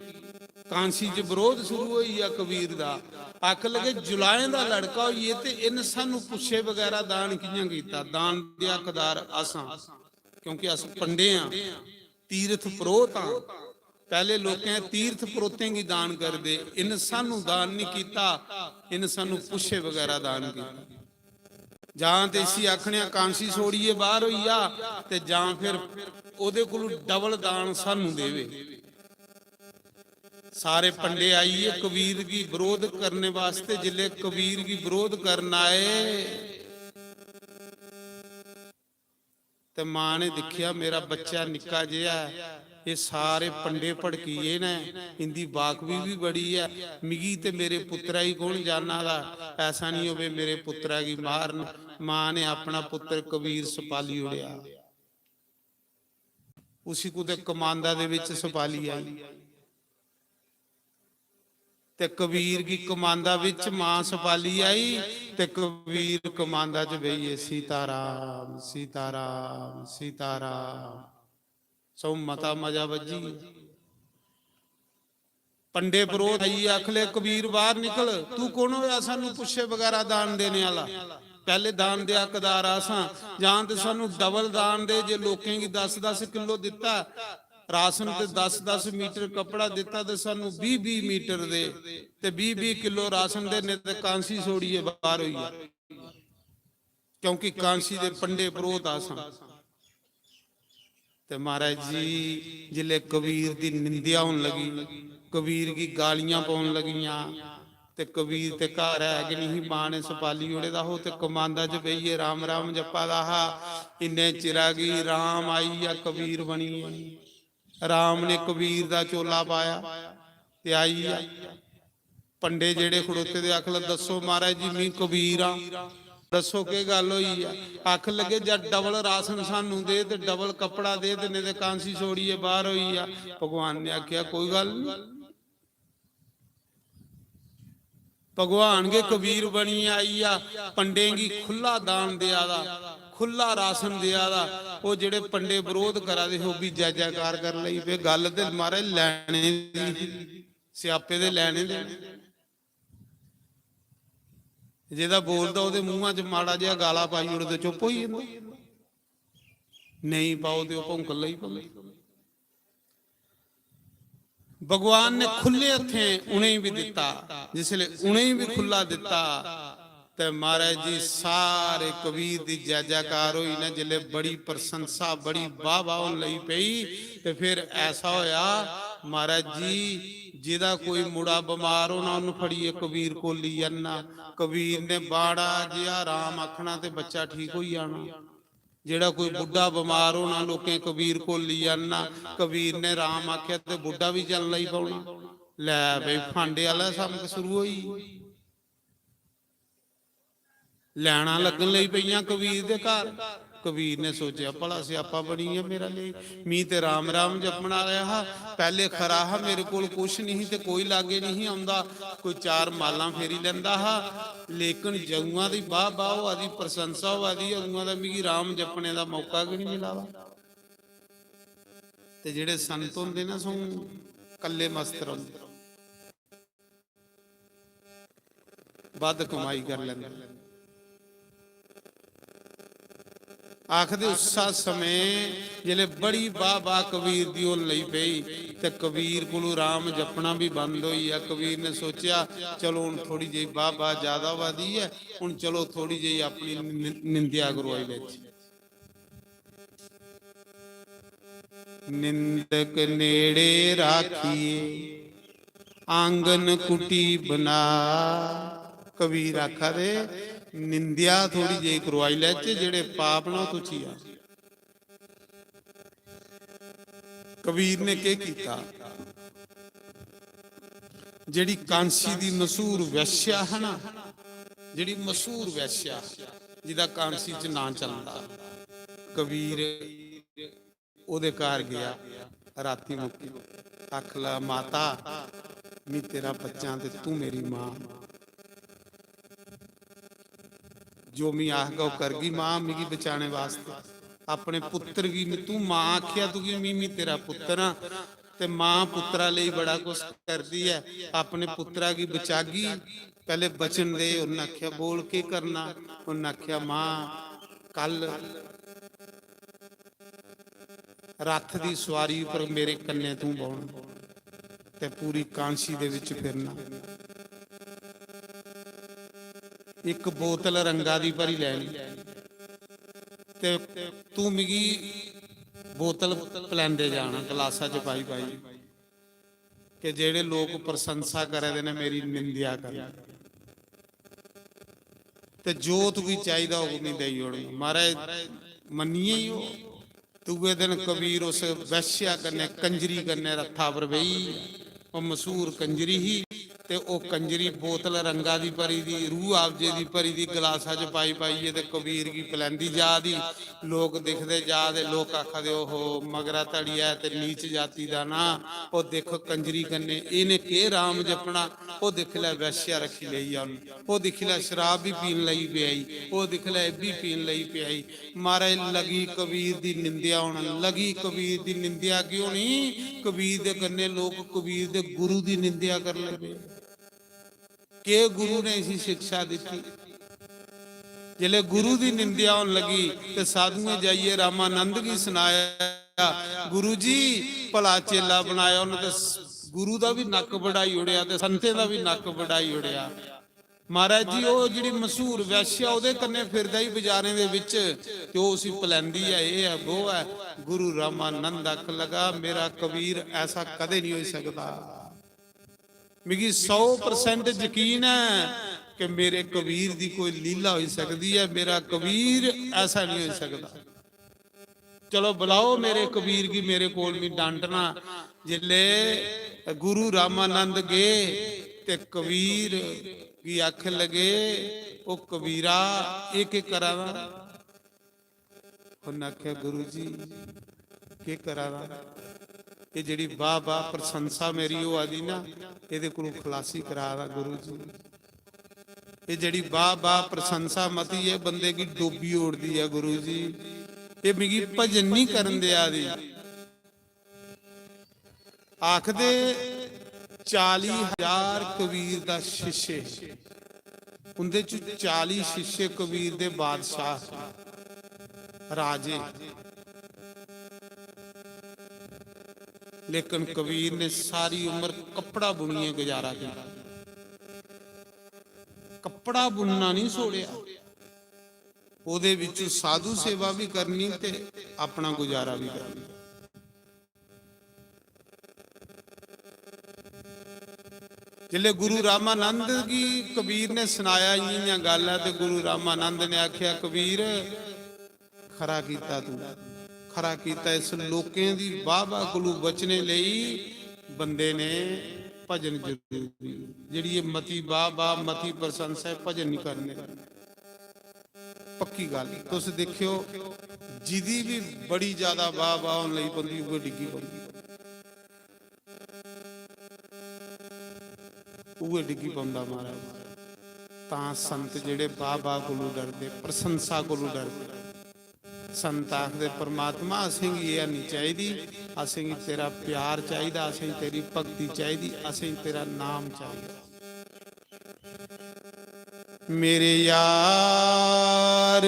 कांसी च बरोध शुरू होई गेआ कबीर दा। आख लगे, "जुलाएं दा लड़का होइए ते इन्न सानू पुच्छे बगैरा दान कि'यां कीता? दान दे हकदार असां, क्योंकि अस पंडे आं, तीर्थ परोह्त आं। पैह्ले लोकें तीर्थ परोह्तें गी दान करदे, इन्न सानू दान निं कीता, इन्न सानू पुच्छे बगैरा दान कीता।" जां ते इसी आखने आं कांसी छोड़ियै बाहर होई जा, ते जां फिर ओह्दे कोलू डबल दान सानू देवे। सारे पंडे आइयै कबीर गी बरोध करने वास्ते, जिसले कबीर गी बरोध करन आए, ते मां ने दिक्खेआ, "मेरा बच्चा निक्का जेहा ऐ, एह् सारे पंडे भड़की गे न, इंदी बाकवी बी बड़ी ऐ, मिगी ते मेरे पुत्तरा गी कौन जाना दा? ऐसा निं होवे मेरे पुत्तरा गी मारन।" मां ने अपना पुत्तर कबीर सपाली ओड़ेआ, उसी कुतै कमांदा दे बिच सपाली आई। ते कबीर गी कमांदा बिच मां सपाली आई, ते कबीर कमांदा च बेहियै, "सीताराम, सीताराम, सीताराम।" सो मता मजा बज्जी। पंडे परोह्त आइयै आख ले, "कबीर, बाहर निकल, तू कौन होया सानू पुच्छे बगैरा दान देने आह्ला? पैह्ले दान दे हकदार असां, जां ते सानू डबल दान दे, जे लोकें गी दस दस किलो दित्ता, राशन ते दस दस मीटर कपड़ा दिता ते सानू बीह बीह मीटर दे ते बीह बीह किलो राशन दे, नहीं ते कांसी छोड़िए बाहर होई जा, क्योंकि कांसी दे पंडे परोहत अस आं। ते महाराज जी, जिसले कबीर दी निंदेआ होन लगी, कबीर गी गालियां पौन लगियां, ते कबीर ते घर है गै नहीं, मां ने सपाली ओड़े दा हो ते कमांदा च बेहियै राम राम जप्पा दा हा। इन्ने चिरा गी राम आई गेआ, कबीर बनी गेआ। राम ने कबीर दा चोला पाया ते आई गेआ। पंडे जेड़े खड़ोते दे आखन लगे, "दस्सो महाराज जी, मी कबीर आं, दस्सो केह् गल्ल होई ऐ?" आखन लगे, "जा डबल राशन सानू दे ते डबल कपड़ा दे, ते नेईं ते कांसी छोड़ियै बाहर होई जा।" भगवान ने आखेआ, "कोई गल्ल नहीं।" भगवान गै कबीर बनियै आई आ, पंडें गी खु'ल्ला दान देआ दा, खु'ल्ला राशन देआ दा। ओह् जेड़े पंडे बरोध करा दे हे, ओह् बी जै जैकार कर लगी पे। गल्ल ते महाराज लैने दी, स्यापे दे लैने दे। जेह्दा बोलदा ओह्दे मुंहा च माड़ा जेहा गाला पाई ओड़ो ते चुप होई जंदा, नेईं पाओ ते ओह् भौंकन लगी पौंदे। भगवान ने खु'ल्ले हत्थें उ'नेंगी बी दित्ता। जिसलै उ'नेंगी बी खु'ल्ला दित्ता ते महाराज जी, सारे कबीर दी जै जैकार होई ना। जिसलै बड़ी प्रशंसा, बड़ी वाह वाह होन लगी पेई, ते फिर ऐसा होया महाराज जी, जेह्दा कोई मुड़ा बमार होना, उन्न फड़ियै कबीर कोल लेई आना। कबीर ने बाड़ा जेहा राम आखना ते बच्चा ठीक होई जाना। जेड़ा कोई बुड्ढा बमार होना, लोकें कबीर कोल लेई आना, कबीर ने राम आखेआ ते बुड्ढा बी चलन लगी पौना। लै भाई, फांडे आह्ला समक शुरू होई। लैना लग्गन लगी पेइयां कबीर दे घर। कबीर ने सोचेआ, "भला स्यापा बनी गेआ मेरा लेई, मी ते राम राम जपना आया हा। पैह्ले खरा हा, मेरे कोल कुछ नहीं ते कोई लागे नहीं औंदा, कोई चार मालां फेरी लैंदा हा, लेकिन जदुआं दी बाह बाह होआ दी, प्रशंसा होआ दी, अदुआं दा मिगी राम जपने दा मौका गै नहीं मिला दा।" ते जेड़े संत होंदे ना, सौ कल्ले मस्त रौंह्दे, बद्ध कमाई कर लैंदे। आखदे उस्सा समें जिसलै बड़ी बाह बाह कबीर दी होन लगी पेई ते कबीर कोलू राम जपना भी बंद होई गेआ। कबीर ने सोचेआ, "चलो हुन थोड़ी जेही बाह बाह ज्यादा होआ दी ऐ, हुन चलो थोड़ी जेही अपनी नि-, निंदेआ करवाई लैची।" निंदक नेड़े राखिए, आंगन कुटी बना। कबीर आखा दे, निंदेआ थोड़ी जेही करवाई लैचे, जेड़े पाप न, ओह् तुची जा। कबीर ने केह् कीता? जेड़ी कांसी दी मशहूर वैश्या है ना, जेड़ी मशहूर वैश्या, जिदा कांसी च नां चलदा, कबीर ओह्दे घर गेआ, रातीं मुक्की। आखन लगा, "माता, मी तेरा बच्चा ते तू मेरी मां। जो मी आखगा ओह् करगी मां, मिगी बचाने वास्ते। अपने पुत्तर गी मी, तू मां आखेआ तुगी, मी, मी तेरा पुत्तर आं, ते मां पुत्तरा लेई बड़ा कुछ करदी ऐ। अपने पुत्तरा गी बचागी, पैह्ले बचन दे।" उन्न आखेआ, "बोल, केह् करना?" उन्न आखेआ, "मां, कल रथ दी सुआरी उप्पर मेरे कन्नै तूं बौह्ना ते पूरी कांसी दे विच फिरना। इक बोतल रंगा दी भरी लैनी ते तूं मिगी बोतल पलैंदे जाना, गलासा च पाई पाई, कि जेह्ड़े लोक प्रशंसा करै दे न, मेरी निंदेआ करन, ते जो तुगी चाहिदा होग, मी देई ओड़ङ।" महाराज, मन्नियै ही ओह्। दूए दिन कबीर उस वैश्या कन्नै, कंजरी कन्नै रथा पर बेही। ओह् मशहूर कंजरी ही, ते ओह् कंजरी बोतल रंगा दी भरी दी, रूह अफजे दी भरी दी, गलासा च पाई पाइयै ते कबीर गी पलैंदी जा दी। लोक दिखदे जा दे, लोक आखा दे, "ओहो, मगरा धड़ी ऐ ते नीच जाति दा ना, ओह् दिक्ख कंजरी कन्नै, इ'नें केह् राम जपना, ओह् दिक्ख लै वैश्या रक्खी लेई आ उन्न, ओह् दिक्ख लै शराब बी पीन लगी पेई, ओह् दिक्ख लै एह् बी पीन लगी पेई।" महाराज, लगी कबीर दी निंदेआ होन, लगी कबीर दी निंदेआ की होनी? कबीर दे कन्नै लोक कबीर दे गुरु दी निंदेआ करन लगे। केह् गुरु ने इसी शिक्षा दित्ती? जिसलै गुरु दी निंदेआ होन लगी ते साधुएं जाइयै रामानंद गी सनाया, आया, "गुरु जी, भला चेला बनाया।" उन्हें तो स-, गुरु दा भी नक बढ़ाई ओड़ेआ ते संतें दा भी नक बढ़ाई ओड़ेआ। महाराज जी, ओह जेहड़ी मशहूर वैश्या, ओहदे कन्नै फिरदा ही बाजारें दे बिच, ते ओह उसी पलैंदी ऐ, एह ऐ, वो ऐ। गुरु रामानंद आखन लगा, "मेरा कबीर ऐसा कदे नहीं होई सकदा। मिगी सौ परसेंट यकीन ऐ कि मेरे कबीर दी कोई लीला होई सकदी ऐ, मेरा कबीर ऐसा नहीं होई सकदा।" चलो, बुलाओ मेरे कबीर गी, मेरे कोल मी डांटना। जिसले गुरु रामानंद गए ते कबीर गी आखन लगे, "ओ कबीरा, एह केह करा दा?" उन्हें आख्या, "गुरु जी, केह करा दा? एह जेहड़ी बाह बाह प्रशंसा मेरी होआ दी ना, एहदे कोलू खलासी करा दा गुरु जी।" एह जेहड़ी बाह बाह प्रशंसा मती, एह बंदे गी डोबी ओड़दी ऐ गुरु जी। एह मिगी भजन नहीं करन देआ दी। आखदे, चाली हजार कबीर दा शिष्य, उंदे च चाली शिष्य कबीर दे बादशाह, राजे। लेकिन कबीर ने सारी उम्र कपड़ा बुनियै गुजारा किया। कपड़ा बुनना नहीं छोड़िया। ओदे विच साधु सेवा भी करनी ते अपना गुजारा भी करना। जिसले गुरु रामानंद गी कबीर ने सुनाया, "इ'यां-इ'यां गल्ल ऐ," ते गुरु रामानंद ने आख्या, "कबीर, खरा कीता तू, खरा कीता। इस लोकें दी वाह-वाह कोलू बचने लेई बंदे ने भजन जरूरी।" जेड़ी ये मती वाह-वाह, मती प्रशंसा है, भजन नहीं करने।" पक्की गल्ल, तुस दिक्खेओ, जिदी भी बड़ी ज्यादा वाह-वाह होन लगी पौंदी, उ'ऐ डिग्गी पौंदी। उ'ऐ डिग्गी पौंदा महाराज। तां संत जेह्ड़े बाबा कोलू डरदे, प्रशंसा कोलू डरदे। संत आखदे, "परमात्मा, असेंगी एह् हैनी चाहिदी, असेंगी तेरा प्यार चाहिदा, असेंगी तेरी भक्ति चाहिदी, असेंगी तेरा नाम चाहिदा।" मेरे यार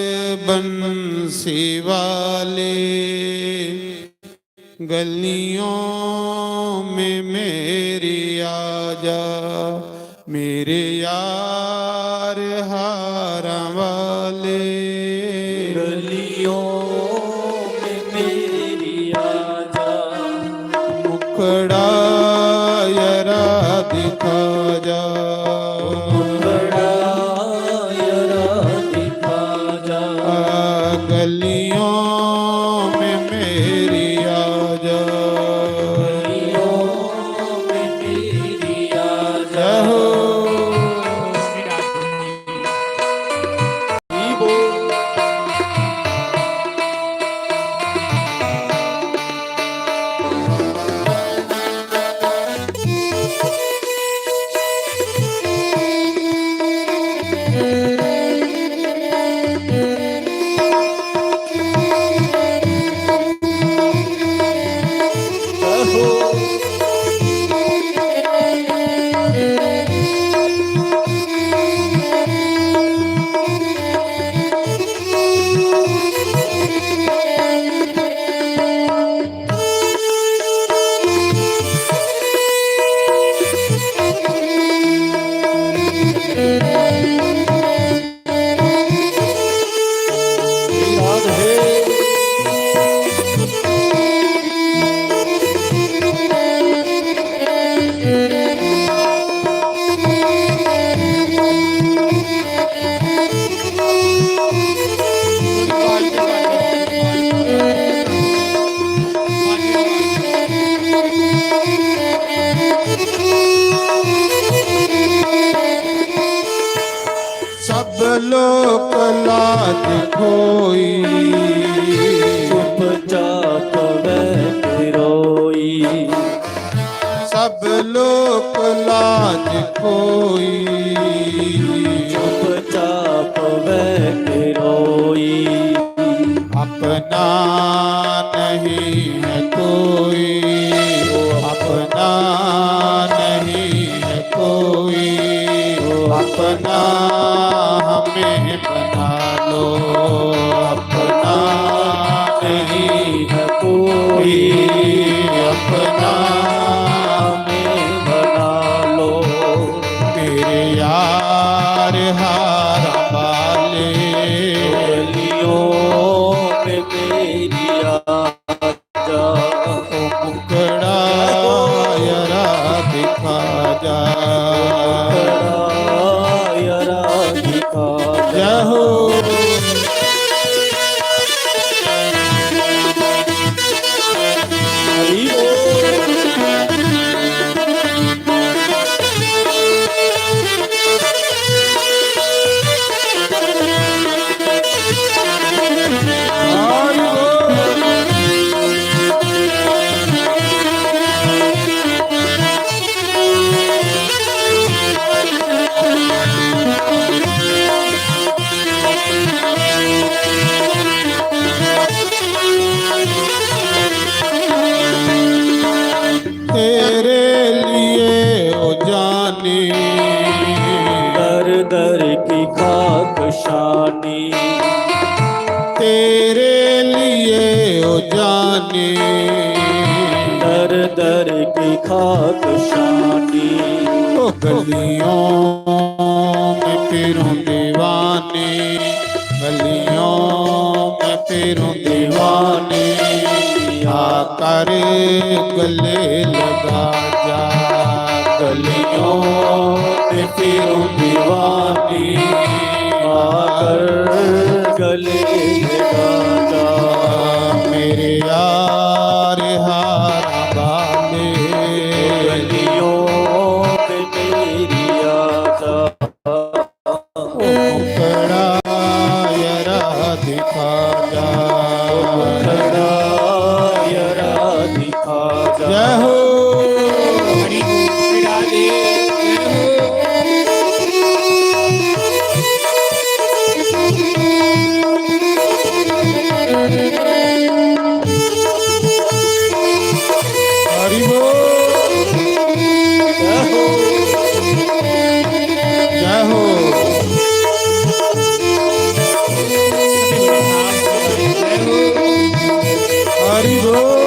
बंसी वाले, गलियों में मेरी आजा, मेरे यार हारां वाले। गलियों में मेरी आजा, मुखड़ा यरा दिखा जा। मुखड़ा यरा दिखा जा। आ, गलियों में मेरी आजा। गलियों में मेरी आजा। हो। सब लोक लाज खोई, चुपचाप वह रोई। सब लोक लाज खोई, चुपचाप वह रोई। अपना नहीं है कोई, अपना नहीं है कोई, अपना हमें बना लो। अपना नहीं है कोई, अपना हमें बना लो। मेरे यार हारा वाले, गलियों में मेरी आजा। ओ मुखड़ा यारा दिखा जा। मुखड़ा यारा दिखा जा। जय हो। हरि बोल। तेरे लिए ओ जानी, दर दर की खाक शानी। तेरे लिए ओ जानी, दर दर की खाक शानी। ओ गलियों में फिरूं दीवानी, गलियों में फिरूं दीवानी। आकर गले लगा जा। गलियों में फिरूं दीवानी, आकर गले लगा जा। मेरे यार हारा वाले, गलियों में मेरी आजा। ओ मुखड़ा यारा दिखा जा। ओ मुखड़ा यारा दिखा जा। जय हो। हरि बोल राधे। जय हो। हरि बोल। जय हो। जय हो। हरि बोल।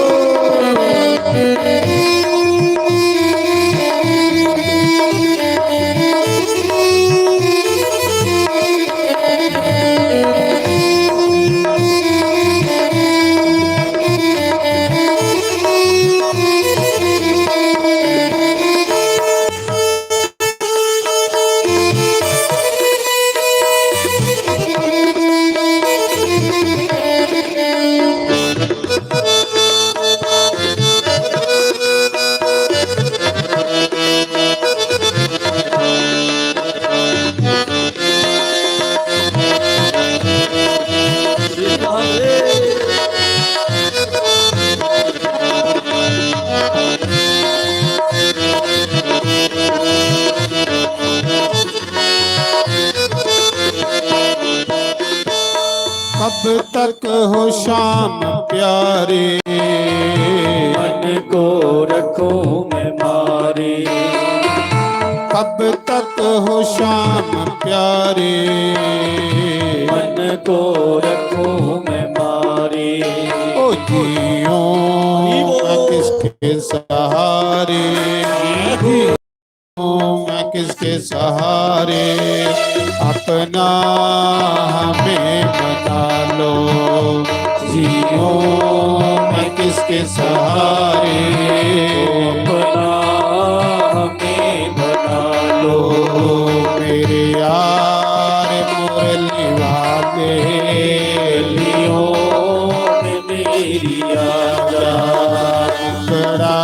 कब तक हो श्याम प्यारे, मन को रखूं मैं मारे। कब तक हो श्याम प्यारे, मन को रखूं मैं मारे। ओ जियो मैं किसके सहारे, मैं किसके सहारे, अपना हमें बना लो। जियो मैं किसके सहारे, अपना हमें बना लो। मेरे यार मुरली वाले, गलियों में मेरी आजा। मुखड़ा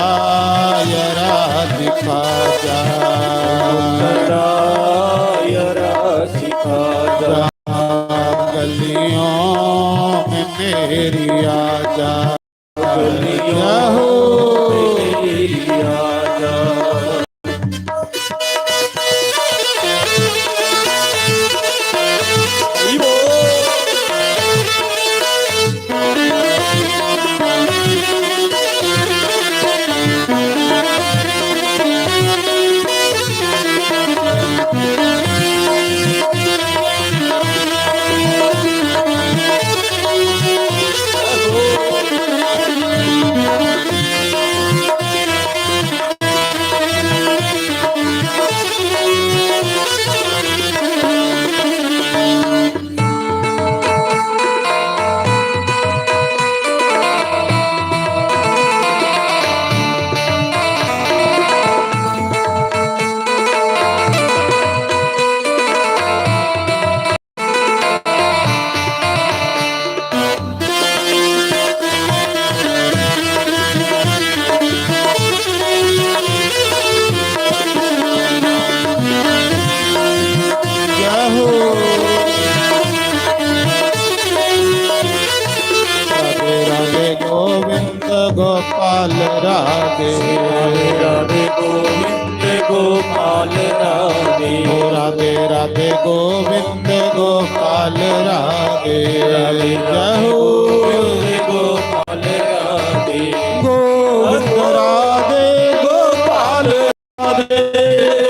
यारा दिखा जा। मुखड़ा यारा दिखा जा। गलियों में मेरी आजा। गलियों में मेरी आजा। गोपाल राधे। ओ राधे राधे गोविंद गोपाल राधे। राधे राधे जय हो। गोविंद गोपाल राधे। गोविंद राधे गोपाल राधे।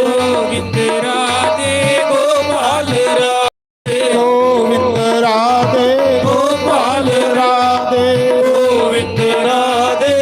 गोविंद राधे गोपाल राधे। गोविंद राधे गोपाल राधे। गोविंद राधे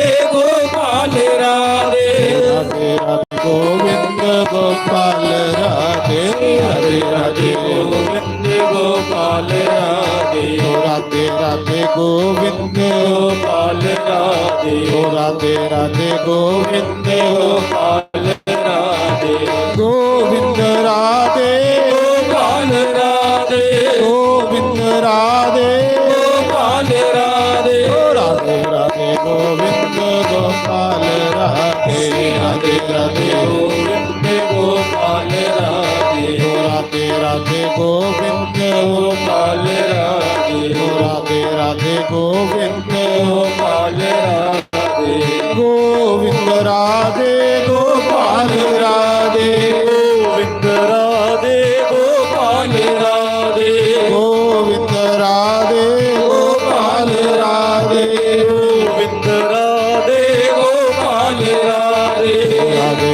गोपाल राधे। राधे राधे गोविंद गोपाल राधे। राधे राधे गोविंद गोपाल राधे। ओ राधे राधे गोविंद गोपाल राधे। ओ राधे राधे गोविंद गोपाल राधे। गोविंद राधे गोपाल राधे। गोविंद राधे गोपाल राधे। ओ राधे राधे गोविंद गोपाल राधे। राधे राधे गोविंद गोपाल राधे। ओ राधे राधे गोविंद गोपाल राधे। ओ राधे राधे गोविंद गोपाल राधे। गोविंद राधे गोपाल राधे। गोविंद राधे गोपाल राधे। गोविंद राधे गोपाल राधे। गोविंद राधे गोपाल राधे। राधे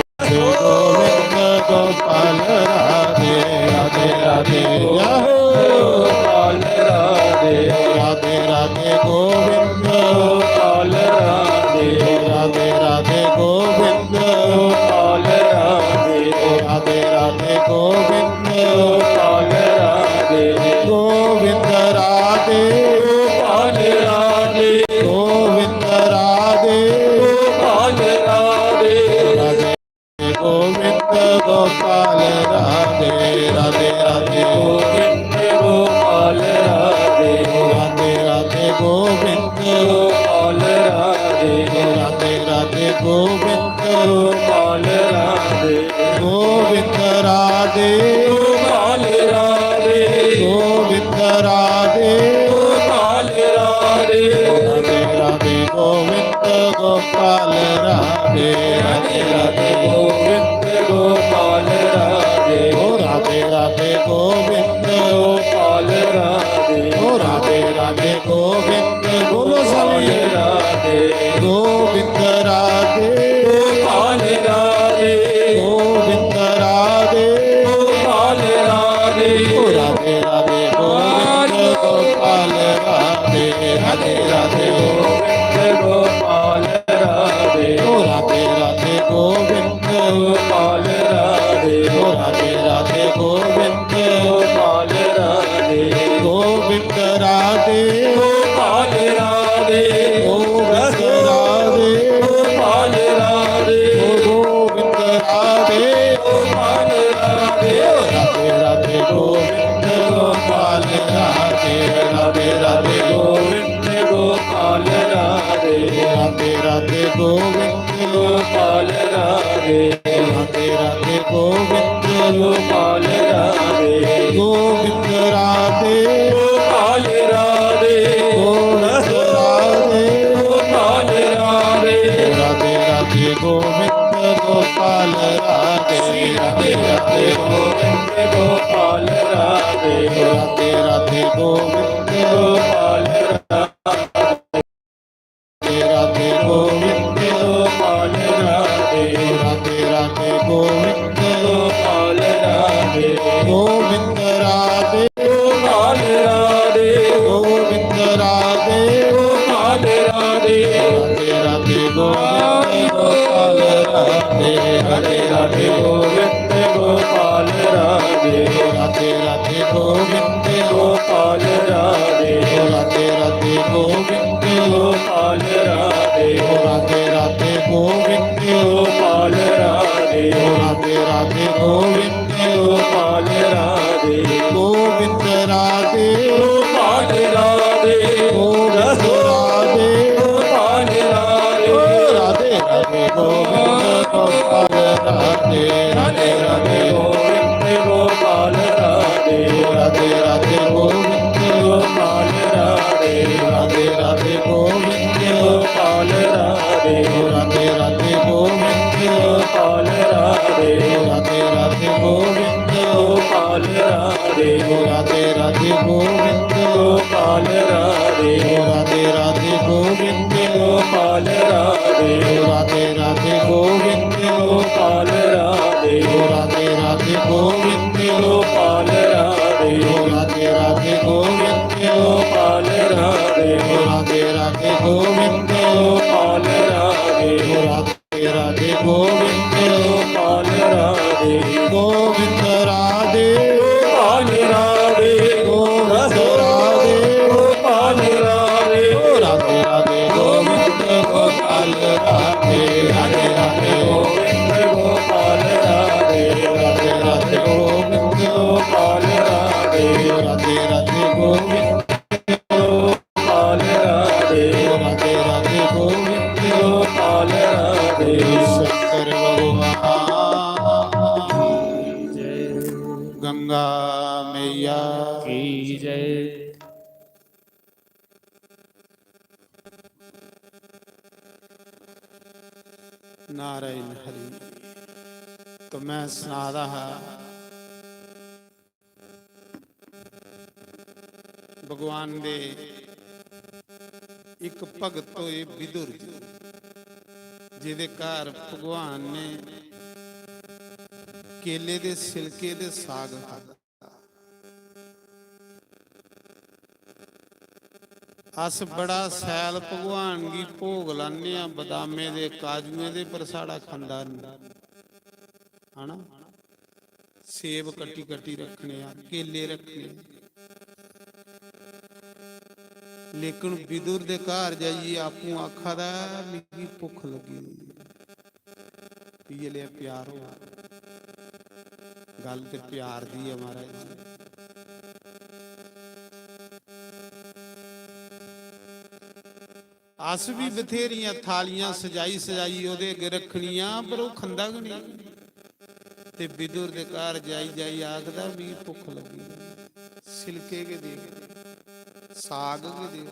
गोविंद गोपाल राधे। राधे राधे जय हो। गोपाल राधे। राधे राधे गोविंद गोपाल राधे। राधे राधे गोविंद गोपाल राधे। राधे राधे गोविंद गोपाल राधे। गोविंद राधे गोपाल राधे। गोविंद राधे गोपाल राधे। राधे गोविंद गोपाल राधे। राधे राधे गोविंद गोपाल राधे। राधे राधे गोविंद गोपाल राधे। राधे राधे गोविंद गोपाल राधे। गोविंद राधे गोपाल राधे। गोविंद राधे गोपाल राधे। राधे राधे गोविंद गोपाल राधे। राधे राधे गोविंद गोपाल राधे। ओ राधे राधे गोविंद गोपाल राधे। ओ राधे राधे गोविंद बोलो स्वामी। राधे गोविंद राधे गोपाल राधे। गोविंद राधे गोपाल राधे। ओ राधे राधे गोविंद गोपाल राधे। राधे राधे गोविंद गोपाल राधे। ओ राधे राधे गोविंद गोपाल राधे। ओ राधे राधे गोविंद गोपाल राधे। गोविंद राधे गोपाल राधे। गोविंद राधे गोपाल राधे। गोविंद राधे गोपाल राधे। राधे राधे गोविंद गोपाल राधे। राधे राधे गोविंद गोपाल राधे। राधे राधे गोविंद गोपाल राधे। राधे राधे गोविंद गोपाल राधे। गोविंद राधे गोपाल राधे। गोविंद राधे गोपाल राधे। राधे राधे गोविंद गोपाल राधे। राधे राधे गोविंद गोपाल राधे। राधे राधे गोविंद गोपाल राधे। राधे गोविंद गोपाल राधे। राधे राधे गोविंद गोपाल राधे। गोविंद राधे गोपाल राधे। गोविंद राधे गोपाल राधे। राधे राधे गोविंद गोपाल राधे। राधे राधे गोविंद गोपाल राधे। राधे राधे गोविंद गोपाल राधे। राधे राधे गोविंद गोपाल राधे। राधे राधे गोविंद गोपाल राधे। राधे राधे गोविंद गोपाल राधे। गोविंद राधे गोपाल राधे। गोविंद राधे गोपाल राधे। राधे राधे गोविंद गोपाल राधे। राधे राधे गोविंद गोपाल राधे। राधे राधे गोविंद गोपाल राधे। राधे राधे गोविंद गोपाल राधे। राधे राधे गोविंद गोपाल राधे। राधे गोविंद गोपाल राधे। राधे राधे गोविंद गोपाल राधे। राधे राधे गोविंद गोपाल राधे। राधे राधे गोविंद गोपाल राधे। राधे राधे गोविंद गोपाल राधे। राधे राधे गोविंद गोपाल राधे। राधे राधे गोविंद गोपाल राधे। राधे राधे गोविंद गोपाल राधे। गोविंद राधे। गोपाल राधे। गोविंद राधे। गोपाल राधे। राधे राधे गोविंद गोपाल राधे। राधे राधे गोविंद गोपाल राधे। राधे राधे गोविंद गोपाल राधे। राधे राधे गोविंद गोपाल राधे। राधे राधे गोविंद गोपाल राधे। शंकर भगवान जय। गंगा मैया की जय। नारायण हरि। तो मैं सना दा हा, भगवान दे इक भगत होए विदुर जी, जेह्दे घर भगवान ने केले दे छिलके दे साग खादा। अस बड़ा शैल भगवान गी भोग लान्ने आं, बदामें दे, काजुएं दे, पर साढ़ा खंदा निं, है ना? सेब कट्टी कट्टी रक्खने आं, केले रक्खने आं। लेकिन विदुर दे घर जाइयै आपूं आखा दा ऐ, "मिगी भुक्ख लग्गी दी ऐ।" इ'यै लेआ प्यार होआ। गल्ल ते प्यार दी ऐ, महाराज जी। अस बी बथेरियां थालियां सजाई सजाई ओह्दे अग्गें रक्खनियां, पर ओह् खंदा गै नेईं। ते विदुर दे घर जाई जाई आखदा, "मिगी भुक्ख लग्गी दी, सिलके गै देओ, साग गै देओ।"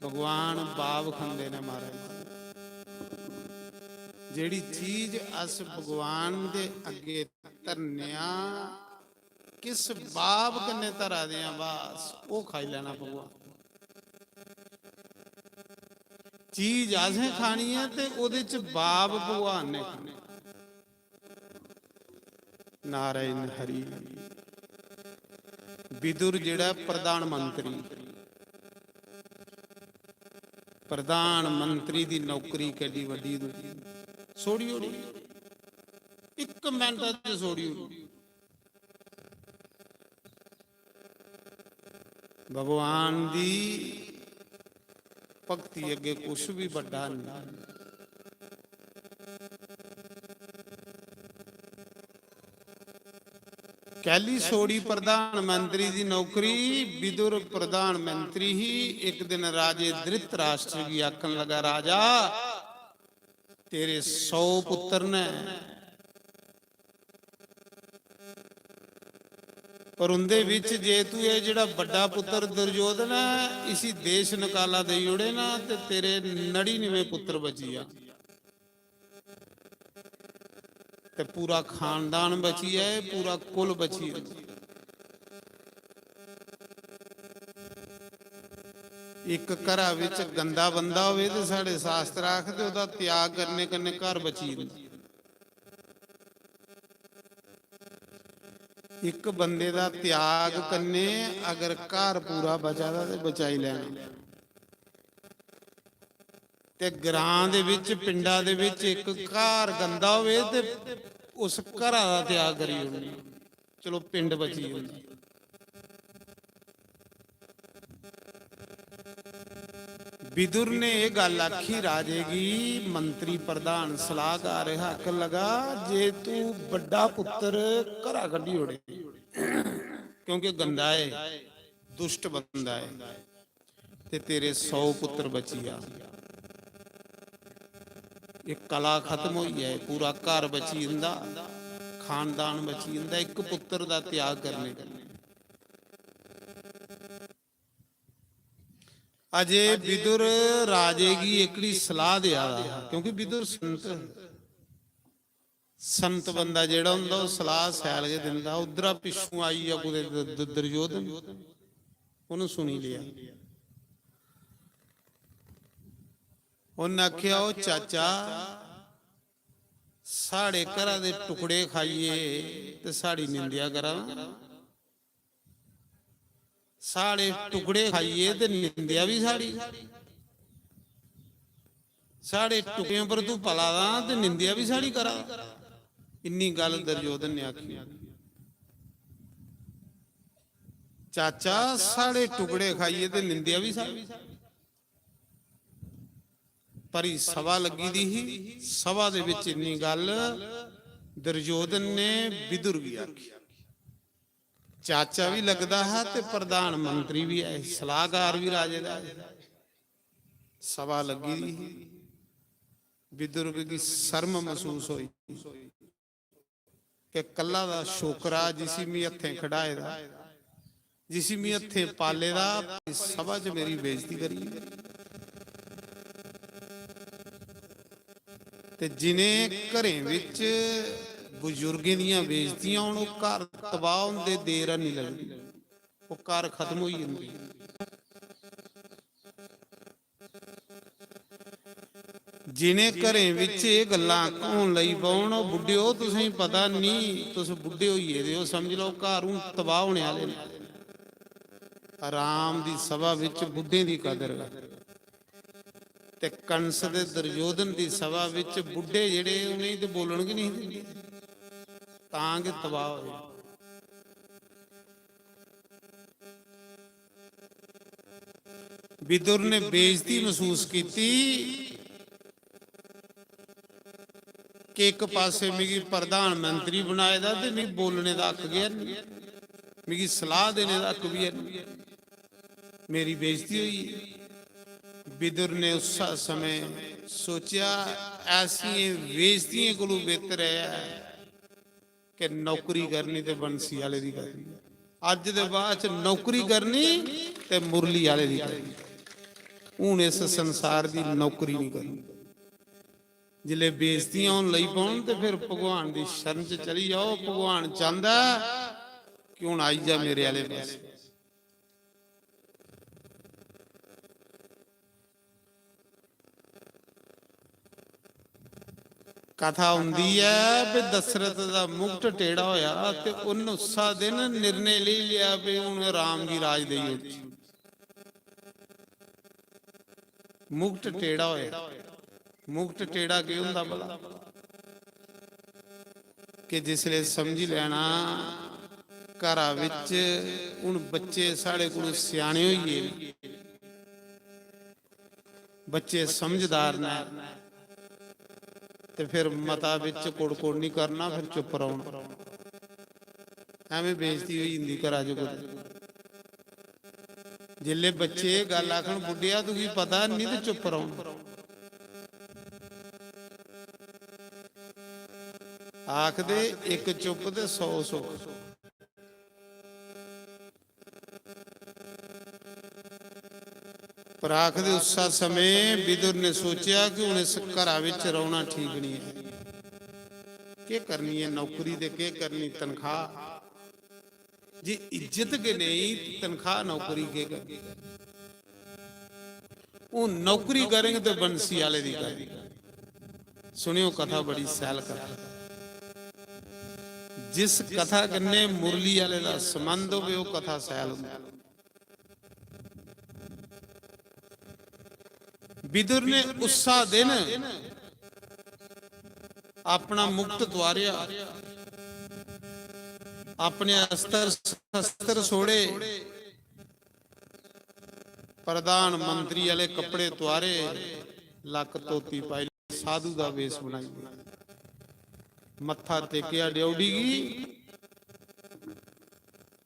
भगवान बाब खंदे न, महाराज। जेह्ड़ी चीज अस भगवान दे अग्गे धरने आं, किस बाब कन्नै धरा दे आं, बस ओह् खाई लैना भगवान। चीज असें खानी ऐ ते ओह्दे च बाब भगवान ने खाना। नारायण हरि। विदुर जेह्ड़ा प्रधानमंत्री, प्रधानमंत्री दी नौकरी केड्डी बड्डी छोड़ी ओड़ी, इक मिनट च छोड़ी ओड़ी। भगवान दी भक्ति अग्गे कुछ भी बड्डा नहीं। कैली छोड़ी प्रधानमंत्री दी नौकरी? विदुर प्रधानमंत्री ही। एक दिन राजे धृतराष्ट्र गी आखन लगा, "राजा, तेरे सौ पुत्र न, पर उंदे बिच जे तू एह् जेह्ड़ा बड्डा पुत्र दुर्योधन ऐ, इसी देश नकाला देई ओड़े ना, ते तेरे नड़िनमें पुत्र बची जा, ते पूरा खानदान बची जाए, पूरा कुल बची जाए।" इक घरा बिच गंदा बंदा होवे ते साढ़े शास्त्र आखदे ओह्दा त्याग करने कन्नै घर बची जंदा। इक बंदे दा त्याग कन्नै अगर घर पूरा बचा दा ते बचाई लैना। ते ग्रां दे बिच, पिंडा दे बिच इक घर गंदा होवे ते उस घरा दा त्याग करी ओड़ना, चलो पिंड बची जंदा। विदुर ने एह् गल्ल आखी राजे गी, मंत्री प्रधान सलाहकार आखन लगा, "जे तू बड्डा पुत्र घरा कड्ढी ओड़े, क्योंकि गंदा ऐ, दुष्ट बंदा ऐ, ते तेरे सौ पुत्र बची जा। एह् कला खत्म होई जाए, पूरा घर बची जंदा, खानदान बची जंदा, इक पुत्र दा त्याग करने कन्नै।" अजे विदुर राजे गी एकड़ी सलाह देआ दा हा, क्योंकि विदुर संत हे। संत बंदा जेह्ड़ा होंदा, ओह् सलाह सैल गै दिंदा। उद्धरा पिच्छुआं आई गेआ कुतै द-, द-, दुर्योधन, उ'न्न सुनी लेआ। उ'न्न आखेआ, "ओह् चाचा, साढ़े घरा दे टुकड़े खाइयै ते साढ़ी निंदेआ करा दा। साढ़े टुकड़े खाइयै ते निंदेआ बी साढ़ी। साढ़े टुकड़ें पर तू पला दा ते निंदेआ बी साढ़ी करा दा।" इन्नी गल्ल दुर्योधन ने आखी। "चाचा, साढ़े टुकड़े खाइयै ते निंदेआ बी साढ़ी।" भरी सभा लग्गी दी ही। सभा दे विच इन्नी गल्ल दुर्योधन ने विदुर गी आखी। चाचा भी लगदा हा ते प्रधानमंत्री भी है, सलाहकार भी राजे दा है। सभा लग्गी दी ही। विदुर गी शर्म महसूस होई कि कल्ला दा छोकरा, जिसी मी हत्थें खडाए दा, जिसी मी हत्थें पाले दा, सभा च मेरी बेइज्जती करी। ते जिनें घरें बिच बजुर्गें दियां बेइज्जतियां होन, ओह् घर तबाह होंदे, देर हैनी लगदी, ओह् घर खत्म होई जंदे। जिनें घरें बिच एह् गल्लां होन लगी पौन, ओह् बुड्ढे ओ, तुसेंगी पता निं, तुस बुड्ढे होई गेदे ओ, समझ लैओ घर हून तबाह होने आह्ले न। राम दी सभा बिच बुड्ढें दी कदर ऐ। ते कंस ते दुर्योधन दी सभा बिच बुड्ढे जेह्ड़े, उ'नेंगी ते बोलन गै निं दिंदे, तां गै तबाह होए। विदुर ने बेइज्जती महसूस कीती कि इक पासे मिगी प्रधानमंत्री बनाए दा ते मिगी बोलने दा हक गै निं, मिगी सलाह देने दा हक बी है निं, मेरी बेइज्जती होई। विदुर ने उस समय सोचेआ, ऐसियें बेइज्जतियें कोलू बेहतर ऐ कि नौकरी करनी ते बंसी आह्ले दी करनी। अज्ज दे बाद च नौकरी करनी ते मुरली आह्ले दी करनी। हून इस संसार दी नौकरी निं करनी। जिसलै बेइज्जतियां होन लगी पौन ते फिर भगवान दी शरण च चली जाओ। भगवान चांह्दा ऐ कि हून आई जा मेरे आह्ले पासै। कथा होंदी ऐ भी दशरथ दा मुकट टेढ़ा होया ते उन्न उस्सा दिन निर्णय लेई लेआ भी हून राम गी राज देई ओड़चै। मुकट टेढ़ा होया। मुकट टेढ़ा केह् होंदा भला? कि जिसलै समझी लैना घरा बिच हून बच्चे साढ़े कोल स्याने होई गे, बच्चे समझदार न, ते फिर मता बिच कोड़-कोड़ निं करना, फिर चुप रौह्ना। ऐवें बेइज्जती होई जंदी घरा च कुतै। जिसलै बच्चे एह् गल्ल आखन, "बुड्ढेआ, तुगी पता निं," ते चुप रौह्ना। आखदे, "इक चुप ते सौ सुख।" पर आखदे उस्सै समें विदुर ने सोचेआ कि हून इस घरा बिच रौह्ना ठीक निं ऐ। केह् करनी ऐ नौकरी ते केह् करनी तनखाह्? जे इज्जत गै नेईं, तनखाह् नौकरी केह् करनी? हून नौकरी करेंगे ते बंसी आह्ले दी करनी। सुनेओ कथा, बड़ी सैल कथा। जिस कथा कन्नै मुरली आह्ले दा संबंध होवे, ओह् कथा सैल होंदी। विदुर ने उस्सा दिन अपना मुकट तुआरेआ, अपने अस्त्र शस्त्र छोड़े, प्रधानमंत्री आह्ले कपड़े तुआरे, लक्क धोती पाई, साधु दा वेश बनाई, मत्था टेकेआ ड्योढ़ी गी,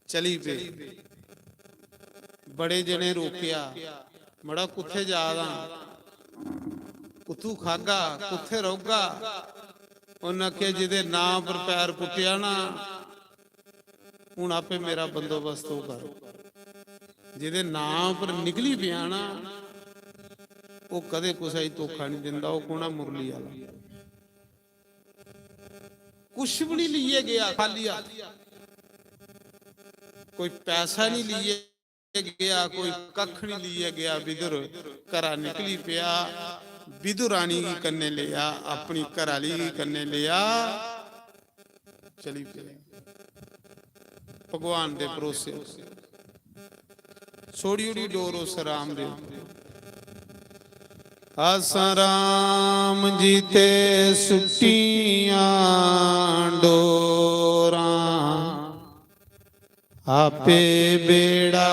चली पे। बड़े जने रोकेआ, "मड़ा, कुत्थै जा दा? कुत्थू खागा? कुत्थै रौह्गा?" उन्न आखेआ, "जेह्दे नांऽ पर पैर पुट्टेआ ना, हून आपे मेरा बंदोबस्त ओह् कर। जेह्दे नांऽ पर निकली पेआ ना, ओह् कदें कुसै गी धोखा निं दिंदा।" ओह् कौन ऐ? मुरली आह्ला। कुछ भी नहीं लिए गया, खाली हाथ। कोई पैसा नहीं लिए गया, कोई कख नहीं लिए गया। विदुर घरा निकली पिया, विदुरानी गी कन्ने लिया, अपनी घराली गी कन्ने लिया, चली पिया भगवान दे भरोसे। छोड़ी ओड़ी डोर उस राम दे। आसां राम जी ते सुट्टियां डोरां, आपे बेड़ा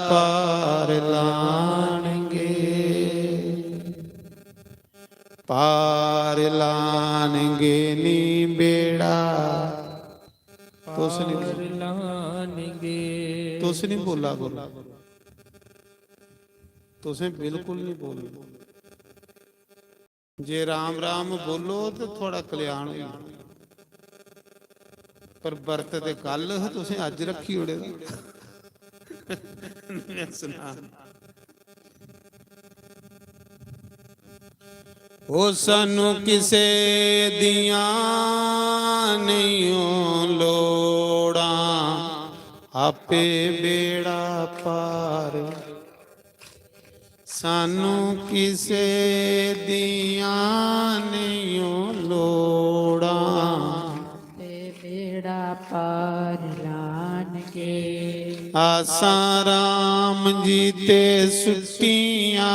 पार लानगे। पार लानगे नी बेड़ा। तुस नहीं बोल, पार लानगे। तुस नहीं बोला करो। तुसें बिल्कुल नहीं बोलना। जे राम राम बोलो तो थोड़ा कल्याण होई जाना। पर बरत ते कल हा, तुसें अज्ज रखी ओड़े दा। मैं सना, ओ सानू किसे दियां नहीं ओ लोड़ां, आपे बेड़ा पार। सानू किसे दियां नहीं ओ लोड़ां, ते बेड़ा पार लानगे। आसां राम जी ते सुट्टियां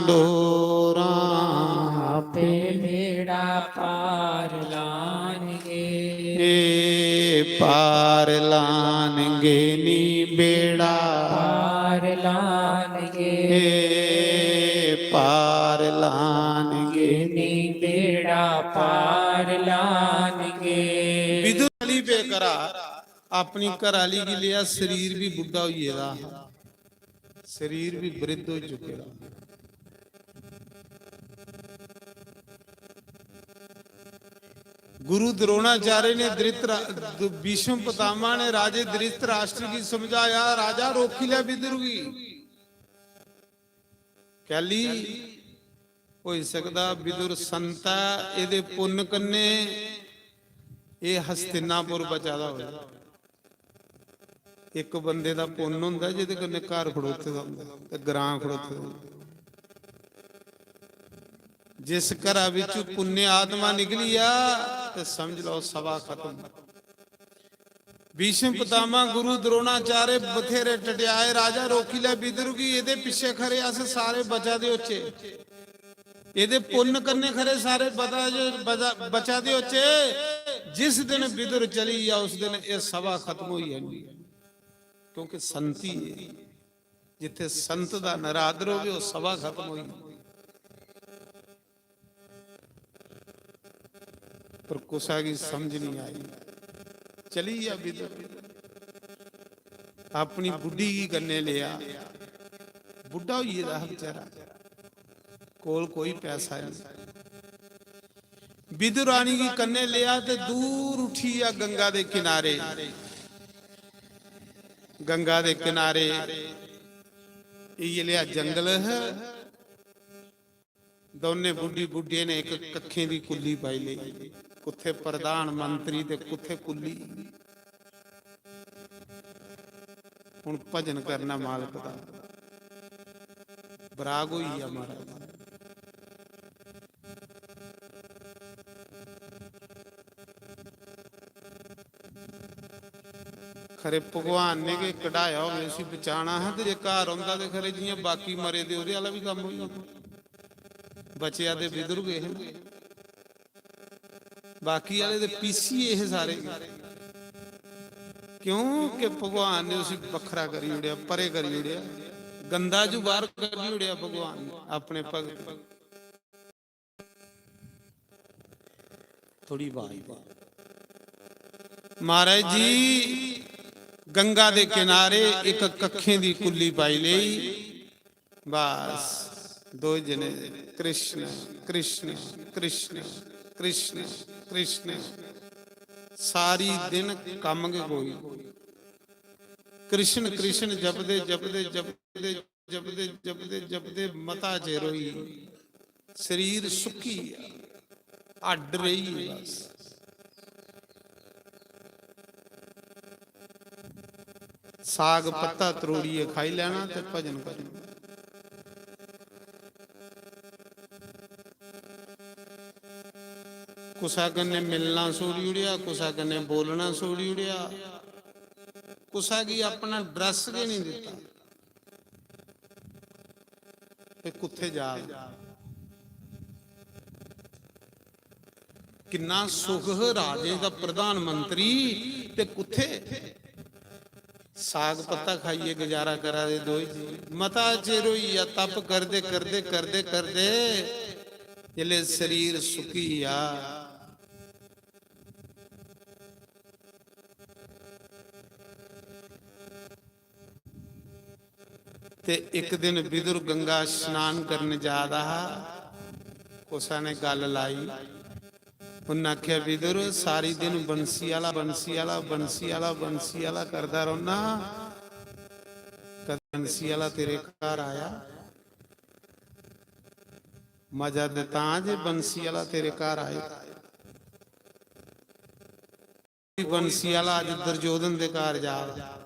डोरां, आपे बेड़ा पार लानगे। ए पार लानगे नी बेड़ा। पार लानगे। ए पार लानगे नी। नी बेड़ा पार लानगे। विदुर अली बेकरा अपनी घराली गी लिया, शरीर भी बुढ़ा होई गेदा हा, शरीर भी वृद्ध होई चुके दा। गुरु द्रोणाचार्य ने धृतरा-, दु-, भीष्म पितामह ने राजे धृतराष्ट्र की समझाया, "राजा, रोकी लै विदुर गी।" कैली होई सकदा विदुर संत ऐ, एदे पुन्न कन्नै एह हस्तिनापुर बचा दा होए। इक बंदे दा पुन्न होंदा जेह्दे कन्नै घर खड़ोते दा होंदा ते ग्रां खड़ोते दा होंदा। जिस घरा विच पुण्य आत्मा निकली आ ते समझ लैओ सभा खत्म। भीष्म पितामह गुरु द्रोणाचार्य बथेरे टटियाए, "राजा रोकी लै विदुर गी, एह्दे पिच्छे खरे अस सारे बचा दे होचे, एह्दे पुन्न कन्नै खरे सारे बचा, बचा, बचा दे होचे, जिस दिन विदुर चली गेआ उस दिन एह् सभा खत्म होई जानी।" क्योंकि संत ही है, जित्थे संत दा नरादर होवे, ओह् सभा खत्म होई। पर कुसा गी समझ नहीं आई, चली गेआ विदुर। अपनी बुड्ढी गी कन्ने लेआ, बुड्ढा होई गेदा हा बेचारा, कोल कोई पैसा नहीं। विदुरानी गी कन्ने लेआ ते दूर उठी गेआ गंगा दे किनारे। गंगा दे किनारे इयै लेआ जंगल है। दौनें बुड्ढी बुड्ढे ने इक कक्खें दी कुल्ली पाई लेई, कुत्थे प्रधानमंत्री ते कुत्थे कुल्ली। हुन भजन करना मालक दा, बराग होई गेआ महाराज। खरे भगवान ने गै कढाया होवे, उसी बचाना हा, ते जे घर औंदा ते खरे जियां बाकी मरे दे ओह्दे आह्ला बी कम्म होई जंदा। बचेआ ते विदुर गै हे, बाकी आह्ले ते पीसीए हे सारे। क्योंकि भगवान ने उसी बक्खरा करी ओड़ेआ, परे करी ओड़ेआ, गंदा जू बाहर करी ओड़ेआ भगवान ने अपने भगत। थोड़ी आवाज दे। महाराज जी, गंगा दे किनारे इक कक्खें दी कुल्ली पाई लेई, बस दो जने कृष्ण, कृष्ण, कृष्ण, कृष्ण, कृष्ण, सारी दिन कम्म गै कोई। कृष्ण, कृष्ण जपदे, जपदे, जपदे, जपदे, जपदे, जपदे मता चिर होई, शरीर सुक्की गेआ, हड्ड रेही गे बस। साग पत्ता त्रोड़ियै खाई लैना ते भजन करना। कुसै कन्नै मिलना छोड़ी ओड़ेआ, कुसै कन्नै बोलना छोड़ी ओड़ेआ, कुसै गी अपना ड्रैस गै नहीं दित्ता। ते कुत्थै जा? किन्ना सुख राजें दा प्रधानमंत्री, ते कुत्थै? साग पत्ता खाइयै गुजारा करा दे दोए जी। मता चिर होई गेआ तप करदे, करदे, करदे, करदे, जिसलै शरीर सुक्की गेआ। ते इक दिन विदुर गंगा स्नान करन जा दा हा, कुसै ने गल्ल लाई। उन्नै आखेआ, "विदुर, सारी दिन बंसी आह्ला, बंसी आह्ला, बंसी आह्ला, बंसी आह्ला करदा रौह्ना, कदें बंसी आह्ला तेरे घर आया? मजा ते तां जे बंसी आह्ला तेरे घर आए।" बंसी आह्ला अज्ज दुर्योधन दे घर जा दा।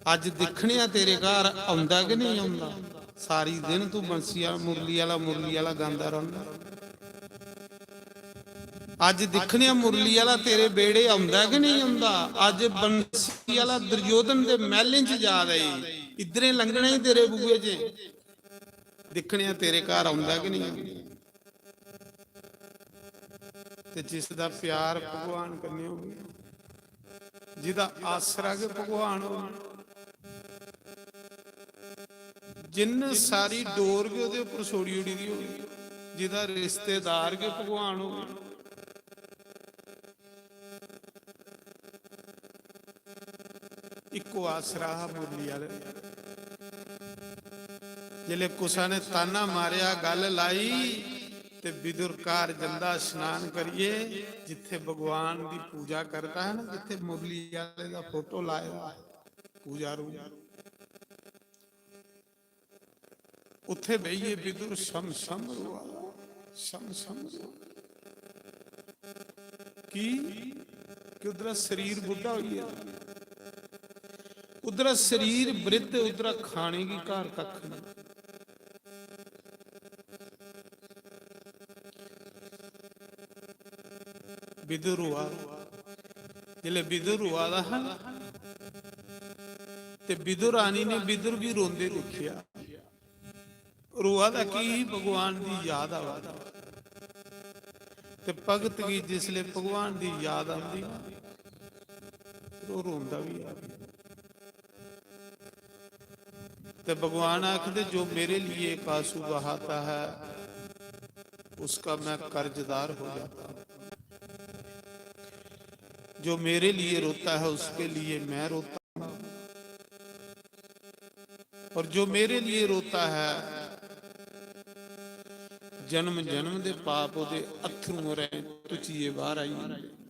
अज्ज दिक्खने आं तेरे घर औंदा कि नेईं औंदा। सारी दिन तू बंसी आह्ला, मुरली आह्ला, मुरली आह्ला गांदा रौह्ना। अज्ज दिक्खने आं मुरली आह्ला तेरे बेड़े औंदा कि नेईं औंदा। अज्ज बंसी आह्ला दुर्योधन दे मैह्लें च जा दा ई। इद्धरें लंघना ही तेरे बूहे च। दिक्खने आं तेरे घर औंदा कि नेईं औंदा। ते जिसदा प्यार भगवान कन्नै होवे, जिदा आसरा गै भगवान होवे, जिन्न सारी डोर गै ओह्दे उप्पर छोड़ी ओड़ी दी होवे, जिदा रिश्तेदार गै भगवान होवे, इक्को आसरा हा मुरली आह्ले। जिसलै कुसै ने ताना मारेआ, गल्ल लाई, ते विदुर घर जंदा स्नान करियै, जित्थै भगवान दी पूजा करदा है ना, जित्थै मुरली आह्ले दा फोटो लाए दा है, पूजा रूम। उत्थे बेहियै विदुर छम छम रोआ दा, छम छम रोआ दा। की? कि उद्धरा शरीर बुड्ढा होई गेदा, उद्धरा शरीर वृद्ध, उद्धरा खाने गी घर कक्ख नहीं। विदुर रोआ, जिसलै विदुर रोआ दा हा ना, ते विदुर रानी ने विदुर गी रोंदे दिक्खेआ। रोआ दा की? भगवान दी याद आवा दी। ते भगत गी जिसले भगवान दी याद आंदी ना, फिर ओह् रोंदा बी ऐ। ते भगवान आखदे, "जो मेरे लिए एक आंसू बहाता है, उसका मैं कर्जदार हो जाता हूँ। जो मेरे लिए रोता है, उसके लिए मैं रोता हूँ।" और जो मेरे लिए रोता है, जन्म जन्म दे पाप ओदे अत्थरूं राहें तुचियै बाहर आई जंदे।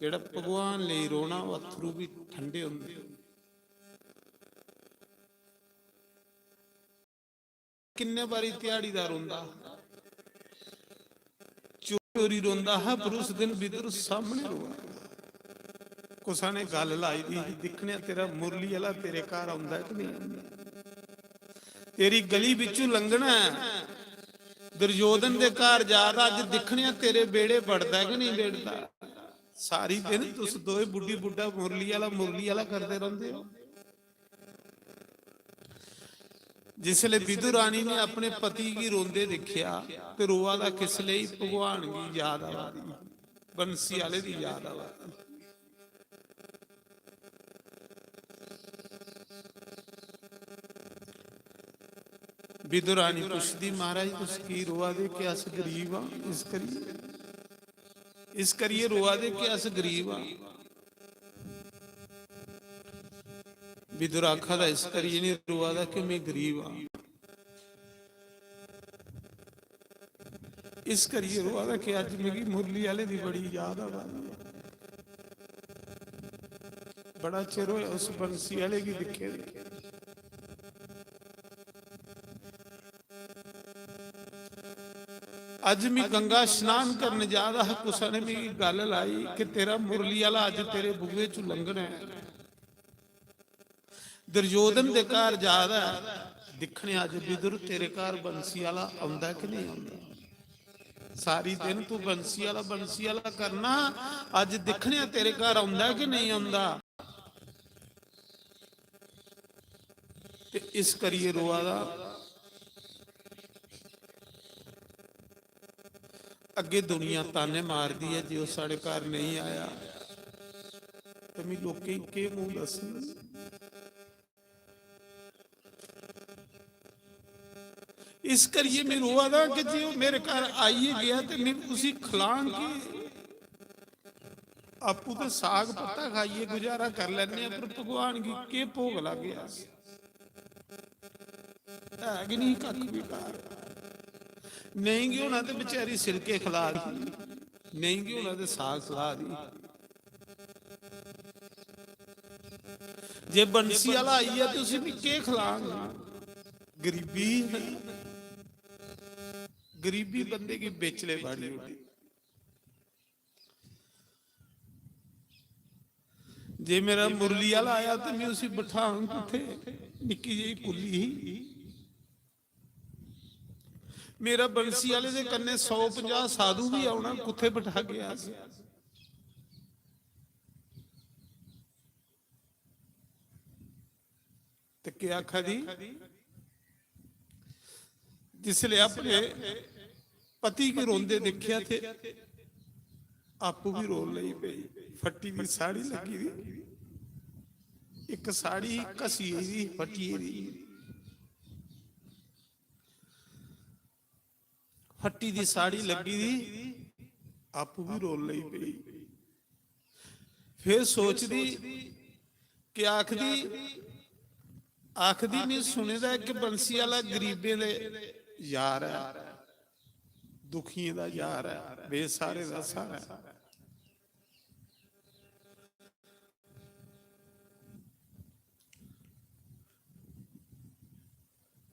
जेड़ा भगवान लेई रोना, ओह अत्थरू भी ठंडे होंदे। किन्ने बारी ध्याड़ी दा रोंदा, चोरी चोरी रोंदा हा, पर उस दिन विदुर सामने रोआ। कुसा ने गल्ल लाई दी ही, "दिक्खने आं तेरा मुरली आह्ला तेरे घर औंदा ऐ कि नेईं औंदा।" तेरी गली बिच्चू लंघना ऐ, दुर्योधन दे घर जा दा, अज्ज दिक्खने आं तेरे बेड़े बड़दा ऐ कि नेईं बड़दा। सारी दिन तुस दोए बुड्ढी बुड्ढा मुरली आह्ला, मुरली आह्ला करदे रौंह्दे ओ। जिसलै विदु रानी ने अपने पति गी रोंदे दिक्खेआ, ते रोआ दा किस लेई? भगवान गी याद आवा दी, बंसी आह्ले दी याद आवा दी। विदु रानी पुछदी, "महाराज, तुस की रोआ दे? कि अस गरीब आं, इस करियै, इस करियै रोआ दे कि अस गरीब आं?" विदुर आखा दा, "इस करियै निं रोआ दा कि में गरीब आं, इस करियै रोआ दा कि अज्ज मिगी मुरली आह्ले दी बड़ी याद आवा दी ऐ। बड़ा चिर होया उस बंसी आह्ले गी दिक्खे दे।" अज्ज मैं गंगा स्नान करन जा दा हा, कुसै ने मिगी गल्ल लाई कि तेरा मुरली आह्ला अज्ज तेरे बूहे चों लंघना ऐ। दुर्योधन दे घर जा दा ऐ, दिक्खने अज्ज विदुर तेरे घर बंसी आह्ला औंदा कि नेईं औंदा। सारी दिन तू बंसी आह्ला, बंसी आह्ला करना, अज्ज दिक्खने आं तेरे घर औंदा कि नेईं औंदा। ते इस करियै रोआ दा। अग्गे दुनिया ताने मारदी ऐ जे ओह् साढ़े घर नेईं आया, ते मैं लोकें गी केह् मूंह दस्सना? इस करियै मैं रोआ दा कि जे ओह् मेरे घर आइयै गेआ ते मैं उसी खलांग केह्? आपूं ते साग पत्ता खाइयै गुजारा कर लैने आं, पर भगवान गी केह् भोग लागे अस? है गै नहीं कक्ख बी घर। नेईं गै होना ते बेचारी सिलके खला दी, नेईं गै होना ते साग खला दी। जे बंसी आह्ला आई गेआ ते उसी बी केह् खलांग? गरीबी, गरीबी बंदे गी बेचले बाड़ी ओड़दी। जे मेरा मुरली आह्ला आया ते मैं उसी बठांग कुत्थे? निक्की जेही कुल्ली ही। मेरा बंसी आह्ले दे कन्नै सौ पंजाह् साधु बी औना, कुत्थे बठागे अस? ते केह् आखा दी? जिसलै अपने पति गी रोंदे दिक्खेआ ते आपूं बी रोन लगी पेई। फट्टी दी साड़ी लग्गी दी, इक साड़ी घसी दी, फट्टी दी। फट्टी दी साड़ी लग्गी दी, आपूं बी रोन लगी पेई। फिर सोचदी कि आखदी, आखदी, "मैं सुने दा इक बंसी आह्ला गरीबें दे यार ऐ, दुखियें दा यार ऐ, बेसहारे दा स्हारा ऐ।"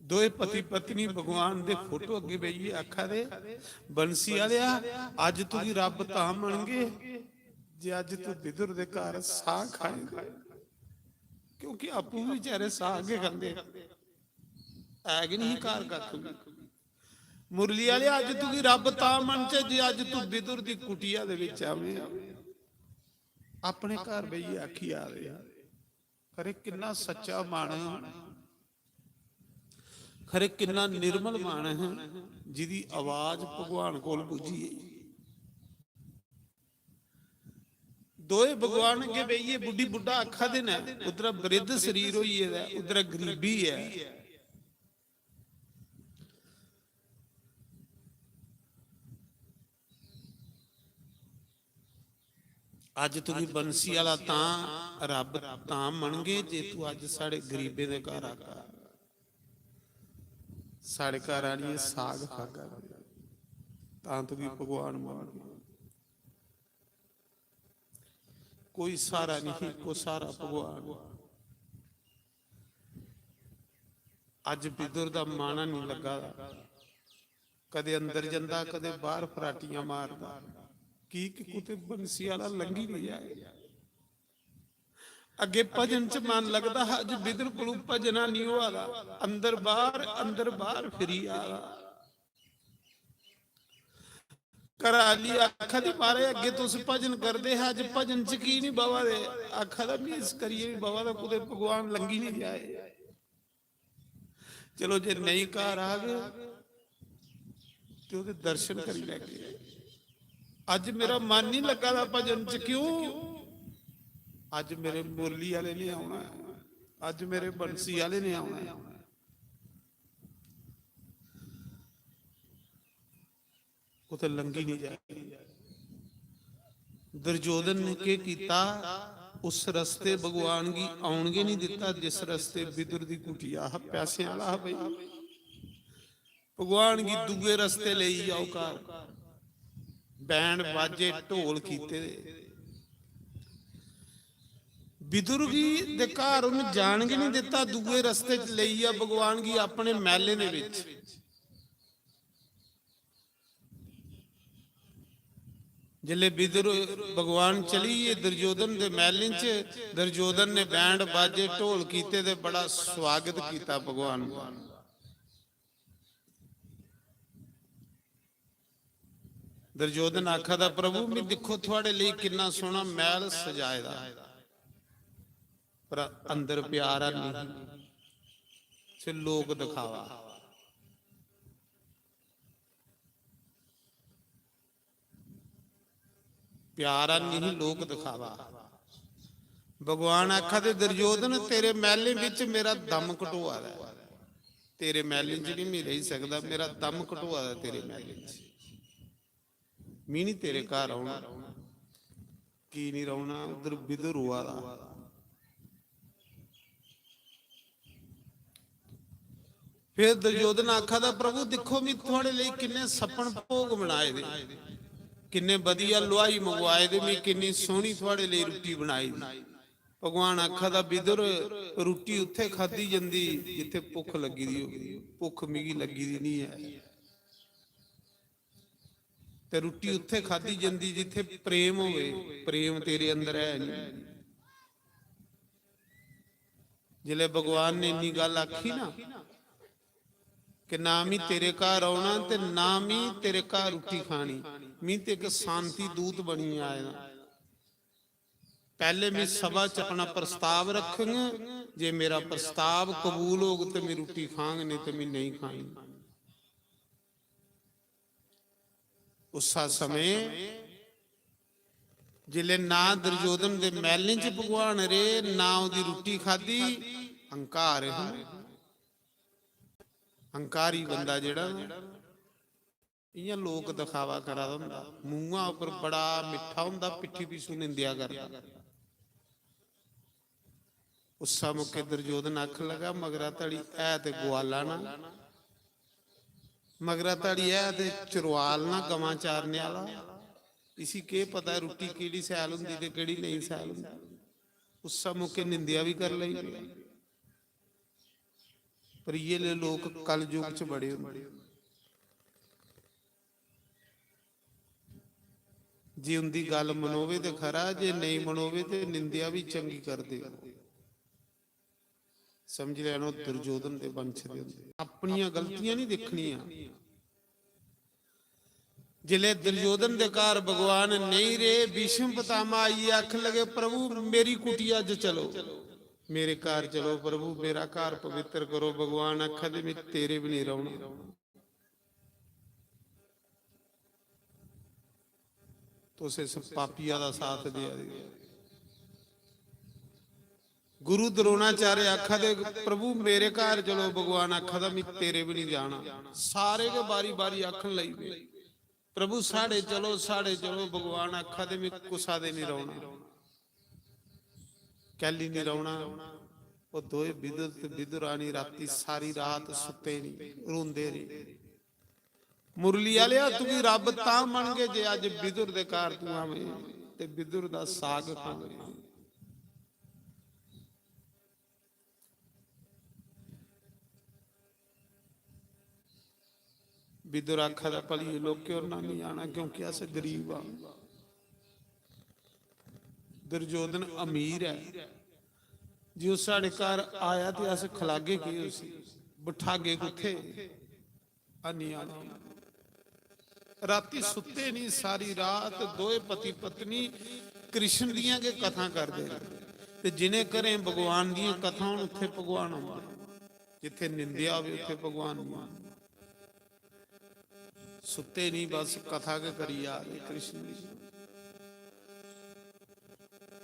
दोए पति पत्नी भगवान दे फोटो अग्गे बेहियै आखा दे, "बंसी आह्लेआ, अज्ज तुगी रब्ब तां मनगे जे अज्ज तू विदुर दे घर साग खाएगा।" क्योंकि आपूं बी बेचारे साग गै खंदे, है गै नहीं घर कक्ख बी। "मुरली आह्लेआ, अज्ज तुगी रब्ब तां मनचे जे अज्ज तू विदुर दी कुटिया दे बिच आवे।" अपने घर बेहियै आखी आ दे। खरे किन्ना सच्चा मन, खरे किन्ना निर्मल मन है, जिदी आवाज भगवान कोल पुज्जी गेई। दोए भगवान अग्गे बेहियै बुड्ढी बुड्ढा आखा दे न, उद्धरा वृद्ध शरीर होई गेदा ऐ, उद्धरा गरीबी ऐ। अज्ज तुगी बंसी आह्ला तां रब्ब तां मनगे जे तू अज्ज साढ़े गरीबें दे घर आगा, साढ़े घर आनियै साग खागा, तां तुगी भगवान मनगे। कोई स्हारा नहीं, इक्को स्हारा भगवान। अज्ज विदुर दा माना नहीं लग्गा दा, कदे अंदर जंदा, कदे बाहर फराटियां मारदा। की कि कुतै बंसी आह्ला लंघी नहीं जाए। अग्गे भजन च मन लगदा हा, अज्ज विदुर कोलू भजना नहीं होआ दा, अंदर बाहर, अंदर बाहर फिरी आ दा। घरा आह्ली आखा दी, "महाराज, अग्गे तुस भजन करदे हे, अज्ज भजन च की नहीं बवा दे?" आखा दा, "मैं इस करियै नहीं बवा दा, कुतै भगवान लंघी नहीं जाए।" चलो, जे नेईं घर आग ते ओह्दे दर्शन करी लैगे। अज्ज मेरा मन नहीं लग्गा दा भजन च, क्यों? अज्ज मेरे मुरली आह्ले ने औना ऐ, अज्ज मेरे बंसी आह्ले ने औना ऐ। कुतै लंघी नहीं जाए। दुर्योधन ने केह् कीता? उस रस्ते भगवान गी औन गै नहीं दित्ता जिस रस्ते विदुर दी कुटिया हा, पैसें आह्ला हा भाई। भगवान गी दूए रस्ते लेई जाओ घर, बैंड बाजे ढोल कीते दे। विदुर गी दे घर उन जान गै नहीं दित्ता, दूए रस्ते च लेई गेआ भगवान गी अपने महलें दे विच। जिसले विदुर भगवान चली गे दुर्योधन दे मैहलें च, दुर्योधन ने बैंड बाजे ढोल कीते ते बड़ा स्वागत कीता भगवान दा। दुर्योधन आखा दा, "प्रभु, मी दिक्खो, थुआड़े लेई किन्ना सोहना मैहल सजाए दा, पर अंदर प्यार है नहीं, सिर्फ लोक दिखावा।" प्यार है नहीं, लोक दिखावा। भगवान आखा दे, "दुर्योधन, तेरे मैहलें बिच मेरा दम घटोआ दा ऐ, तेरे मैहलें च नहीं मैं रेही सकदा, मेरा दम घटोआ दा तेरे मैहलें च, मी नहीं तेरे घर औना।" की नहीं रौहना? उधर विदुर रोआ दा। फिर दुर्योधन आखा दा, "प्रभु, दिक्खो, मी थुआड़े लेई किन्ने सपन भोग बनाए दे, किन्ने बधिया लुहाई मंगवाए दे, मी किन्नी सोहनी थुआड़े लेई रुट्टी बनाई दी।" भगवान आखा दा, "विदुर, रुट्टी उत्थे खादी जंदी जित्थे भुक्ख लग्गी दी होगी, भुक्ख मिगी लग्गी दी नहीं है।" ते रुट्टी उत्थे खादी जंदी जित्थे प्रेम होवे, प्रेम तेरे अंदर है नहीं। जिसले भगवान ने इन्नी गल्ल आखी ना कि ना मी तेरे घर औना ते ना मी तेरे घर रुट्टी खानी, मी ते इक शांति दूत बनियै आए दा। पैहले मैं सभा च अपना प्रस्ताव रखंग, जे मेरा प्रस्ताव कबूल होग ते मैं रुट्टी खांग, नहीं ते मैं नहीं खांग। उस्सा समय जिसले ना दुर्योधन दे मैहलें च भगवान रेह, ना ओदी रुट्टी खादी, हंकार ही। हंकारी बंदा जेड़ा इयां लोक दिखावा करा दा हुंदा, मुंहा उपर बड़ा मिट्ठा हुंदा, पिट्ठी पिछू निंदेआ करदा। उस्सा मौके दुर्योधन आखन लगा, "मगरा धड़ी है ते गुआला ना, मगरा धड़ी है ते चरवाल ना, गवां चारने आह्ला। इसी केह् पता रुट्टी केह्ड़ी शैल हुंदी ते केह्ड़ी नेईं शैल हुंदी।" उस्सा मौके निंदेआ बी करी लेई। पर इ'यै ले लोक कलयुग च बड़े होंदे। जे उंदी गल्ल मनोवे ते खरा, जे नेईं मनोवे ते निंदेआ बी चंगी करदे। समझी लैनो, दुर्योधन दे वंश दे होंदे। अपनियां गलतियां नहीं दिक्खनियां। जिसलै दुर्योधन दे घर भगवान नेईं रेह्, भीष्म पितामह आइयै आखन लगे, "प्रभु, मेरी कुटिया च चलो, मेरे घर चलो प्रभु, मेरा घर पवित्र करो।" भगवान आखा दे, "मैं तेरे भी नहीं रौह्ना।" तुस इस पापिया दा साथ देआ दे ओ। गुरु द्रोणाचार्य आखा दे, "प्रभु, मेरे घर चलो।" भगवान आखा दा, "मैं तेरे भी नहीं जाना।" सारे गै बारी बारी आखन लगी पे, "प्रभु, साढ़े चलो, साढ़े चलो।" भगवान आखा दे, "मैं कुसा दे नहीं रौह्ना।" कैली नहीं रौह्ना? ओह् दोए विदुर ते विदुरानी राती सारी रात सुत्ते नहीं, रोंदे रेह्। मुरली आह्लेआ, तुगी रब तां मनगे जे अज्ज विदुर दे घर तू आवें ते विदुर दा साग खावें। विदुर आखा दा, "भलिये लोके, उन्ना नहीं आना, क्योंकि अस गरीब आं।" दुर्योधन अमीर ऐ, जे ओह् साढ़े घर आया ते अस खलागे केह् उसी, बठागे कुत्थे? हैनी आना। राती सुत्ते नहीं, सारी रात दोए पति पत्नी कृष्ण दियां गै कथां करदे न। ते जिनें घरें भगवान दियां कथां होन, उत्थे भगवान औंदे। जित्थे निंदेआ होवे, उत्थे भगवान नहीं औंदे। सुत्ते नहीं, बस कथा गै करी जा दे कृष्ण दी।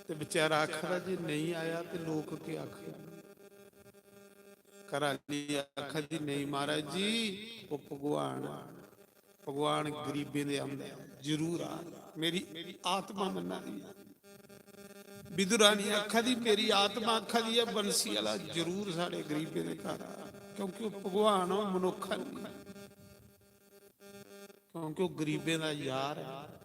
ते बेचारा आखा दा, "जे नेईं आया ते लोक केह् आखङन?" घरा आह्ली आखा दी, "नेईं महाराज जी, ओह् भगवान ऐ, भगवान गरीबें दे औंदा ऐ, जरूर आ, मेरी आत्मा मन्ना दी ऐ।" विदुरानी आखा दी, "मेरी आत्मा आखा दी ऐ, बंसी आह्ला जरूर साढ़े गरीबें दे घर आ, क्योंकि ओह् भगवान ऐ, ओह् मनुक्ख ऐ नहीं।" क्योंकि ओह् गरीबें दा यार ऐ।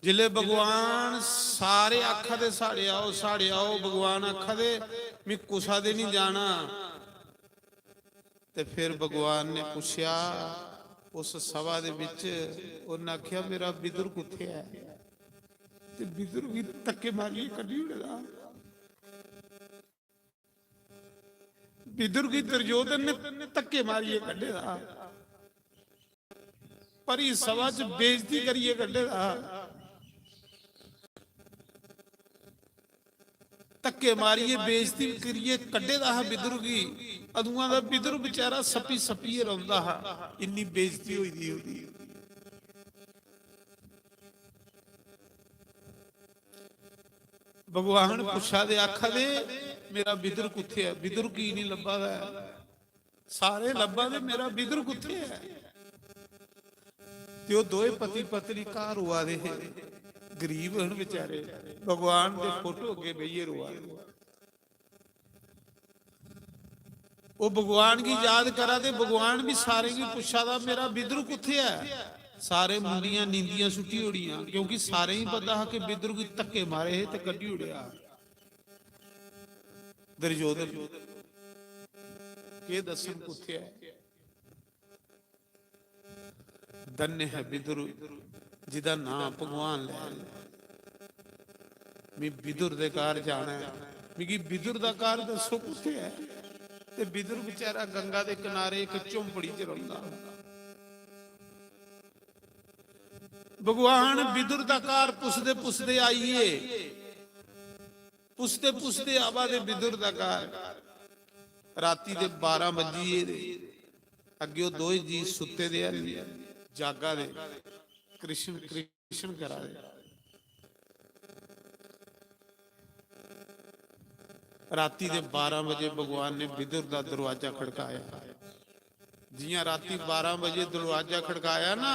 जिसलै भगवान सारे आखा दे, "साढ़े आओ, साढ़े आओ," भगवान आखा दे, "मैं कुसा दे नहीं जाना।" ते फिर भगवान ने पुच्छेआ, उस सभा दे बिच उन्नै आखेआ, "मेरा विदुर कुत्थै ऐ?" ते विदुर गी धक्के मारियै कड्ढी ओड़े दा। विदुर गी दुर्योधन ने धक्के मारियै कड्ढे दा। भरी सभा च बेइज्जती करियै कड्ढे दा। धक्के मारियै बेइज्जती करियै कड्ढे दा हा विदुर गी। अदुआं दा विदुर बेचारा सप्पी सप्पियै रौंदा हा, इन्नी बेइज्जती होई दी ओह्दी। भगवान पुच्छा दे, आखा दे, "मेरा विदुर कुत्थै ऐ? विदुर की निं लब्भा दा ऐ? सारे लब्भा दे, मेरा विदुर कुत्थै ऐ?" ते ओह् दोए पति पत्नी घर रोआ दे हे, गरीब हन बेचारे, भगवान दे फोटो अग्गें बेहियै रोआ दे। ओह् भगवान गी याद करा दे, भगवान बी सारें गी पुच्छा दा, "मेरा विदुर कुत्थै ऐ?" सारे मुंडियां नींदियां सुट्टी ओड़ियां, क्योंकि सारें गी पता हा कि विदुर गी धक्के मारे हे ते कड्ढी ओड़ेआ। दुर्योधन केह् दस्सन कुत्थै ऐ? धन्य है विदुर जिदा नां भगवान लै। "मी विदुर दे घर जाना ऐ, मिगी विदुर दा घर दस्सो कुत्थै ऐ?" ते विदुर बेचारा गंगा दे किनारे इक झोंपड़ी च रौंदा। भगवान विदुर दा घर पुछदे पुछदे आई गे। पुछदे पुछदे आवा दे विदुर दा घर। राती दे बारां बज्जी गे। अग्गें ओह् दोए जी सुत्ते दे हल्ली, जागा दे, कृष्ण कृष्ण करा दे। राती दे बारां बजे भगवान ने विदुर दा दरवाजा खड़काया। जियां राती बारां बजे दरवाजा खड़काया ना,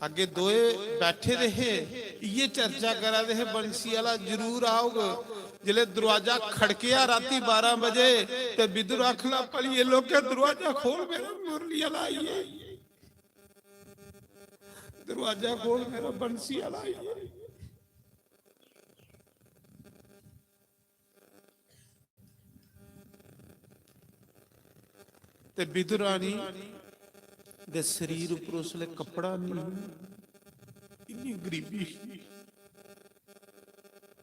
अग्गे दोए बैठे दे हे, इयै चर्चा करा दे हे, "बंसी आह्ला जरूर औग।" जिसलै दरवाजा खड़केआ राती बारां बजे, ते विदुर आखन लगा, "भलिये लोके, दरवाजा खोल, मेरा मुरली आह्ला आई गेआ। दरवाजा खोल, मेरा बंसी आह्ला आई गेआ।" ते विदुरानी दे शरीर उप्पर उसलै कपड़ा नहीं, इन्नी गरीबी ही।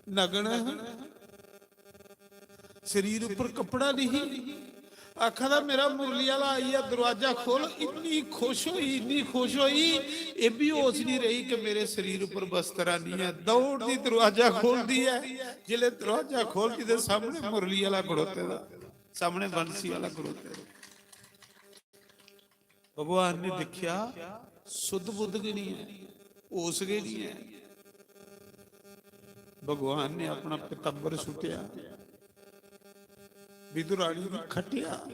नग्न हा, शरीर उप्पर कपड़ा नहीं। आखा दा, "मेरा मुरली आह्ला आई गेआ, दरवाजा खोल।" इन्नी खुश होई, इन्नी खुश होई, एह् बी होश नहीं रेही कि मेरे शरीर उप्पर वस्त्र नहीं है। दौड़दी दरवाजा खोलदी है। जिसलै दरवाजा खोलदी ते सामने मुरली आह्ला खड़ोते दा, सामने बंसी आह्ला खड़ोते दा। भगवान ने दिक्खेआ, सुध बुध गै नहीं है, होश गै नहीं है। भगवान ने अपना पितंबर सुट्टेआ, विदुरानी गी खट्टेआ।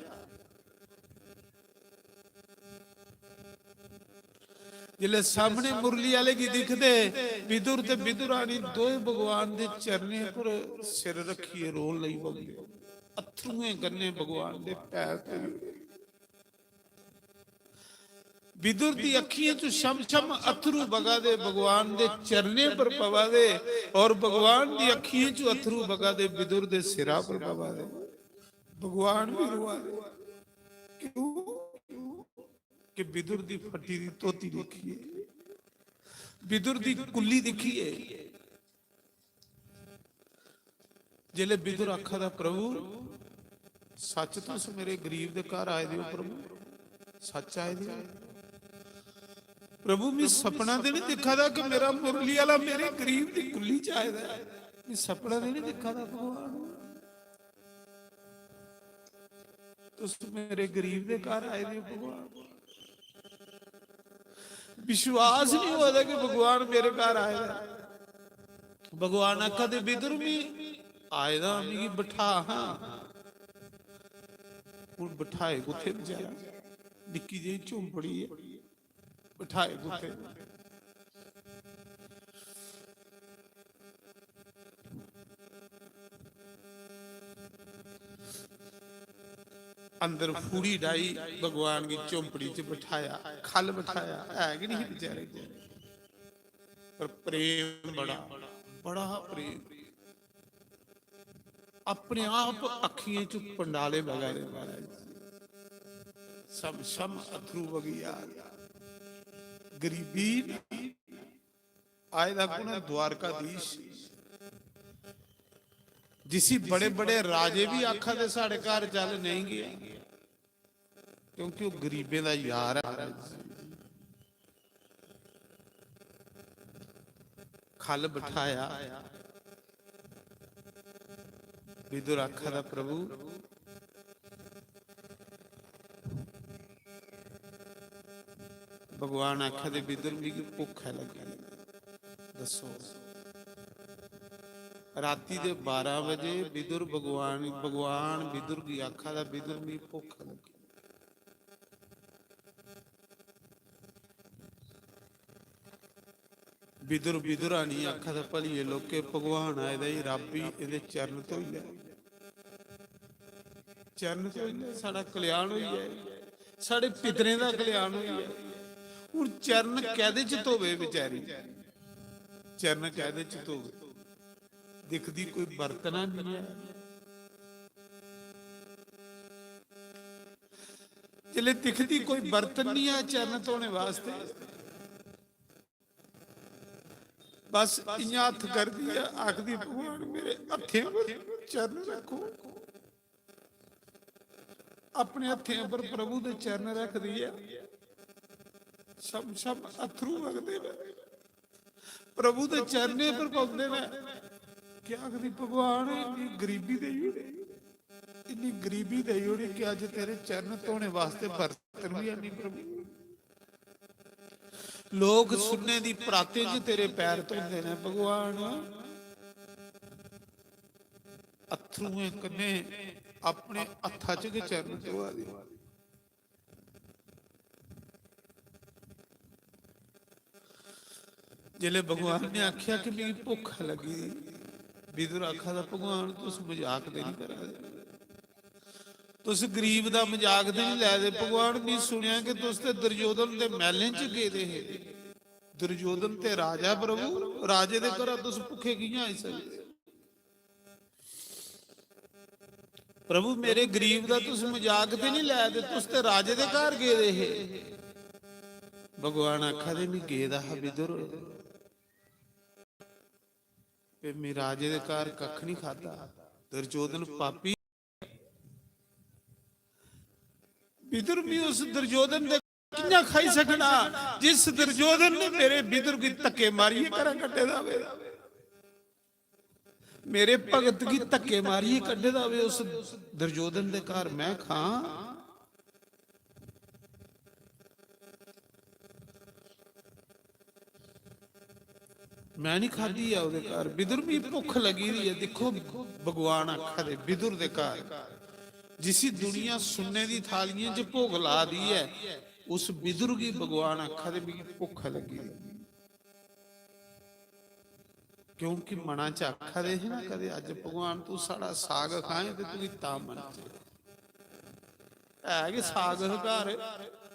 जिसलै सामने मुरली आह्ले गी दिखदे विदुर ते विदुरानी, दोए भगवान दे चरणें पर सिर रखियै रोन लगी पौंदे। अत्थरुएं कन्नै भगवान दे पैर धोई ओड़े। विदुर दी अक्खियें च छम छम अत्थरू बगा दे, भगवान दे चरणें पर पवा दे, और भगवान दी अक्खियें च अत्थरू बगा दे, विदुर दे सिरा पर पवा दे। भगवान भी रोआ दे। क्यों? कि विदुर दी फटी दी धोती दिक्खियै, विदुर दी कुल्ली दिक्खियै। जिसलै विदुर आखा दा, "प्रभु, सच तुस मेरे गरीब दे घर आए दे हो प्रभु, सच आए दे हो? प्रभु, मैं सपना ते नहीं दिक्खा दा कि मेरा मुरली आह्ला मेरे गरीब दी कुल्ली च आए दा ऐ। मैं सपना ते नहीं दिक्खा दा भगवान।" तुस मेरे गरीब दे घर आए दे हो भगवान। विश्वास नहीं होआ दा कि भगवान मेरे घर आए दा। भगवान आखा दे, "विदुर, मी आए दा, मिगी बठा हां।" हून बठाए कुत्थे बेचारा, निक्की जेही झोंपड़ी ऐ। बठाए कुत्थे? अंदर फूड़ी डाई, भगवान गी झोंपड़ी च बठाया, खल बठाया, है गै नहीं बेचारे कोल। पर प्रेम बड़ा, बड़ा प्रेम। अपने आप अक्खियें च पंडाले बगा दे महाराज। सम सम अथरू वगी यार। गरीबी आए दा कुण ऐ? द्वारकाधीश, जिसी बड़े बड़े राजे भी आखा दे साढ़े घर चल, नहीं गया, क्योंकि वह गरीबें दा यार है। खल बिठाया, विदुर आखा दा, प्रभु, भगवान आखा दे, विदुर, मिगी भुक्ख ऐ लग्गी दी, दस्सो। राती दे बारां बजे विदुर भगवान, भगवान विदुर गी आखा दा, विदुर, मिगी भुक्ख ऐ लग्गी। विदुर, विदुर आनी आखा दा, भलिये लोके, भगवान आए दा ई, रब्ब ई, एदे चरण धोई लै, चरण धोई लै, साढ़ा कल्याण होई जाए, साढ़े पितरें दा कल्याण होई जाए। हुन चरण कैदे च धोवे बेचारी, चरण कैदे च धोवे? दिखदी कोई बर्तना नहीं है। जिसले दिखदी कोई बर्तन नहीं है चरण धोने वास्ते, बस इयां हत्थ करदी ऐ, आखदी, भगवान, मेरे हत्थें पर चरण रक्खो। अपने हत्थें पर प्रभु दे चरण रखदी ऐ। सम सम अथरू वगदे न, प्रभु दे चरणें पर पौंदे न। क्या आखदी, भगवान, इन्नी गरीबी देई ओड़ी, इन्नी गरीबी देई ओड़ी कि अज्ज तेरे चरण धोने वास्ते बर्तन भी है नहीं, प्रभु। लोक सुन्ने दी परातें च तेरे पैर धोंदे ने, भगवान। अथरुएं कन्नै अपने हत्था च गै चरण धोआ दे। जिसलै भगवान ने आख्या कि मिगी भुक्ख लगी दी, विदुर आखा दा, भगवान, तुस मजाक ते नहीं करा दे? तुस गरीब दा मजाक ते नहीं लै दे? भगवान, मी सुनेआ कि तुस ते दुर्योधन दे मैलें च गेदे हे। दुर्योधन ते राजा प्रभु, राजे दे घरा तुस भुक्खे कियां आई सकदे? प्रभु, मेरे गरीब दा तुस मजाक ते नहीं लै दे, तुस ते राजे दे घर गेदे हे। भगवान आखा दे, "मैं गेदा हा विदुर, ते मैं राजे दे घर कक्ख नहीं खादा।" दुर्योधन पापी, विदुर भी उस दुर्योधन दे कियां खाई सकना, जिस दुर्योधन ने मेरे विदुर की धक्के मारिए घरा कड्ढे दा होवे, मेरे भगत की धक्के मारिए कड्ढे दा होवे, उस दुर्योधन दे घर मैं खां? मैं नहीं खादी है ओदे घर। विदुर, मी भुख लगी दी है। दिक्खो, भगवान आखा दे विदुर दे घर, जिसी दुनिया सुन्ने दी थालियें च भोग ला दी है, उस विदुर गी भगवान आखा दे, "मिगी भुख लगी दी।" क्योंकि मना च आखा दे हे ना, कदे, "अज्ज भगवान तू साढ़ा साग खाएं ते तुगी तां मरचै।" है गै साग हा घर,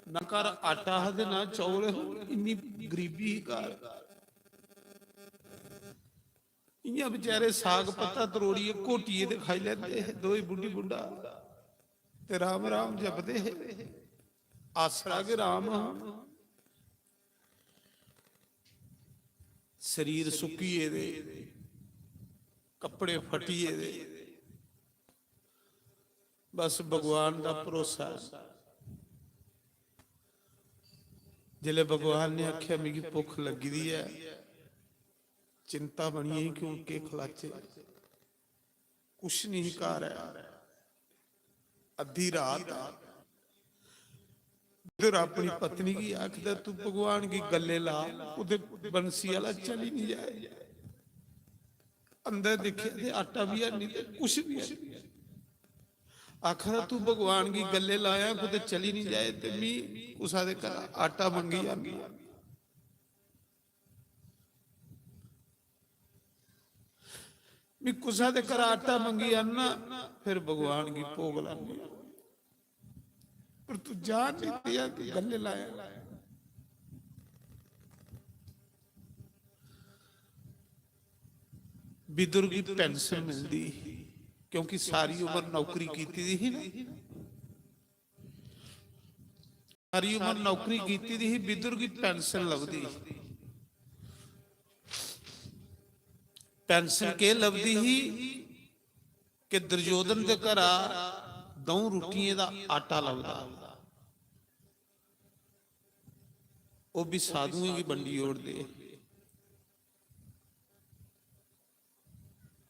ना घर आटा हा ते ना चौल, इन्नी गरीबी ही घर। इयां बेचारे साग पत्ता त्रोड़ियै घोटियै ते खाई लैंदे हे, दोई बुड्ढी बुड्ढा, ते राम राम जपदे हे। आसरा गै राम हा। शरीर सुक्की गेदे, कपड़े फटी गेदे, बस भगवान दा भरोसा ऐ। जिसलै भगवान ने आखेआ, "मिगी भुक्ख लग्गी दी ऐ," चिंता बनी गेई, क्यों केह् खलाचे, कुछ नहीं घर ऐ। अद्धी रात आ, विदुर अपनी पत्नी गी आखदा, "तू भगवान गी गल्ले ला, कुतै बंसी आह्ला चली निं जाए।" अंदर दिक्खेआ ते आटा बी है निं ते कुछ बी है निं। आखदा, "तू भगवान गी गल्ले लाया, कुतै चली निं जाए ते मी कुसा दे घरा आटा मंगी आनी। मी कुसा दे घरा आटा मंगी आनना, फिर भगवान गी भोग लानी।" पर तू जान नहीं दिया, तू गल्ले लाया। विदुर की पेंशन मिलदी ही, क्योंकि सारी उम्र नौकरी कीती दी ही ना। सारी उम्र नौकरी कीती दी ही, विदुर गी पेंशन लभदी ही। पेंशन केह् लभदी ही कि दुर्योधन दे घरा द'ऊं रुट्टियें दा आटा लभदा, ओह् बी साधुएं गी बंडी ओड़दे।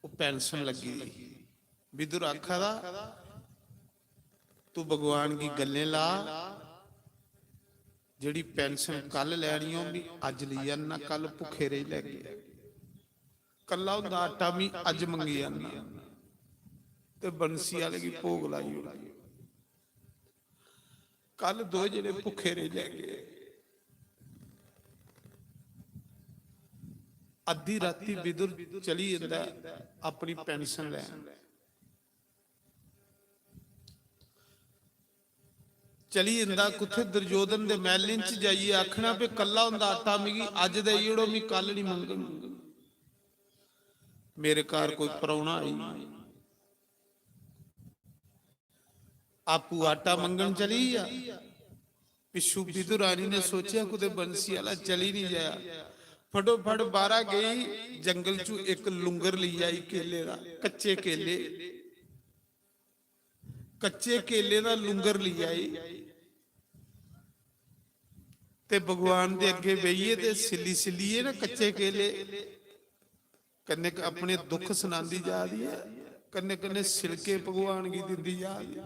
ओह् पेंशन लग्गी दी। विदुर आखा दा, "तू भगवान गी गल्लें ला, जेह्ड़ी पेंशन कल लैनी, ओह् मी अज्ज लेई आना, कल भुक्खे रेही लैगे। कल्ला होंदा आटा मी अज्ज मंगी आना ते बंसी आह्ले गी भोग लाई ओड़ां। कल दो जने भुक्खे रेही लैगे।" अद्धी राती विदुर चली जंदा ऐ अपनी पेंशन लैन। चली जंदा कुत्थै? दुर्योधन दे मैह्लें च जाइयै आखना, "भी कल्ला होंदा आटा मिगी अज्ज देई ओड़ो, मी कल निं मंगङ। मेरे घर कोई परौह्ना आई।" आपूं आटा मंगन चली गेआ। पिच्छू विदुर रानी ने सोचेआ, "कुतै बंसी आह्ला चली निं जाया।" फटोफट बाह्रा गेई, जंगल चू इक लुंगर लेई आई केले दा, कच्चे केले, कच्चे केले दा लुंगर लेई आई। ते भगवान दे अग्गें बेहियै ते सिल्ली सिल्लियै ना कच्चे केले कन्नै क-, अपने दुख सनांदी जा दी ऐ, कन्नै कन्नै सिलके भगवान गी दिंदी जा दी।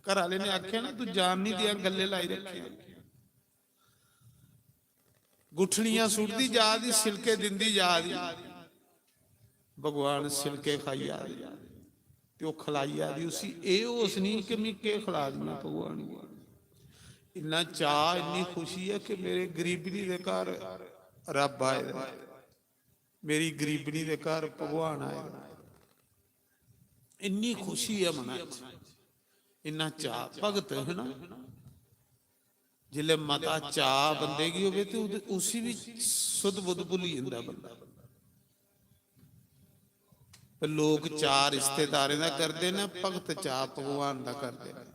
घर आह्ले ने आखेआ ना, "तू जान निं देआं, गल्ले लाई रक्खे।" गुठलियां सुट्टदी जा दी, सिलके दिंदी जा दी। भगवान सिलके खाई जा दे ते ओह् खलाई जा दी। उसी एह् होश निं कि मी केह् खला दियां भगवान गी। इन्ना चाऽ, इन्नी खुशी ऐ कि मेरे गरीबनी दे घर रब्ब आए दा ऐ। मेरी गरीबनी दे घर भगवान आए दा। इन्नी खुशी ऐ मना च, इन्ना चाऽ। भगत है ना, जिसलै मता चाऽ बंदे गी होवे ते उदे-, उसी बी सुध बुध भुल्ली जंदा बंदा। ते लोक चाऽ रिश्तेदारें दा करदे न, भगत चाऽ भगवान दा करदे न।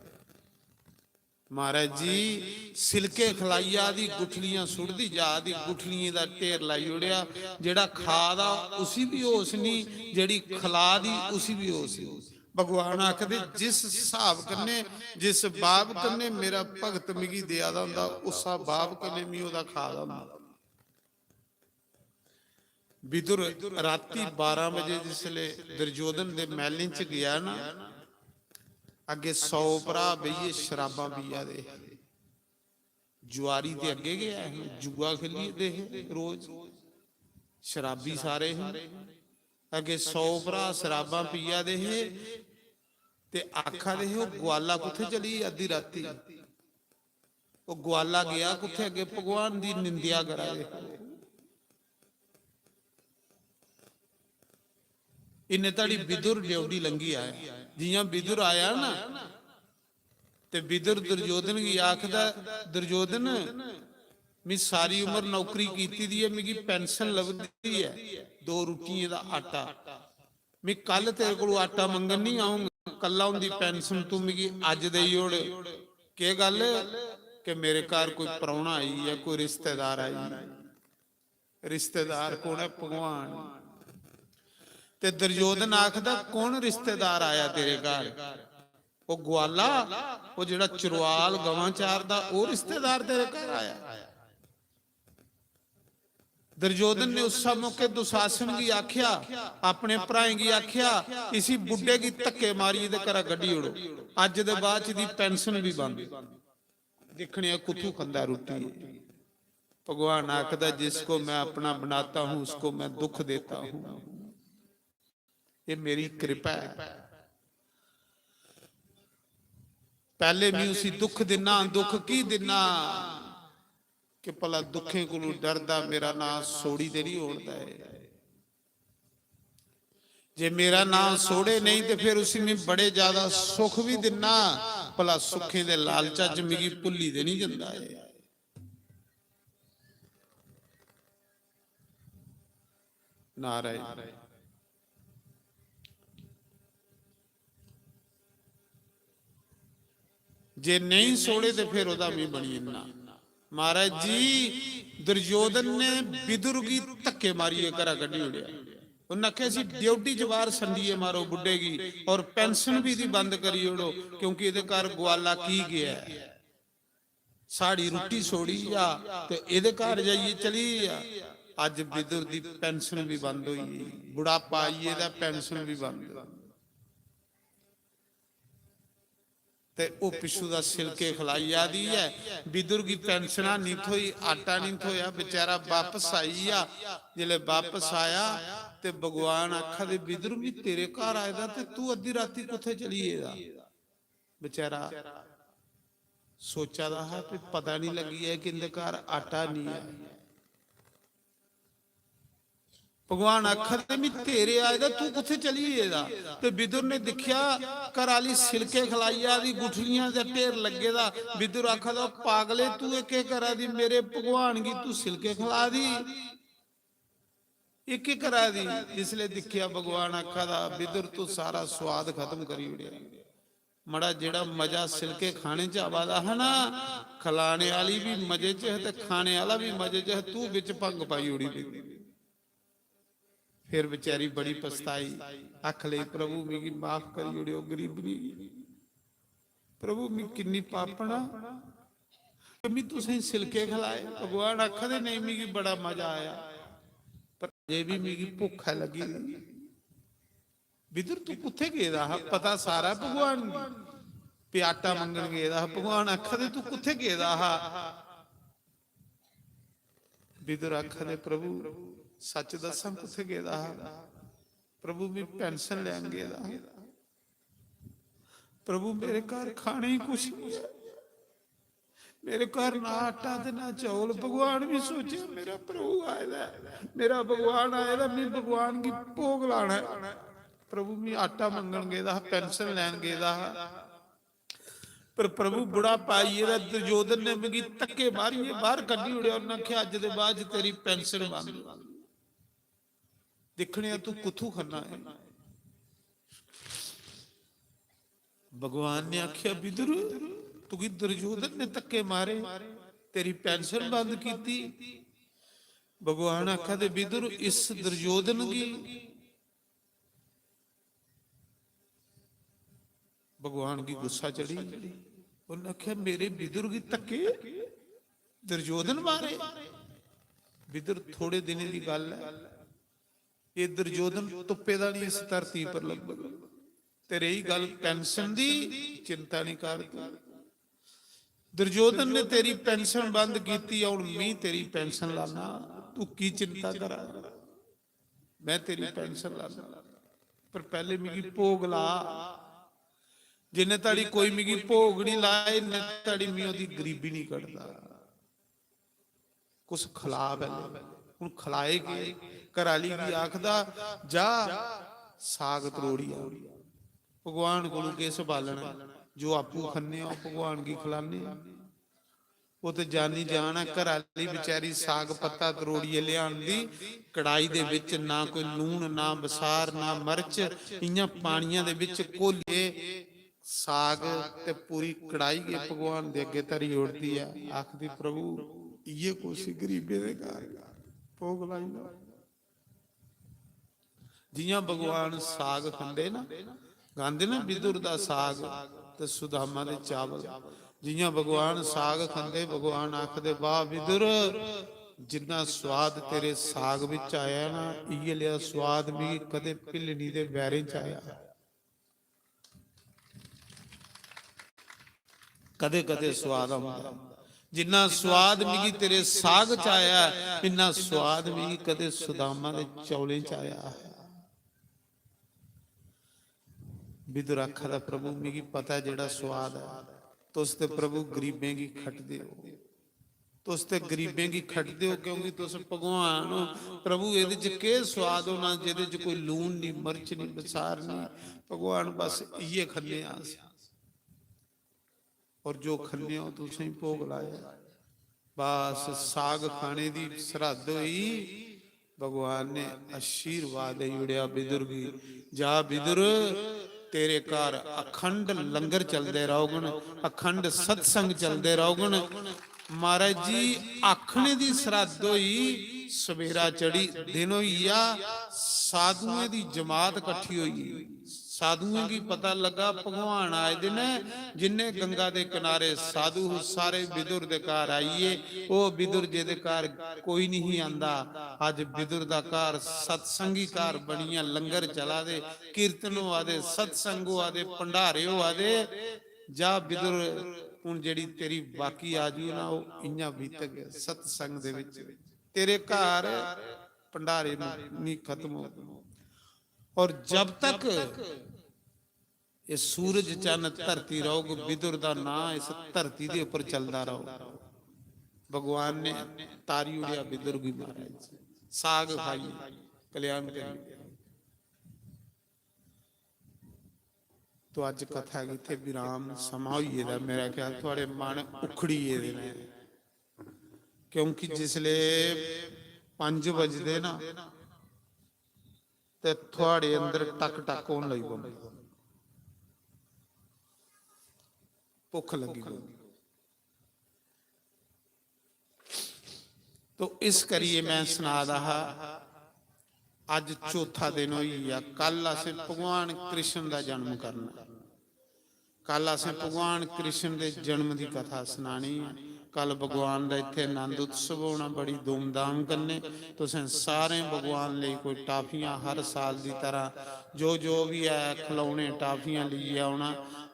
महाराज जी, सिलके खलाई जा दी, गुठलियां सुट्टदी जा दी, गुठलियें दा ढेर लाई ओड़ेआ। जेह्ड़ा खा दा उसी बी होश निं, जेह्ड़ी खला दी उसी बी होश निं। भगवान आखदे, "जिस स्हाब कन्नै, जिस भाव कन्नै मेरा भगत मिगी देआ दा होंदा, उस्सा भाव कन्नै मी ओह्दा खा दा होंदा।" विदुर राती बारां बजे जिसलै दुर्योधन दे मैह्लें च गेआ ना, अग्गें सौ भ्राऽ बेहियै शराबां पिया दे हे। जुआरी ते अग्गें गै ऐ हे, जुआ खेली दे हे रोज, शराबी सारे हे। अग्गें सौ भ्राऽ शराबां पिया दे हे ते आखा दे हे, "ओह् ग्वाला कुत्थै चली गेआ अद्धी राती?" ओह् ग्वाला गेआ कुत्थै? अग्गें भगवान दी निंदेआ करा दे। इन्ने धड़ी विदुर ड्योढ़ी लंघी आया। जियां विदुर आया ना, ते विदुर दुर्योधन गी आखदा, "दुर्योधन, मी सारी उम्र नौकरी कीती दी ऐ, मिगी पेंशन लभदी ऐ, दो रुट्टियें दा आटा।" "मैं कल तेरे कोल आटा मंगन नहीं आऊंगा, कल्ला उंदी पेंशन तू मिगी अज देई ओड़।" केह् गल्ल कि मेरे घर कोई परौह्ना आई गेआ, कोई रिश्तेदार आई गेआ। रिश्तेदार कौन है? भगवान। ते दुर्योधन आखदा, "कौन रिश्तेदार आया तेरे घर?" "ओह् ग्वाला, ओह् जेह्ड़ा चरवाल गवां चारदा, ओह् रिश्तेदार तेरे घर आया?" दुर्योधन ने उस मौके दुशासन गी आख्या, अपने भ्राएं गी आख्या, "इसी बुड्ढे गी धक्के मारियै ते घरा कड्ढी ओड़ो। अज्ज दे बाद च इदी पेंशन बी बंद।" दिक्खने आं कुत्थू खंदा रुट्टी। भगवान आखदा, "जिसको मैं अपना बनाता हूं, उसको मैं दुख देता हूं।" ये मेरी कृपा है। पैह्ले मैं उसी दुख दिन्ना, दुख की दिन्ना कि भला दुखें कोलू डरदा मेरा नां सोड़ी ते नहीं ओड़दा ऐ। जे मेरा नां सोड़े नहीं ते फिर उसी मैं बड़े ज्यादा सुख भी दिन्ना, भला सुखें दे लालचा च मिगी भुल्ली ते नहीं जंदा ऐ। नारायण। जे नेईं सोड़े ते फिर ओह्दा मी बनी जन्ना। महाराज जी, दुर्योधन ने विदुर गी धक्के मारियै घरा कड्ढी ओड़ेआ। उन्नै आखेआ, "इसी ड्योढी च बाह्र संडियै मारो बुड्ढे गी, और pension बी एह्दी बंद करी ओड़ो, क्योंकि एह्दे घर ग्वाला की गेआ ऐ। साढ़ी रुट्टी छोड़ी जा ते एह्दे घर जाइयै चली जा।" अज्ज विदुर दी pension बी बंद होई गेई, बुढ़ापा आई गेदा, pension बी बंद। ते ओह् पिच्छू दा सिलके खलाई जा दी ऐ। विदुर गी pension निं थ्होई, आटा निं थ्होया, बेचारा बापस आई गेआ। जिसलै बापस आया ते भगवान आखा दे, "विदुर, मी तेरे घर आए दा ते तू अद्धी राती कुत्थै चली गेदा?" बेचारा सोचा दा हा कि पता निं लग्गी जाए कि इंदे घर आटा निं ऐ। भगवान आखा दे, "मी तेरे आए दा, तू कुत्थै चली गेदा?" ते विदुर ने दिक्खेआ, घर आह्ली सिलके खलाई जा दी, गुठलियां दा ढेर लग्गे दा। विदुर आखा दा, "पागले, तू एह् केह् करा दी? मेरे भगवान गी तू सिलके खला दी, एह् केह् करा दी?" जिसलै दिक्खेआ, भगवान आखा दा, "विदुर, तू सारा स्वाद खत्म करी ओड़ेआ। मड़ा, जेह्ड़ा मजा सिलके खाने च आवा दा हा ना, खलाने आह्ली बी मजे च है ते खाने आह्ला बी मजे च है, तू बिच भंग पाई ओड़ी।" फिर बेचारी बड़ी पछताई, आख लगी, "प्रभु, मिगी माफ करी ओड़ेओ, गरीबनी गी। प्रभु, मी किन्नी पापना, कि मी तुसें सिलके खलाए।" भगवान आखा दे, "नहीं, मिगी बड़ा मजा आया, पर अजे बी मिगी भुक्ख ऐ लग्गी दी।" "विदुर, तू कुत्थै गेदा हा? पता सारा भगवान गी।" "भी आटा मंगन गेदा हा।" भगवान आखा दे, "तू कुत्थै गेदा हा?" विदुर आखा दे, "प्रभु, सच दस्सां, कुत्थै गेदा हा?" "प्रभु, में pension लैन गेदा हा। प्रभु, मेरे घर खाने ही कुछ नहीं है, मेरे घर ना आटा ते ना चौल।" भगवान भी सोचे, "मेरा प्रभु आए दा है, मेरा भगवान आए दा, में भगवान गी भोग लाना है। प्रभु, में आटा मंगन गेदा हा, pension लैन गेदा हा, पर प्रभु, बुढ़ापा आई गेदा, दुर्योधन ने मिगी धक्के मारियै बाहर कड्ढी ओड़ेआ। उन्नै आखेआ, 'अज्ज दे बाद च तेरी pension बंद।' दिक्खने आं तू कुत्थू खन्ना है।" भगवान ने आखेआ, "विदुर, तुगी दुर्योधन ने धक्के मारे, तेरी pension बंद कीती।" भगवान आखा दे, "विदुर, इस दुर्योधन गी भगवान गी गुस्सा चढ़ी।" उन्नै आखेआ, "मेरे विदुर गी धक्के दुर्योधन मारे?" विदुर, थोड़े दिनें दी गल्ल ऐ, एह् दुर्योधन तुप्पे दा नहीं इस धरती पर लगभग। ते रही गल्ल pension दी, चिंता नहीं कर तू। दुर्योधन ने तेरी pension बंद कीती, हुन मी तेरी pension लाना, तू की चिंता करा? मैं तेरी pension लाना, पर पैहले मिगी भोग ला। जिन्ने ताड़ी कोई मिगी भोग नहीं लाए, इन्ने ताड़ी मी ओदी गरीबी नहीं कढदा। कुछ खला पैहले। हुन खलाए के? घर आली गी आखदा, "जा, साग त्रोड़ी आ।" भगवान कोलू केह् सबालना? जो आपूं खन्ने आं, ओह् भगवान गी खलाने आं। ओह् ते जानी जान ऐ, घर आली बेचारी साग पत्ता त्रोड़ियै लेआंदी, कड़ाई दे बिच ना कोई लून, ना बसार, ना मर्च, इ'यां पानियां दे बिच घोलियै साग ते पूरी कड़ाई गै भगवान दे अग्गें धरी ओड़दी ऐ। आखदी, "प्रभु, इ'यै कुछ गरीबें दे घर, भोग लाई लैओ।" जि'यां भगवान साग खंदे ना, गांदे ना, "विदुर दा साग ते सुदामा दे चावल।" जि'यां भगवान साग खंदे, भगवान आखदे, "वाह विदुर, जिन्ना स्वाद तेरे साग बिच आया ना, इ'यै लेआ स्वाद मिगी कदें भिल्लनी दे बैरें च आया।" कदे कदे स्वाद औंदा ऐ। जिन्ना स्वाद मिगी तेरे साग च आया ऐ, इन्ना स्वाद मिगी कदे सुदामा दे चौलें च आया है। विदुर आखा दा, "प्रभु, मिगी पता ऐ जेह्ड़ा स्वाद ऐ, तुस ते प्रभु गरीबें गी खटदे ओ।" तुस ते गरीबें गी खटदे ओ, क्योंकि तुस भगवान ओ। प्रभु, एह्दे च केह् स्वाद होना जेह्दे च कोई लून निं, मर्च निं, बसार निं। भगवान, बस इ'यै खन्ने आं अस। और जो खन्ने ओ, तुसें भोग लाया। बस साग खाने दी सरहद होई, भगवान ने आशीर्वाद देई ओड़ेआ विदुर गी, "जा विदुर, तेरे घर अखंड लंगर चलदे रौह्गन, अखंड सत्संग चलदे रौह्गन। महाराज जी, आखने दी सराध होई, सवेरा चढ़ी, दिन होई गेआ, साधुएं दी जमात कट्ठी होई गेई। साधुएं गी पता लग्गा, भगवान आए दे न। जिन्ने गंगा दे किनारे साधु हे, सारे बिदुर दे घर आई गे। ओह् बिदुर जेह्दे घर कोई नहीं आंदा, अज्ज बिदुर दा घर सत्संगी घर बनियै लंगर चला दे, कीर्तन होआ दे, सत्संग होआ दे, भंडारे होआ दे। जा बिदुर, हून जेह्ड़ी तेरी बाकी आजू ना, ओह् इ'यां बीतग सत्संग दे विच। तेरे घर भंडारे नहीं खत्म हो। और जब तक एह् सूरज चन्न धरती रौह्ग, बिदुर दा नां इस धरती दे उप्पर चलदा रौह्ग। भगवान ने तारी ओड़ेआ बिदुर गी महाराज, साग खाइयै कल्याण करी ओड़ेआ। तो अज्ज कथा गी इत्थै विराम, समां होई गेदा। मेरा ख्याल थुआड़े मन उखड़ी गेदे न, क्योंकि जिसले पंज बजदे ना, ते थुआड़े अंदर टक टक होन लगी पौंदी, भुक्ख लगी पौंदी। तो इस करियै मैं सना दा हा, अज्ज चौथा दिन होई गेआ। कल असें भगवान कृष्ण दा जन्म करना। कल असें भगवान कृष्ण दे जन्म दी कथा सनानी ऐ। कल भगवान दा इत्थै आनंद उत्सव होना बड़ी धूमधाम कन्नै। तुसें सारें भगवान लेई कोई टाफियां हर साल दी तरह जो जो भी है खलौने टाफियां लेइयै औना।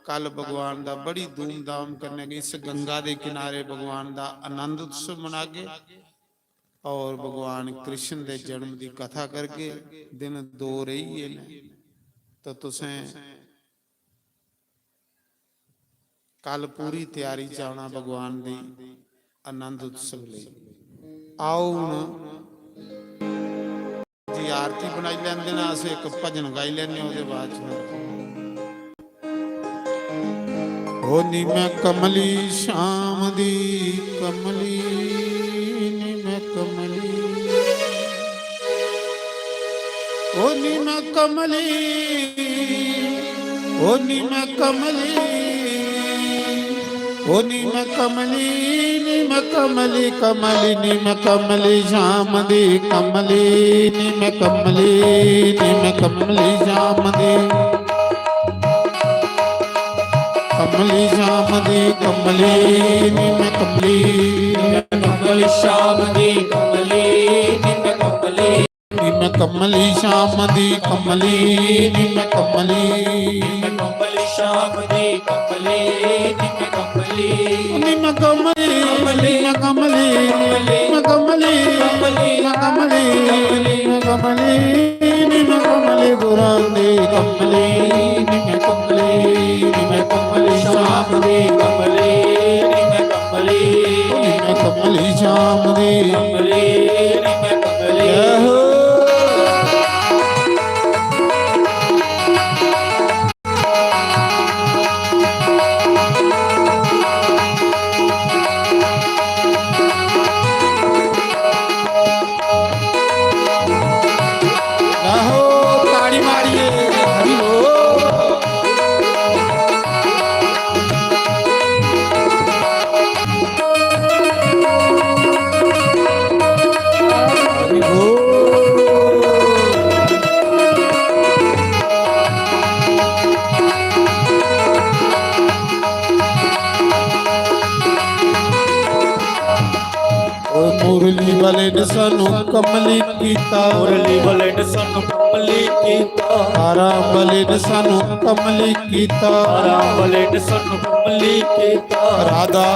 कल भगवान दा बड़ी धूमधाम कन्नै इस गंगा दे किनारे भगवान दा आनंद उत्सव मनागे और भगवान कृष्ण दे जन्म दी कथा करगे। दिन दो रेही गे न, तो तुसें कल पूरी त्यारी च आना भगवान दी आनंद उत्सव लेई। आओ हुन जी आरती बनाई लैंदे न, अस इक भजन गाई लैने, ओह्दे बाद च। ओ नी मैं कमली शाम दी कमली, नी मैं कमली, ओ नी मैं कमली, ओ नी मैं कमली, ओ नी मैं कमली, नी मैं कमली, कमली, नी मैं कमली शाम दी कमली, नी मैं कमली, नी मैं कमली शाम दी कमली शाम दी कमली, नी मैं कमली, नी मैं कमली शाम दी कमली, नी मैं कमली। नी मैं कमली शाम दी कमली, नी मैं कमली। नी मैं कमली शाम दी कमली, नी मैं कमली। नी मैं कमली, कमली, नी मैं कमली, कमली, नी मैं कमली, कमली, नी मैं कमली, कमली, नी मैं कमली। नी मैं कमली बुरां दी कमली, नी मैं कमली, नी मैं कमली शाम दी कमली, नी मैं कमली, नी मैं कमली शाम दी कमली, नी मैं कमली। जय हो। आहो, ताड़ी मारिए, हरि बोल। हरि बोल। ओ मुरली वाले ने सानू कमली कीता, मुरली वाले ने सानू कमली कीता, आराम वाले ने सानू कमली कीता, आराम वाले ने सानू कमली कीता, राधा